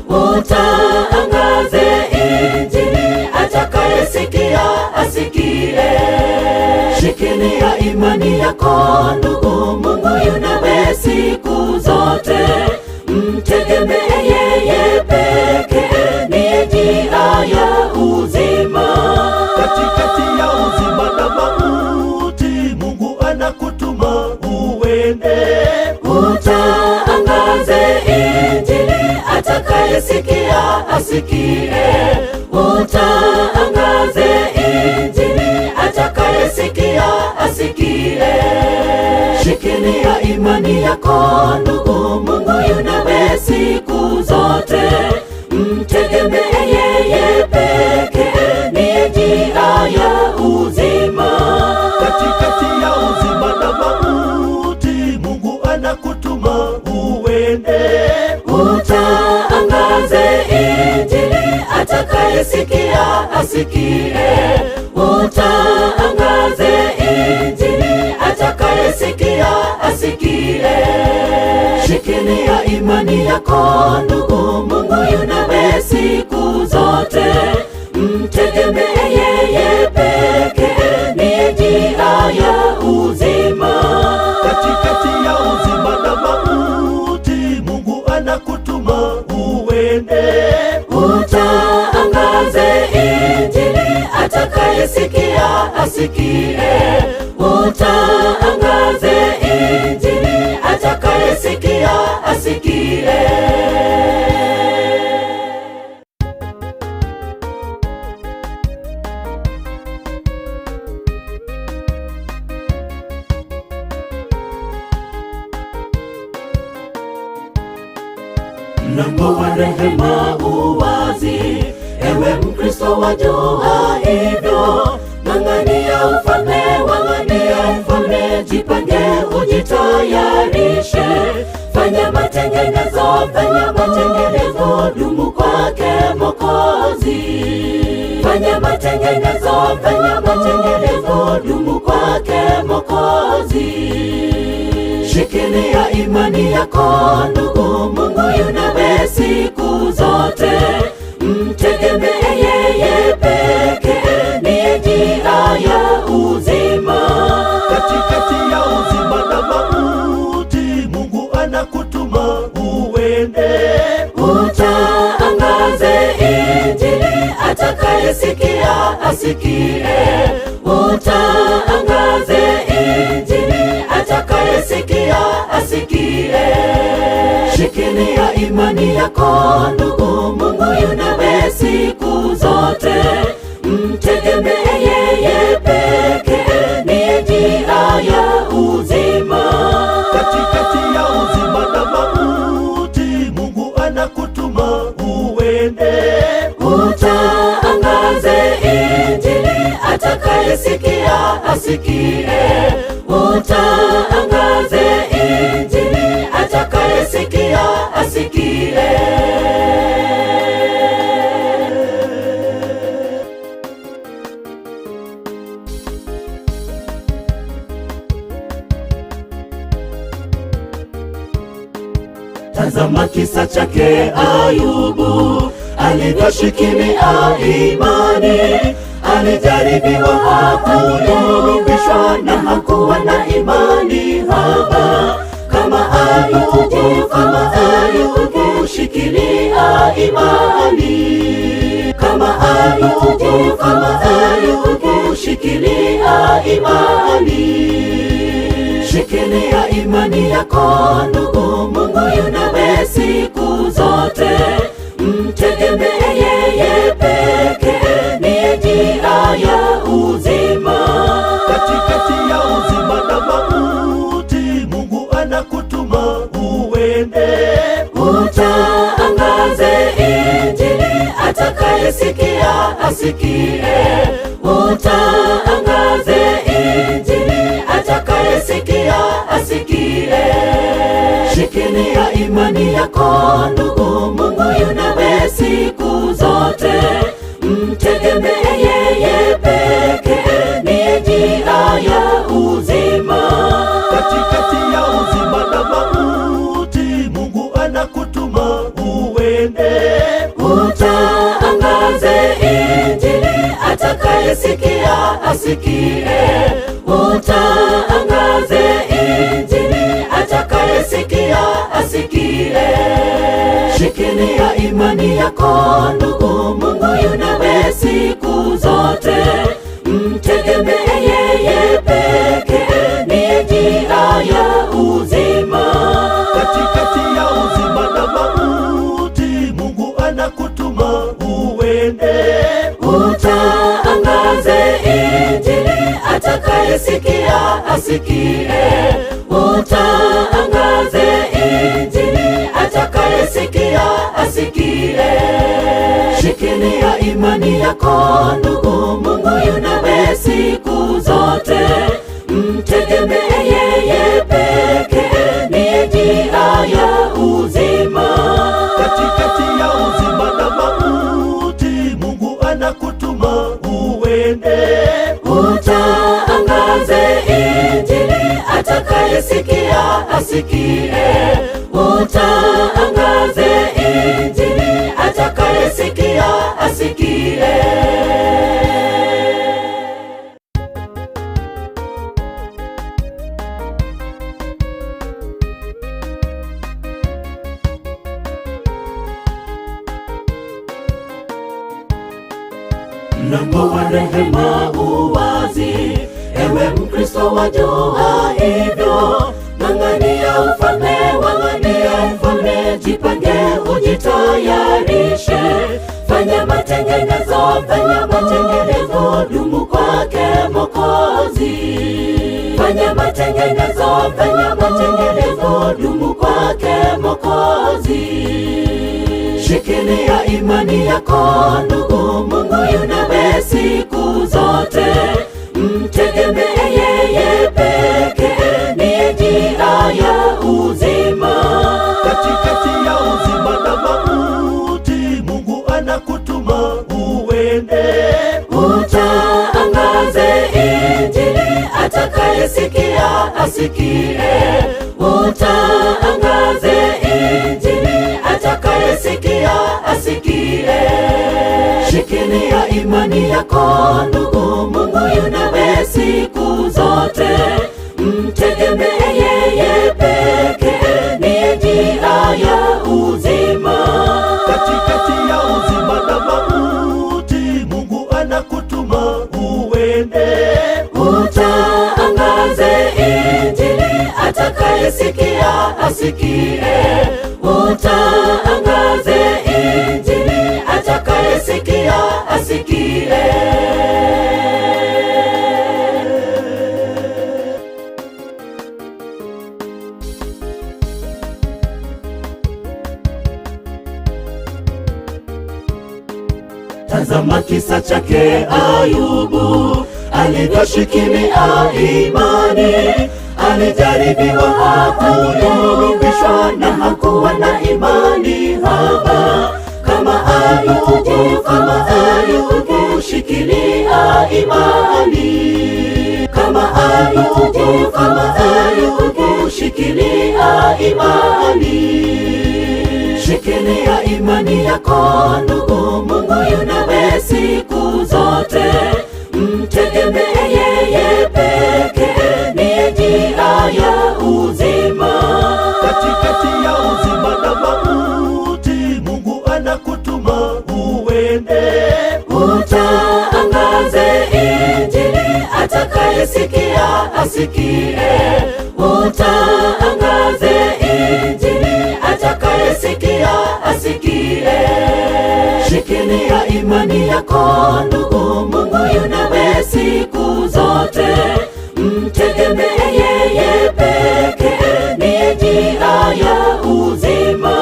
Utangaze Injili, atakayesikia asikie. Shikilia imani yako ndugu, Mungu yu nawe siku zote. Mtegemee yeye pekee, ndiye njia ya uzima. Katikati ya uzima na mauti, Mungu anakutuma uende. Utangaze Injili, atakayesikia asikie. Utangaze Injili, atakayesikia asikie. Shikilia imani yako ndugu, Mungu yu nawe siku zote. Mtegemee yeye pekee, ndiye njia ya uzima. Katikati ya uzima Atakayesikia asikie. Utangaze Injili, atakayesikia asikie. Shikilia imani yako ndugu, Mungu yu nawe siku zote. Mtegemee yeye pekee, ndiye njia ya uzima. Katikati ya uzima na mauti, Mungu anakutuma uende. Utangaze Injili, atakayesikia asikie. Utangaze Injili, atakayesikia asikie. Mlango wa rehema uwazi, ewe Mkristo wajua hivyo. Ng'ang'ania ufalme, wang'ania ufalme, jipange ujitayarishe. Fanya matengenezo, fanya matengenezo, dumu kwake Mwokozi. Fanya matengenezo, fanya matengenezo, dumu kwake Mwokozi. Shikilia imani yako ndugu, Mungu yu nawe siku zote. Mtegemee yeye pekee, ndiye njia ya uzima. Katikati ya uzima na mauti, Mungu anakutuma uende. Utangaze Injili, atakayesikia asikie. Utangaze Injili, atakayesikia asikie. Shikilia imani yako ndugu, Mungu yu nawe siku zote. Mtegemee yeye pekee, ndiye njia ya uzima. Katikati ya uzima na mauti, Mungu anakutuma uende. Utangaze Injili, atakayesikia asikie. Utangaze Injili, atakayesikia asikie. Tazama kisa chake Ayubu, alivyoshikilia imani. Alijaribiwa, hakuyumbishwa na hakuwa na imani haba. Kama Ayubu, kama Ayubu, shikilia imani. Kama Ayubu, kama Ayubu, shikilia imani. Shikilia imani yako ndugu, Mungu yu nawe siku zote. Mtegemee yeye pekee, ndiye njia ya uzima. Katikati ya uzima na mauti, Mungu anakutuma uende. Utangaze Injili, atakayesikia asikie. Utangaze Injili, atakayesikia asikie. Shikilia imani yako ndugu, Mungu yu nawe siku zote. Mtegemee yeye pekee, ndiye njia ya uzima. Katikati ya uzima na mauti, Mungu anakutuma uende. Utangaze Injili, atakayesikia asikie. Utangaze Injili, atakayesikia asikie. Shikilia imani yako ndugu, Mungu yu nawe siku zote. Mtegemee yeye pekee, ndiye njia ya uzima. Katikati ya uzima na mauti, Mungu anakutuma uende. Utangaze Injili, atakayesikia asikie. Utangaze Injili, atakayesikia asikie. Shikilia imani yako ndugu, Mungu yu nawe siku zote. Mtegemee yeye pekee, ndiye njia ya uzima. Katikati ya uzima na mauti, Mungu atakayesikia asikie. Utangaze Injili, atakayesikia asikie. Mlango wa rehema uwazi, ewe Mkristo wajua hivyo. Ng'ang'ania ufalme, wang'ania ufalme, jipange ujitayarishe. Fanya matengenezo, fanya matengenezo, dumu kwake Mwokozi. Fanya matengenezo, fanya matengenezo, dumu kwake Mwokozi. Shikilia imani yako ndugu, Mungu yunawe siku zote. Mtegemee yeye pekee, ndiye njia ya uzima. Katikati ya uzima na mauti, Mungu anakutuma uende. Utangaze Injili, atakayesikia asikie. Utangaze Injili, atakayesikia asikie. Shikilia imani yako ndugu, Mungu yunawe siku zote. Mtegemee yeye pekee, ndiye njia ya uzima. Katikati ya uzima na mauti, Mungu anakutuma uende. Utangaze Injili, atakayesikia asikie. Utangaze Injili, atakayesikia asikie. Tazama kisa chake Ayubu, alivyoshikilia imani. Alijaribiwa, hakuyumbishwa na hakuwa na imani haba. Kama Ayubu, kama Ayubu, shikilia imani. Kama Ayubu, kama Ayubu, shikilia imani. Shikilia imani yako ndugu, Mungu yunawe siku zote. Mtegemee yeye pekee, ndiye njia ya uzima. Katikati ya uzima na mauti, Mungu anakutuma uende. Utangaze Injili, atakayesikia asikie. Utangaze Injili, atakayesikia asikie. Shikilia imani yako ndugu, Mungu yunawe siku zote. Mtegemee yeye pekee, ndiye njia ya uzima.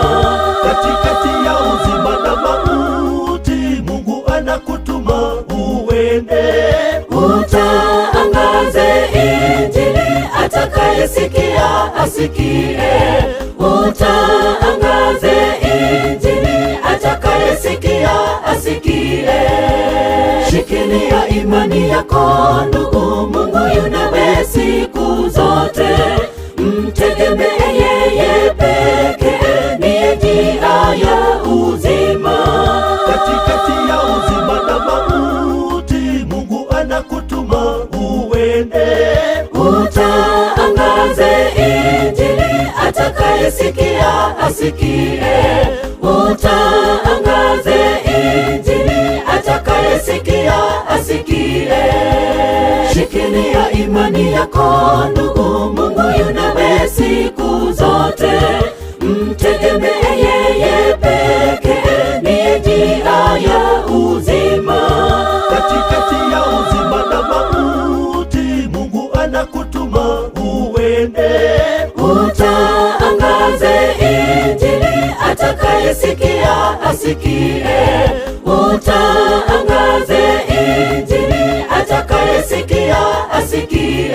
Katikati ya uzima na mauti, Mungu anakutuma uende. Utangaze Injili, atakayesikia asikie. Utangaze Injili, atakayesikia asikie. Shikilia imani yako ndugu, Mungu yunawe siku zote. Mtegemee yeye pekee, ndiye njia ya uzima. Katikati ya uzima na mauti, Mungu anakutuma uende. Utangaze Injili, atakayesikia asikie. Utangaze Injili, atakayesikia asikie. Shikilia imani yako ndugu, Mungu yunawe siku zote. Mtegemee yeye pekee, ndiye njia ya uzima. Katikati ya uzima na mauti, Mungu anakutuma uende. Utangaze Injili, atakayesikia asikie. Utangaze Injili, atakayesikia asikie.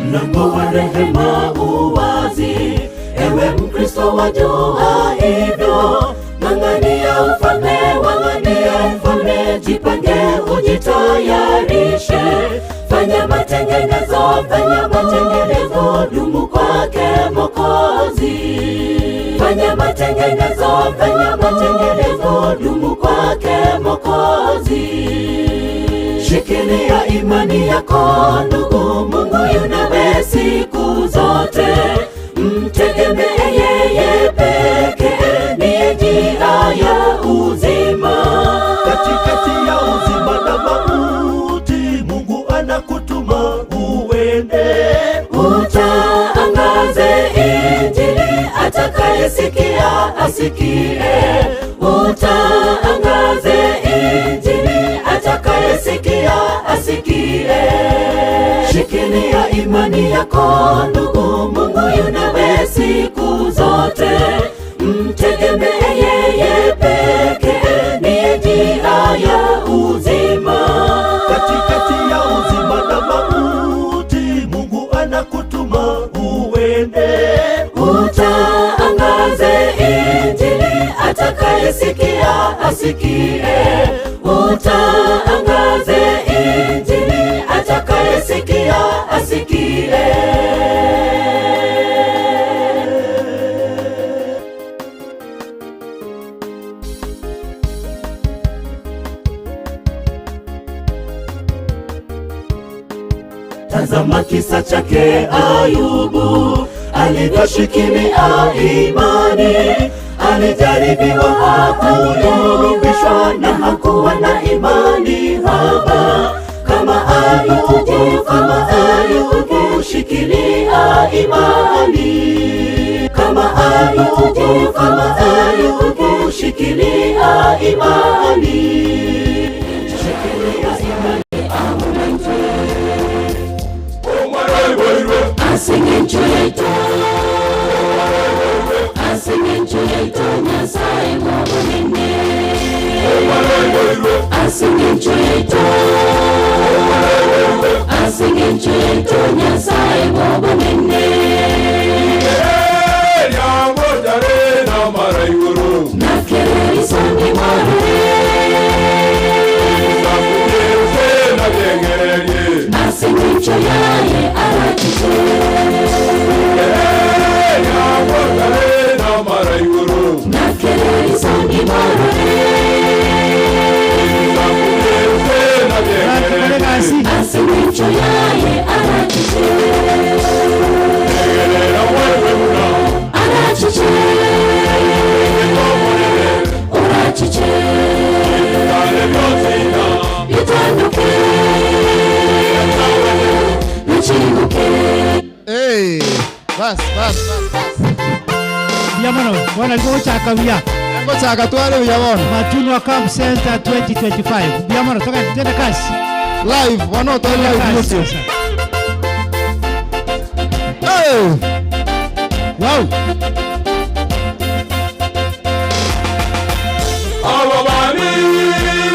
Mlango wa rehema rehema uwazi. Ewe Mkristo wajua hivyo, ng'ang'ania ufalme, wang'ania ufalme, jipange ujitayarishe. Fanya matengenezo, fanya matengenezo, dumu kwake Mwokozi. Fanya matengenezo, fanya matengenezo, dumu kwake Mwokozi. Shikilia imani yako ndugu, Mungu yu nawe siku zote. Mtegemee yeye pekee, ndiye njia ya uzima. Katikati ya uzima na mauti, Mungu anakutuma uende. Utaangaze Injili, atakayesikia asikie. Utaangaze Injili, atakayesikia asikie. Shikilia imani yako ndugu, Mungu yu nawe siku zote. Mtegemee yeye pekee, ndiye njia ya uzima. Katikati ya uzima na mauti, Mungu anakutuma uende. Utaangaze Injili, atakayesikia asikie. Utaangaze Injili, atakayesikia asikie. Tazama kisa chake Ayubu, alivyoshikilia imani. Alijaribiwa, hakuyumbishwa na hakuwa na imani haba. Kama Ayubu, kama Ayubu, shikilia imani. Kama Ayubu, kama Ayubu, shikilia imani. Shikilia imani. Hey, bas, bas, bas. Yamono, bwana alikuwa chaka Ngo chaka twale uyaona. Matunwa Camp Center 2025. Yamono, toka tena kazi. Live, wanaotoa live YouTube. Hey! Wow. Ababani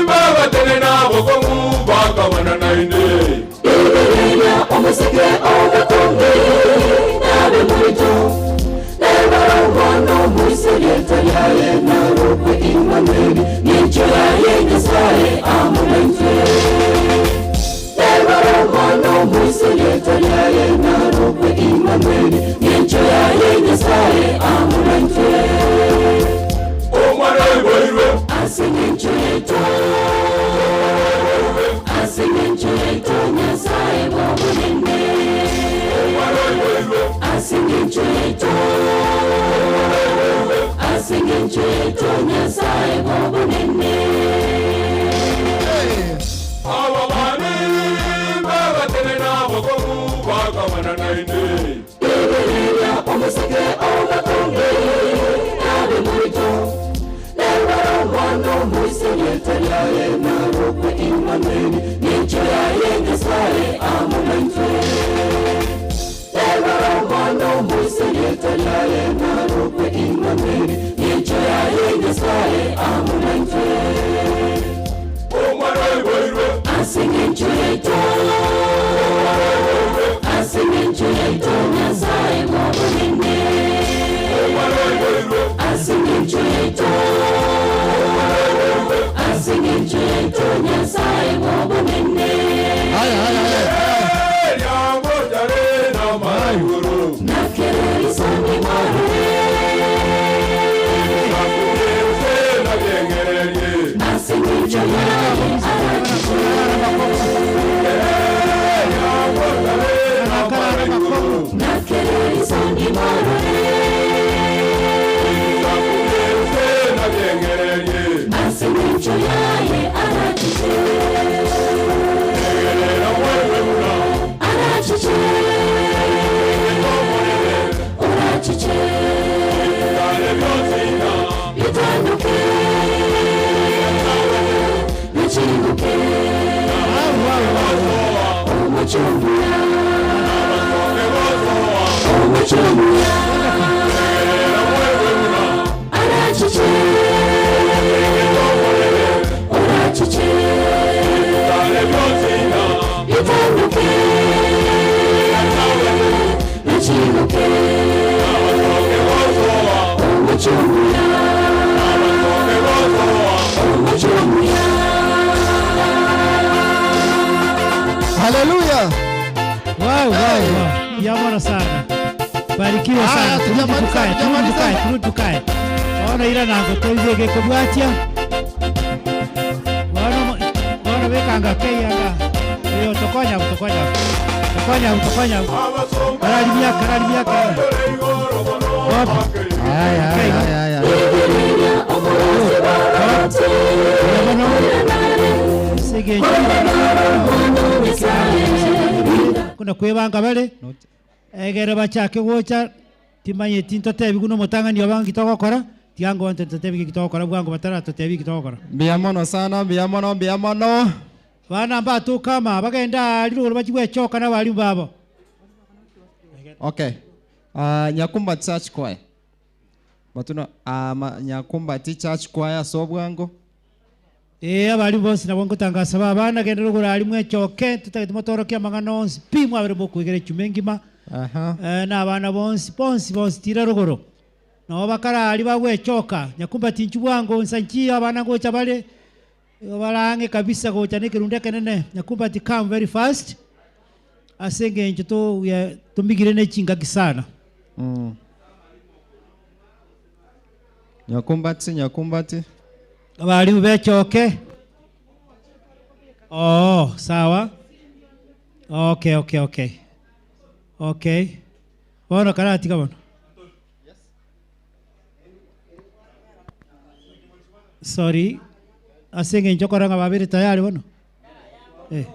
baba tene nabo kongu bakabana naine. Omuseke ogakonge nabe muito Nebarono muiseleta yaye narokwe Immanueli Nincho yaye Nyasaye amumente Nebarono muiseleta yaye narokwe Immanueli Nincho yaye Nyasaye amumente Omwana iboirwe Asingencho yetu Asingencho yetu Nyasaye bobunene Asingencho yetu Asingencho yetu Nyasaye bobunene Ababani baba tene nabo kongu bakabana naine Omuseke ogakonge nabe muito Nebarono muiseleta yaye narokwe Immanueli Nincho yaye Nyasaye amumente Nebarono muiseleta yaye narokwe Immanueli Nincho yaye Nyasaye amumente Omwana iboirwe Asingencho yetu Asingencho yaito Nyasaye bw'obonene Ase eng'encho yaito Ase eng'encho yaito Nyasaye bw'obonene Nakereri marure Ase eng'encho yaye arachiche Nakereri marure Ase eng'encho yaye arachiche Arachiche Orachiche Bitanduke Bichinguke Omuchunguya Omuchunguya Arachiche Orachiche Bitanduke Bichinguke Omuchunguya Omuchunguya Haleluya. Wow, wow, wow. Yamona sana. Barikiwa sana. Turudi tukae, turudi tukae, turudi tukae. Ona ila nango toiwege kobwatia. Wana wana wekanga keyanga. Iyo tokonya tokonya. Tokonya tokonya. Karali miaka, karali miaka. Haya haya haya. Kuna kwebanga bale egere bachake gocha timanye tinto tebi kuno mutangani abangi togokora tiango ante tebi kitogokora bwango batara tebi kitogokora Biamono sana biamono biamono bana mbatu kama bagenda liruguru bachibwechoka na bali babo. Okay. Nyakumba Church Choir. Batuna Nyakumba Church Choir sobwango. Abali bose nabo ngutangasa babana genda ruguru ali mwechoke tutagete motorokia mangano onsi pimwa abere bokwigere chumengima. Aha. Na abana bonsi bonsi bonsi tira ruguru. Nabo bakara ali bagwechoka Nyakumba tinchu bwango nsanchi abana gocha bale balange kabisa gocha nekirunde kenene Nyakumba ti come very fast. Asenge ncho to tumigire nechinga kisana. Nyakumbati Nyakumbati. Abali bechoke. Oh, sawa. Okay, okay, okay. Okay. Bono karati kabono. Yes. Sorry. Asenge nchokora nga babiri tayari bono. Eh.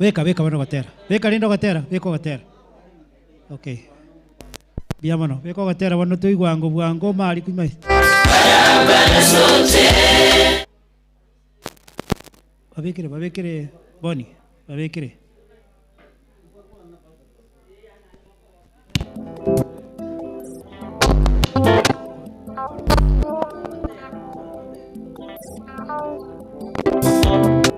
Weka weka bono gatera. Weka lindo gatera, weka gatera. Okay. Biamono, weka gatera bono tuigwango bwango mali kumai. Babikire, babikire, Boni, babikire.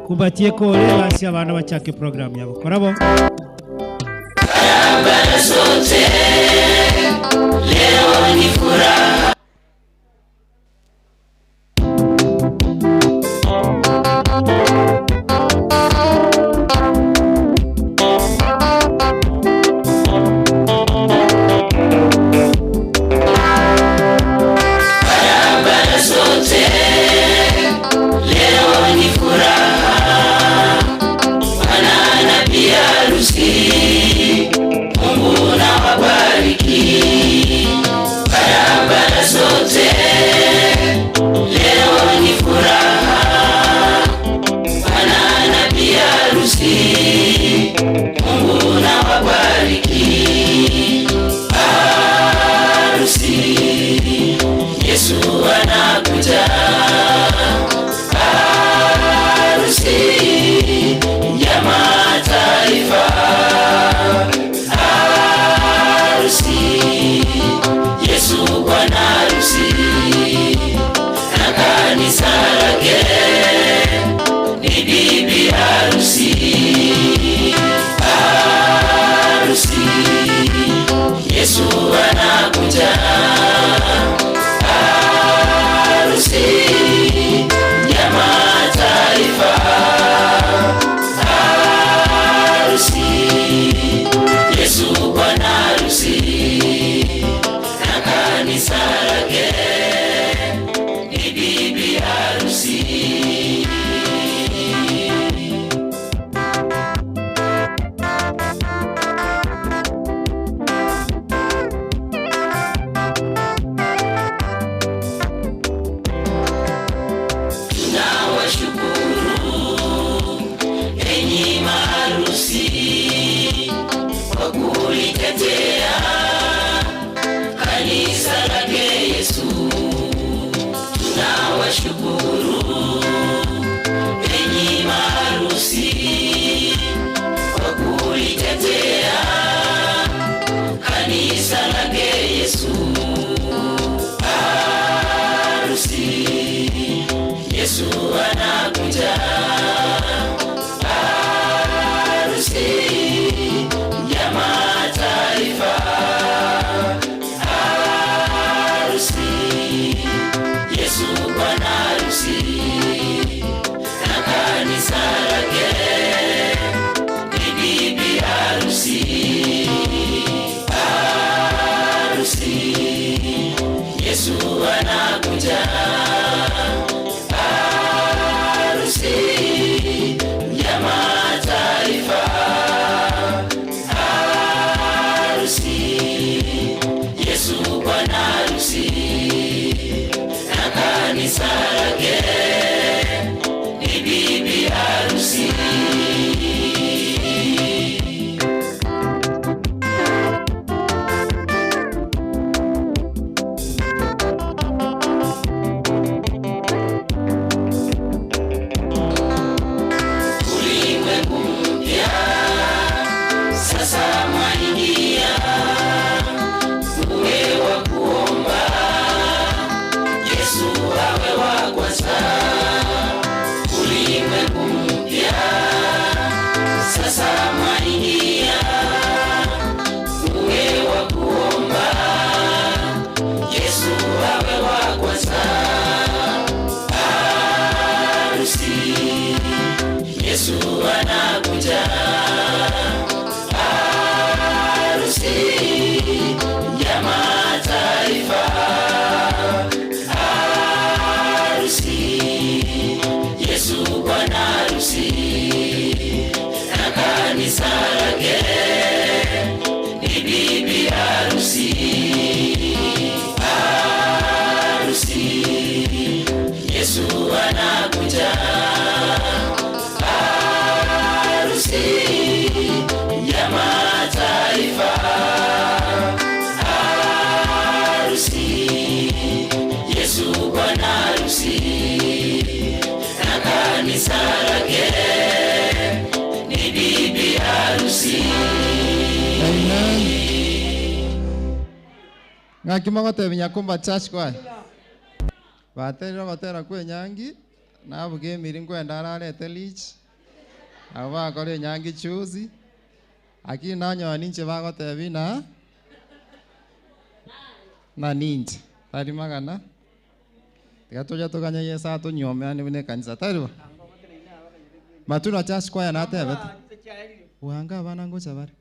Kumbatie kore basi abana bachake program yabo. Korabo. Leo ni furaha. Mungu na wabariki. Yesu anakuja. Harusi ya mataifa. Harusi, Yesu bwana harusi na kanisa lake ni bibi harusi. Tunawashukuru enyi maharusi kwa kulitetea kanisa lake Yesu. Tunawashukuru enyi maharusi kwa kulitetea kanisa lake Yesu. Harusi, Yesu anakuja. Harusi ya mataifa. Harusi, Yesu bwana harusi na kanisa lake ni bibi harusi. Harusi, Yesu anakuja. Harusi ya mataifa. Harusi, Yesu bwana harusi na kanisa lake ni bibi harusi. Ulimwengu mpya sasa mwaingia, uwe wa kuomba Yesu awe wa kwanza. Ulimwengu mpya sasa mwaingia, uwe wa kuomba Yesu awe wa kwanza. Harusi, Yesu anakuja. Harusi ya mataifa. Harusi, Yesu bwana harusi na kanisa lake ni bibi harusi. Harusi, Yesu anakuja. Harusi ya mataifa. Harusi, Yesu bwana harusi na kanisa lake ni bibi harusi. Amen. Ng'aki mogotebia Nyakumba Church kwaye baterire ogotera kwa enyangi nabuga emiri nkwenda ararete lich abo bakora enyangi chuzi lakini nanyoa ninche bagotebia na na ninche tari magana tiga toja toganya Yesu atonyome ane buna ekanisa tari bo Matuna Church kwaya natebete wanga abana ngocha bare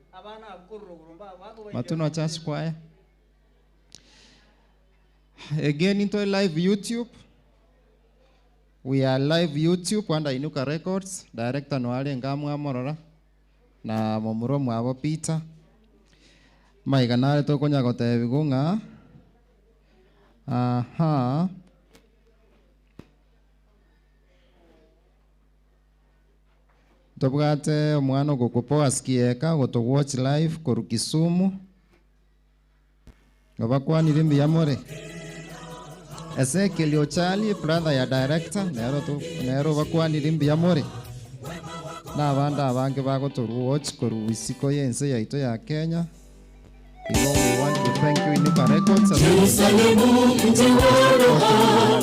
Matuna Church kwaya. Again into live YouTube. We are live YouTube Wanda Inuka Records. Director Noale Ngamu Amorora na momuro mwabo Peter. Maiganare tokonya gotebi ng'a. Aha. Tobwate omwana ogokopoa asikieka goto watch live koru Kisumu. Ngabakwanire mbuya more. Ezekiel Ochali, brother ya director, nero tu nero bakwanire mbuya more. Na abanda abange bagotoru watch koru isiko yense yaito ya Kenya. Igo we want to thank you Inuka Records and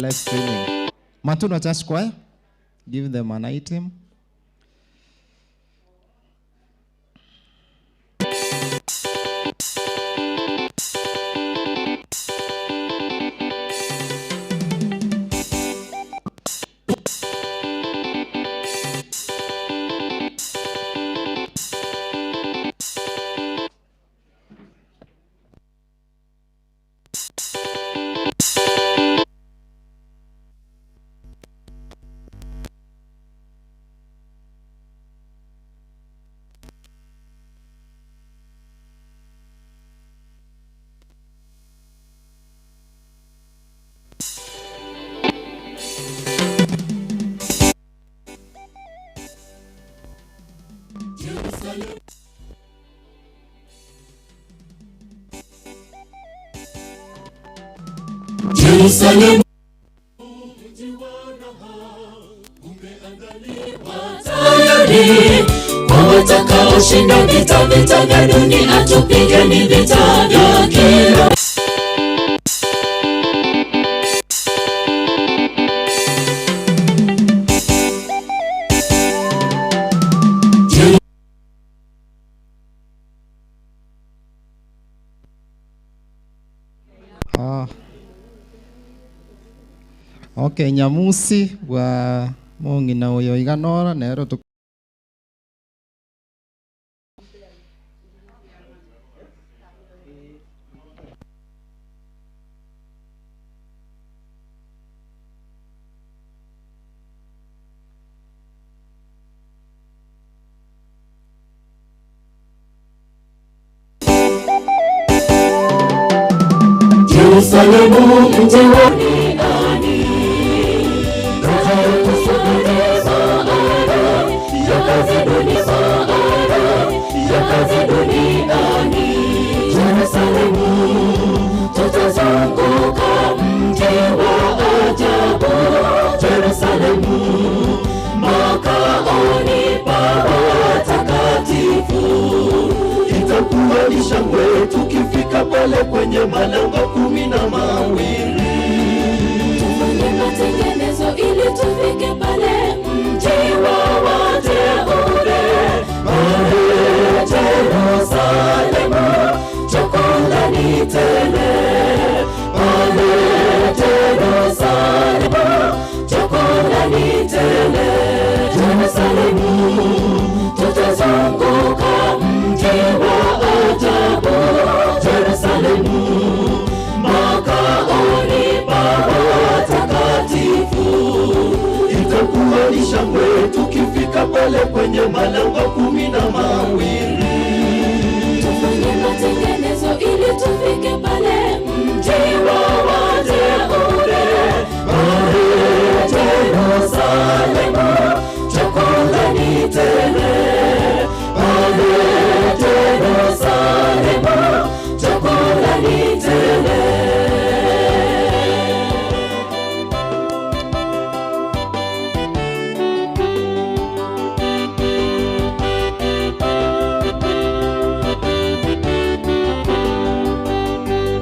live streaming. Matuna Church Choir, give them an item. Jerusalemu tayari kwa watakaoshinda vita, vita vya dunia, tupigeni vita vya kiroho. Ah. Okay, Nyamusi wa mong'ina oyo iganora nero tu. Yerusalemu mji wa duniani, ya kazi duniani. Yerusalemu tutazunguka mji wa ajabu. Yerusalemu makaoni pa watakatifu. Itakuwa ni shangwe tukifika pale kwenye malango 12. Tufanye matengenezo ili tufike pale mji wa wateule. Pale Yerusalemu chakula ni tele. Pale Yerusalemu chakula ni tele. Yerusalemu tutazunguka mji wa ajabu. Yerusalemu makaoni pa watakatifu. Itakuwa ni shangwe tukifika pale kwenye malango 12. Tufanye matengenezo ili tufike pale mji wa wateule. Pale Yerusalemu chakula ni tele. Pale Yerusalemu chakula ni tele.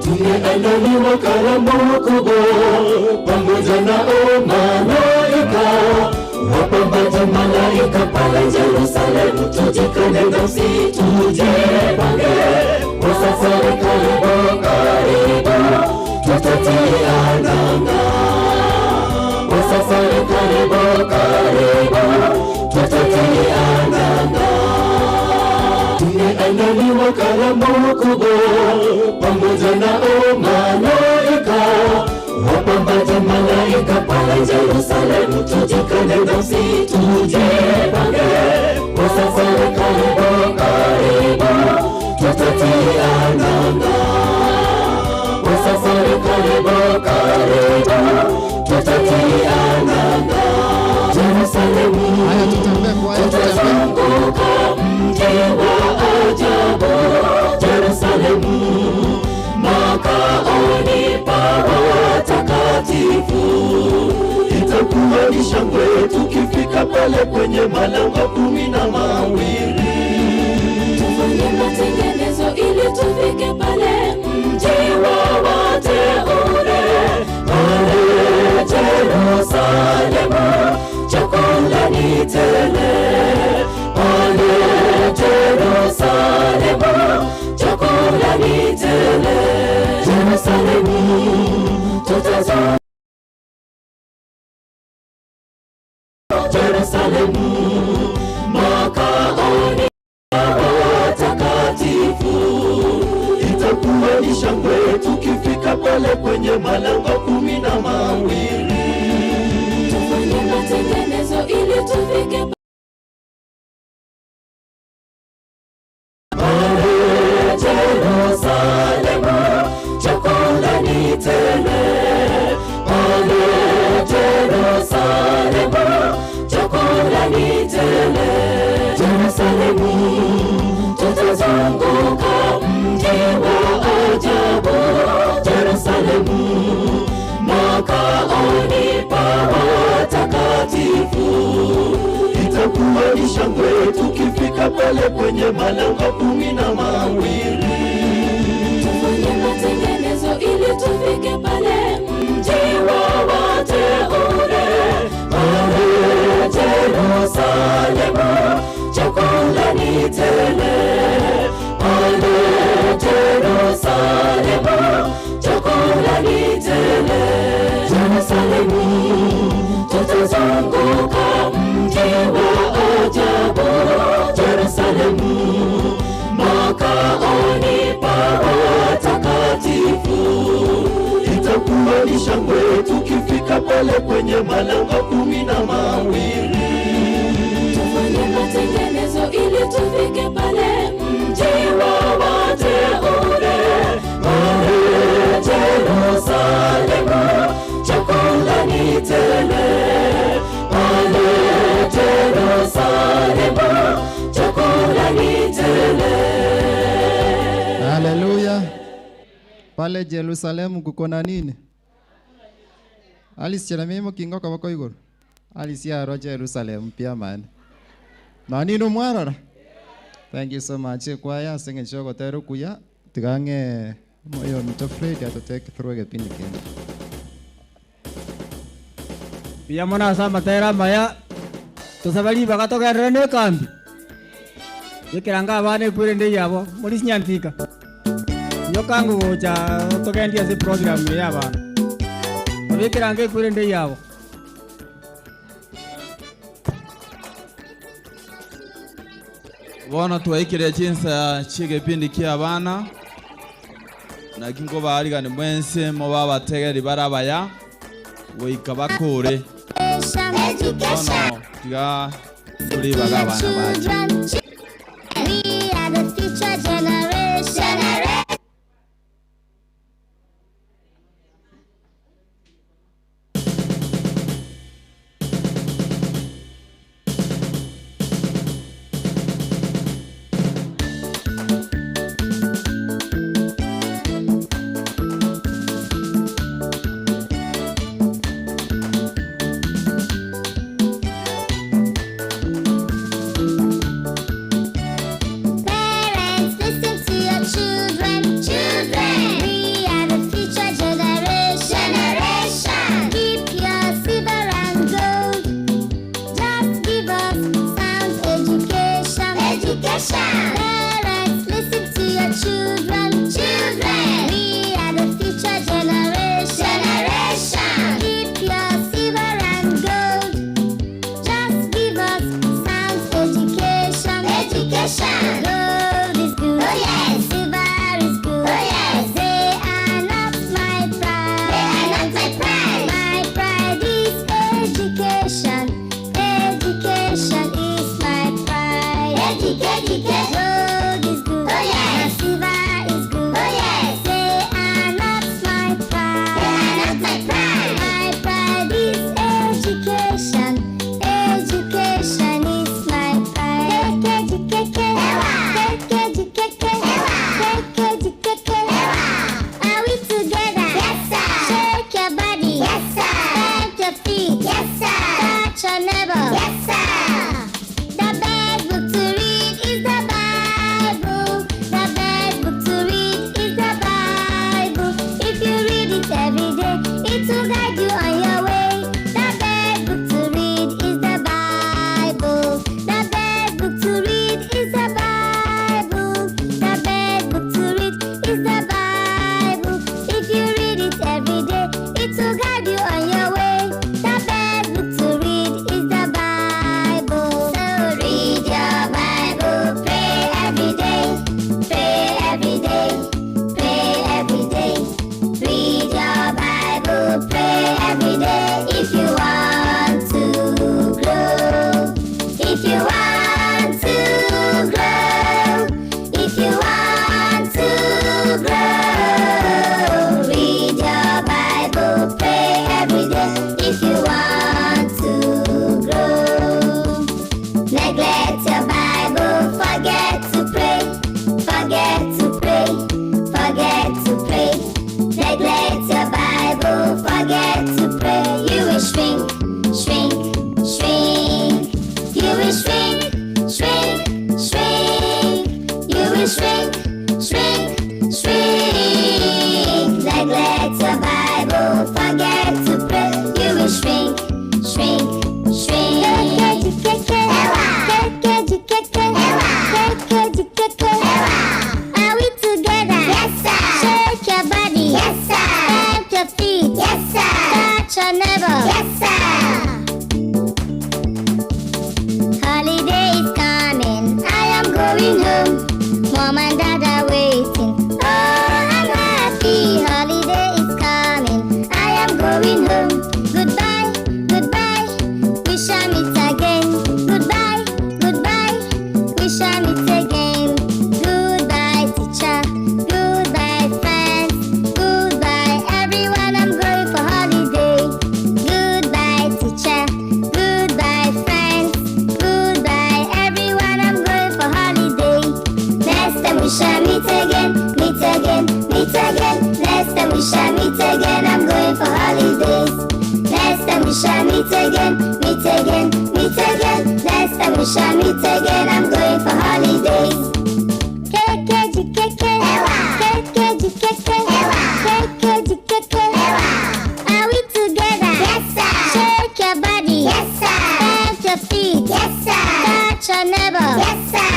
Tumeandaliwa karamu kubwa pamoja na malaika, wapambaji malaika pale Yerusalemu. Tujikane nafsi, tujipange kwa safari, karibu karibu tutatia nanga. Kwa safari, karibu karibu tutatia nanga. Tumeandaliwa karamu kubwa pamoja na malaika, wapambaji malaika pale Yerusalemu. Tujikane nafsi, tujipange kwa safari, karibu karibu tutatia nanga. Kwa safari, karibu karibu tutatia nanga. Yerusalemu tutazunguka mji wa ajabu. Yerusalemu makaoni pa watakatifu. Itakuwa ni shangwe tukifika pale kwenye malango 12. Tufanye matengenezo ili tufike pale mji wa wateule. Pale Yerusalemu chakula ni tele. Pale Yerusalemu chakula ni tele. Yerusalemu tutazunguka Yerusalemu makaoni pa watakatifu. Itakuwa ni shangwe tukifika pale kwenye malango 12. Tufanye matengenezo ili tufike pale Yerusalemu chakula ni tele. Pale Yerusalemu chakula ni tele. Yerusalemu tutazunguka mji wa ajabu. Yerusalemu pale kwenye malango 12. Tufanye matengenezo ili tufike pale mji wa wateule. Pale Yerusalemu chakula ni tele. Pale Yerusalemu chakula ni tele. Yerusalemu tutazunguka mji wa ajabu. Yerusalemu makaoni pa watakatifu. Itakuwa ni shangwe tukifika pale kwenye malango 12. Tufanye matengenezo ili tufike pale mji wa wateule. Pale Yerusalemu chakula ni tele. Pale Yerusalemu chakula ni tele. Haleluya. Pale Jerusalemu kuko na nini? Alice chera mimo kingo kwa bako igoro. Alice aro Jerusalem pia man. Na nini mwarora? Thank you so much. Kwaya singing shogo teru kuya tigange moyo mtofredi to take through kipindi kindi. Pia mona sa matera maya tosabali bakatoka rene kambi. Yekiranga abane kwirende yabo muri sinyantika. Nyokangu gocha tokendia se program ya abana. Abekiranga kwirende yabo. Bona twaikire chinsa chigepindi kia abana. Na kingo baarigani mwense mo babategeri barabaya goika bakore. Bono tiga turi bagabana baje. We are the future generation. again, meet again, meet again. Next time we shall meet again. I'm going for holidays. KKGKK, KKGKK, KKGKK. Are we together? Yes, sir. Shake your body. Yes, sir. Stamp your feet. Yes, sir. Touch your neighbor. Yes, sir.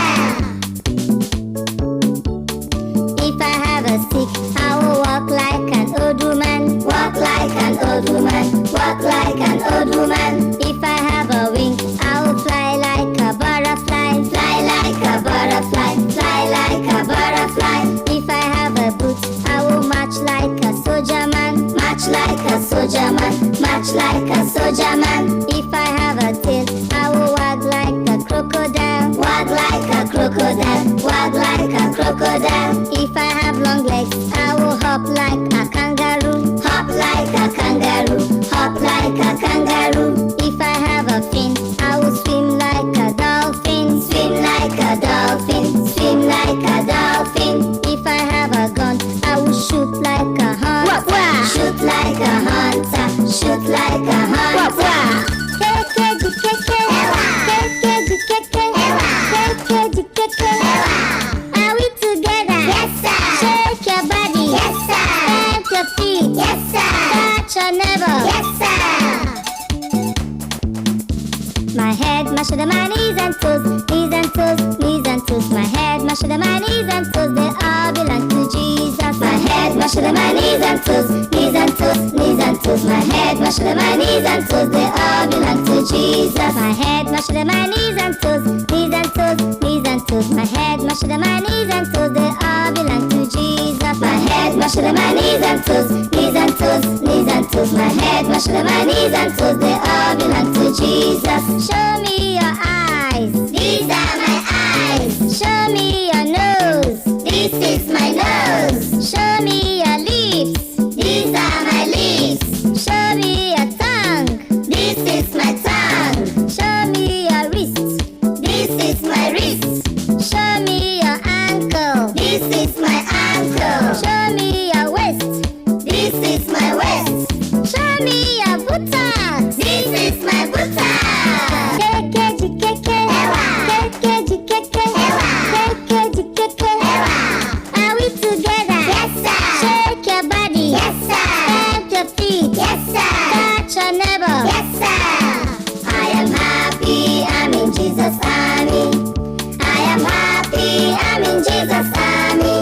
If I have a stick, I will walk like an old woman. Walk like an old woman. Walk like an old woman. If I have a wing, I will fly like a butterfly. Fly like a butterfly. Fly like a butterfly. If I have a boot, I will march like a soldier man. March like a soldier man. March like a soldier man. If I have a tail, I will wag like a crocodile. Wag like a crocodile. Wag like a crocodile. If I have long legs, I will hop like a kangaroo. Hop like a kangaroo. Hop like a kangaroo. If I have a fin, I will swim like a dolphin. Swim like a dolphin. Swim like a dolphin. If I have a gun, I will shoot like a hunter. Shoot like a hunter. Shoot like a hunter. KKGKK. KKGKK. KKGKK. Are we together? Yes, sir. Shake your body. Yes, sir. Stamp your feet. Yes, sir. Touch your neighbor. Yes, sir. My head, my shoulder, my knees and toes, knees and toes, knees and toes. My head, my shoulder, my knees and toes, they all belong to Jesus. My head, my shoulder, my knees and toes, knees and toes, knees and toes. My head, my shoulder, my knees and toes, they all belong to Jesus. My head, my shoulder, my knees and toes, knees and toes, knees and toes. My head, my shoulder, my knees and toes, they all belong to Jesus. My head, my shoulder, my knees and toes, knees and toes, knees and toes. My head, my shoulder, my knees and toes, they all belong to Jesus. Show me your eyes. These are my eyes. Show me your nose. This is my nose. Show me your lips. These are my lips. Show me your tongue. This is my tongue. Show me your wrist. This is my wrist. Show me your ankle. This is my ankle. Show me your waist. This is my waist. Show me your buttocks. This is my buttocks. KKGKK. KKGKK. KKGKK. Are we together? Yes, sir. Shake your body. Yes, sir. Stamp your feet. Yes, sir. Touch your neighbor. Yes, sir. I am happy. I'm in Jesus' army. I am happy. I'm in Jesus' army.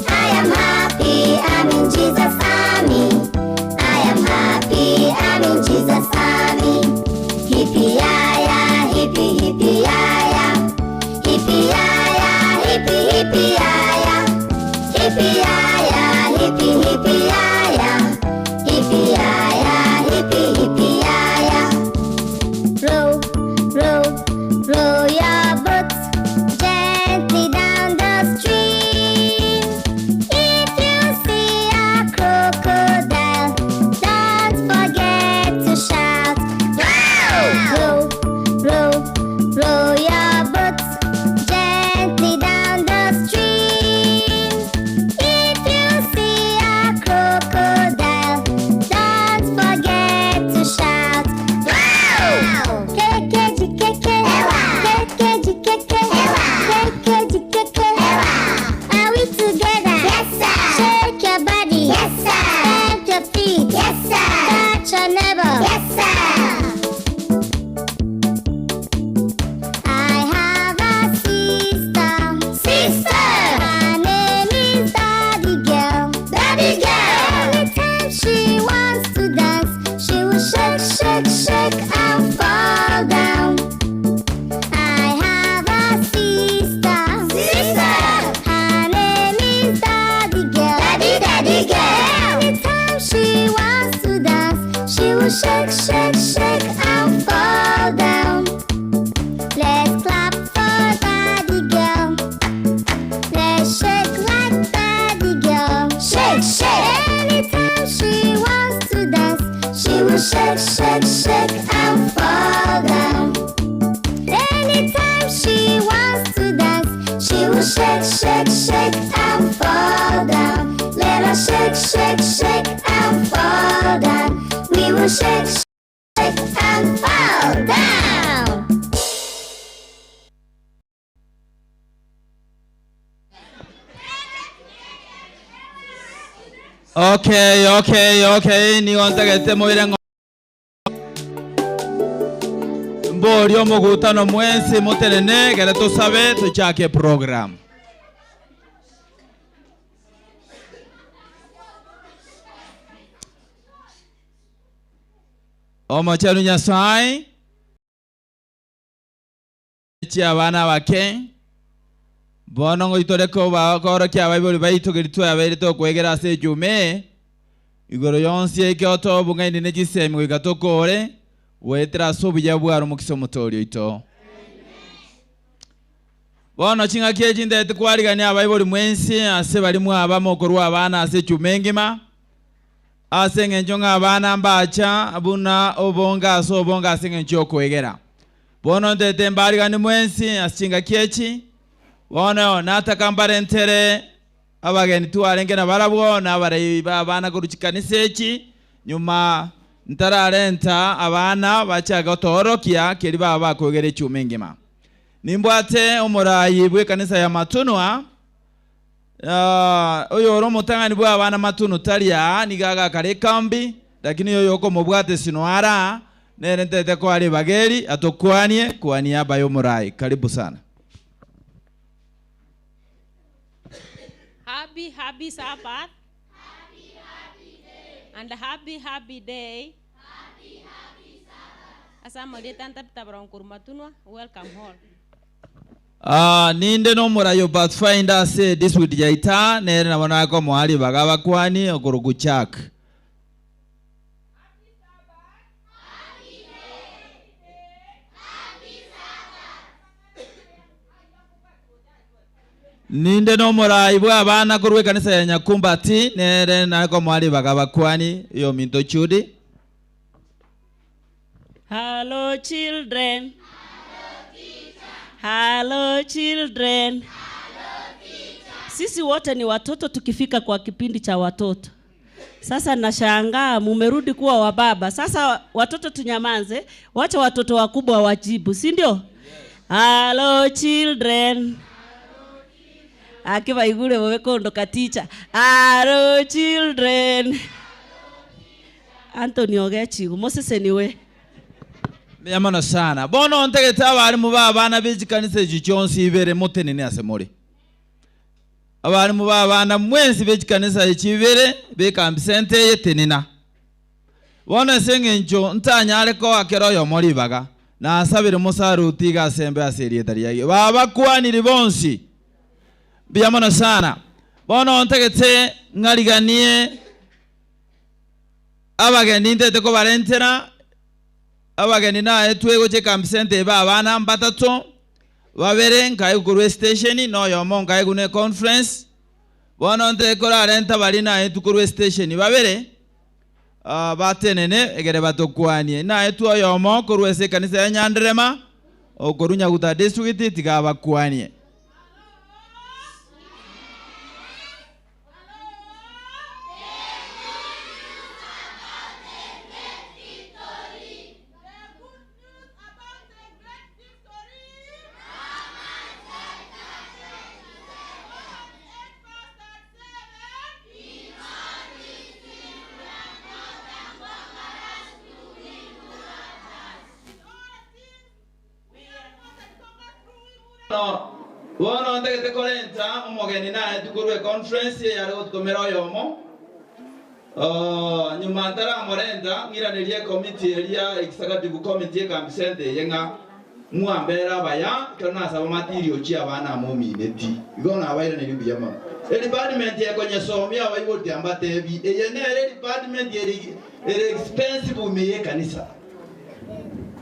I am happy. I'm in Jesus' army. I am happy. I'm in Jesus' army. Hippie ya hippie hippie ya hippie ya hippie hippie ya hippie ya hippie hippie ya hippie ya hippie hippie ya. Row, row, row your boat gently down the stream. If you see a crocodile, don't forget to shout. Row, row, row your boat gently down the stream. If you see a crocodile, don't forget to shout. KKGKK, KKGKK, KKGKK. Are we together? Yes, sir. Shake your body. Yes, sir. Stamp your feet. Yes, sir. Touch your neighbor. Yes, sir. I have a sister. Sister. Her name is Daddy Girl. Daddy Girl. Anytime she wants to dance, she will shake, shake, shake and fall down. I have a sister. Sister. Her name is Daddy Girl. Daddy, Daddy Girl. Anytime she wants to dance, she will shake, shake, shake and fall down. Let's clap for Daddy Girl. Let's shake like Daddy Girl. Shake, shake. Anytime she wants to dance, she will shake, shake, shake and fall down. Anytime she wants to dance, she will shake, shake, shake and fall down. Let her shake, shake, shake and fall down. We will shake, shake and Okay, okay, okay, nigo ntagete moire mbori omogutano mwensi motenene gere tusabe tuchake program. Omochenu Nyasaye chia abana bake bono ngoitoreko bakorokia abaibori baitu geritwe abaire tokwegera ase ejume igoro yonsi ekioto obong'aini ne chisemi goika tokore wetera ase obuya bwaro omokisa omotoori oito. Bono ching'aki echi ndete kwarigania abaibori mwensi ase bari mwaba mokorwa abana ase echume engima ase eng'encho ng'a abana mbacha buna obonga ase obonga ase eng'encho yokoegera. Bono ndete mbarigani mwensi ase ching'aki echi. Bono nataka mbarentere abageni twarenge na barabwo na abarei ba abana korwa chikanisa echi nyuma ntararenta abana bachaga otorokia keri baba bakwegera echume engima. Nimbwate omorayi bwe kanisa ya Matunwa oyo oro omotang'ani bwa abana Matunu taria niga agakara ekambi lakini oyo okomobwate sinoara nere ntete kwari bageri atokwanie kwa niaba ya omorayi. Karibu sana. Happy, happy Sabbath. Happy, happy day. And happy, happy day. Happy, happy Sabbath. Asamo tanta pitabaron Matunwa. Welcome all. Ninde no murayo Pathfinder se this week jaita nere na wanako mwali bagaba kwani okurukuchak. Happy Sabbath. Happy day. Happy Sabbath. Ninde no murayi bwa abana korwa ekanisa ya Nyakumbati nere nako mwali bagaba kwani yo minto chudi. Hello children. Hello children. Hello teacher. Sisi wote ni watoto tukifika kwa kipindi cha watoto. Sasa nashangaa mumerudi kuwa wababa. Sasa watoto tunyamanze, wacha watoto wakubwa wajibu, si ndio? Hello children. Akiba igure wewe kondoka teacher. Hello children. Anthony Ogechi, Moses anyway. Miyamano sana. Bono ntegete abarimu b'abana b'echikanisa echi chionsi ibere motenene ase more. Abarimu b'abana mwensi b'echikanisa echi ibere bekambi sente yetenena. Bono ase eng'encho ntanyare koakera oyomo ribaga nasabire mosaruti iga asembe ase erieta riaye. Babakwanire bonsi. Miyamano sana. Bono ntegete ng'ariganie abageni ntete kobarentera abageni naye twegoche kambi sente ba abana mbatatu babere nkaye korwa station noyomo nkaye gune conference. Bono nte korarenta bari naye tukorwa station babere batenene egere batokwanie naye tuoyomo korwa ase kanisa ya Nyanderema okoru Nyaguta district tigabakwanie. Bono ntegete korenta omogeni naye tukorwe conference yare gotukomera oyomo nyuma ntaramorenta ng'iranerie committee eria executive committee ekambi sente yenga mwambera abaya kero nasaba matirio chia abana momineti igo nabairaneria mbuya mono. Department ekonyesomia abaibori ambatebi eye nere department eri expensive meye kanisa.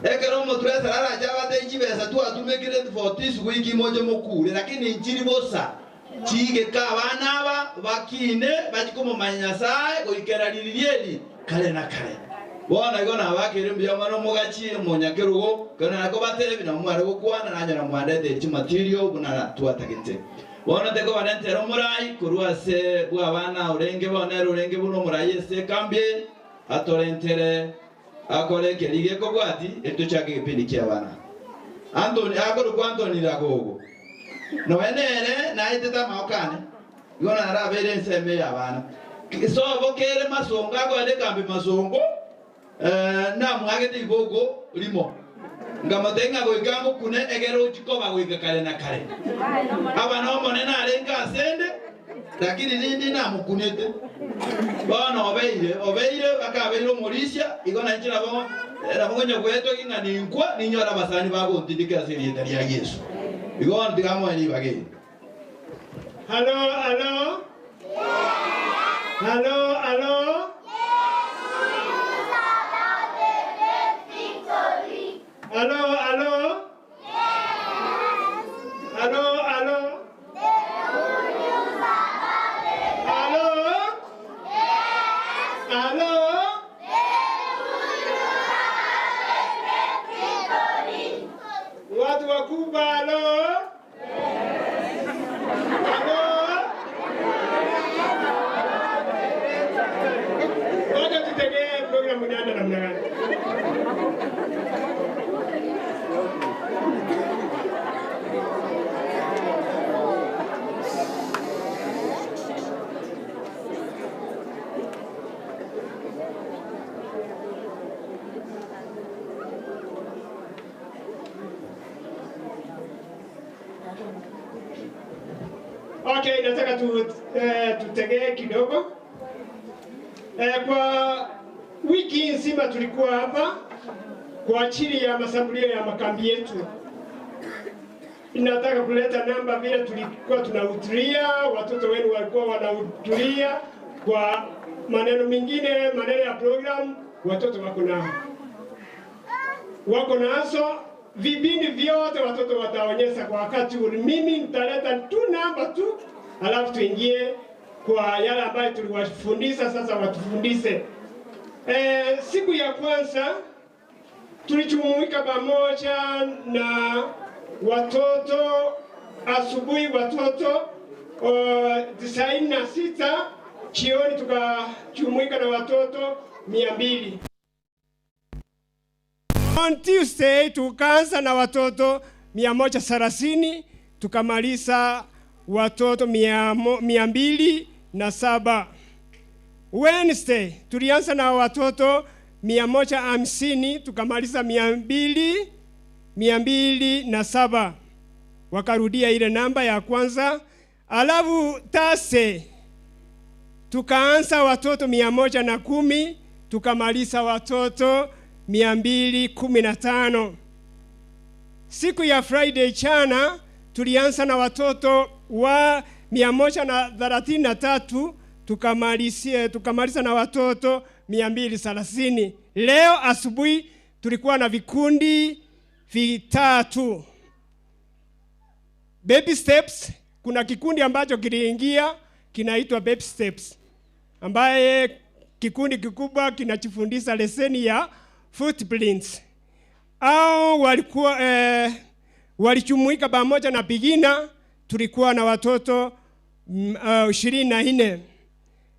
Ekero omoturesa aracha abate chibesa twatumekire for this week moja mokure lakini nchiri bosa chigeka abana aba bakine bachikomomanya Nyasaye goikera ririeri kare na kare. Bono igo nabakire mbuya mono mogachi omonyakerugo kero nako batebi na mware gokwana nanyora mwandete chimatirio buna twatagete. Bono teko barentera omorai korwa ase bwa abana orenge bonere orenge buno omorai ase kambie atorentere akore kerige kobwati etuchake kipindi kia abana. Anthony akoro kwa Anthony Ragogo. No enere naiteta maokane. Igo narabere enseme ya abana. Sobo kere masongo agoende kambi masongo namwagete igogo limo ngamatenga goikango kune egero uchikoba goika kare na kare aba no monene arenga asende lakini nindi namukunete bono obeire obeire bakabeire omorisha igo nanche nabo nabo gweto ng'a ninkwa ninyora basani bagontindika ase erieta ria Yesu igo ndigamwe bage. Halo halo. Halo halo. Halo halo. Halo halo. Halo. Halo. Watu wakubwa halo. Halo. Ngoja tutegee programu inaenda namna gani. Okay, nataka tutegee kidogo. Kwa wiki nzima tulikuwa hapa kwa ajili ya masambulio ya makambi yetu. Nataka kuleta namba vile tulikuwa tunahudhuria, watoto wenu walikuwa wanahudhuria. Kwa maneno mengine, maneno ya program, watoto wako nao. Wako nazo vipindi vyote watoto wataonyesha kwa wakati huu. Mimi nitaleta tu namba tu, alafu tuingie kwa yale ambayo tuliwafundisha, sasa watufundishe. Siku ya kwanza tulijumuika pamoja na watoto asubuhi, watoto 96, jioni tukajumuika na watoto 200. On Tuesday tukaanza na watoto 130, tukamaliza watoto 207. Wednesday tulianza na watoto 150, tukamaliza 207. Wakarudia ile namba ya kwanza. Alafu Thursday tukaanza watoto 110, tukamaliza watoto 215. Siku ya Friday chana tulianza na watoto wa 133, tukamaliza na watoto 230. Leo asubuhi tulikuwa na vikundi vitatu. Baby Steps, kuna kikundi ambacho kiliingia kinaitwa Baby Steps, ambaye kikundi kikubwa kinachofundisha leseni ya footprints. Au walikuwa walijumuika pamoja na beginner, tulikuwa na watoto 24.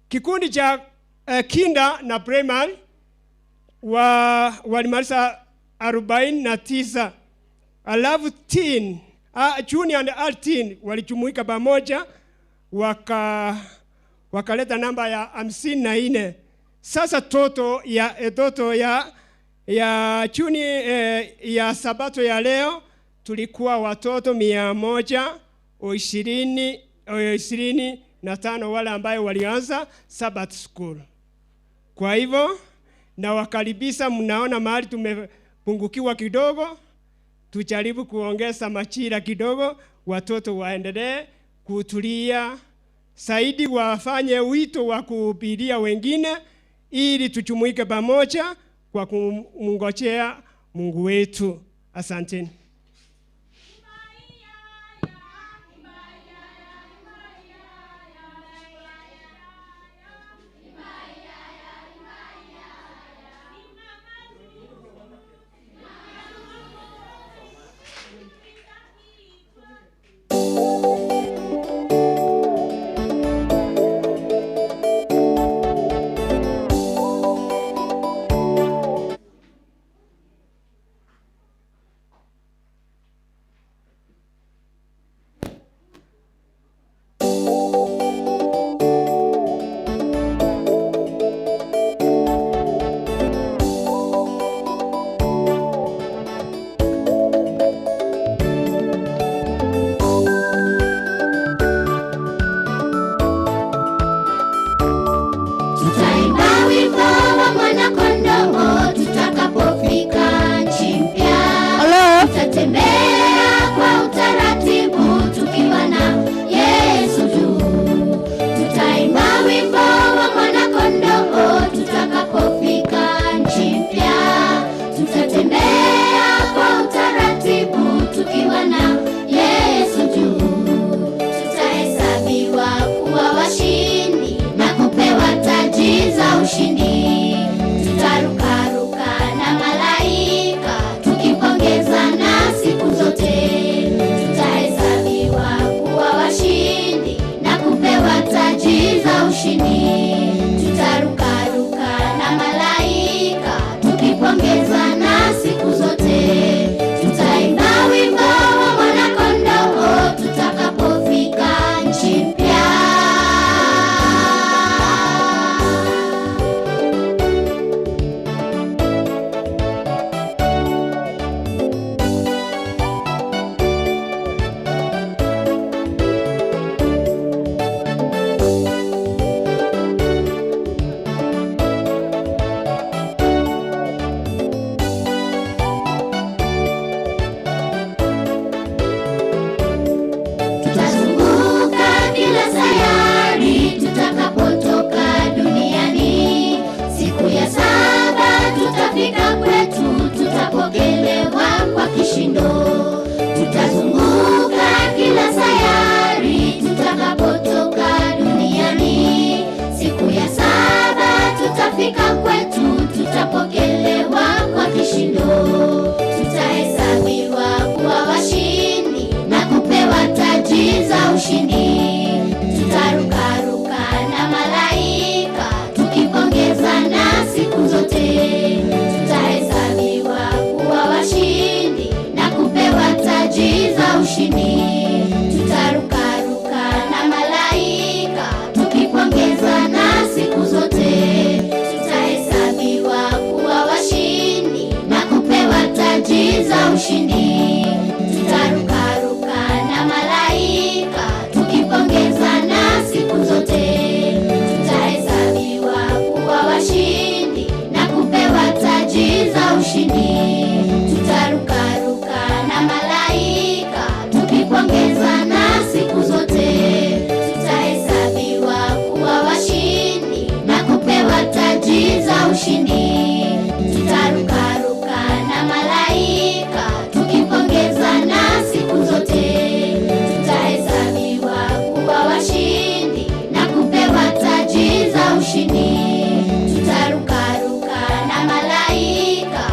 Kikundi cha kinda na primary walimaliza 49. Alafu teen, junior and alt teen walijumuika pamoja wakaleta namba ya 54. Sasa toto ya chuni ya sabato ya leo tulikuwa watoto 125 wale ambayo walianza Sabbath school. Kwa hivyo na wakaribisha, mnaona mahali tumepungukiwa kidogo, tujaribu kuongeza machira kidogo, watoto waendelee kutulia zaidi, wafanye wito wa kuhubiria wengine ili tujumuike pamoja kwa kumngojea Mungu wetu. Asanteni. Kufika kwetu tutapokelewa kwa kishindo, tutahesabiwa kuwa washindi na kupewa taji za ushindi. Tutarukaruka na malaika tukipongezana siku zote, tutahesabiwa kuwa washindi na kupewa taji za ushindi. Tutarukaruka na malaika tukipongezana siku zote, tutahesabiwa kuwa washindi na kupewa taji za ushindi. Tutarukaruka na malaika tukipongezana siku zote, tutahesabiwa kuwa washindi na kupewa taji za ushindi. Tutarukaruka na malaika tukipongezana siku zote, tutahesabiwa kuwa washindi na kupewa taji za ushindi. Tutarukaruka na malaika tukipongezana siku zote, tutahesabiwa kuwa washindi na kupewa taji za ushindi. Tutarukaruka na malaika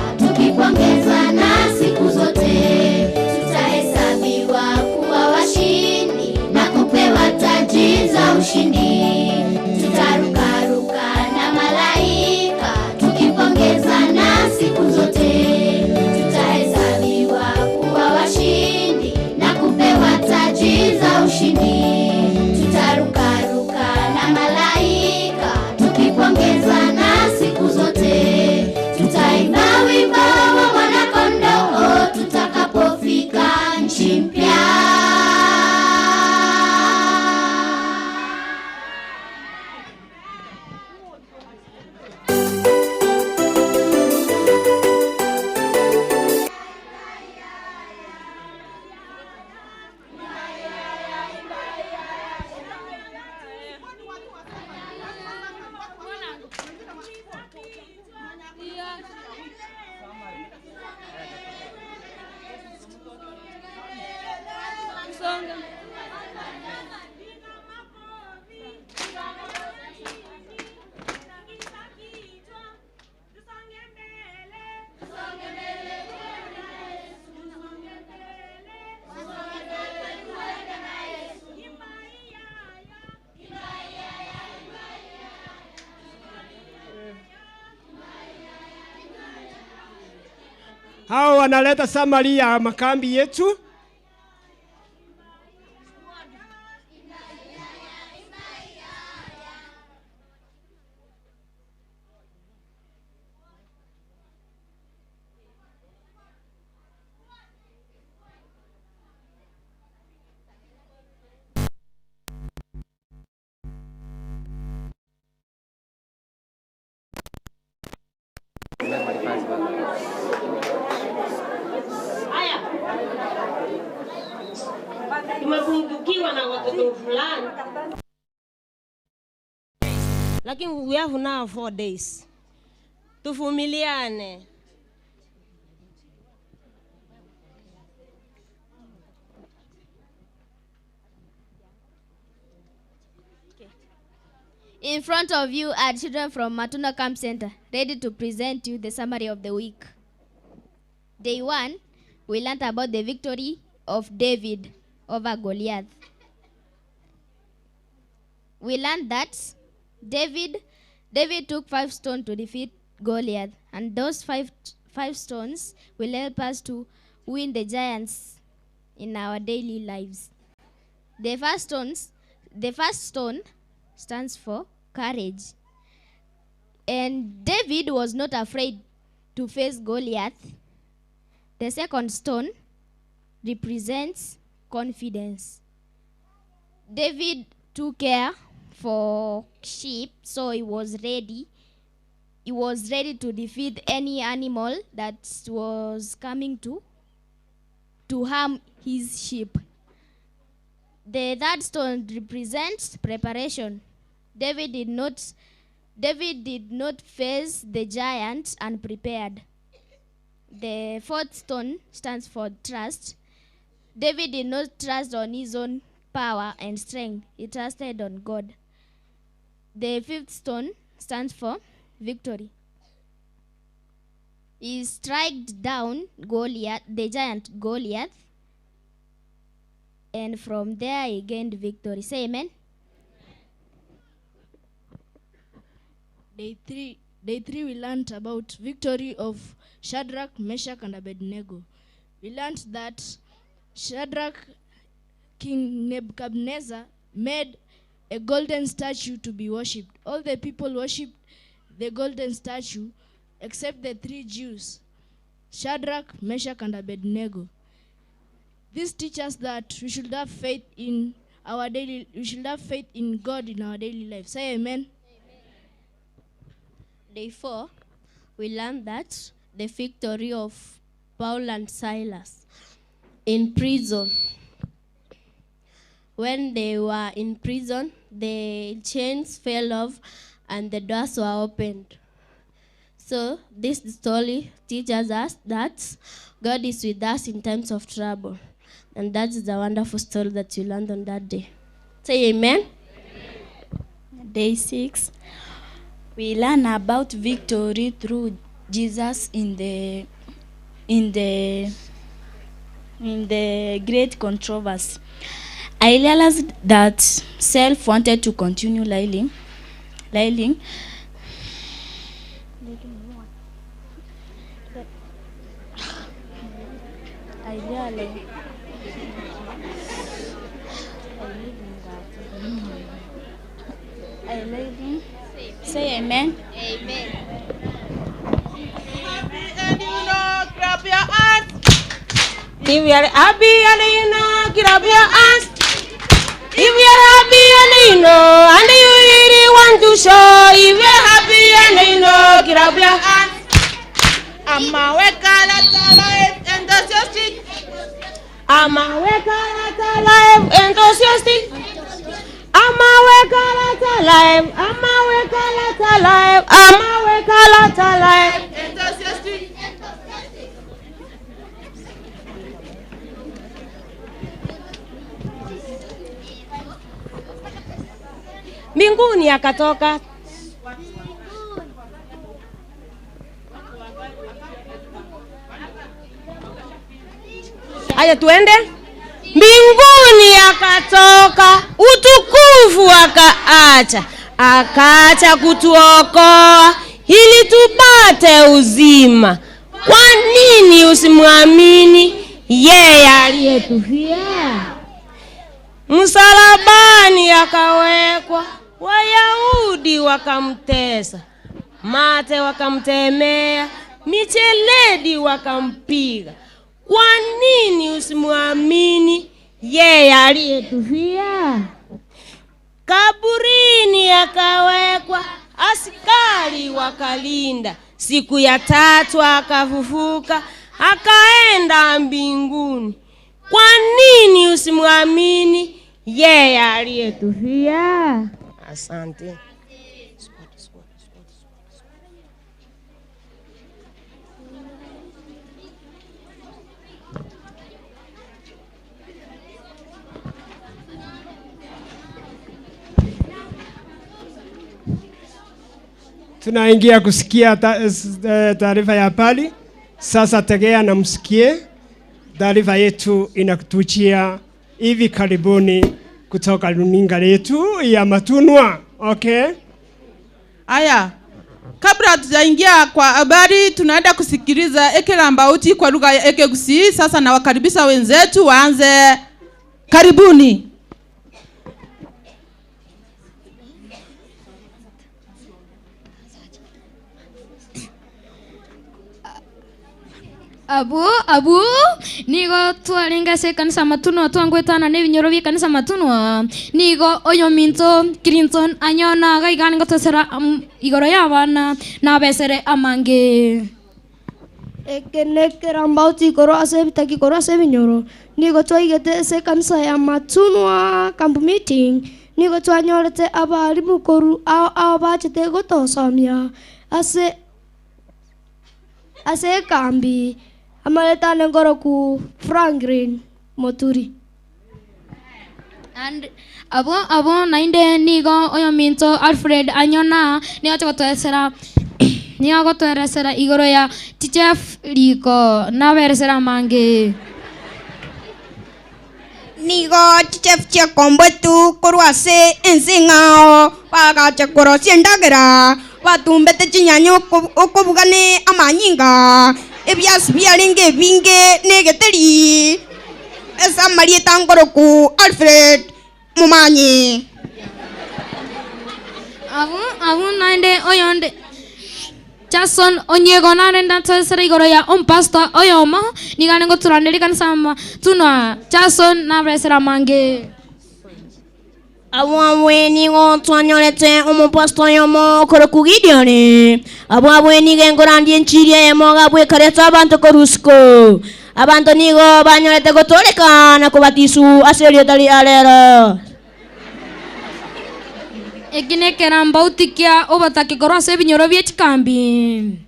tukipongezana siku zote, tutahesabiwa kuwa washindi na kupewa taji za ushindi. Tutarukaruka na malaika tukipongezana siku zote, tutahesabiwa kuwa washindi na kupewa taji za ushindi. Tutarukaruka na malaika tukipongezana siku zote, tutaimba wimbo wa Mwana-Kondoo tutakapofika nchi mpya. Hao wanaleta summary ya makambi yetu. Haya, tumepungukiwa na watoto fulani, lakini we have now 4 days. Tuvumiliane. In front of you are children from Matuna Camp Center, ready to present you the summary of the week. Day 1, we learned about the victory of David over Goliath. We learned that David took 5 stones to defeat Goliath, and those five stones will help us to win the giants in our daily lives. The first stone stands for courage. And David was not afraid to face Goliath. The second stone represents confidence. David took care for sheep, so he was ready. He was ready to defeat any animal that was coming to harm his sheep. The third stone represents preparation. David did not face the giant unprepared. The fourth stone stands for trust. David did not trust on his own power and strength. He trusted on God. The fifth stone stands for victory. He struck down Goliath, the giant Goliath, and from there he gained victory. Say amen. Day three, we learned about victory of Shadrach, Meshach, and Abednego. We learned that Shadrach, King Nebuchadnezzar, made a golden statue to be worshipped. All the people worshipped the golden statue except the three Jews, Shadrach, Meshach, and Abednego. This teaches us that we should have faith in our daily, we should have faith in God in our daily life. Say amen. Day 4, we learned that the victory of Paul and Silas in prison. When they were in prison, the chains fell off and the doors were opened. So this story teaches us that God is with us in times of trouble. And that is the wonderful story that you learned on that day. Say amen. Amen. Day 6, we learn about victory through Jesus in the great controversy. I realized that self wanted to continue lying. Say amen. Amen. And you know, clap your hands. If you are happy and you know, clap your hands. If you are happy and you know, and you really want to show. If you are happy and you know, clap your hands. I'm a worker that's alive, enthusiastic. I'm a worker that's alive, enthusiastic. I'm a worker that's alive. I'm a worker that's alive. I'm a worker that's alive. Enthusiastic. Mbinguni akatoka. Haya, tuende. Mbinguni akatoka, utukufu akaacha, akaacha kutuokoa ili tupate uzima. Kwa nini usimwamini yeye aliyetufia? Msalabani akawekwa, Wayahudi wakamtesa, mate wakamtemea, micheledi wakampiga. Kwa nini usimwamini yeye aliyetufia? Kaburini akawekwa, askari wakalinda. Siku ya tatu akafufuka, akaenda mbinguni. Kwa nini usimwamini yeye aliyetufia? Asante. Tunaingia kusikia taarifa ya pali. Sasa tegea na msikie. Taarifa yetu inakutujia hivi karibuni kutoka runinga yetu ya Matunwa. Okay? Aya, kabla hatujaingia kwa habari, tunaenda kusikiliza Ekelambauti kwa lugha ya Ekegusii. Sasa nawakaribisha wenzetu waanze. Karibuni. Abu nigo twarenga se kanisa Matunwa twangwetana ne binyoro bya kanisa Matunwa nigo oyo minto Clinton anyona gaigani gotosera igoro yabana nabesere amange Ekenekera mbauti igoro ase bitaki igoro ase binyoro nigo twaigete se kanisa ya Matunwa camp meeting nigo twanyorete abarimu koru ao bachete gotosomia ase kambi amaletane ngoroku Franklin Moturi. And abo nainde nigo oyo minto Alfred anyona nigo togotesera Nigo agotweresera igoro ya Chief Riko naberesera mange. Nigo chichef chiakombetu korwase ensing'ao bagacha korosia endagera batumbete chinyanya okobugane amanyinga ebiasi biarenge ebinge negeteri ase amarieta ngoroku Alfred Mumanyi. Abu naende oyonde Jason Onyego narenda twesera igoro ya ompastor oyomo nigane ngoturaneri kanisa Matunwa. Jason naberesera mange. Abwabwe nigo twanyorete omopastor oyomo okoroku Gideon. Abwabwe nigo enkorandi enchiri eyemo gabwekarete abanto korusiko. Abanto nigo banyorete gotoreka na kobatisu ase erieta ria rero. Eki nekerambauti kia obatake korwa ase ebinyoro bie chikambi.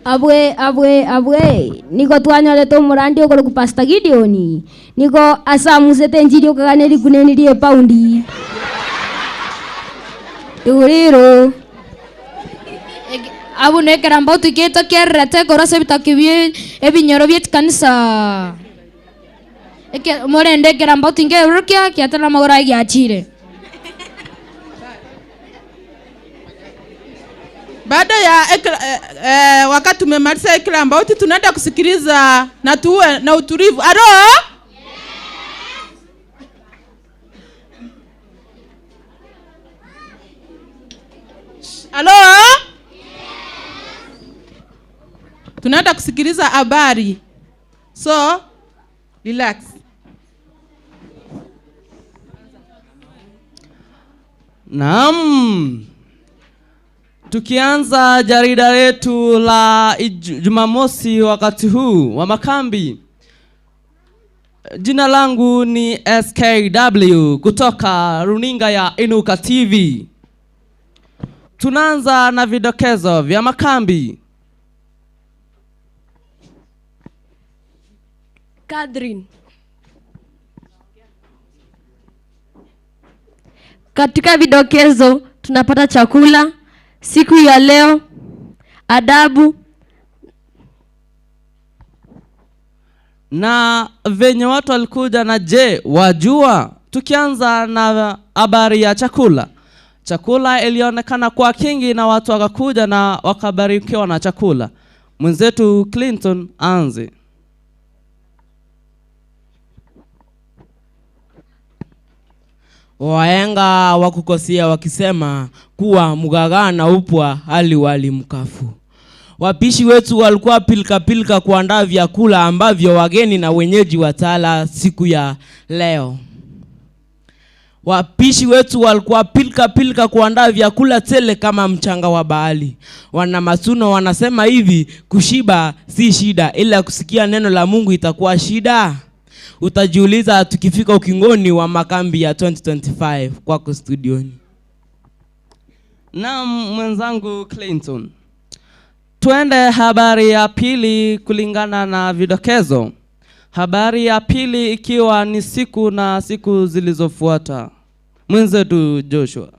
Abwe abwe abwe nigo twanyorete omorandi okoroku Pastor Gideon. Nigo asamusete enchiri okagana erikuneni rie paundi. Iguriro. Abu nekerambauti kieto kiererete korwa ase ebitaki bie ebinyoro bie chikanisa. Eke morende kerambauti ngerukia kiatana magora giachire. Baada ya wakati tumemaliza kerambauti tunaenda kusikiliza na tuwe na utulivu. Aro? Alo? Tunaenda kusikiliza habari. So, relax. Naam. Tukianza jarida letu la Jumamosi wakati huu wa makambi. Jina langu ni SKW kutoka runinga ya Inuka TV. Tunaanza na vidokezo vya makambi. Catherine. Katika vidokezo tunapata chakula, siku ya leo, adabu na venye watu walikuja na je wajua. Tukianza na habari ya chakula. Chakula ilionekana kwa kingi na watu wakakuja na wakabarikiwa na chakula. Mwenzetu Clinton anze. Wahenga wakukosia wakisema kuwa mugaga na upwa hali wali mkafu. Wapishi wetu walikuwa pilka pilka kuandaa vyakula ambavyo wageni na wenyeji watala siku ya leo. Wapishi wetu walikuwa pilka pilka kuandaa vyakula tele kama mchanga wa bahari. Wana Masuno wanasema hivi, kushiba si shida, ila kusikia neno la Mungu itakuwa shida. Utajiuliza tukifika ukingoni wa makambi ya 2025. Kwako studioni. Naam, mwenzangu Clinton. Tuende habari ya pili kulingana na vidokezo. Habari ya pili ikiwa ni siku na siku zilizofuata. Mwenzetu Joshua.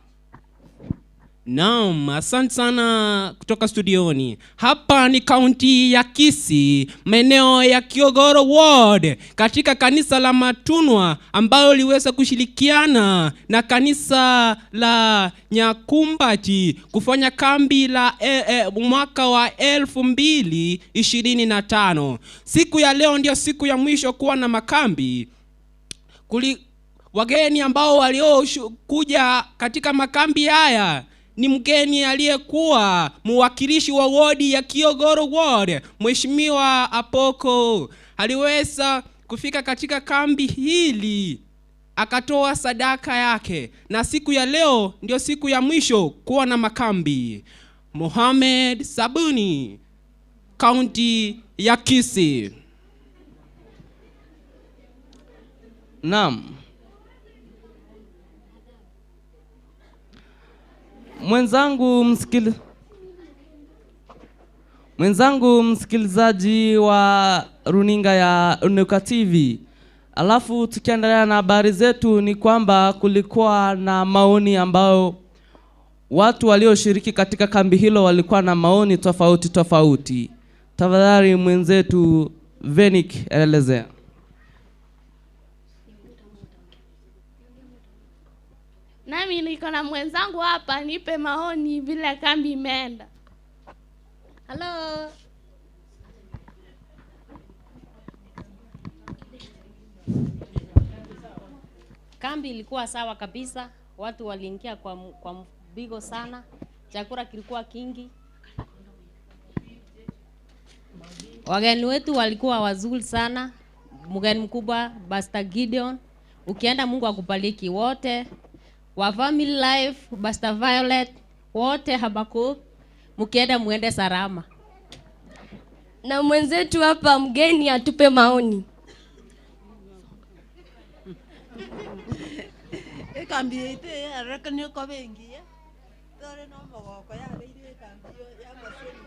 Naam, asante sana kutoka studioni. Hapa ni kaunti ya Kisii, maeneo ya Kiogoro Ward, katika kanisa la Matunwa ambalo liweza kushirikiana na kanisa la Nyakumbati kufanya kambi la mwaka wa 2025. Siku ya leo ndio siku ya mwisho kuwa na makambi. Wageni ambao waliokuja katika makambi haya ni mgeni aliyekuwa mwakilishi wa wodi ya Kiogoro Ward, Mheshimiwa Apoko, aliweza kufika katika kambi hili akatoa sadaka yake, na siku ya leo ndio siku ya mwisho kuwa na makambi. Mohamed Sabuni, kaunti ya Kisii. Naam. Mwenzangu msikilizaji wa runinga ya Inuka TV, Alafu tukiendelea na habari zetu ni kwamba kulikuwa na maoni ambayo watu walioshiriki katika kambi hilo walikuwa na maoni tofauti tofauti. Tafadhali mwenzetu Venik elezea. Nami niko na mwenzangu hapa, nipe maoni vile kambi imeenda. Hello. Kambi ilikuwa sawa kabisa, watu waliingia kwa mbigo sana, chakula kilikuwa kingi. Wageni wetu walikuwa wazuri sana. Mgeni mkubwa Pastor Gideon, ukienda Mungu akubariki wote. Wa Family Life, Pastor Violet, wote Habakuk, mkienda muende salama. Na mwenzetu hapa mgeni atupe maoni. Ekambi ite arakani ko bengi tore no mogoko ya beire ekambi ya maseni.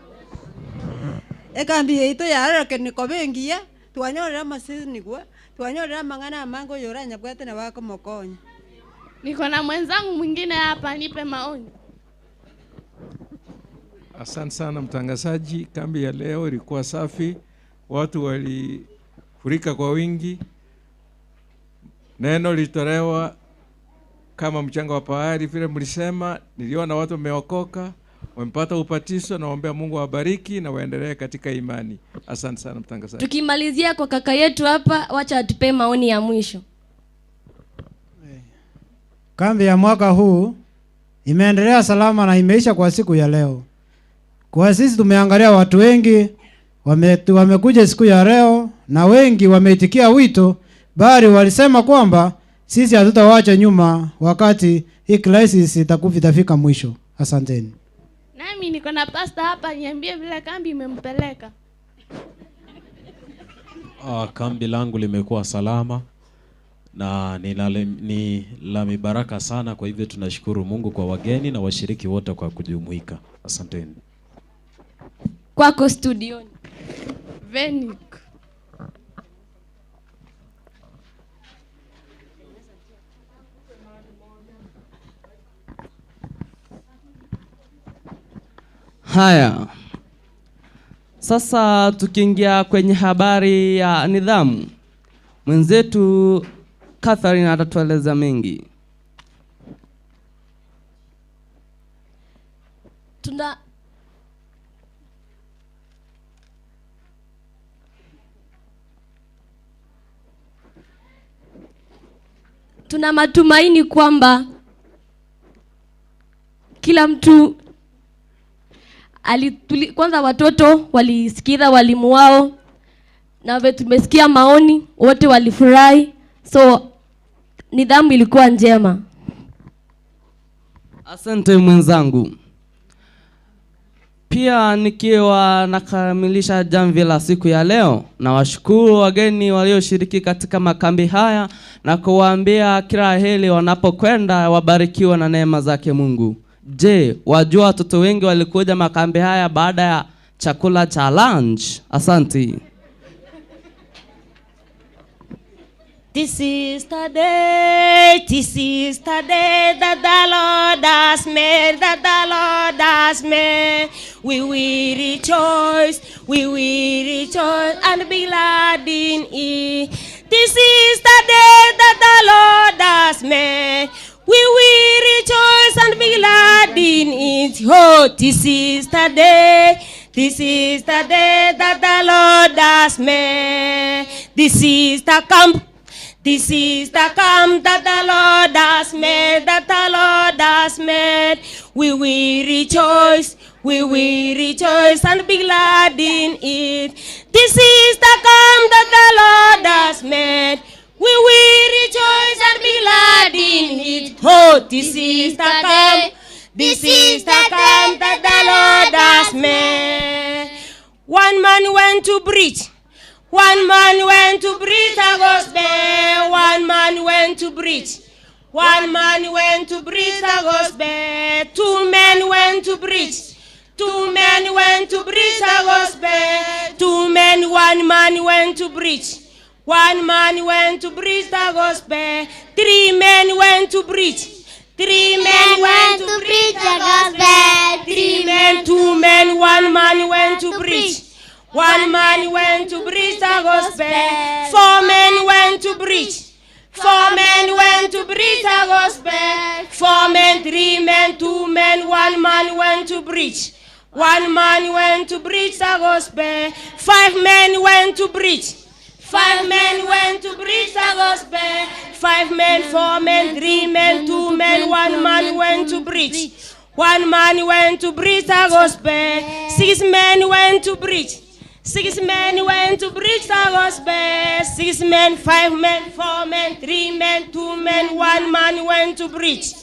Ekambi ite ya arakani ko bengi twanyorera maseni gwa twanyorera mangana amango yoranya bwate na wako mokonya. Niko na mwenzangu mwingine hapa, nipe maoni. Asante sana mtangazaji. Kambi ya leo ilikuwa safi, watu walifurika kwa wingi. Neno lilitolewa kama mchanga wa bahari vile mlisema. Niliona watu wameokoka, wamepata ubatizo. Naombea Mungu awabariki na waendelee katika imani. Asante sana mtangazaji. Tukimalizia kwa kaka yetu hapa, wacha atupe maoni ya mwisho. Kambi ya mwaka huu imeendelea salama na imeisha kwa siku ya leo. Kwa sisi tumeangalia watu wengi wamekuja siku ya leo na wengi wameitikia wito, bali walisema kwamba sisi hatutawacha nyuma wakati hii crisis itafika mwisho. Asanteni. Nami niko na pastor hapa, niambie vile kambi imempeleka. Kambi langu limekuwa salama na ni la mibaraka sana. Kwa hivyo tunashukuru Mungu kwa wageni na washiriki wote kwa kujumuika. Asanteni. Kwako studioni Venik. Haya. Sasa tukiingia kwenye habari ya nidhamu, mwenzetu Catherine atatueleza mengi. Tuna matumaini kwamba kila mtu kwanza watoto walisikiza walimu wao, na tumesikia maoni, wote walifurahi. So nidhamu ilikuwa njema. Asante mwenzangu. Pia nikiwa nakamilisha jamvi la siku ya leo, na washukuru wageni walioshiriki katika makambi haya na kuwaambia kila heri wanapokwenda, wabarikiwe na neema zake Mungu. Je, wajua watoto wengi walikuja makambi haya baada ya chakula cha lunch? Asante. This is the day, this is the day that the Lord has made, that the Lord has made. We will rejoice and be glad in it. This is the day that the Lord has made. We will rejoice and be glad in it. Oh, this is the day. This is the day that the Lord has made. This is the camp. This is the camp that the Lord has made, that the Lord has made. We will rejoice and be glad in it. This is the camp that the Lord has made. We will rejoice and be glad in it. Oh, this is the camp. This is the camp that the Lord has made. One man went to preach. One man went to preach the gospel. One man went to preach. One man went to preach the gospel. Two men went to preach. Two men went to preach the gospel. Two men, one man went to preach. One man went to preach the gospel. Three men went to preach. Three men went to preach the gospel. Three men, two men, one man went to preach. One man went to preach the gospel. Four men went to preach. Four men went to preach the gospel. Four men, three men, two men, one man went to preach. One man went to preach the gospel. Five men went to preach. Five men went to preach the gospel. Five men, four men, three men, two men, one man went to preach. One man went to preach the gospel. Six men went to preach. Six men went to preach the gospel. Six men, five men, four men, three men, two men, one man went to preach.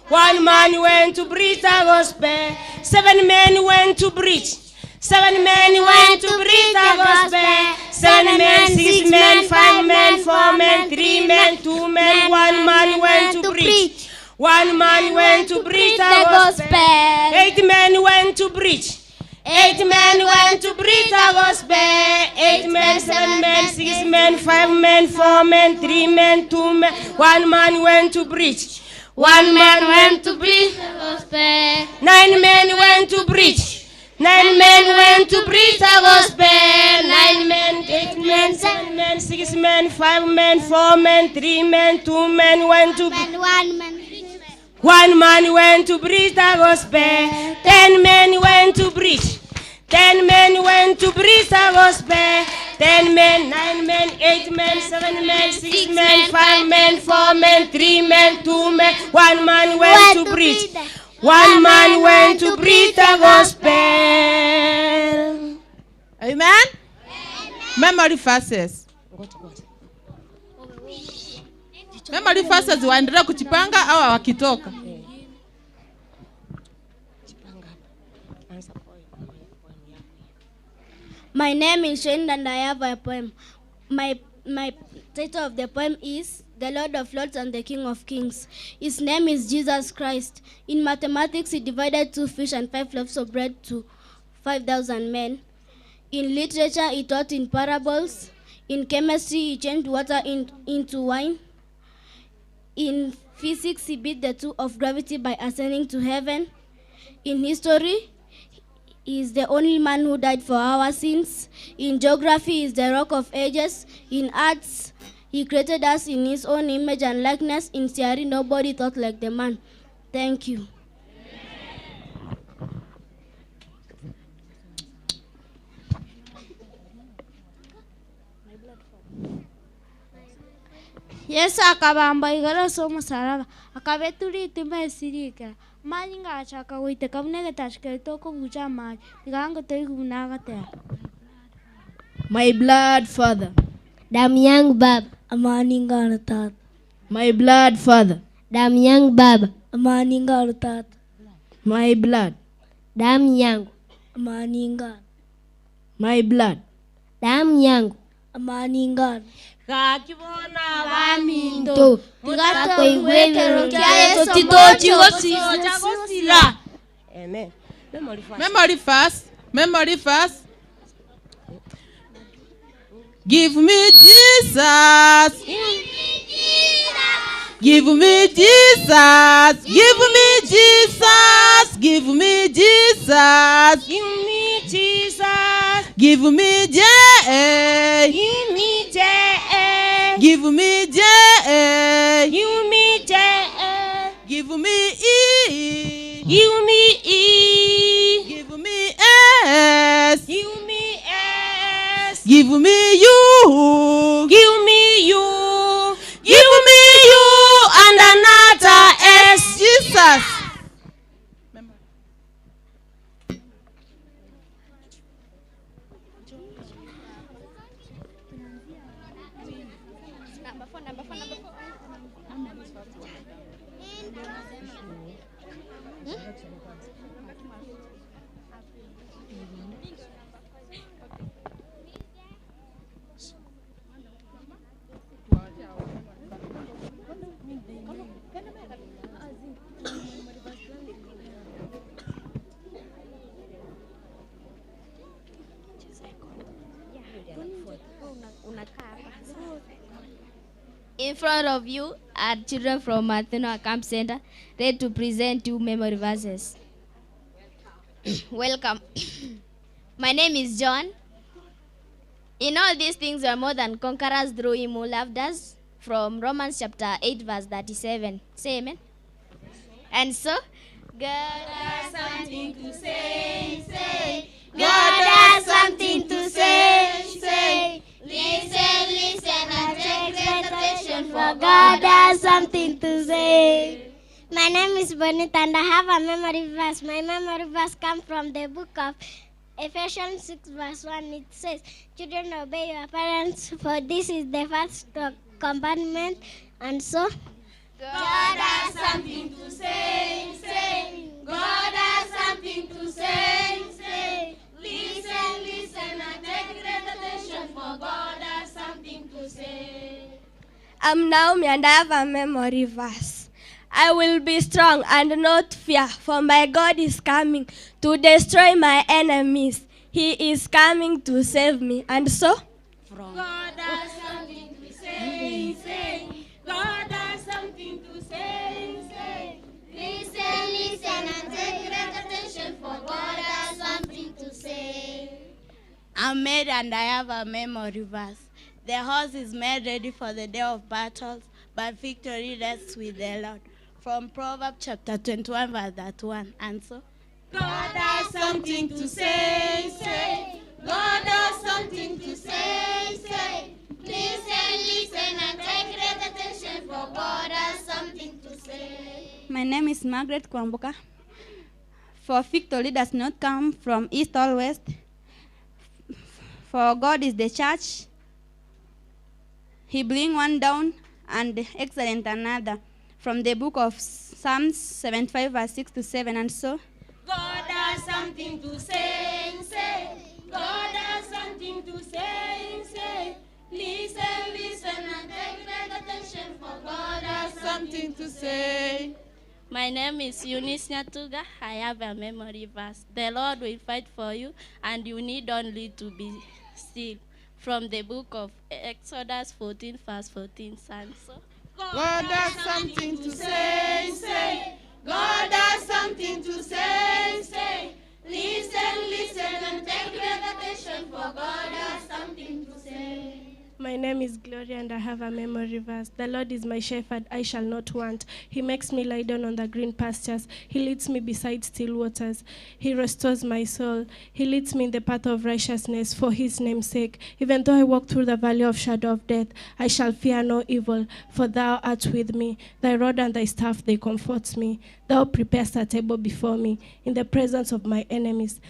One man went to preach the gospel. Seven men went to preach. Seven men went to preach the gospel. Seven men, six men, five men, four men, three men, two men, one man went to preach. One man went to preach the gospel. Eight men went to preach. Eight men went to preach the gospel. Eight men, seven men, six men, five men, four men, three men, two men, one man went to preach. One man went to preach the gospel. Nine men went to preach. Nine men went to preach the gospel. Nine men, eight men, seven men, six men, five men, four men, three men, two men went to One man. One man went to preach the gospel. 10 men went to preach. 10 men went to preach the gospel. 10 men, 9 men, 8 men, 7 men, 6 men, 5 men, 4 men, 3 men, 2 men. One man went to preach. One man went to preach the gospel. Amen. Memory verses. Memory verses waendelea kujipanga au wakitoka. My name is Shane and I have a poem. My title of the poem is The Lord of Lords and the King of Kings. His name is Jesus Christ. In mathematics, he divided 2 fish and 5 loaves of bread to 5,000 men. In literature, he taught in parables. In chemistry, he changed water into wine. In physics, he beat the 2 of gravity by ascending to heaven. In history, he is the only man who died for our sins. In geography, he is the rock of ages. In arts, he created us in his own image and likeness. In theory, nobody thought like the man. Thank you. Yesu akabamba igoro ase omosalaba akabetura esirikera manyi ngachaka goiteka buna egetachikere tokobucha amache tiga toiguna agatera. My blood father. Damu yangu baba. Amani ngano tata. My blood father. Damu yangu baba. Amani ngano tata. My blood. Damu yangu. Amani ngano. My blood. Damu yangu. Amani ngano. Gakibona baminto tigakoigwebero kya Yesu titochigosira. Amen. Memory verse. Memory verse. Give me Jesus. Give me Jesus. Give me Jesus. Give me Jesus. Give me Jesus. Give me J. Give me J. Give me J. Give me J. Give me E. Give me E. Give me S. Give me S. Give me U. Give me U. Give me U and another S. Jesus. In front of you are children from Matunwa Camp Center, ready to present you memory verses. Welcome. My name is John. In all these things we are more than conquerors through him who loved us. From Romans chapter 8, verse 37. Say amen. And so, God has something to say, say. God has something to say, say. Listen, listen, and take great attention, for God has something to say. My name is Bonita and I have a memory verse. My memory verse comes from the book of Ephesians 6 verse 1. It says, "Children, obey your parents, for this is the first commandment." And so, God has something to say, say. God has something to say, say. Listen, listen, and take great attention, for God has something to say. I'm Naomi and I have a memory verse. I will be strong and not fear, for my God is coming to destroy my enemies. He is coming to save me. And so, God has something to say, say. God has something to say, say. Listen, listen, and take great attention, for God has something to say. I'm Mary and I have a memory verse. The horse is made ready for the day of battles, but victory rests with the Lord. From Proverbs chapter 21, verse 31. And so, God has something to say, say. God has something to say, say. Listen, listen, and take great attention, for God has something to say. My name is Margaret Kwamboka. For victory does not come from east or west, for God is the church. He brings one down and excellent another. From the book of Psalms 75, verse 6 to 7. And so, God has something to say, say. God has something to say, say. Listen, listen, and take great attention, for God has something to say. My name is Eunice Nyatuga. I have a memory verse. The Lord will fight for you, and you need only to be still. From the book of Exodus 14, verse 14. And so, God has something to say, say. God has something to say, say. Listen, listen, and take great attention, for God has something to say. My name is Gloria and I have a memory verse. The Lord is my shepherd, I shall not want. He makes me lie down on the green pastures. He leads me beside still waters. He restores my soul. He leads me in the path of righteousness for his name's sake. Even though I walk through the valley of shadow of death, I shall fear no evil, for thou art with me. Thy rod and thy staff, they comfort me. Thou preparest a table before me in the presence of my enemies.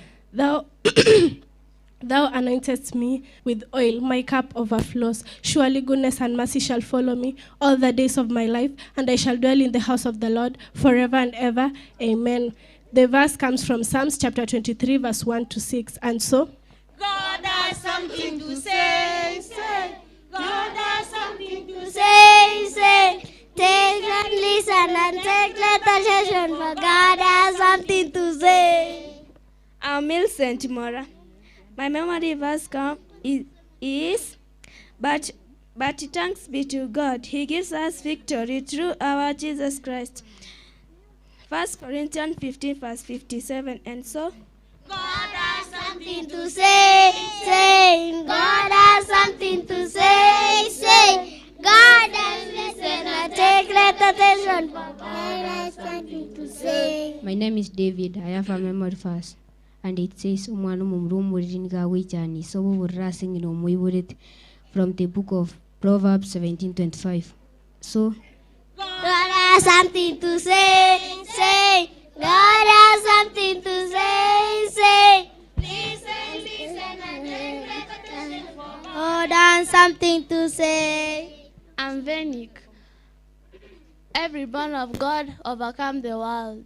Thou anointest me with oil, my cup overflows. Surely goodness and mercy shall follow me all the days of my life, and I shall dwell in the house of the Lord forever and ever. Amen. The verse comes from Psalms chapter 23, verse 1 to 6. And so, God has something to say, say. God has something to say, say. Take and listen and take attention, for God has something to say. I'm Millicent Mora. My memory verse is, but thanks be to God, he gives us victory through our Jesus Christ. 1 Corinthians 15, verse 57. And so, God has something to say, say. God has something to say, say. God has listened and take great attention, for God has something to say. My name is David. I have a memory verse. And it says, from the book of Proverbs 17:25. So, God has something to say, say. God has something to say, say. Listen, listen, and take great attention, for God has something to say. I'm Venik. Every born of God overcome the world.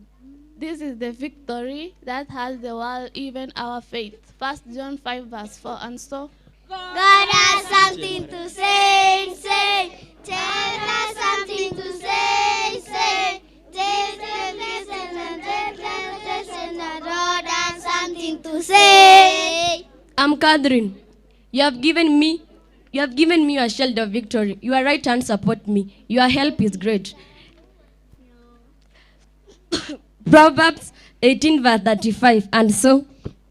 This is the victory that has the world, even our faith. 1 John 5, verse 4. And so, God has something to say, say. Tell us something to say, say. Listen, listen, and take attention, and God has something to say. I'm Catherine. You have given me You have given me your shield of victory. Your right hand support me. Your help is great. Proverbs 18 verse 35. And so,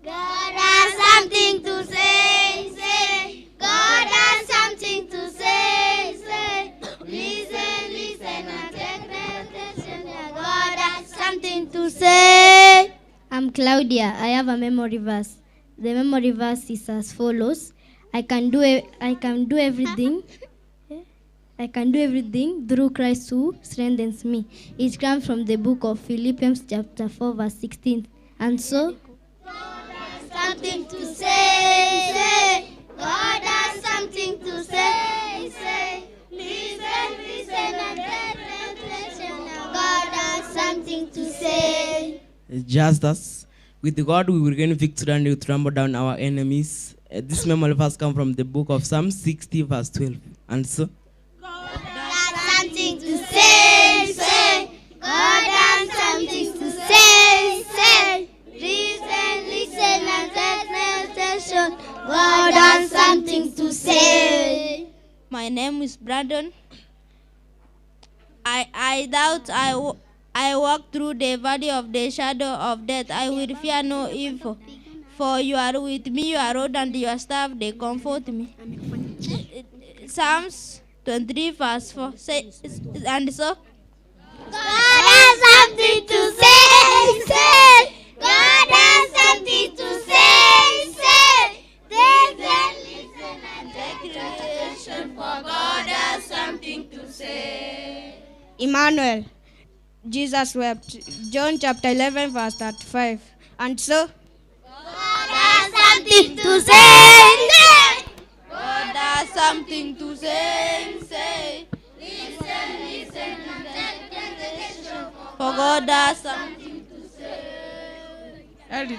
God has something to say, say. God has something to say, say. Listen, listen, and take attention. God has something to say. I'm Claudia. I have a memory verse. The memory verse is as follows. I can do everything. I can do everything through Christ who strengthens me. It comes from the book of Philippians chapter 4 verse 16. And so, God has something to say, say. God has something to say, say. Listen, listen, and take attention. God has something to say. Just as with God we will gain victory and we will trample down our enemies. This memory verse comes from the book of Psalm 60 verse 12. And so, God has something to say, say. God has something to say, say. Listen, listen, and take attention. God has something to say. My name is Brandon. I doubt I walk through the valley of the shadow of death. I will fear no evil, for you are with me, your rod and your staff, they comfort me. Psalms 23 verse 4. Say, and so, God has something to say, say. God has something to say, say. Listen, listen, and take attention, for God has something to say. Emmanuel, Jesus wept. John chapter 11 verse 35. And so, God has something to say, say. God has something to say, say. Listen, listen, and take attention, for God has something to say. Amen.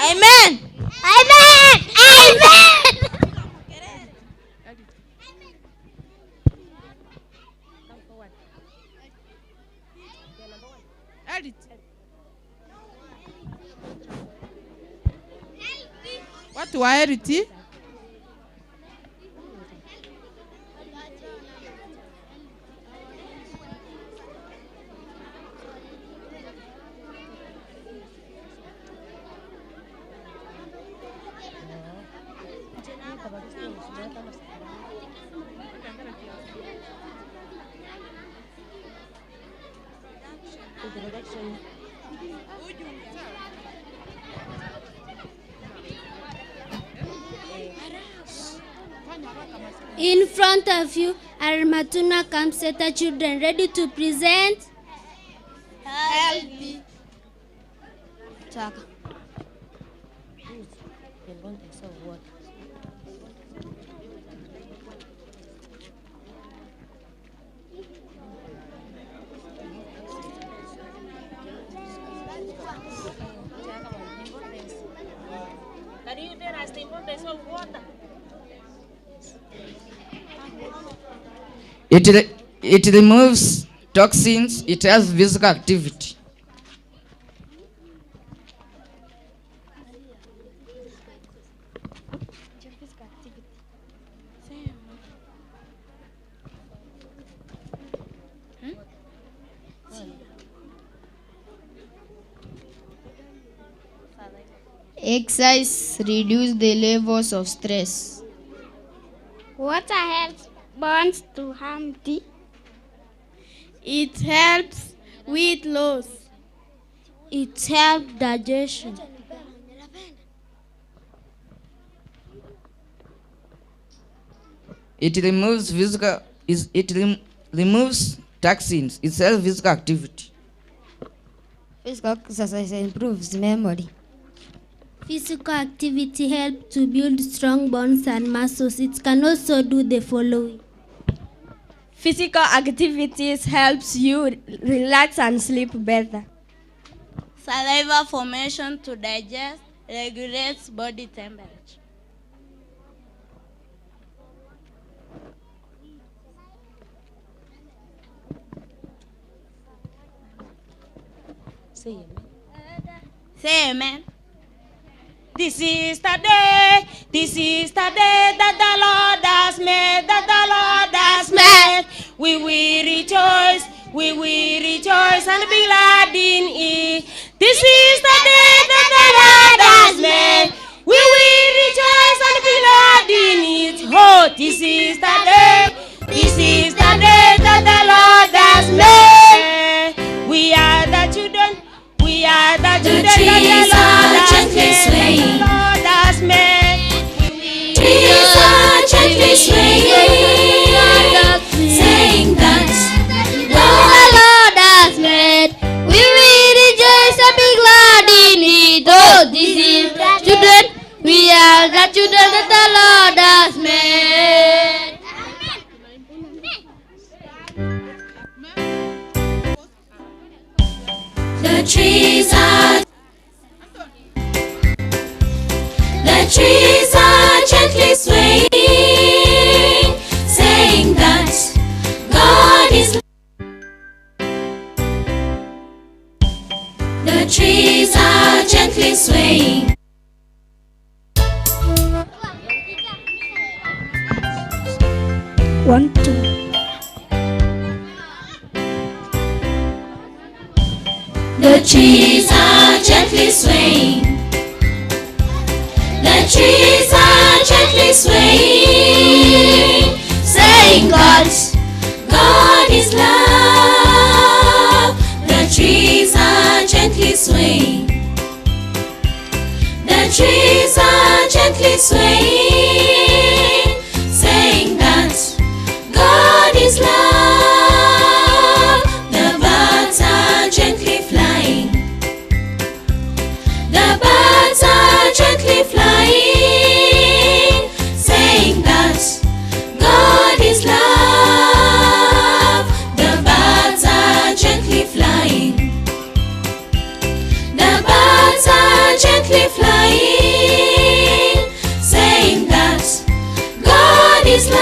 Amen. Amen. Watu wa Heriti. In front of you are Matuna Kamseta children ready to present healthy. Chaka. Can you tell us the importance of water? It removes toxins, it has physical activity. Exercise reduces the levels of stress. Water helps bonds to harmony. It helps weight loss. It helps digestion. It removes physical removes toxins. It helps physical activity. Physical exercise improves memory. Physical activity helps to build strong bones and muscles. It can also do the following. Physical activities helps you relax and sleep better. Saliva formation to digest regulates body temperature. Say amen. Say amen. This is the day, this is the day that the Lord has made, that the Lord has made. We will rejoice, we will rejoice and be glad in it. This is the day that the Lord has made. We will rejoice and be glad in it. Oh, this is the day, this is the day that the Lord has made. We are the children, we are the children that trees the are Lord has gently made. swaying. The Lord has made. Trees are gently swaying, saying that The Lord has made. We will rejoice and be glad in it. Oh, this is the children. We are the children that the Lord has made. The trees are the trees are gently swaying, saying that God is. The trees are gently swaying. One, two. The trees are gently swaying. The trees are gently swaying, saying God, God is love. The trees are gently swaying. The trees are gently swaying, saying that God is love. The birds are gently flying. The birds are gently flying, saying that God is love. The birds are gently flying. The birds are gently flying, saying that God is love.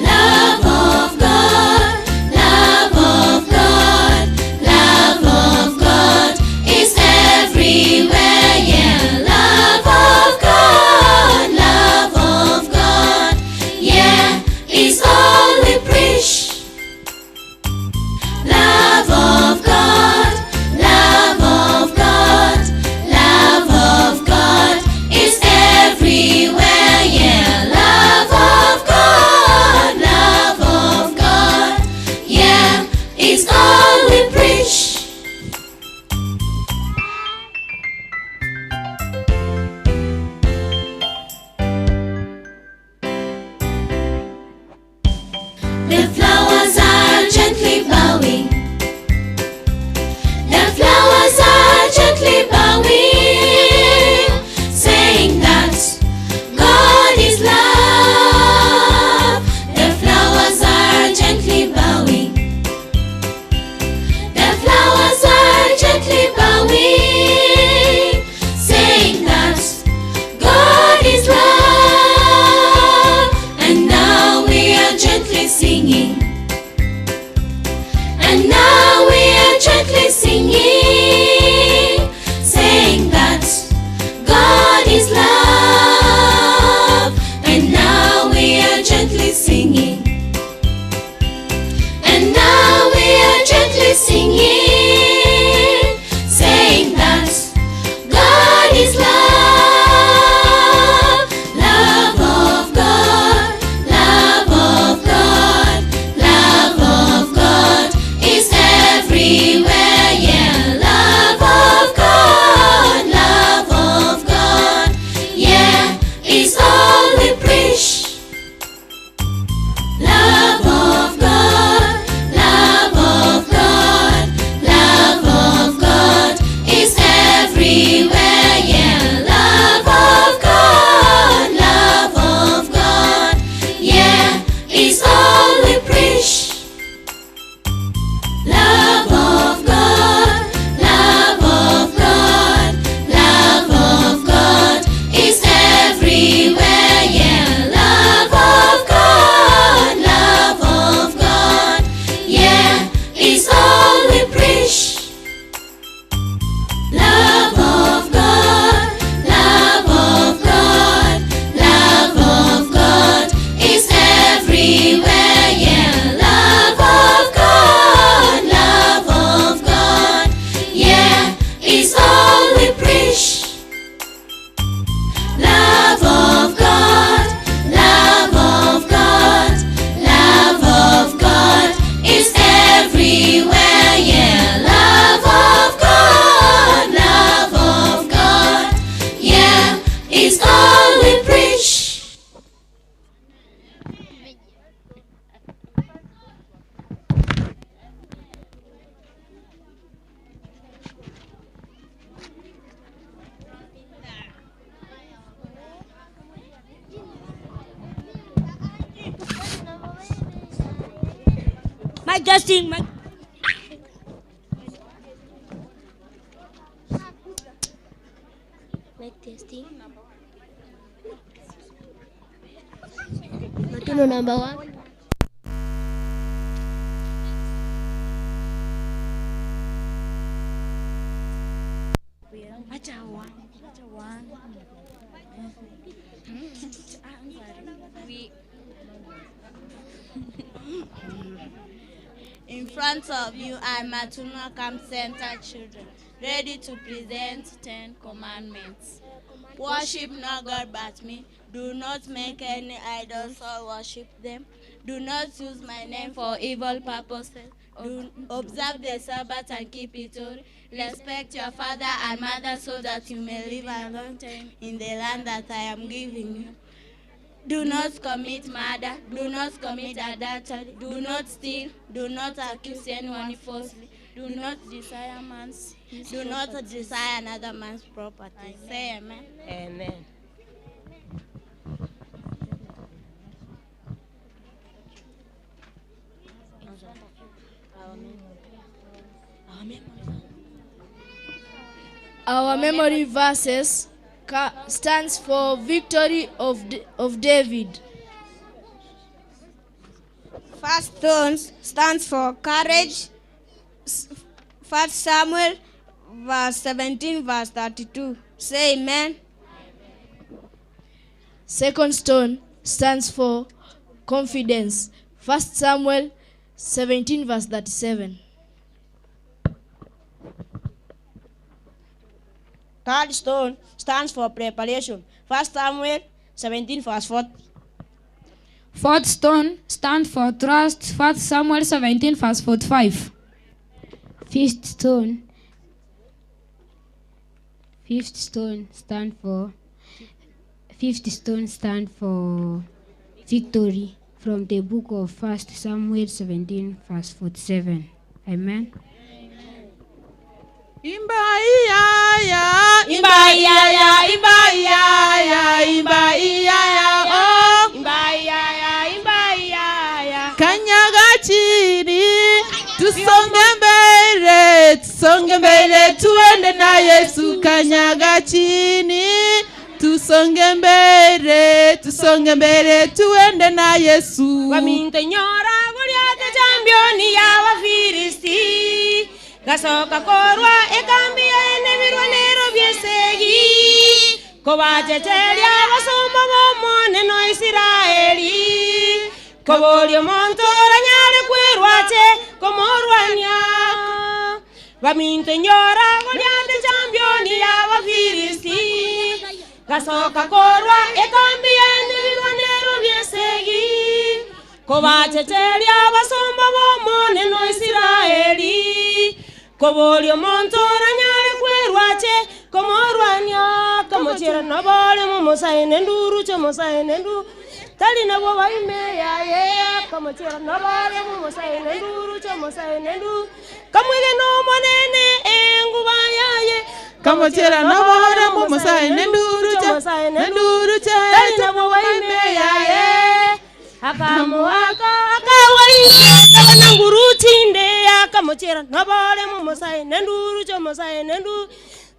Love of God, love of God, love of God is everywhere. Yeah, love of God, love of God, yeah, is all we preach. Love of God, love of God, love of God is everywhere. Yeah, love of God, love of God, yeah, is all we preach. The flowers are gently bowing. The flowers are gently bowing, saying that God is love. The flowers are gently bowing. The flowers are gently bowing, saying that God is love. And now we are gently singing. And now we are gently singing, saying that God is love. And now we are gently singing. And now we are gently singing, saying that God is love. Love of God, love of God, love of God is everywhere. Mic testing. Mic. Mic testing. Matuno number 1. In front of you are Matunwa Camp Center children, ready to present 10 commandments. Worship no God but me. Do not make any idols or worship them. Do not use my name for evil purposes. Do observe the Sabbath and keep it holy. Respect your father and mother so that you may live a long time in the land that I am giving you. Do not commit murder. Do not commit adultery. Do not steal. Do not accuse anyone falsely. Do not desire man's. Do not desire another man's property. Say amen. Amen. Our memory verses stands for victory of David. First stone stands for courage. 1 Samuel verse 17 verse 32. Say amen. Second stone stands for confidence. 1 Samuel 17 verse 37. Third stone stands for preparation. 1 Samuel 17 verse 40. Fourth stone stands for trust. 1 Samuel 17 verse 45. Fifth stone stand for victory from the book of 1 Samuel 17 verse 47. Amen. Imba iya imba iya imba iya imba iya oh imba iya imba iya. Kanyaga chini tusonge mbele tuende na Yesu. Kanyaga chini tusonge mbele tuende na Yesu. Waminte nyora Goliath championi ya Wafilisti. Gasoka korwa ekambia enemirwa nero byesegi. Kobachecheria basumba bomoneno Israeli. Kobolio monto oranyare kwerwache komorwania. Baminto nyora Goliath championi ya Wafilisti. Gasoka korwa ekambia enemirwa nero byesegi. Kobachecheria basumba bomoneno Israeli. Kobolio monto oranyare kwerwache komorwania. Kamochera nabale mumosae nenduru chomosae nendu tali nabo baime ya ye. Kamochera nabale mumosae nenduru chomosae nendu kamwige no monene enguba yaye. Kamochera nabale mumosae nenduru chomosae nenduru tali nabo baime ya ye. Akamuaka akawaine tabana ngurutinde. Akamochera nabale mumosae nenduru chomosae nendu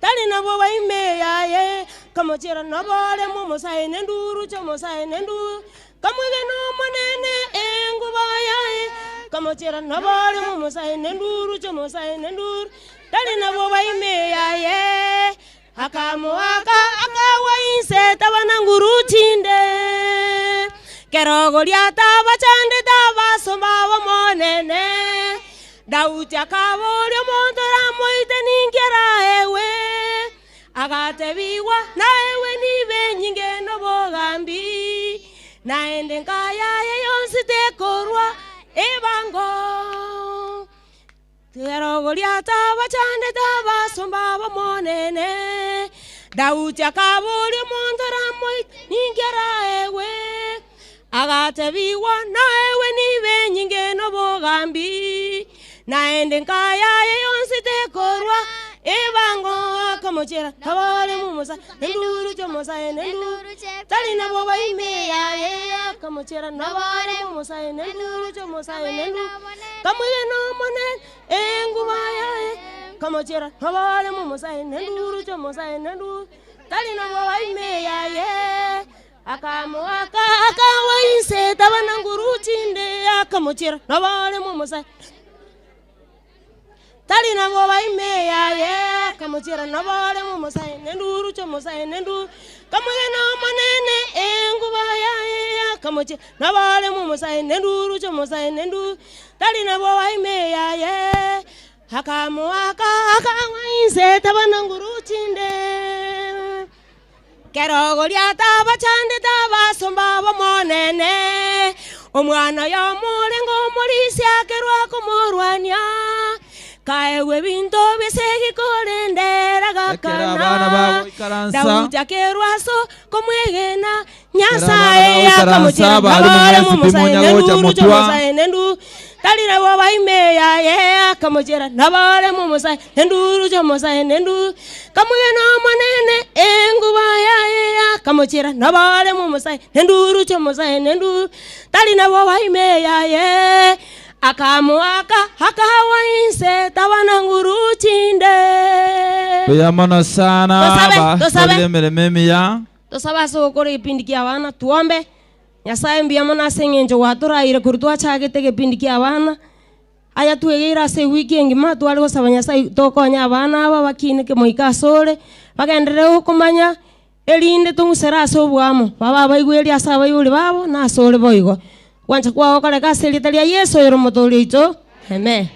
tali nabo baime yaye. Kamochera nabale mumosae nenduru chomosae nendu kamwige no monene enguba yaye. Kamochera nabale mumosae nenduru chomosae nenduru tali nabo baime yaye. Akamuaka akawaine tabana ngurutinde. Kero Goliath abachande tabasomba bomonene. Daudi akaboria omonto oramoite ninki araewe. Agatebiwa naewe nibe nyinge nobogambi. Naende nkayaye yonsi tekorwa ebango. Kero Goliath abachande tabasomba bomonene. Daudi akaboria omonto oramoite ninki araewe. Agatebiwa naewe nibe nyinge nobogambi. Naende nkayaye yonsi tekorwa Ebango akamochera tabare mumusa nenduru chomosa nenduru tali nabo baime ya akamochera nabare mumusa nenduru chomosa nenduru kamwe no mone enguba ya kamochera nabare mumusa nenduru chomosa nenduru tali nabo baime ya akamoaka akawaise tabana nguruchinde akamochera nabare mumusa tali nabo baime ya kamochera nabare mumusa nenduru chomosa nenduru kamwe no monene enguba ya kamochera nabare mumusa nenduru chomosa nenduru tali nabo baime ya akamoaka akawaise tabana nguruchinde kerogoria tabachande tabasomba bomonene omwana ya murengo morisia kerwa komorwania kaewe binto bisegi korendera gakana dauja kerwaso komwegena nyasaye akamochera nabare mumusa nenduru chomosa nendu talira bo baime ya akamochera nabare mumusa nenduru chomosa nendu kamwegena monene enguba ya akamochera nabare mumusa nenduru chomosa nendu talina bo baime ya akamoaka akawainse tabana nguruchinde Tuyamono sana ba tosaba sokore kipindi kia abana tuombe Nyasaye mbiamono ase eng'encho gwatũraire kuri twachagete kipindi kia abana aya twegeire ase ewiki engima tware gosaba Nyasaye tokonya abana aba bakineke moika asore bagenderere gokomanya erinde tong'usere ase obwamo baba baigweri ase abaibori babo na asore boigo gwancha kwao koreka ase erita ria Yesu ero motori oito amen.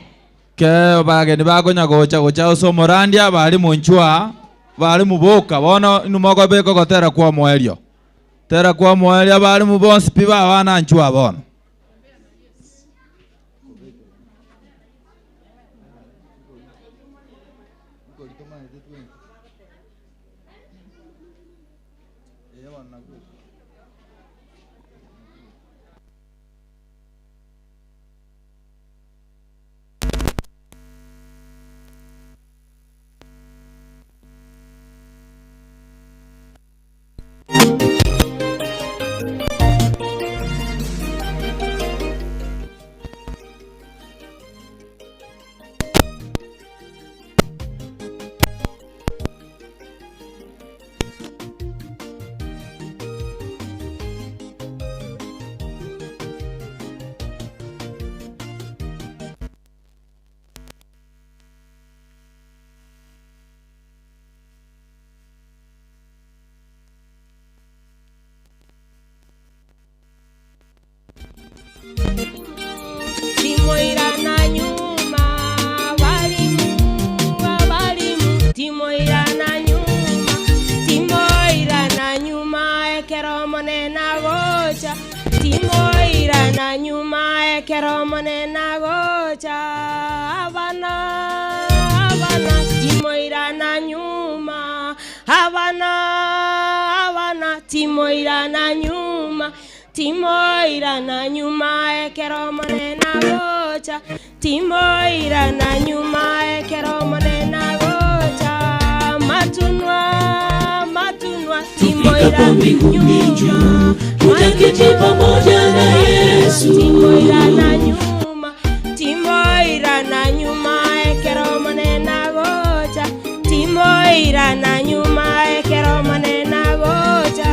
Ke bageni bakonya gocha gocha osomorandia bari munchwa bari muboka bono inumoko beko gotera kwa mwerio tera kwa mwerio bari mubonsi pi babana nchwa bono Timoira na nyuma ekero monena gocha matunwa matunwa timoira mbinguni juu tutaketi pamoja na Yesu. Timoira na nyuma timoira na nyuma ekero monena gocha timoira na nyuma ekero monena gocha.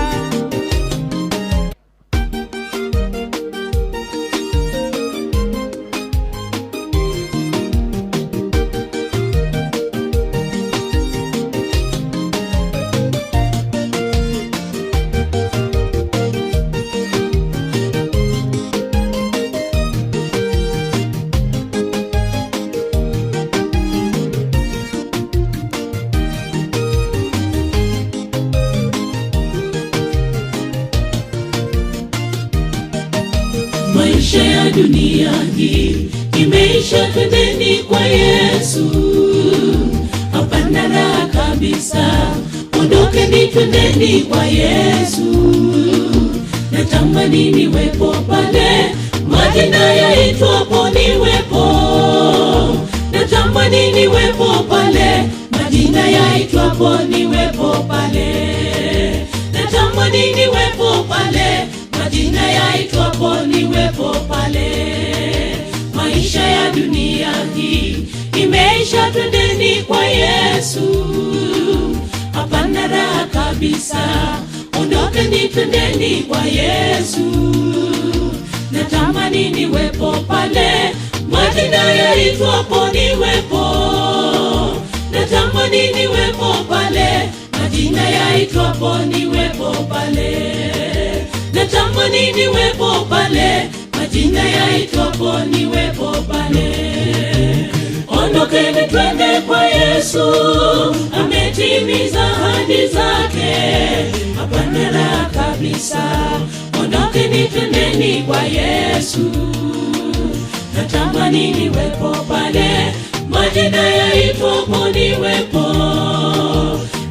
Maisha ya dunia hii imeisha, twendeni kwa Yesu. Hapana raha kabisa, ondokeni twendeni kwa Yesu. Natamani niwepo pale majina yaitwapo niwepo. Natamani niwepo pale majina yaitwapo niwepo pale. Natamani niwepo pale, majina yaitwapo niwepo pale. Maisha ya dunia hii imeisha, twendeni kwa Yesu. Hapana raha kabisa, ondokeni twendeni kwa Yesu. Natamani niwepo pale, majina yaitwapo niwepo. Natamani niwepo pale, majina yaitwapo niwepo pale. Natamani niwepo pale, majina yaitwapo niwepo pale. Ondokeni twende kwa Yesu, ametimiza ahadi zake. Hapana raha kabisa, ondokeni twendeni kwa Yesu. Natamani niwepo pale, majina yaitwapo niwepo.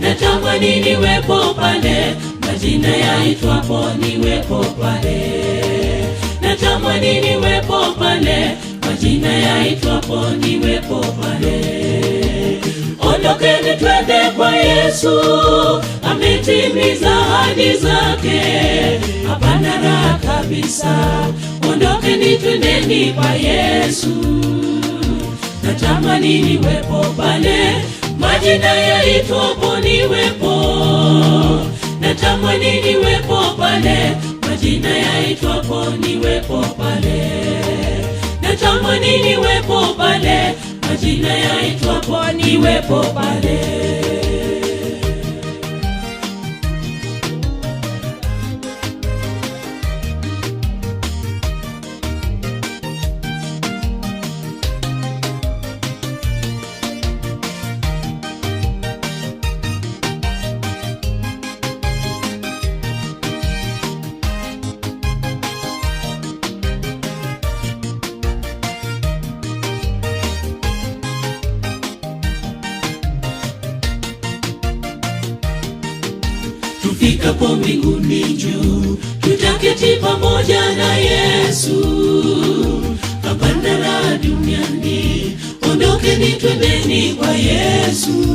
Natamani niwepo pale, majina yaitwapo niwepo pale. Natamani niwepo pale, majina yaitwapo niwepo pale. Ondokeni twende kwa Yesu, ametimiza ahadi zake. Hapana raha kabisa, ondokeni twendeni kwa Yesu. Natamani niwepo pale, majina yaitwapo niwepo. Natamani niwepo pale, majina yaitwapo niwepo pale. Natamani niwepo pale, majina yaitwapo niwepo pale. Tufikapo mbinguni juu, tutaketi pamoja na Yesu. Hapana raha duniani, ondokeni twendeni kwa Yesu.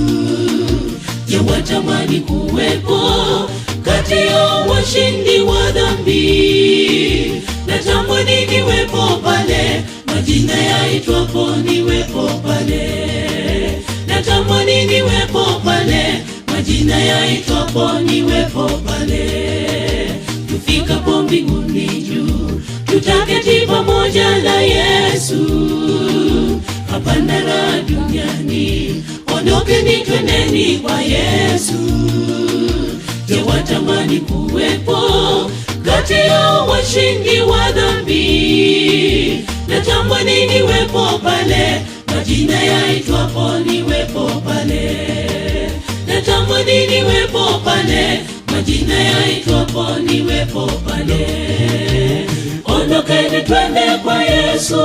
Je, watamani kuwepo kati ya washindi wa dhambi? Natamani niwepo pale, majina yaitwapo niwepo pale. Natamani niwepo pale, majina yaitwapo niwepo pale. Tufikapo mbinguni juu, tutaketi pamoja na Yesu. Hapana raha duniani, ondokeni twendeni kwa Yesu. Je, watamani kuwepo kati ya washindi wa dhambi? Natamani niwepo pale, majina yaitwapo niwepo pale. Natamani niwepo pale, majina yaitwapo niwepo pale. Ondokeni twende kwa Yesu,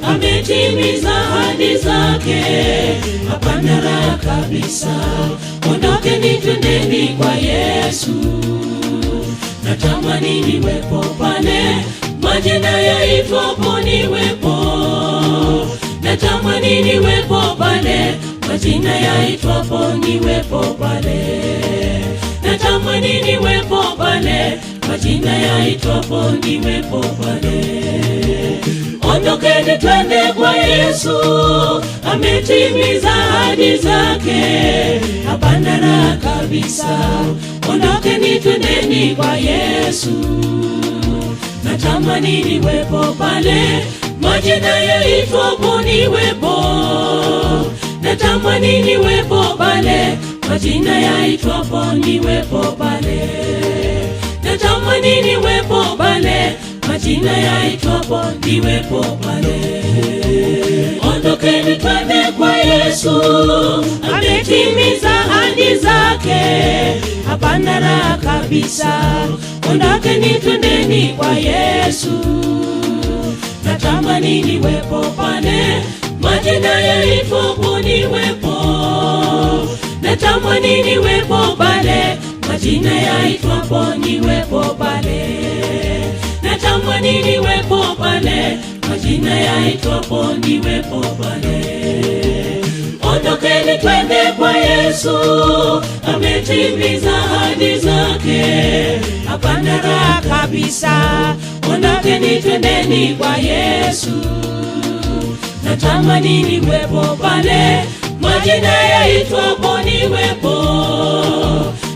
ametimiza ahadi zake. Hapana raha kabisa, ondokeni twendeni kwa Yesu. Natamani niwepo pale, majina yaitwapo niwepo. Natamani niwepo pale, majina yaitwapo niwepo pale. Natamani niwepo pale, majina yaitwapo niwepo pale. Ondokeni twende kwa Yesu, ametimiza ahadi zake. Hapana raha kabisa, ondokeni twendeni kwa Yesu. Natamani niwepo pale, majina yaitwapo niwepo. Natamani niwepo pale, majina yaitwapo niwepo pale. Natamani niwepo pale, majina yaitwapo niwepo pale. Ondokeni twende kwa Yesu, ametimiza ahadi zake. Hapana raha kabisa, ondokeni twendeni kwa Yesu. Natamani niwepo pale, majina yaitwapo niwepo. Natamani niwepo pale, majina yaitwapo niwepo pale. Natamani niwepo pale, majina yaitwapo niwepo pale. Ondokeni twende kwa Yesu, Yesu ametimiza ahadi zake, hapana raha kabisa. Ondokeni twendeni kwa Yesu. Natamani niwepo pale, majina yaitwapo niwepo.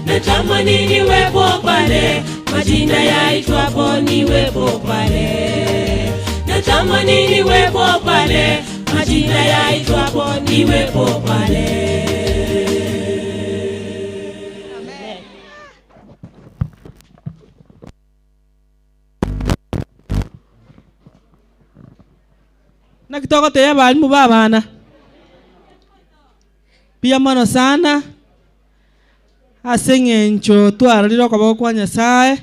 Natamani niwepo pale, majina yaitwapo niwepo pale. Natamani niwepo pale, majina yaitwapo niwepo pale. Na kitoko te abalimu babana pia mono sana ase eng'encho twarorire okoboko kwa Nyasaye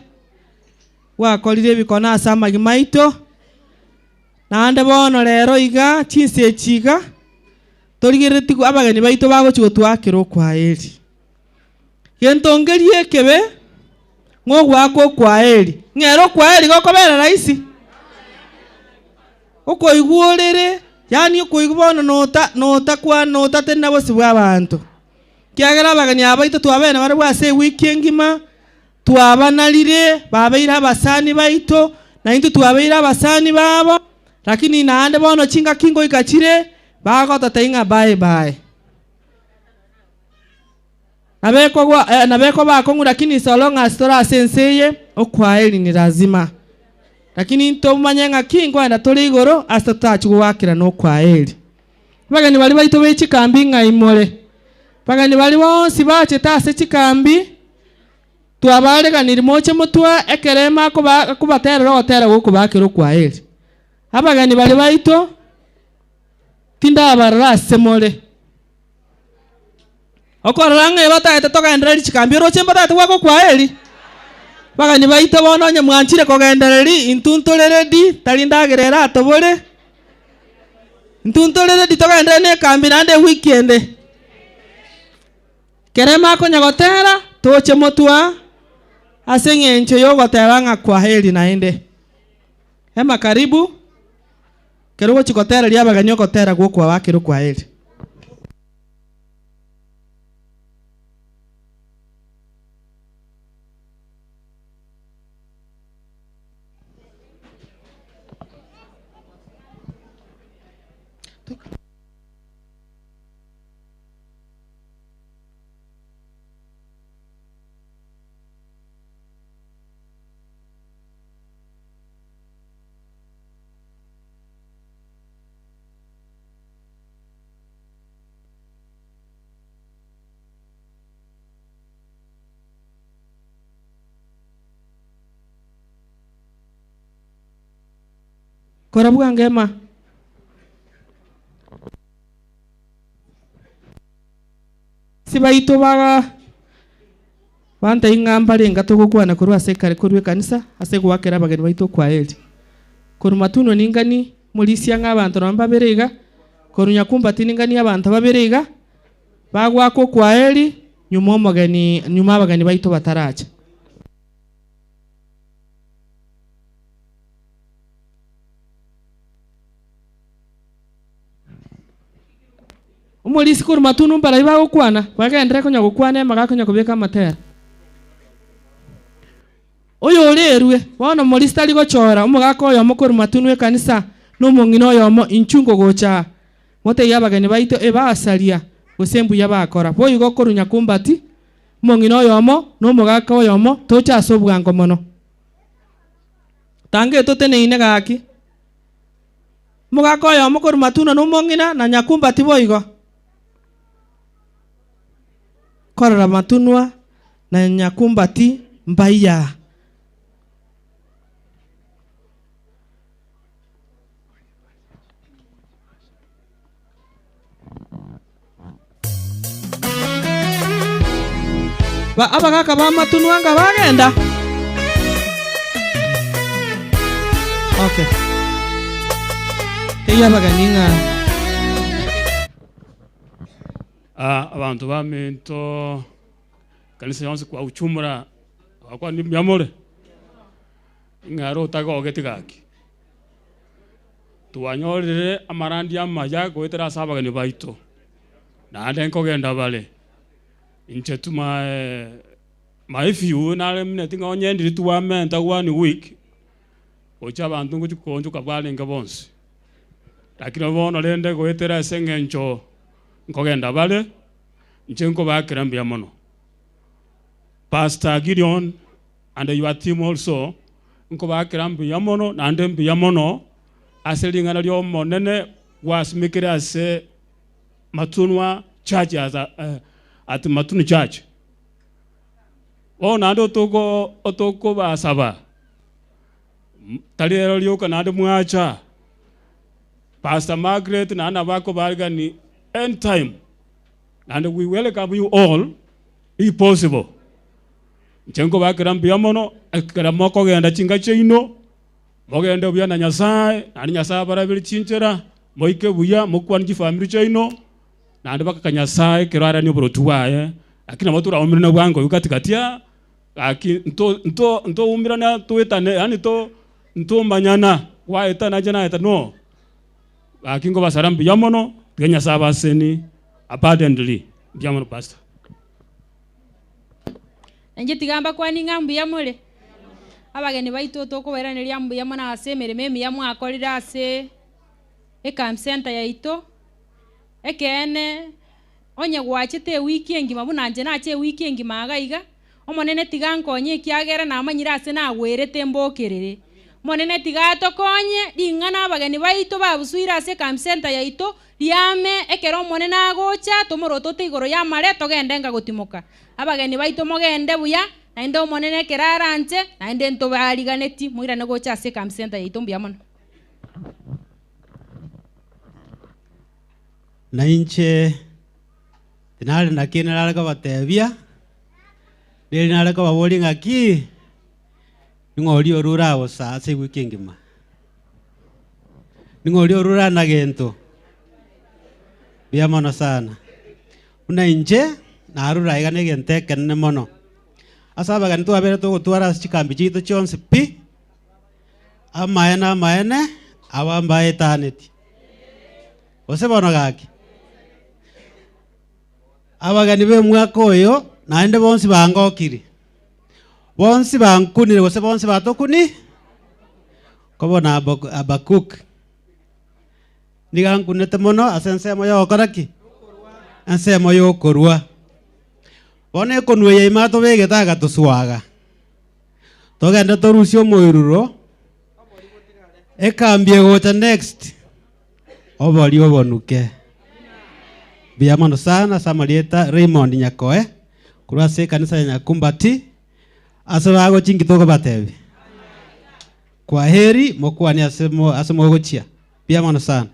gwakorire ebikona ase amagima aito naende bono rero iga chinsi echi iga torigereti abageni baito bagochi gotwakera okwaeri gentongerie ekebe ng'ogwaka okwaeri ng'ero okwaeri gokobera rahisi okoigworere yani okoigwa bono nota kwa nota tena bosi bwa abantu kiagera abageni abaito twabene bare bwase wiki engima twabanalire babeire abasani baito na intu twabeire abasani babo lakini naande bono chinga kingo ikachire bagotata inga bye bye nabeko bakong'u lakini so long as tora senseye okwaeri ni lazima lakini ntomanye ng'a kingo enda tore igoro ase totachigwakera nokwaeri bageni bari baito be chikambi ng'a imore bageni bari bonsi bachete ase chikambi twabareganiri moche motwa ekerema akubaterera ogotera gokobakera okwaeri abageni bari baito tindabarora ase more okorora ng'a batagete togendereri chikambi oroche mbatagete gwaka okwaeri bagani baito bono onye mwanchire kogendereri intuntoreredi tari ndagerera atobore intuntoreredi togenderere na ekambi naende weekend kerema akonya gotera toche motwa ase eng'encho yogoteba ng'a kwaheri naende ema karibu kero gochi gotera ria abageni ogotera gokwa wakero kwaheri. Korabuga ngema sibaito baga banta ing'amba renga togokwana korwa ase kare korwa ekanisa ase gwakera abageni baito kwaeri korwa matuno ningani morisia ng'a abanto nabo babere iga korwa nyakumbati ningani abanto babere iga bagwaka okwaeri nyuma omogeni nyuma abageni baito bataracha. Omorisi korwa matuno mbarai bagokwana bagendere konya gokwana emaga konya kobeka amatera oyo orerwe bono morisi tari gochora omogaka oyomo korwa matuno ekanisa na omong'ina oyomo inchungo gocha moteiyo abageni baito ebasaria gose mbuya bakora boigo korwa nyakumbati omong'ina oyomo na omogaka oyomo tocha ase obwango mono tange toteneine gaki omogaka oyomo korwa matuno na omong'ina na nyakumbati boigo korora matunwa na nyakumbati mbaya. Ba abagaka ba matunwa nga bagenda. Okay. Teya baganinga. Abantu bamento kanisa yonse kwa uchumura akwa ni myamore ngaro tago gaki tuwanyorire amarandi amaya goetera ase abageni baito naende nkogenda bale Inche tu my few nare mineti ng'onyendire tuwamenta 1 week gocha abanto ngochikonchoka bwarenge bonsi. Lakini bono rende goetera ase eng'encho nkogenda bare inche nkobakera mbuya mono. Pastor Gideon and your team also nkobakera mbuya mono naende mbuya mono ase ring'ana ria omonene gwasimekire ase Matunwa Church as at Matunu Church. Bono naende otoko basaba tari ero rioka naende mwacha Pastor Margaret naende abako barigani end time and we welcome you all if possible. Nche bakera mbuya mono ekero mokogenda chinga chiaino mogende buya na Nyasaye naende Nyasaye abarabere chinchera moike buya mokwane chifamiri chiaino naende bakaka Nyasaye kero arani oborotu bwaye lakini nabo toraumirana bwango igo katikati aki nto nto tuetane yani to ntomanyana waetana naje naeta no lakini ngo basara mbuya mono tiga Nyasaye abaseni abundantly. Mbuya mono pastor. Nje tigamba kwani ng'a mbuya more abageni baitu tokobairaneria mbuya mono ase emeremo emiya mwakorire ase ecamp center yaito ekeene onye gwachete ewiki engima buna nche nache ewiki engima iga iga omonene tiga nkonye ekiagera namanyire ase nagwerete mbokerere omonene tiga tokonye ring'ana abageni baito babusuire ase ecamp center yaito riame ekero omonene agocha tomorotote igoro yamare togende nga gotimoka abageni baito mogende buya naende omonene ekero aranche naende ntobariganeti moirane gocha ase ecamp center yaito mbuya mono. Na inche tinare naki nare kobatebia reri nare kobaboria ng'aki ning'ori orura bosa ase ewiki engima ning'ori orura na gento mbuya mono sana. Buna inche narura iga na egento ekenene mono ase abageni twabere togotwara ase chikambi chiaito chionsi pi amaene amaene aba mbaetaneti gose bono gaki abageni be omwaka oyo naende bonsi bangokire bonsi bankunire gose bonsi batokuni kobona Habakuk niga nkunete mono ase ensemo yogokora ki ensemo yokorwa bono ekonwa yaima tobegete agatuswaga togende torusie omoiruro ekambi egocha next obori obonuke. Mbuya mono sana ase amarieta Raymond Nyakoe korwa ase ekanisa ya Nyakumbati ase bagochinki tokobatebia kwaheri mokwane ase mogochia. Mbuya mono sana.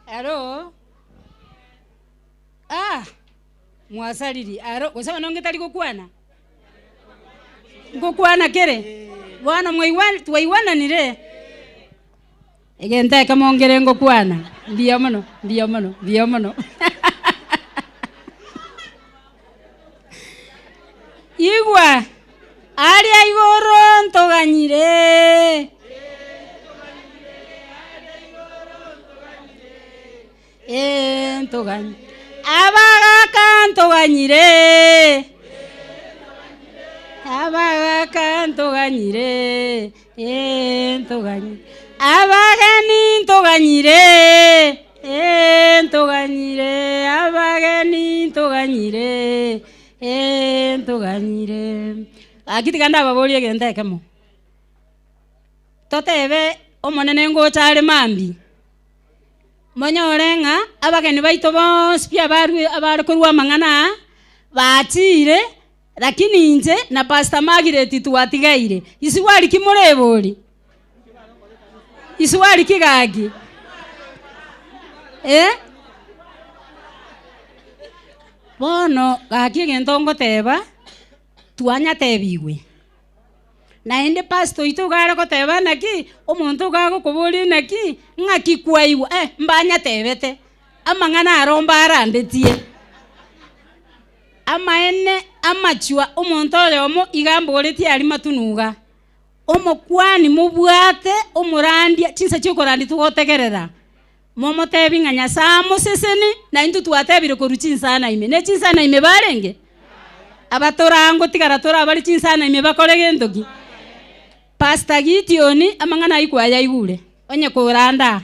Aro mwasariri aro gose nonge tari gokwana ngokwana kere bwana mwaiwana twaiwananire egenta ekamongere ngokwana mbuya mono mbuya mono mbuya mono. Igwa aria igoro ntoganyire ntoganyire abagaka ntoganyire abagaka ntoganyire ntoganyire abageni ntoganyire ntoganyire abageni ntoganyire ntoganyire. Akiti kanda ababorie egento ekemo totebe omonene ngocha are mambi monyore ng'a abageni baito bonsi pi abare korwa amang'ana bachire lakini inche na Pastor Margaret twatigaire isiwari kimorebori isiwari kigagi bono gaki egento ngoteba twanyatebiwe naende pastor ito gare goteba naki omonto gagokoboria naki ng'aki kwaiwa mbanyatebete amang'ana aro mbarandetie amaene amachwa omonto oyomo iga mboretie ari matunuga omokwani mobwate omorandia chinsa chiokorandi tugotegerera Momotebi ng'a Nyasaye moseseni na intu twatebire korwa chinsana ime. Ne chinsana ime barenge. Abatorango tigara tora bari chinsana ime bakore gento ki. Pastor Gideon amang'ana aikwa yaigure. Onye koranda.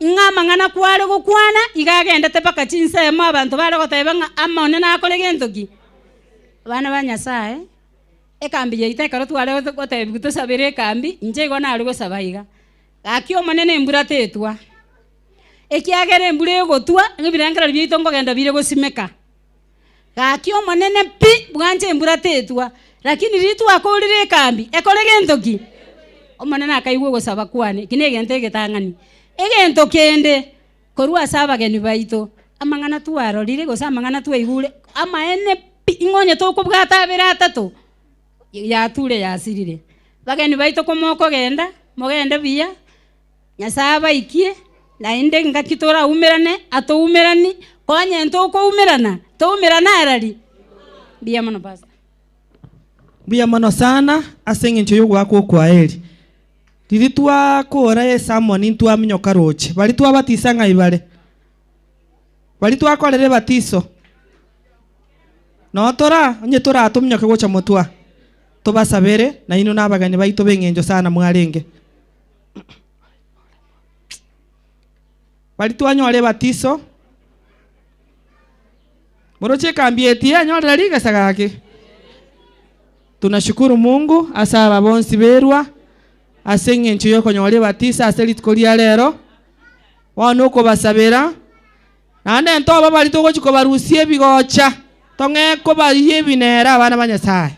Ing'a amang'ana kware gokwana igagendete paka chinsemo abantu bare goteba ng'a amone nakore gento ki. Bana ba Nyasaye ekambi yaita ekero tware gotebi tosabere ekambi inche igo nare gosaba iga. Gaki omonene embura tetwa. Ekiagere embura egotwa ng'ebirengerero biaito nkogenda bire gosimeka. Gaki omonene pi bwanche embura tetwa lakini ritwakorire ekambi ekore gento ki. Omonene akaigwa gosaba kwane eki na egento egetang'ani. Egento kende korwa ase abageni baito amang'ana twarorire gose amang'ana twaigure amaene pi ing'onye tokobwata abere atato yature yasirire. Bageni baito komokogenda mogende buya Nyasaye abaikie naende ngaki toraumerane atoumerani konye ntokoumerana toumerana arari. Mbuya mono pastor. Mbuya mono sana ase eng'encho yogwaka okwaeri. Riri twakora esamoni ntwaminyoka roche bari twabatisa ng'ai bare bari twakorere batiso notora onye toratominyoke gocha motwa tobasabere na ino nabagani baito b'eng'encho sana mwarenge bari twanyore batiso moroche kambi etie anyorera rigesa gake. Tunashukuru Mungu asa ababonsi berwa ase eng'encho yokonyora batisa ase rituko ria rero bono okobasabera naende ntoba bari togochi kobarusia ebigocha tong'e kobaria ebinera abana ba Nyasaye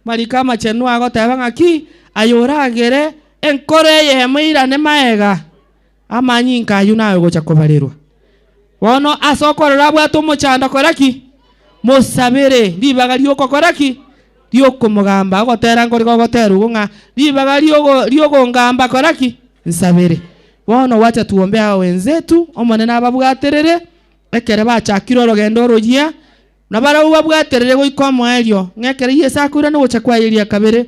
marika amachenu agoteba ng'aki ayoragere enkoro eyemo irane maega amanyinka ayu nawe gocha kobarerwa bono ase okorora abwate omochando koraki mosabere ribaga riokokoraki riokomogamba ogotera nkori gogotera ugo ng'a ribaga riogongamba koraki nsabere. Bono wacha tuombe hao wenzetu omonene ababwaterere ekere bachakire orogendo oroyia na barau babwaterere goika omoerio ng'ekere Yesu akure nogocha kwayeria kabere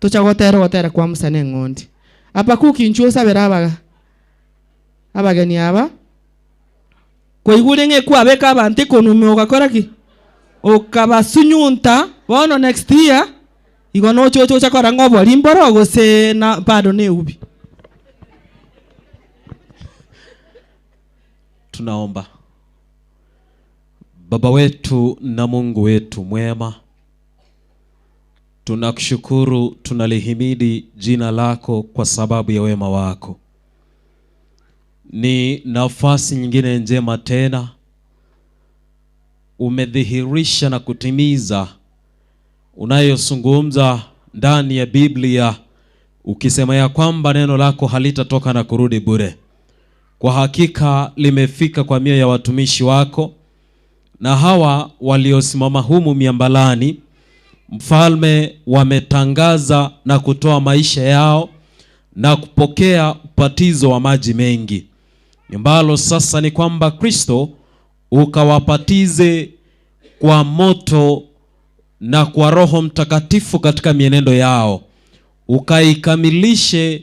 tocha gotera gotera kwa Musa na eng'ondi. Abakuki inchu osabere abaga abageni aba kwaigure ng'ekwabeka abantu ekonume ogakora ki okabasunyunta bono next year igo nochochocha kora ng'obori mboro gose na bado ne ubi. Tunaomba. Baba wetu na Mungu wetu mwema, tunakushukuru, tunalihimidi jina lako kwa sababu ya wema wako. Ni nafasi nyingine njema tena umedhihirisha na kutimiza unayozungumza ndani ya Biblia, ukisema ya kwamba neno lako halitatoka na kurudi bure. Kwa hakika limefika kwa mioyo ya watumishi wako na hawa waliosimama humu miambalani, Mfalme, wametangaza na kutoa maisha yao na kupokea ubatizo wa maji mengi. Nyumbalo sasa ni kwamba Kristo ukawapatize kwa moto na kwa Roho Mtakatifu katika mienendo yao, ukaikamilishe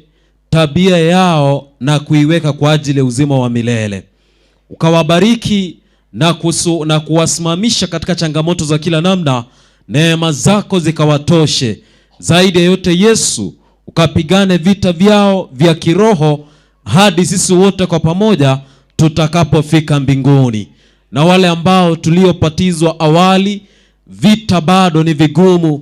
tabia yao na kuiweka kwa ajili ya uzima wa milele. Ukawabariki na kuwasimamisha katika changamoto za kila namna, neema zako zikawatoshe. Zaidi ya yote Yesu, ukapigane vita vyao vya kiroho hadi sisi wote kwa pamoja tutakapofika mbinguni. Na wale ambao tuliopatizwa awali, vita bado ni vigumu,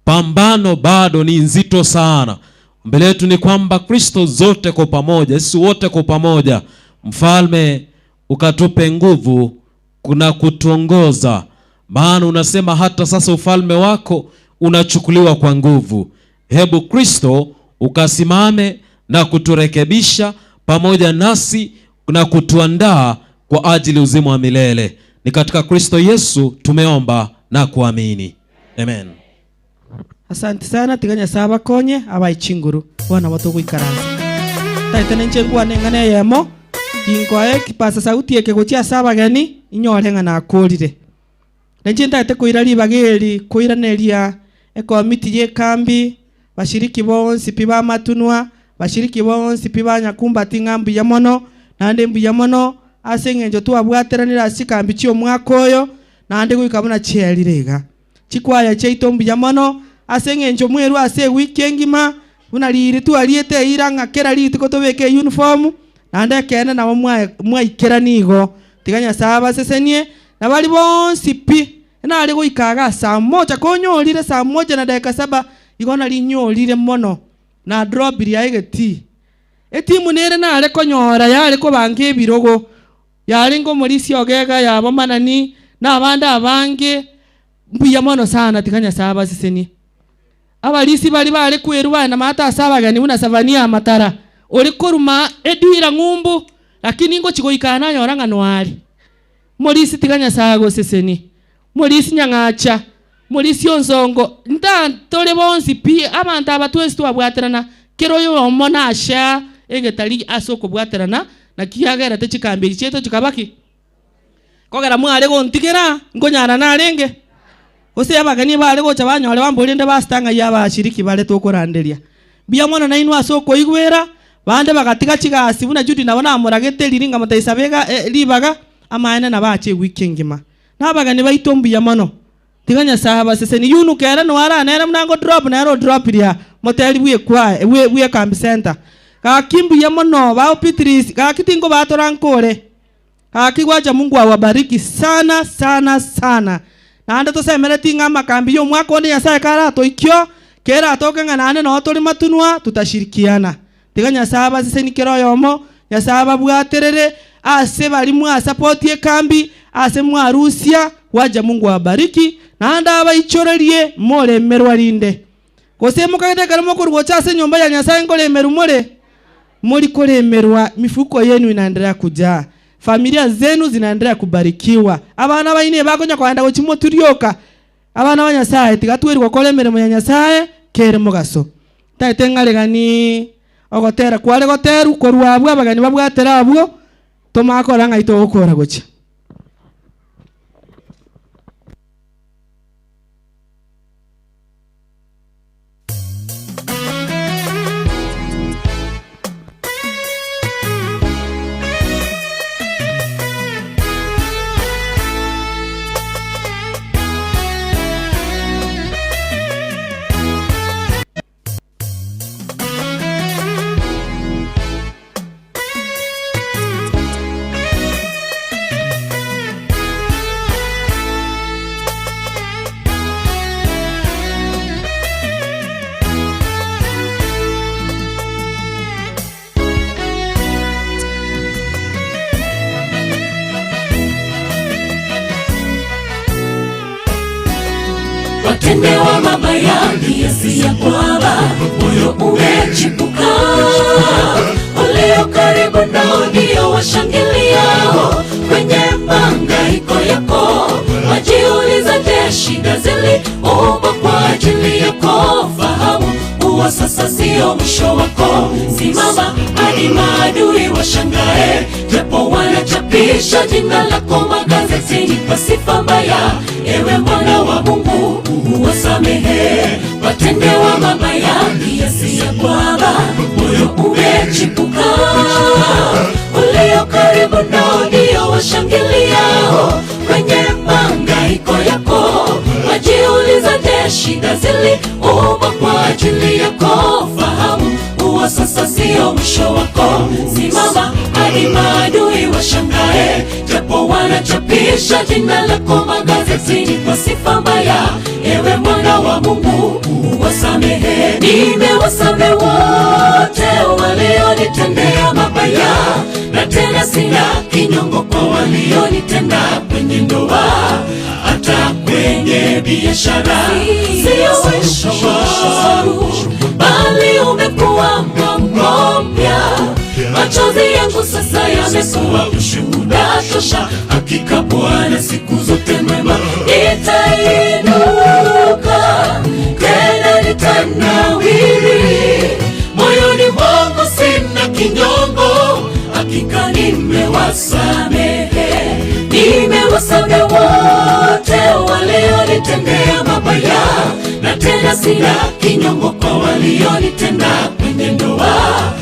pambano bado ni nzito sana. Mbele yetu ni kwamba Kristo zote kwa pamoja, sisi wote kwa pamoja, Mfalme ukatupe nguvu kuna kutuongoza. Maana unasema hata sasa ufalme wako unachukuliwa kwa nguvu. Hebu Kristo ukasimame na kuturekebisha pamoja nasi na kutuandaa kwa ajili uzima wa milele. Ni katika Kristo Yesu tumeomba na kuamini. Amen. Asante sana tiganya saba konye abayichinguru wana watu kuikaranza. Taita nenchengwa nengane yemo ingoe kipasa sauti yake gochia saba gani inyorenga na akorire. Nenche ntaite koira libageri koiraneria ekomiti ye kambi bashiriki bonsi pi bamatunwa bashiriki bonsi pi banyakumbati ngambi ya mono Naende mbuya mono ase eng'encho twabwateranire ase chikambi chia omwaka oyo naende goika buna chierire iga. Chikwaya chiaito mbuya mono ase eng'encho mwerwa ase ewiki engima buna riri twariete eira ng'a kera rituko tobeke uniform naende ekene nabo mwaikera nigo tiga Nyasaye abasesenie na bari bonsi pi nare goikaga saa moja konyorire saa moja na dakika saba igo narinyorire mono na drop ria egeti etimu nere nare konyora yare kobanga ebirogo yare ngomorisi ogega yabo manani na abande abange mbuya mono sana tiga Nyasaye abasesenie. Abalisi bari bare kwerwa na mata asabagani buna savania amatara ori koruma edira ng'umbu lakini ngo chigoikana nyora ng'anwari morisi tiga Nyasaye agoseseni morisi nyang'acha morisi onsongo nta tore bonsi pi abantu abatwesi twabwaterana kero yo omona asha egetari ase okobwaterana na kiagera techikambiri cheto chikabaki kogera mware gontigera ngonyara narenge ose abageni bare gocha banyore bamborinde bastanga yabashiriki bare tokoranderia bia mwana nainwa ase okoigwera bande bagatiga chigasi buna Judy nabo namuragete riringa mutaisabega ribaga amaene nabache wiki ngima nabagani baito mbuya mono tiga Nyasaye abaseseni yunu kera no aranera munango drop nero drop ria moteli bwe kwa bwe camp center kakimbuya mono bao Petris kakitingo batorankore kakigwacha Mungu awabariki sana sana sana naende tosemere tinga makambi yo mwaka onde Nyasaye karato ikyo kera atoke ng'anane no tori matunwa tutashirikiana tiga Nyasaye abaseseni kero yomo Nyasaye ababwaterere ase bali mwasapoti ekambi ase mwarusia waja Mungu awabariki naanda abaichorerie moremerwa rinde gose mukagete karimo kurwocha ase nyumba ya Nyasaye ngoremeru more muri koremerwa mifuko yenu inaendelea kujaa familia zenu zinaendelea kubarikiwa abana baine bakonya kwenda gochimo turioka abana ba Nyasaye tigatwerwa koremeremo ya Nyasaye kere mugaso taite ngaregani ogotera kware goteru korwa abwo abagani babwatera abwo tomakora ngaito gokora gocha. Watendewa mabaya kiasi ya kwamba moyo umechipuka, walio karibu nao ndio washangiliao kwenye mahangaiko yako. Wajiuliza, je, shida ziliumbwa kwa ajili yako? Fahamu kuwa sasa sio mwisho wako. Simama hadi maadui washangae, japo wanachapisha jina lako magazetini kwa sifa mbaya. Ewe mwana wa Mungu, uwasamehe watendewa mabaya kiasi ya kwamba moyo umechipuka, walio karibu nao ndio washangiliao kwenye mahangaiko yako. Wajiuliza, je, shida ziliumbwa kwa ajili yako? Fahamu kuwa sasa sio mwisho wako. Simama hadi maadui washangae, japo wanachapisha jina lako magazetini kwa sifa mbaya. Ewe mwana wa Mungu, uwasamehe. Nimewasamehe wote walionitendea mabaya, na tena sina kinyongo kwa walionitenda kwenye ndoa, hata kwenye biashara. Sio mwisho wangu, bali umekuwa mwamko mpya. Machozi yangu sasa yamekuwa ushuhuda tosha. Hakika Bwana siku zote mwema. Nitainuka tena nitanawiri, moyoni mwangu sina kinyongo. Hakika nimewasamehe, nimewasamehe wote walionitendea mabaya, na tena sina kinyongo kwa walionitenda kwenye ndoa,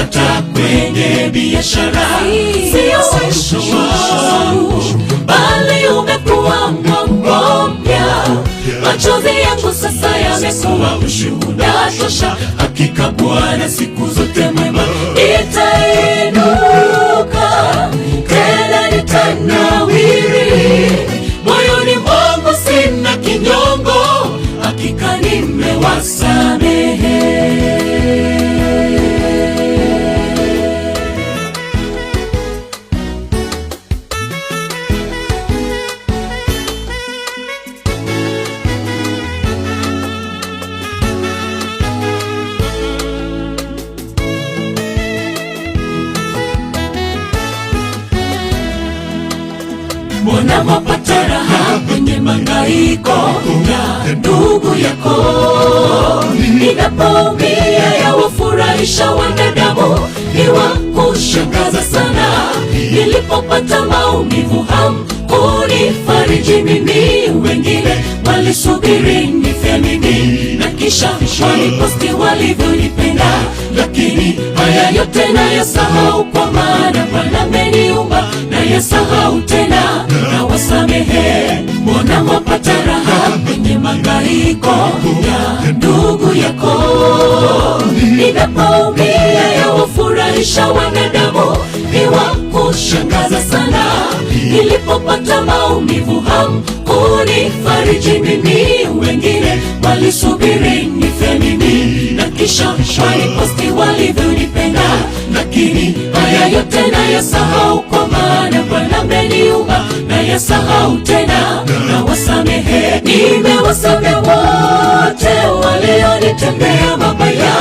hata kwenye biashara. Sio mwisho wangu, bali umekuwa mwamko mpya. Machozi yangu sasa yamekuwa ushuhuda tosha. Hakika Bwana siku zote mwema. Nitainuka tena nitanawiri, moyoni mwangu sina kinyongo, hakika nimewasamehe. Mbona mwapata raha kwenye mangaiko ya ndugu yako? Ninapoumia yawafurahisha wanadamu, ni wa kushangaza sana. Nilipopata maumivu hamkunifariji mimi, wengine walisubiri nife mimi, na kisha waliposti walivyonipenda. Lakini haya yote nayasahau, kwa maana Bwana ameniumba, nayasahau tena na wasamehe. Mbona mwapata raha kwenye mangaiko ya ndugu yako? Ninapoumia yawafurahisha wanadamu, ni wa kushangaza sana. Nilipopata maumivu hamkunifariji mimi, wengine walisubiri nife mimi, na kisha waliposti walivyonipenda. Lakini haya yote nayasahau, kwa maana Bwana ameniumba, nayasahau tena na wasamehe. Nimewasamehe wote walionitendea mabaya,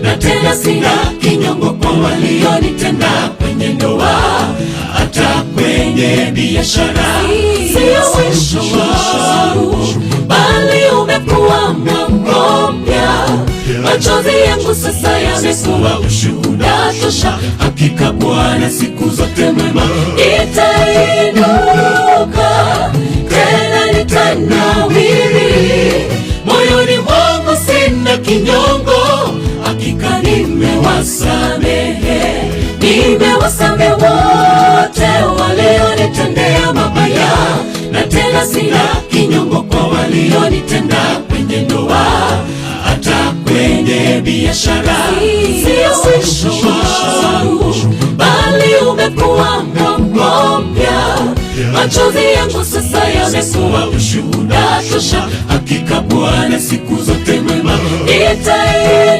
na tena sina kinyongo kwa walionitenda kwenye ndoa, hata kwenye biashara. Sio mwisho wangu, bali umekuwa mwamko mpya. Machozi yangu sasa yamekuwa ushuhuda tosha. Hakika Bwana siku zote mwema. Nitainuka tena nitanawiri, moyoni mwangu sina kinyongo, hakika nimewasamehe. Nimewasamehe wote walionitendea mabaya, na tena sina kinyongo kwa walionitenda kwenye ndoa, hata kwenye biashara. Sio mwisho wangu, bali umekuwa mwamko mpya. Machozi yangu sasa yamekuwa ushuhuda tosha. Hakika Bwana siku zote mwema.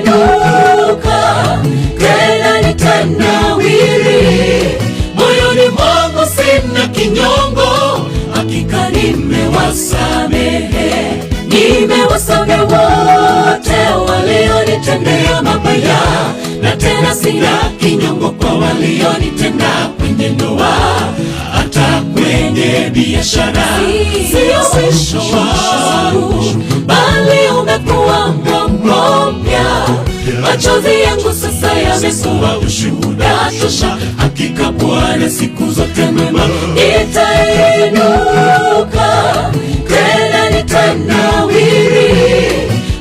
Nitainuka tena nitanawiri, moyoni mwangu sina kinyongo, hakika nimewasamehe. Nimewasamehe wote walionitendea mabaya, na tena sina kinyongo kwa walionitenda kwenye ndoa, hata kwenye biashara. Sio mwisho wangu, bali umekuwa mwamko mpya. Machozi yangu sasa yamekuwa ushuhuda tosha. Hakika Bwana siku zote mwema. Nitainuka tena nitanawiri,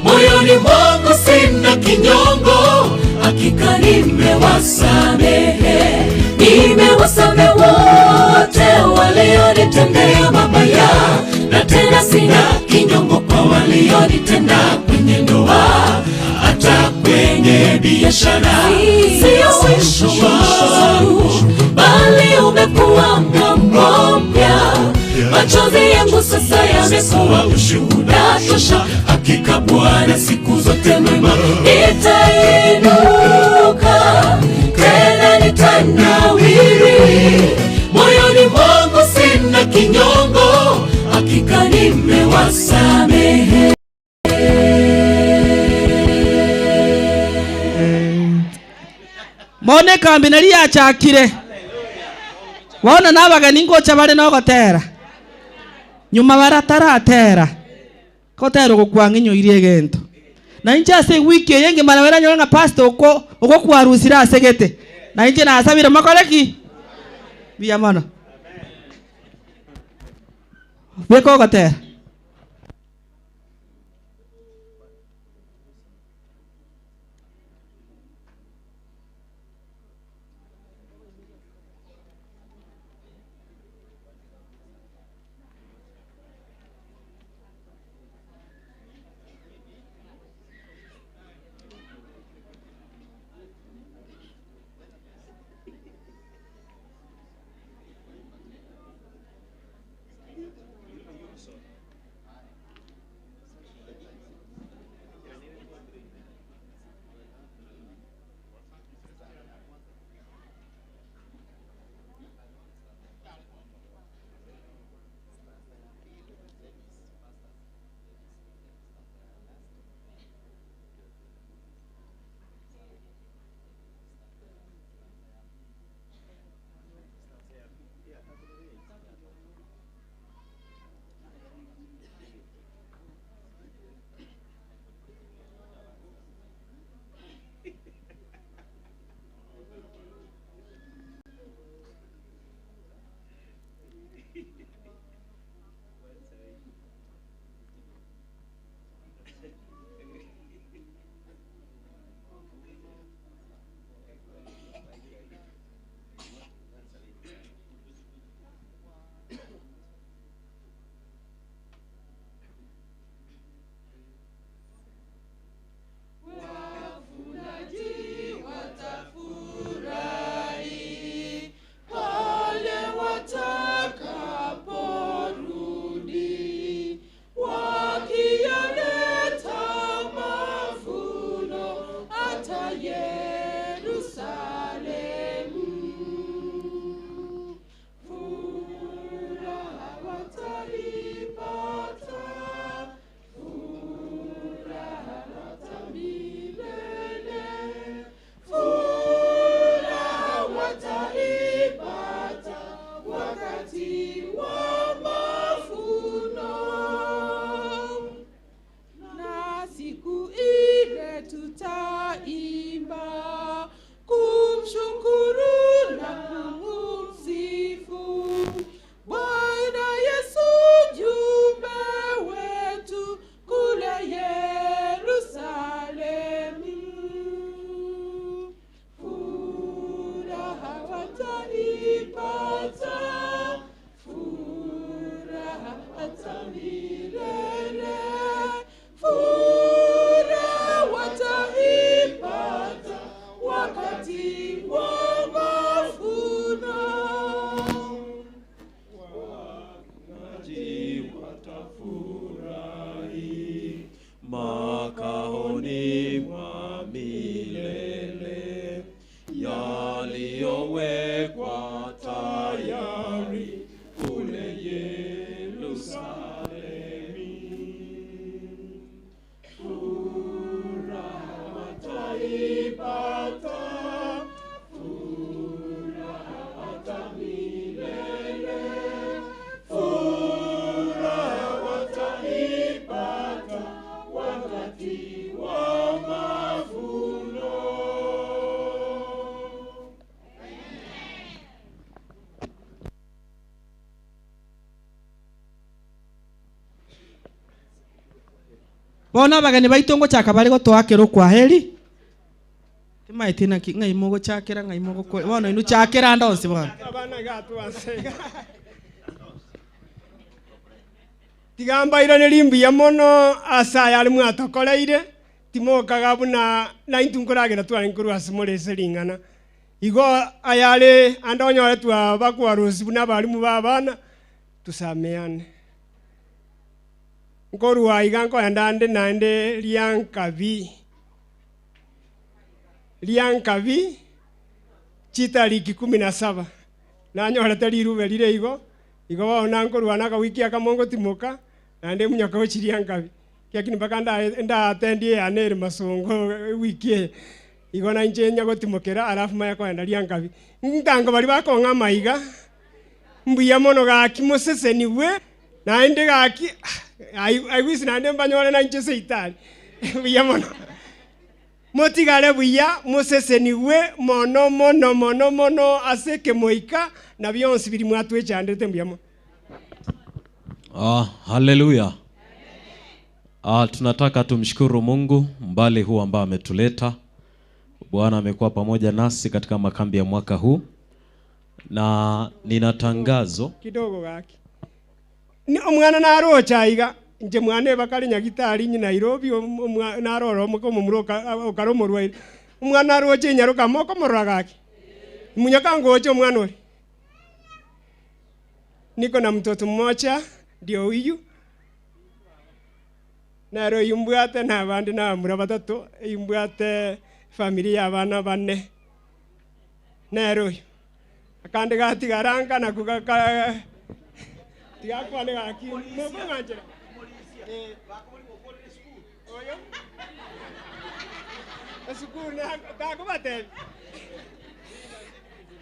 moyoni mwangu sina kinyongo, hakika nimewasamehe. Nimewasamehe wote walionitendea mabaya, na tena sina kinyongo kwa walionitenda kwenye ndoa, hata kwenye biashara. Sio mwisho wangu, bali umekuwa mwamko mpya. Machozi yangu sasa yamekuwa ushuhuda tosha. Hakika Bwana siku zote mwema. Nitainuka tena nitanawiri, moyoni mwangu sina kinyongo, hakika nimewasamehe. Mone kambi nari yachakire. Waona nabageni ngocha bare nogotera. Nyuma barataratera. Kotera gokwanga inyoirie egento. Na inche ase wiki eyenge mara wera nyora nga pastor uko uko kwarusira asegete. Na inche nasabire makoreki. Biya mono. Beko gotera. tayari kule Yerusalemi. Furaha wataipata, furaha hata milele, furaha wataipata wakati wa mavuno. Bona abageni baito ngochaka bari gotwakera kwaheri timaete naki ng'ai mogochakera ng'ai mogokora bono inu chakera ande onsi bono Abana gatwasega tigambairane rimbuya mono asa yari mwatokoreire timokaga buna naintu nkoragera tware nkorwa ase morese ring'ana igo ayare ande onyore twa bakwarusi buna abarimu ba abana tusameane nkorwa iga nkoenda ande naende riankabi chitariki 17 nanyorete rirube rire igo igo bono nkorwa naka wiki akamongo timoka naende munyaka gochiriankabi kiakini mpaka ndaatendie yane ere masongo wiki eye igo nainche nyagotimokera alafu maya koenda riankabi ntango bari bakong'a maiga mbuya mono gaki moseseniwe naende gaki aigwisi naende mbanyore nainche seitari mbuya mono motigare buya moseseniwe mono mono mono mono ase kemoika na bionsi biri mwatwechandete mbuya mono. Haleluya. Tunataka tumshukuru Mungu mbali huu ambao ametuleta. Bwana amekuwa pamoja nasi katika makambi ya mwaka huu. Na nina tangazo kidogo gaki ni omwana narocha iga nje mwana bakali nyagitari nyi Nairobi naroro muko mumuroka okaromorwa omwana aroche nyaroka moko morora gaki munyaka ngoche omwana ori niko na mtoto mmoja ndio huyu naro yumbwate na abandi na mura batatu yumbwate familia abana bane naro akande gatigaranga na kugaka tigakwane gaki moko ng'anchera oyo esukuru na takubatebi.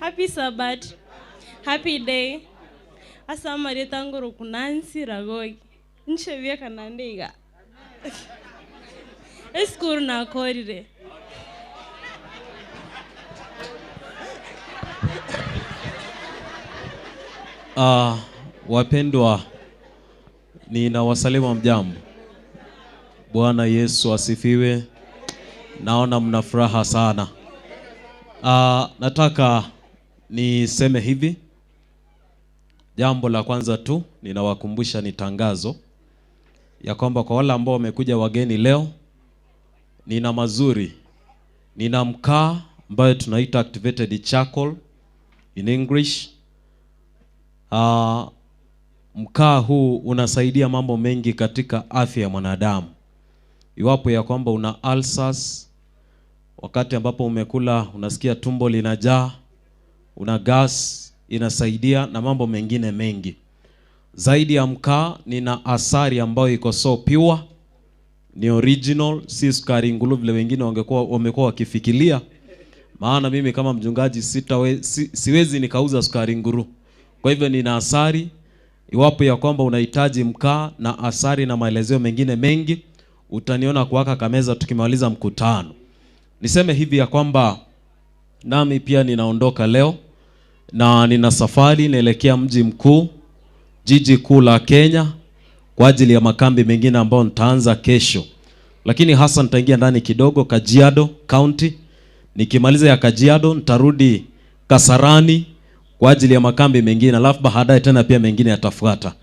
Happy Sabbath. Happy day. Asa mareta ngoro kunansi ragogi. Nchebia kanandeiga. Esukuru nakorire. Wapendwa, ninawasalimu mjambo. Bwana Yesu asifiwe. Naona mna furaha sana. Nataka niseme hivi. Jambo la kwanza tu ninawakumbusha ni tangazo ya kwamba kwa wale ambao wamekuja wageni leo, nina mazuri. Nina mkaa ambayo tunaita activated charcoal in English. Mkaa huu unasaidia mambo mengi katika afya ya mwanadamu. Iwapo ya kwamba una ulcers, wakati ambapo umekula unasikia tumbo linajaa, una gas, inasaidia na mambo mengine mengi. Zaidi ya mkaa, nina asali ambayo iko so pure, ni original, si sukari ngulu vile wengine wamekuwa wakifikiria. Maana mimi kama mchungaji siwezi nikauza sukari nguru. Kwa hivyo nina asali. Iwapo ya kwamba unahitaji mkaa na asali na maelezeo mengine mengi, utaniona kuwaka kameza tukimaliza mkutano. Niseme hivi ya kwamba nami pia ninaondoka leo na nina safari naelekea mji mkuu, jiji kuu la Kenya, kwa ajili ya makambi mengine ambayo nitaanza kesho. Lakini hasa nitaingia ndani kidogo Kajiado County. Nikimaliza ya Kajiado nitarudi Kasarani kwa ajili ya makambi mengine, alafu baadaye tena pia mengine yatafuata.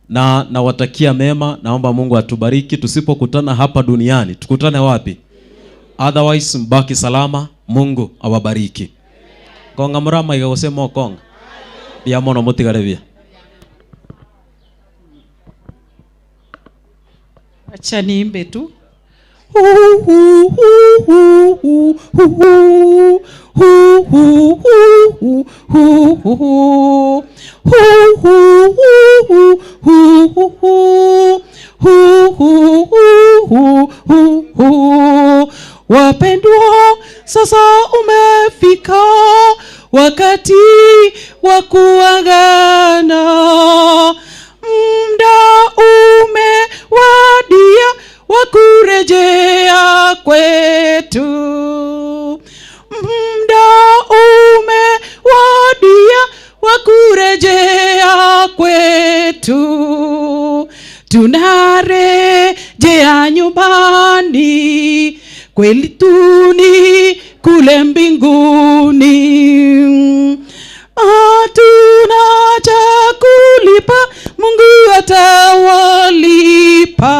Na nawatakia mema, naomba Mungu atubariki. Tusipokutana hapa duniani, tukutane wapi? Otherwise mbaki salama, Mungu awabariki. Konga murama igagosema konga. Bia mono mutigare bia. Acha niimbe tu. Hu hu hu hu hu hu hu hu hu hu hu hu hu hu hu hu hu hu hu. Wapendwa, sasa umefika wakati wa kuagana. Muda umewadia wa kurejea kwetu. Muda umewadia wa kurejea kwetu. Tunarejea nyumbani, kweli tuni kule mbinguni. Hatuna cha kulipa, Mungu atawalipa.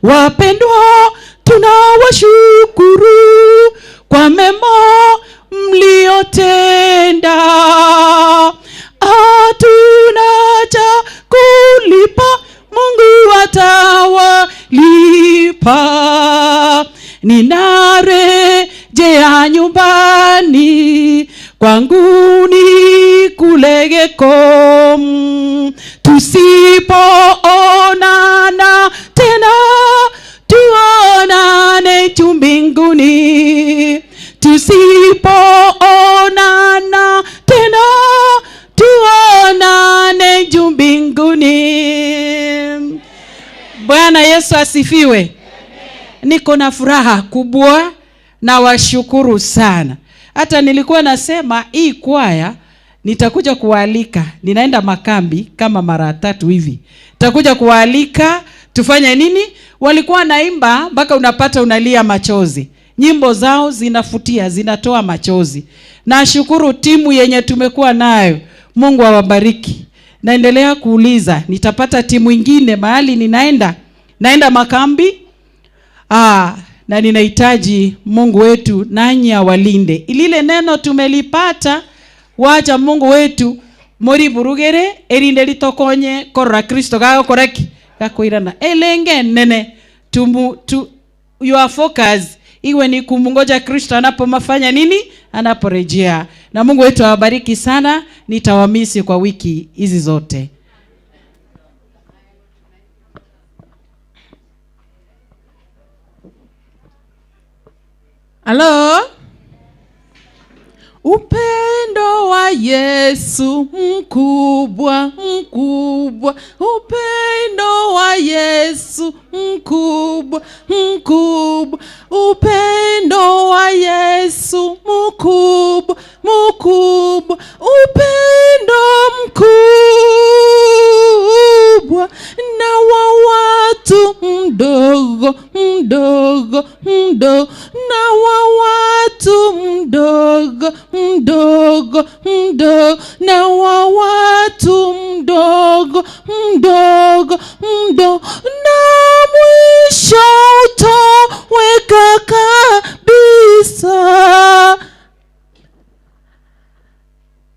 Wapendwa, tunawashukuru kwa mema mliotenda. Hatuna cha kulipa, Mungu atawalipa. Ninarejea nyumbani, kwangu ni kule Gekom. Tusipoonana tena, tuonane tu mbinguni. Tusipoonana tena, tuonane juu mbinguni. Bwana Yesu asifiwe. Niko na furaha kubwa na washukuru sana. Hata nilikuwa nasema hii kwaya nitakuja kualika, ninaenda makambi kama mara 3 hivi. Nitakuja kualika tufanye nini? Walikuwa naimba mpaka unapata unalia machozi. Nyimbo zao zinafutia, zinatoa machozi. Nashukuru timu yenye tumekuwa nayo. Mungu awabariki. Naendelea kuuliza, nitapata timu ingine mahali ninaenda? Naenda makambi. Na ninahitaji Mungu wetu nanyi awalinde. Ilile neno tumelipata, wacha Mungu wetu muri burugere erinde litokonye korora Kristo gagokoreki gakoirana elenge nene tumu tu, your focus iwe ni kumungoja Kristo anapomafanya nini, anaporejea. Na Mungu wetu awabariki sana. Nitawamisi kwa wiki hizi zote. Halo? Upendo wa Yesu mkubwa, mkubwa. Upendo wa Yesu mkubwa, mkubwa. Upendo wa Yesu mkubwa, mkubwa. Upendo mkubwa na wa watu mdogo, mdogo, mdogo. Na wa watu mdogo, mdogo, mdogo. Na wa watu mdogo, mdogo, mdogo. Na mwisho utoweka kabisa.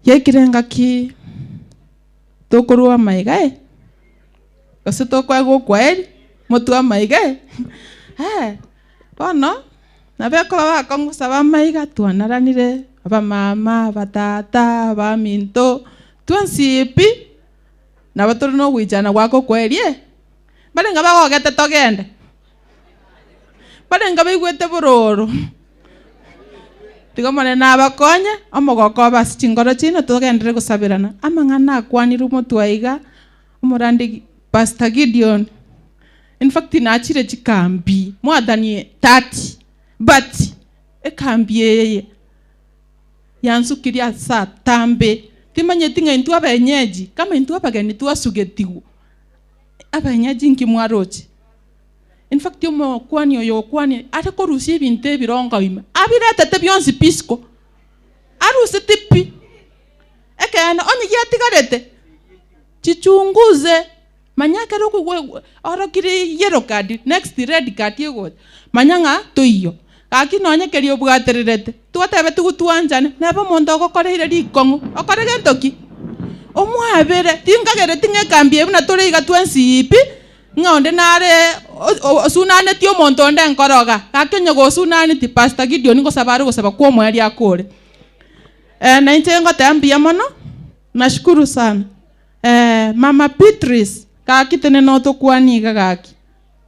Yekirenga ki tokorwa maigae gose tokwagwo kweri motu amaigae bono nabekora bakongusa bamaiga twanaranire abamama abatata abaminto twensipi nabo turi nogwichana gwako kwerie barenga bagogete togende barenga baigwete bororo tiga mone nabakonye omogoko basi chingoro chino togendere gusabirana amang'ana akwanire omotwaiga omorandi Pastor Gideon. In fact nachire chikambi more than 30 but ekambi yeye yansukiria saa tambe timanyeti ng'a intwe abenyeji kama intwe abageni twasugetiwu abenyeji nkimwaroche. In fact omokwani oyo okwani are korusia ebinto ebirongo ime abiretete bionsi pisco arusete pi ekeene onye giatigarete chichunguze manyakere okogwe orokire yellow card next red card egocha manya ng'a toiyo gaki nonye keria obwatererete twatebe tugutwanchane nabo omonto ogokoreire rikong'u okore gento ki omwabere tinkagereti ng'ekambi ebu na tore iga twensi pi ng'a onde nare Osunaneti omonto onde nkoroga gaki onye gosunaneti Pastor Gideon ngosaba are gosaba kwa omweri akore. Na inche ngoteba mbuya mono, nashukuru sana. Mama Beatrice gaki tenena otokwaniga gaki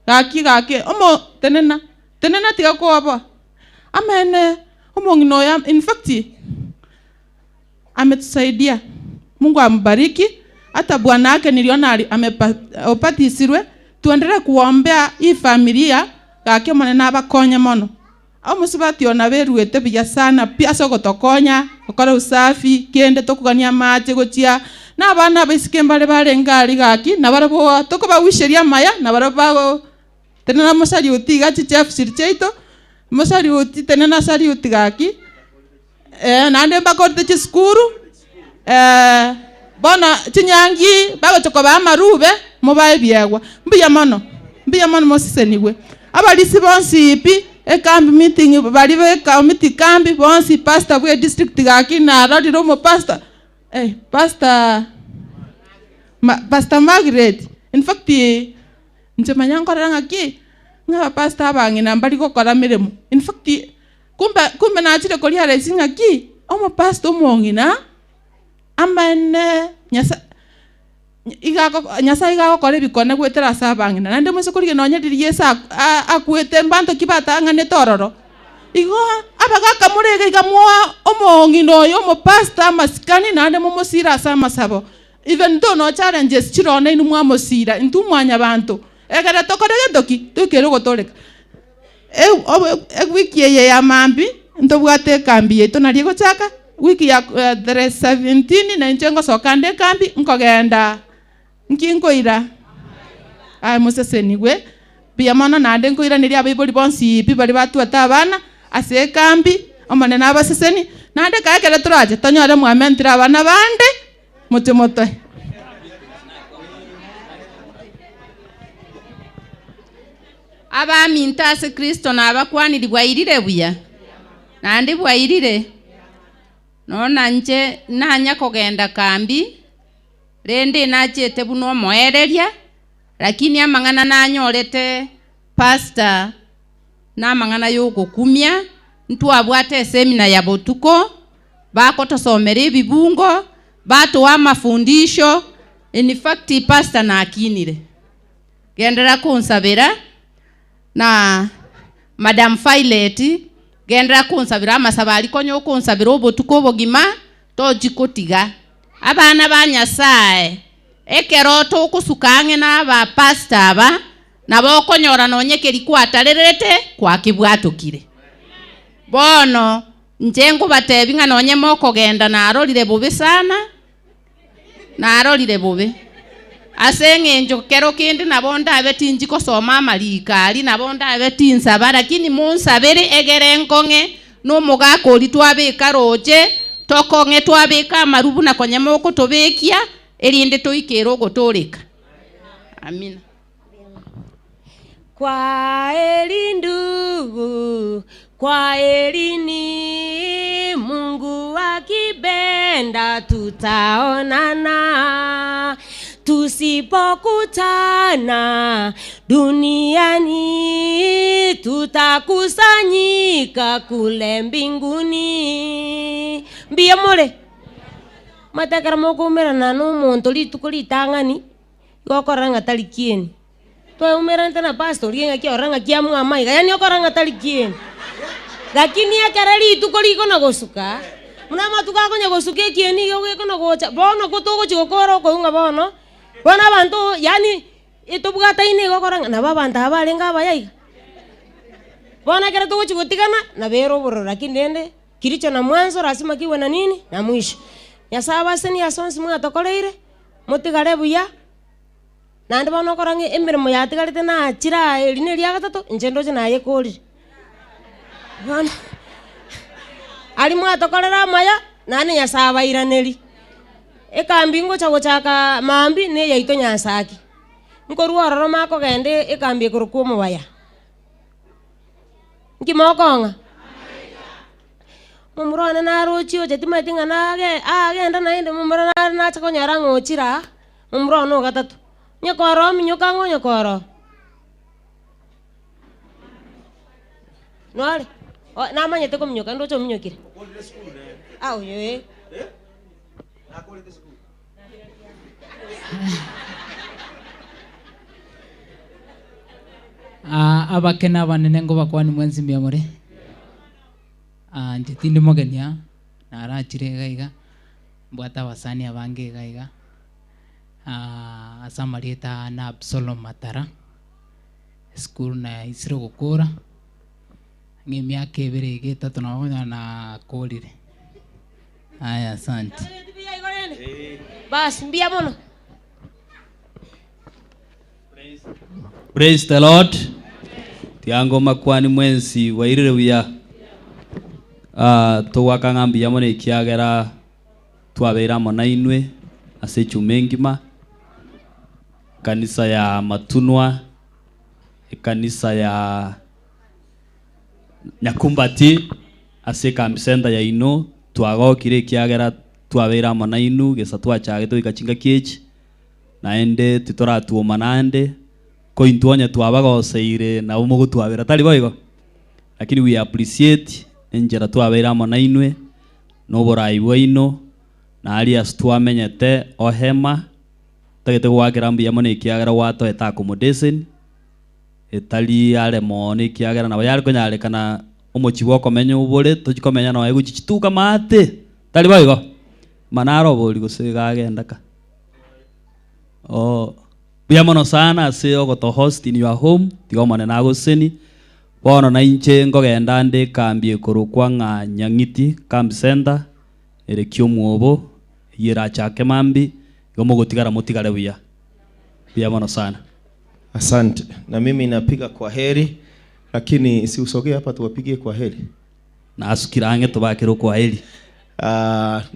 gaki gaki omo tenena tenena tiga koba amene omong'ina oyo, in fact ametusaidia. Mungu ambariki. Hata bwana yake niliona amepatisirwe. Tuendelee kuombea hii familia gaki omonene abakonye mono. Omusubati ona beruete buya sana pi ase ogotokonya gokora usafi kende tokogania amache gochia na abana baisike mbare barenge ari gaki nabarabwo tokobawisheria amaya nabarabwo tenena mosariuti gachi chef sircheito mosariuti tenena sariuti gaki naende mbakorete chisukuru bona chinyangi bagochokoba amarube mobae biegwa mbuya mono mosisenigwe abalisi bonsi pi ekambi meeting bali be kambi bonsi pastor bwe district gaki na rorire omo pastor pastor Pastor Margaret. In fact nche manya nkorera ng'aki ng'a pastor abang'ina mbari gokora mirimo. In fact kumbe nachire koria resi ng'aki omo pastor omong'ina amene Nyasaye igagokora ebikone gwetera ase abang'ina naende mwese korigia nonya riria Yesu akwete mbanto ki batang'anete ororo igo abagaka murege iga mwoa omong'ina oyo omopastor amasikani naende momosira ase amasabo even though no challenges chirone inu mwamosira intu mwanya bantu egere tokore gentoki twikere gotoreka wiki eye ya mambi ntobwate ekambi yetu narie gochaka wiki ya tarehe 17 na inche ngosoka nde ekambi nkogenda nkinkoira aye mosesenigwe mbuya mono naende nkoiraneria abaibori bonsi pi bari batwete abana ase ekambi omonene abaseseni naende kae ekere torache tonyore mwamentire abana bande moche motoe. Abaminto ase Kristo nabakwaniri bwairire buya naende bwairire nona nche nanya kogenda kambi rende nachete buno omoereria lakini amang'ana nanyorete pastor namang'ana yogokumia ntwabwate esemina ya botuko bakotosomera ebibungo batoa mafundisho. In fact pastor nakinire gendera kunsabira na Madam Violet gendera kunsabira amasaba ariko kunsabira obotuko obogima tojikotiga abana ba Nyasaye ekero tokusuka ang'e na aba pastor aba nabo okonyora nonye keri kwatarerete kwakibwatokire bono nche nkobatebi ng'a nonye mokogenda narorire bobe sana narorire bobe ase eng'encho kero kende nabo ndabe tinji kosoma amarika ari nabo ndabe tinsaba lakini munsabere egere nkong'e nomogaka ori twabeka roche tokong'e twabeka amarubu na konya mokotobekia erinde toikere ogotoreka. Amina. Kwa heri ndugu, kwa herini, Mungu akipenda tutaonana. Tusipokutana duniani, tutakusanyika kule mbinguni. Mbiya more matakara mokumerana nomonto rituko ritang'ani gokora ng'a tari kieni twaumerante na pastor rieng'a kiora ng'a kiamwama iga yani okora ng'a tari kieni lakini ekere rituko rikona gosuka muna matuko akonya gosuka ekieni iga gekona gocha bono gotogochi gokora okoung'a bono bono abanto yani etobwataine iga okora ng'a nabo abanto aba barenge abaya iga bono ekere togochi gotigana nabere obororo lakini rende kiricho na mwanzo lazima kiwe na nini na mwisho. Nyasaye abaseni ase onsi mwatokoreire motigare buya naende bono okora ng'a emirimo yatigarete nachira eri na eria gatato inche ndoche nayekorire bono ari mwatokorera amaya naende Nyasaye abairaneri ekambi ngocha gochaka mambi ne yaito Nyasaki nkorwa ororo makogenda ekambi ekorokwa omobaya nki mokong'a momurone narochi oche timanyeti ng'a nage agenda naende momura nare nacha konyora ng'ochira momura one ogatatu nyekoro ominyoka ng'o nyekoro Nore. Namanyete kominyoka ndocho minyokire. Ah oyo eh. Abakena abanene ngo bakwani mwenzi mbiamore. Nje tindi mogenia narachire iga iga mbwata abasani abange iga iga. Ase amarieta na Absalom Matara school na isire gokora ng'emiaka ebere iga etato nabo nakorire. Aya, asante. Bas mbia mono. Praise the Lord. Tiango makwani mwensi wairire buya. Togwaka ng'a mbuya mono ekiagera twabeire amo na inwe ase echuma engima kanisa ya Matunwa, ekanisa ya Nyakumbati ase camp center ya ino twagokire ekiagera twabeire amo na inu gesa twachagete goika chingaki echi naende titoratuoma naende kointwonya twabagoseire nabo mogotwabera tari boigo, lakini we appreciate enjera twabeire amo na inwe noborai bwaino na aria twamenyete ohema tagete gwakera mbuya mono ekiagera gwatoete accommodation etari are mono ekiagera nabo yari konyarekana omochi bwokomenya obore tochikomenya noe gochichituka maate tari boigo manaro obori gose gagenda ka oh mbuya mono sana ase ogoto host in your home tiga omone nagoseni bono nainche nkogenda nde ekambi ekorokwa ng'a Nyang'iti camp center ere kiomwobo yerachake mambi igo mogotigara motigare buya buya mono sana. Asante. Na mimi napiga kwa heri, lakini si usogee hapa tuwapigie kwa heri. Na asukirange tubakire kwa heri.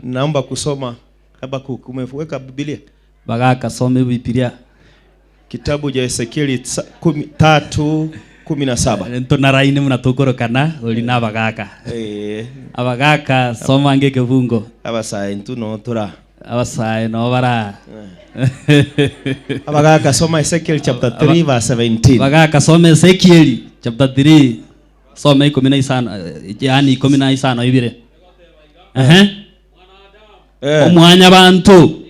Naomba kusoma hapa kumeweka Biblia. Bagaka some Biblia. Kitabu cha Ezekieli 3:17. Ntonaraine mnatokorokana uli na bagaka. Abagaka soma ngeke vungo. Abasae ntuno tura. Abasae no bara. Abagaka soma Ezekiel chapter 3 verse 17. Bagaka soma Ezekiel chapter 3 soma 15 yani 15 ibire. Omwanya bantu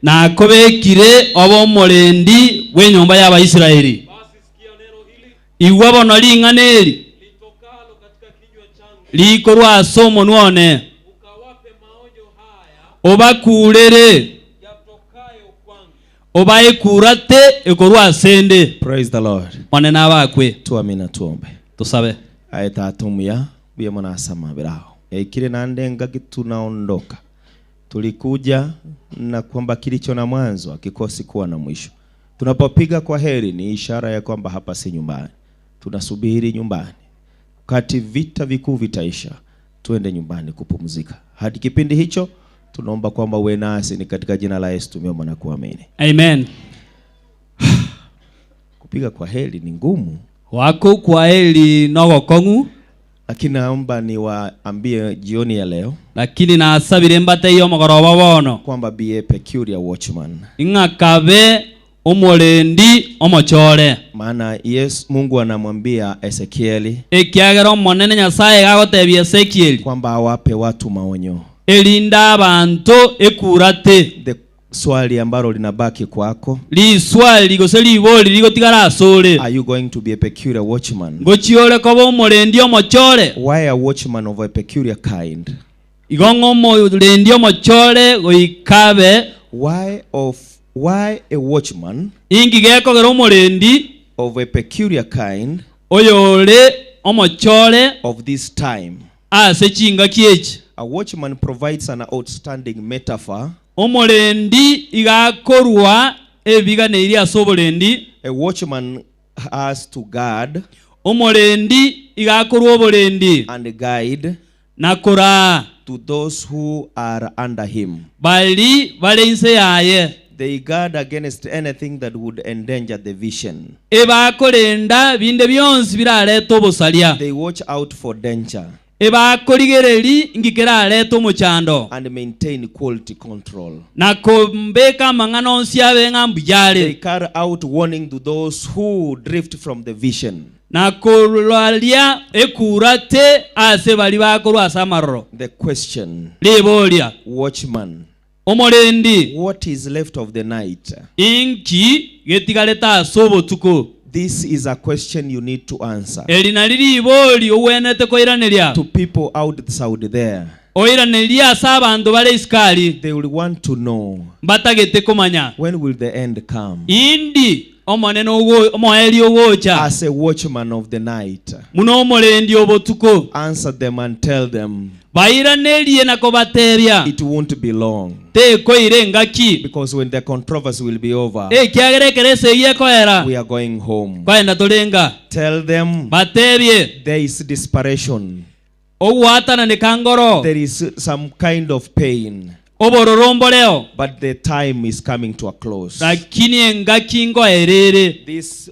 nakobekire obo omurendi w'enyumba y'Abaisiraeli igwa bono ring'ana eri likorwa ase omonwa one obakurere obaekurate ekorwa ase. Praise the Lord. Monene abakwe. Tuamina tuombe. Tusabe. Aeta tumuya buya mona birao yaikire nande ngaki tunaondoka. Tulikuja na kwamba kilicho na mwanzo hakikosi kuwa na mwisho. Tunapopiga kwa heri ni ishara ya kwamba hapa si nyumbani. Tunasubiri nyumbani. Wakati vita vikuu vitaisha, tuende nyumbani kupumzika. Hadi kipindi hicho tunaomba kwamba uwe nasi, ni katika jina la Yesu tumeomba na kuamini. Amen. Kupiga kwa heri ni ngumu. Wako kwa heri nogokongu. Lakini naomba niwaambie jioni ya leo. Lakini nasabire mbate iyo mogoroba bono kwamba be a peculiar watchman. Ing'akabe omurendi omochore. Maana Yesu Mungu anamwambia Ezekieli ekiagera omonene Nyasaye gagotebia Ezekieli kwamba awape watu maonyo. Elinda abantu ekurate. The swali ambalo linabaki kwako, liswali gose liboli ligotigara asore. Are you going to be a peculiar watchman? Ngochiore koba omurendi omochore. Why a watchman of a peculiar kind? Igongo omurendi omochore goikabe. Why a watchman? Ingi gekogera omurendi of a peculiar kind oyore omochore of this time. Ase chingaki echi. A watchman provides an outstanding metaphor. Omurendi igakorwa ebiganeiri ase oborendi. A watchman has to guard. Omurendi igakorwa oborendi and guide nakora to those who are under him. Bali bale inse yaye. They guard against anything that would endanger the vision. Ebakorenda binde byonsi birareta obosaria. They watch out for danger. Ebakorigereri ngikera omuchando. And maintain quality control. Na kombeka mang'ana onsi abe ng'a mbuyare. They carry out warning to those who drift from the vision. Na korwaria ekurate ase bali bakorwa ase amaroro. The question. Riboria. Watchman. Omorendi. What is left of the night? Inki getigareta ase obotuko. This is a question you need to answer. Eri nari ribori owenete koiraneria. To people outside there. Oiraneria ase abanto bare isikari. They will want to know. Batagete komanya. When will the end come? Indi omonene omoeri ogocha. As a watchman of the night. Muno omorendi obotuko. Answer them and tell them. Bairanerie na kobateria. It won't be long. Tekoire ngaki. Because when the controversy will be over, we are going home. Tell them there is desperation. There is some kind of pain. But the time is coming to a close. This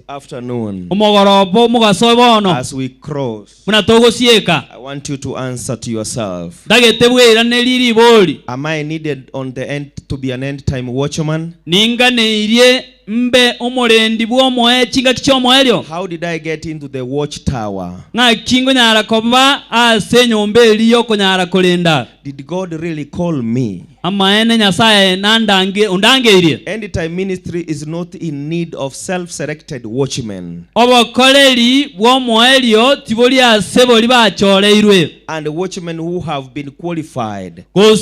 afternoon, as we cross, I want you to answer to yourself. Am I needed on the end to be an end time watchman? How did I get into the watchtower? Did God really call me? End time ministry is not in need of self-selected watchmen. And watchmen who have been qualified of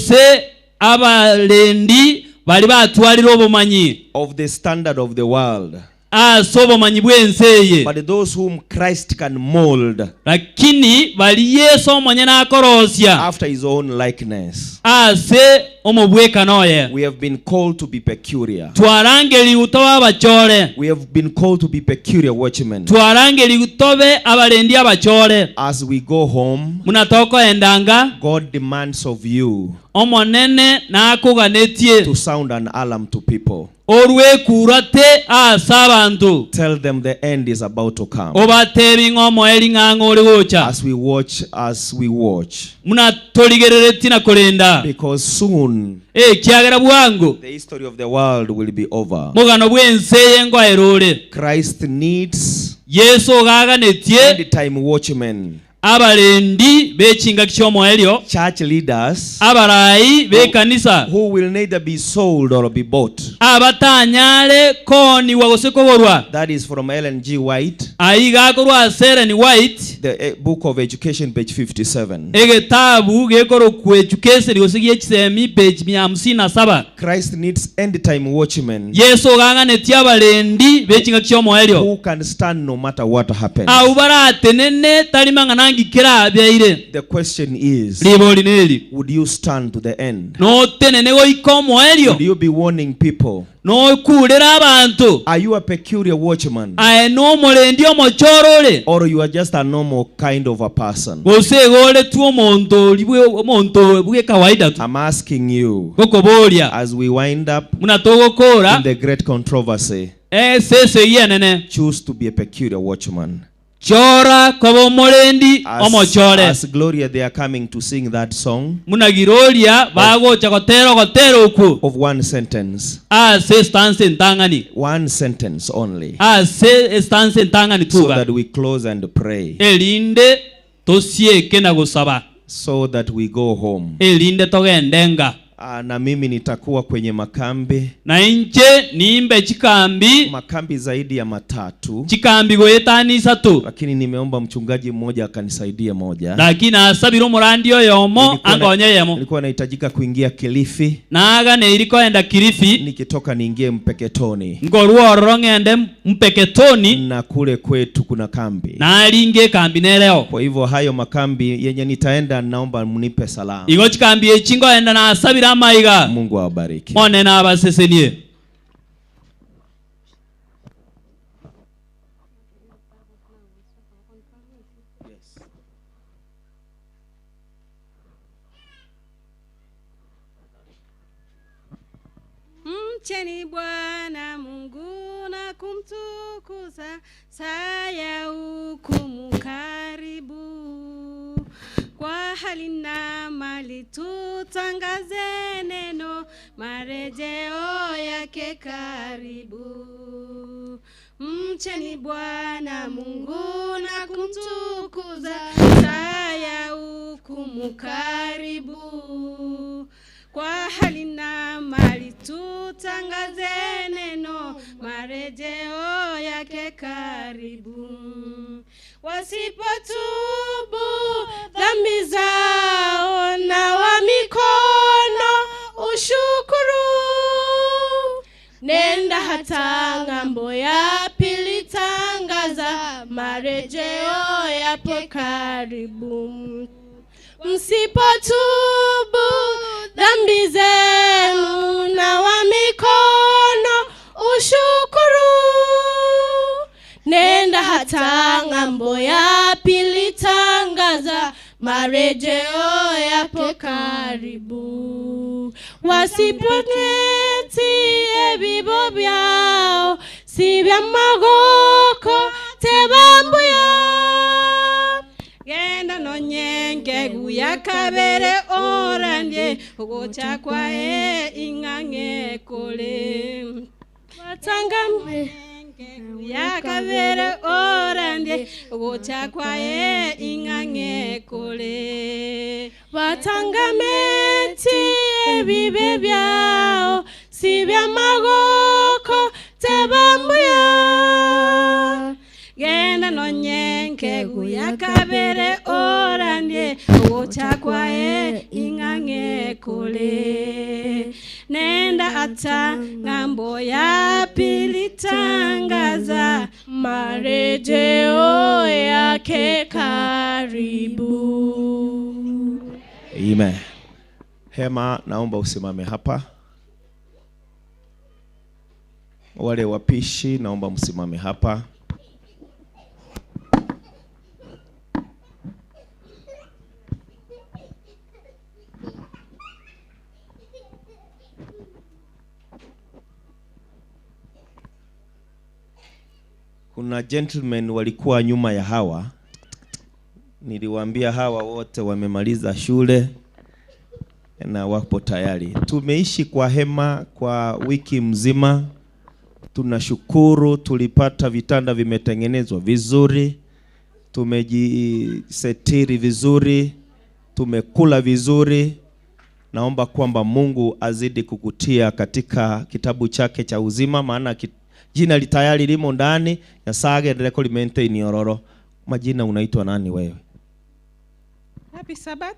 the standard of the world. But those whom Christ can mold after his own likeness. We have been called to be peculiar. We have been called to be peculiar watchmen. As we go home, God demands of you to sound an alarm to people. Tell them the end is about to come. As we watch, because soon the history of the world will be over. Christ needs end time watchmen. Church leaders who will neither be sold or be bought. That is from Ellen G. White, the Book of Education, page 57. Christ needs end time watchmen who can stand no matter what happens. The question is, would you stand to the end? Would you be warning people? Are you a peculiar watchman? Or you are just a normal kind of a person? I'm asking you, as we wind up in the great controversy, choose to be a peculiar watchman. As Gloria, they are coming to sing that song of one sentence. One sentence only. So that we close and pray. So that we go home. Na mimi nitakuwa kwenye makambi. Na inche niimbe chikambi. Makambi zaidi ya matatu. Chikambi goetani satu. Lakini nimeomba mchungaji mmoja akanisaidia moja. Lakini asabiro murandio yomo angonye yemo. Nilikuwa nahitajika kuingia Kilifi. Naga nilikoenda Kilifi. Nikitoka niingie Mpeketoni. Ngoruo ngende Mpeketoni. Na kule kwetu kuna kambi. Na alinge kambi neleo. Kwa hivyo hayo makambi yenye nitaenda naomba mnipe salamu. Igo chikambi echingo enda na asabira maiga. Mungu awabariki. Monena abasesenie. Yes. Mcheni Bwana Mungu na kumtukuza, saa ya hukumu karibu. Kwa hali na mali tutangaze neno, marejeo yake karibu. Mcheni Bwana Mungu na kumtukuza, saa ya hukumu karibu. Kwa hali na mali tutangaze neno, marejeo yake karibu. Wasipotubu dhambi zao na wa mikono ushukuru. Nenda hata ng'ambo ya pili, tangaza marejeo yapo karibu. Msipotubu dhambi zenu na wa mikono ushukuru. Nenda hata ng'ambo ya pili, tangaza marejeo yapo karibu. Wasipoteti ebibo byao si bya magoko tebambuya. Genda nonyenge guyakabere orandye ugocha kwae ing'ang'e kole. Watangame guyakabere orandye ugocha kwae ing'ang'e kole. Watangameti ebibe byao si bya magoko tebambuya. Genda nonyenge guyakabere orandye ugocha kwae ing'ang'e kole. Nenda ata ng'ambo ya pili, tangaza marejeo yake karibu. Amen. Hema, naomba usimame hapa. Wale wapishi, naomba msimame hapa. Kuna gentlemen walikuwa nyuma ya hawa. Niliwaambia hawa wote wamemaliza shule na wapo tayari. Tumeishi kwa hema kwa wiki mzima. Tunashukuru tulipata vitanda vimetengenezwa vizuri. Tumejisetiri vizuri. Tumekula vizuri. Naomba kwamba Mungu azidi kukutia katika kitabu chake cha uzima, maana jina litayari limo ndani. Nyasaye endelee kulimaintain ororo. Majina unaitwa nani wewe? Happy Sabbath.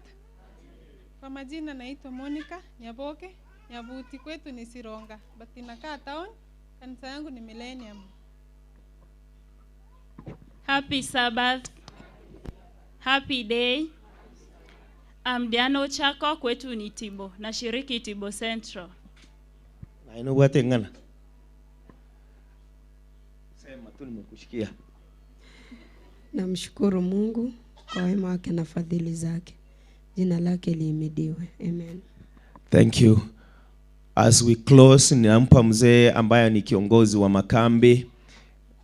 Kwa majina naitwa Monica Nyaboke. Nyabuti kwetu ni Sironga, but inakaa town. Kanisa yangu ni Millennium. Happy Sabbath. Happy day. I'm Diana Ochako, kwetu ni Tibo. Nashiriki Tibo Central. Na inobwate ngana. Sema tu nimekushikia. Namshukuru Mungu kwa wema wake na fadhili zake. Jina lake lihimidiwe. Amen. Thank you. As we close, ninampa mzee ambaye ni kiongozi wa makambi.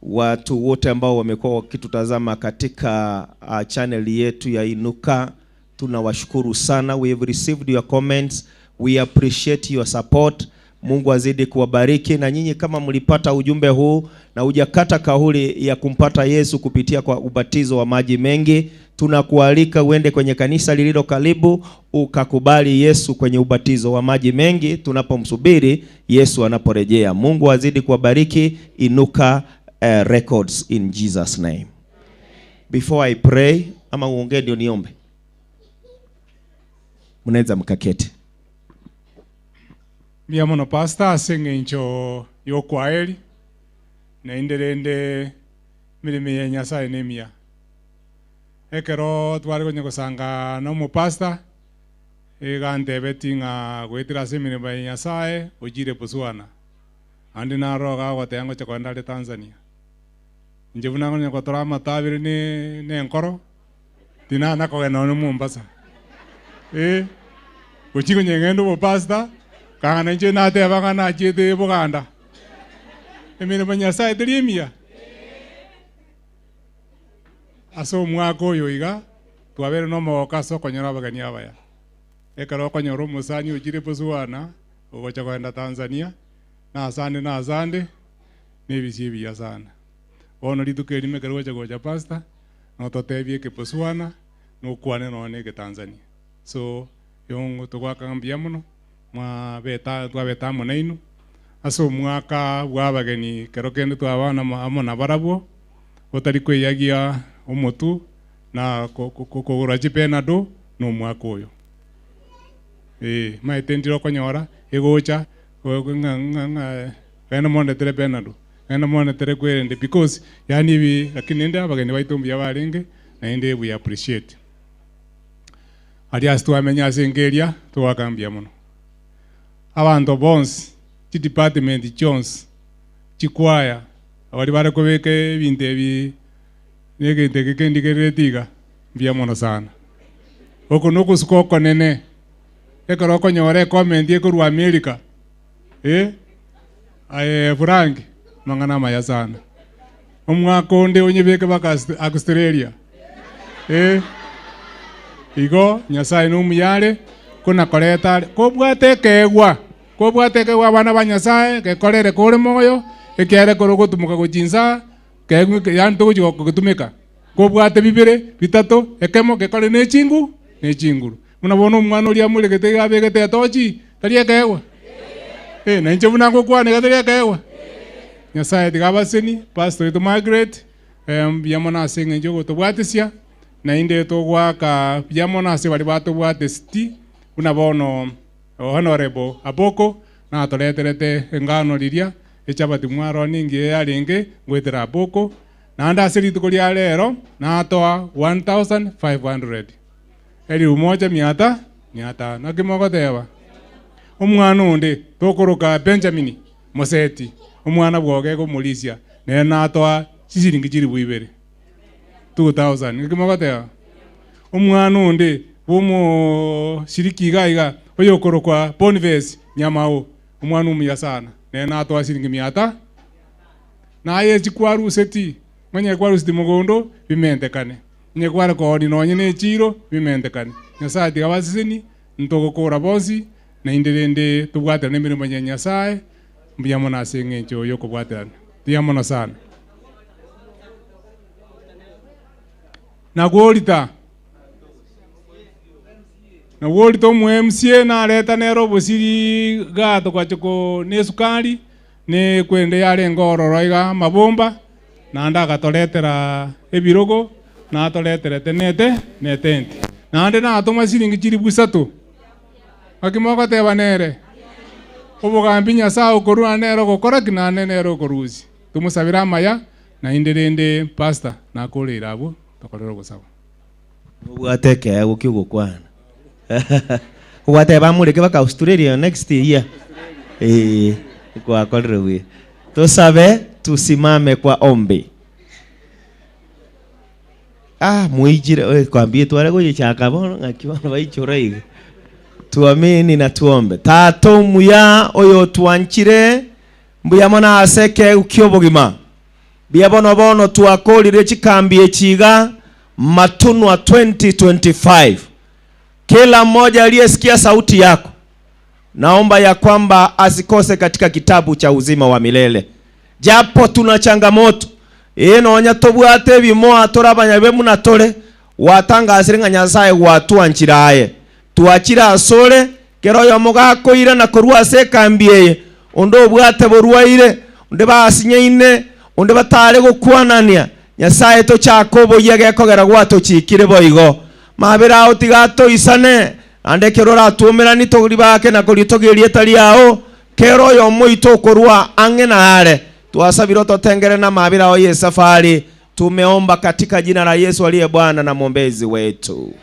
Watu wote ambao wamekuwa wakitutazama katika channel yetu ya Inuka, tunawashukuru sana. We have received your comments. We appreciate your support. Mungu azidi kuwabariki. Na nyinyi kama mlipata ujumbe huu na hujakata kauli ya kumpata Yesu kupitia kwa ubatizo wa maji mengi, tunakualika uende kwenye kanisa lililo karibu ukakubali Yesu kwenye ubatizo wa maji mengi tunapomsubiri Yesu anaporejea. Mungu azidi kuwabariki. Inuka Records in Jesus name. Before I pray, ama uongee ndio niombe. Mnaweza mkaketi. Mia mono pastor seng'encho yokwaeri na inderende mirime ya Nyasaye nemia. Ekero tware konya gosanga no mo pastor egantebeti ng'a gwetera ase emirimo ya Nyasaye ojire Botswana. Ande naro gagoteba ngocha kogenda are Tanzania. Inche buna konya gotora amatabire ne enkoro tinana kogenda one Mombasa. Gochi konya ng'ende obo pastor kang'ana inche nateba ng'a nachete Buganda. Emirimo ya Nyasaye teri emiya. Ase omwaka oyo iga twabere nomogoka ase okonyora abageni abaya. Ekero okonyora omosani ojire Botswana ogocha kogenda Tanzania na asande na asande nebisi ebiya sana. Bono rituko erimo ekero gocha gocha pastor, nototebie ekebotswana, nokwane nonye egetanzania. So, yongo togwaka mbuya mono, mwabeta twabeta amo nainu, ase omwaka bwa abageni kero kende twabana amo na barabwo, otari kweyagia omotu na kogora chipenado no omwaka oyo. Maete ndiro konyora egocha ng'a mondetere penado ng'ana mondetere kwerende because yani ibi lakini ende abageni baitu mbuya barenge naende we appreciate. Aria ase twamenya ase engeria twagaka mbuya mono. Abanto bonsi chi department chionsi chikwaya abari bare kobeka ebinto ebi negento eke kendigerereti iga mbuya mono sana. Oko nogosuka okonene ekero okonyora ecomment ekorwa America aye Frank mang'ana maya sana. Omwaka onde onyebeke baka Australia igo Nyasaye nomuyare kona koreta kobwate ekegwa kobwate ekegwa abana ba Nyasaye gekorere kore moyo ekiare koro gotumuka gochinsa kegwa yani togochi gotumeka kobwate bibere bitato ekemo gekore nechingu nechinguru. Muna bono omwana oria amoregete abegete etochi tari ekegwa na inche buna ngokwana iga tari ekegwa. Nyasaye tiga abaseni pastor wetu Margaret mbuya mono ase eng'encho ogotobwatisia naende togwaka mbuya mono ase baria batobwateseti buna bono Honorable Aboko natoreterete engano riria echabati mwaro ningi yarenge ngwetera Aboko naende ase rituko ria rero natoa 1500 eri umoja miata miata nakimogoteba omwana onde tokoroka Benjamin Moseti omwana bwoge gomorisia nere natoa chisiringi chiribu ibere 2000 nikimogoteba omwana onde bomo shiriki iga iga oyokorokwa Boniface Nyamao omwana omuya sana nere natoa siringi miata naye chikwaruseti manye kwaruseti mogondo bimentekane nye kware koni nonye ne chiro bimentekane. Nyasaye tiga abaseseni ntogokora bonsi naende rende tobwaterane emirimo ya Nyasaye mbuya mono ase eng'encho yokobwaterana mbuya mono sana. Nagworita nagworita omo MCA nareta nere obosiri gato gwachoko ne esukari ne kwende yarenge ororo iga amabomba naende agatoretera ebirogo natoreterete nete netenti naende natoma siringi chiribu isato akimogoteba nere obogambi Nyasaye okorwa nere ogokora ki naende nere okorusia tomusabire amaya naende rende pastor nakoreire abwo tokorere ogosaba. Obwate ekeego kia ogokwana ogwateba amoreke baka Australia next year gwakorire buya. Tusabe tusimame kwa ombi. Muijire kwambie tware goyichaka bono ng'aki bono baichora iga. Tuamini na tuombe. Tato muya oyo twanchire mbuya mono ase ekegu kia obogima. Mbuya bono bono twakorire chikambi echiga Matunwa 2025. Kila mmoja aliyesikia sauti yako naomba ya kwamba asikose katika kitabu cha uzima wa milele. Japo tuna changamoto nonya tobwate bimoa torabanya munatore watangasire ng'a Nyasaye gwatwanchiraye twachira asore kero yo mugakoira na korwa ase ekambi eye onde obwate borwaire onde basinyeine onde batare gokwanania Nyasaye tochakoboyia gekogera gwatochikire boigo mabera ao tigatoisane ande kero ratuomerani togori bake na koritogeria etari ao kero yo moito okorwa ang'e na are twasabire totengere na mabira ao ye safari. Tumeomba katika jina la Yesu aliye Bwana na mwombezi wetu.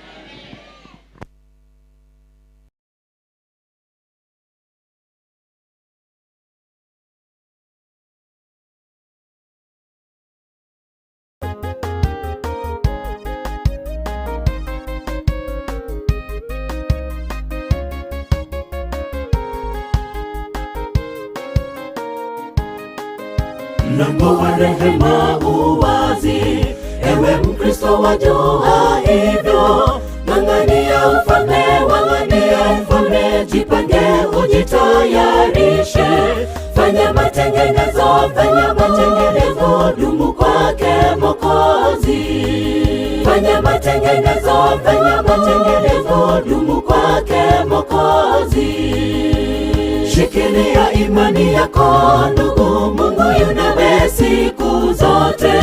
Mlango wa rehema uwazi, ewe Mkristo wajua hivyo. Ng'ang'ania ufalme, wang'ania ufalme, jipange ujitayarishe. Fanya matengenezo, fanya matengenezo, dumu kwake. Mwokozi. Fanya matengenezo, fanya matengenezo, dumu kwake Mwokozi. Shikilia imani yako ndugu, Mungu yu nawe siku zote.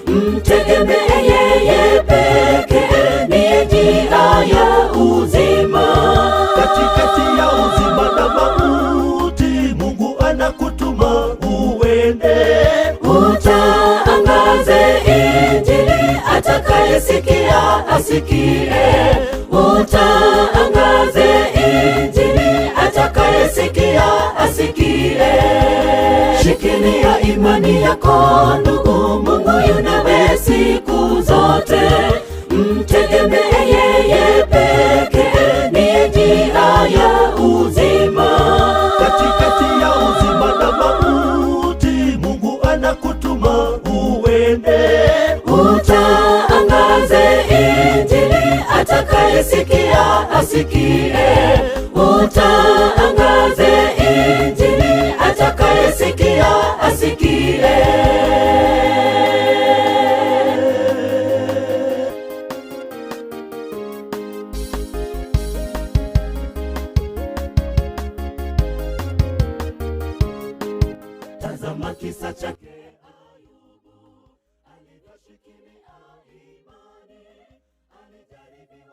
Mtegemee yeye pekee, ndiye njia ya uzima. Katikati ya uzima na mauti, Mungu anakutuma uende. Utaangaze Injili, atakayesikia asikie. Utaangaze Injili, atakayesikia asikie. Shikilia imani yako ndugu, Mungu yu nawe siku zote. Mtegemee yeye pekee, ndiye njia ya uzima. Katikati ya uzima na mauti, Mungu anakutuma uende. Utaangaze Injili, atakayesikia asikie. Utaangaze Injili, atakayesikia asikie. Tazama kisa chake Ayubu, alivyoshikilia imani, alijaribiwa.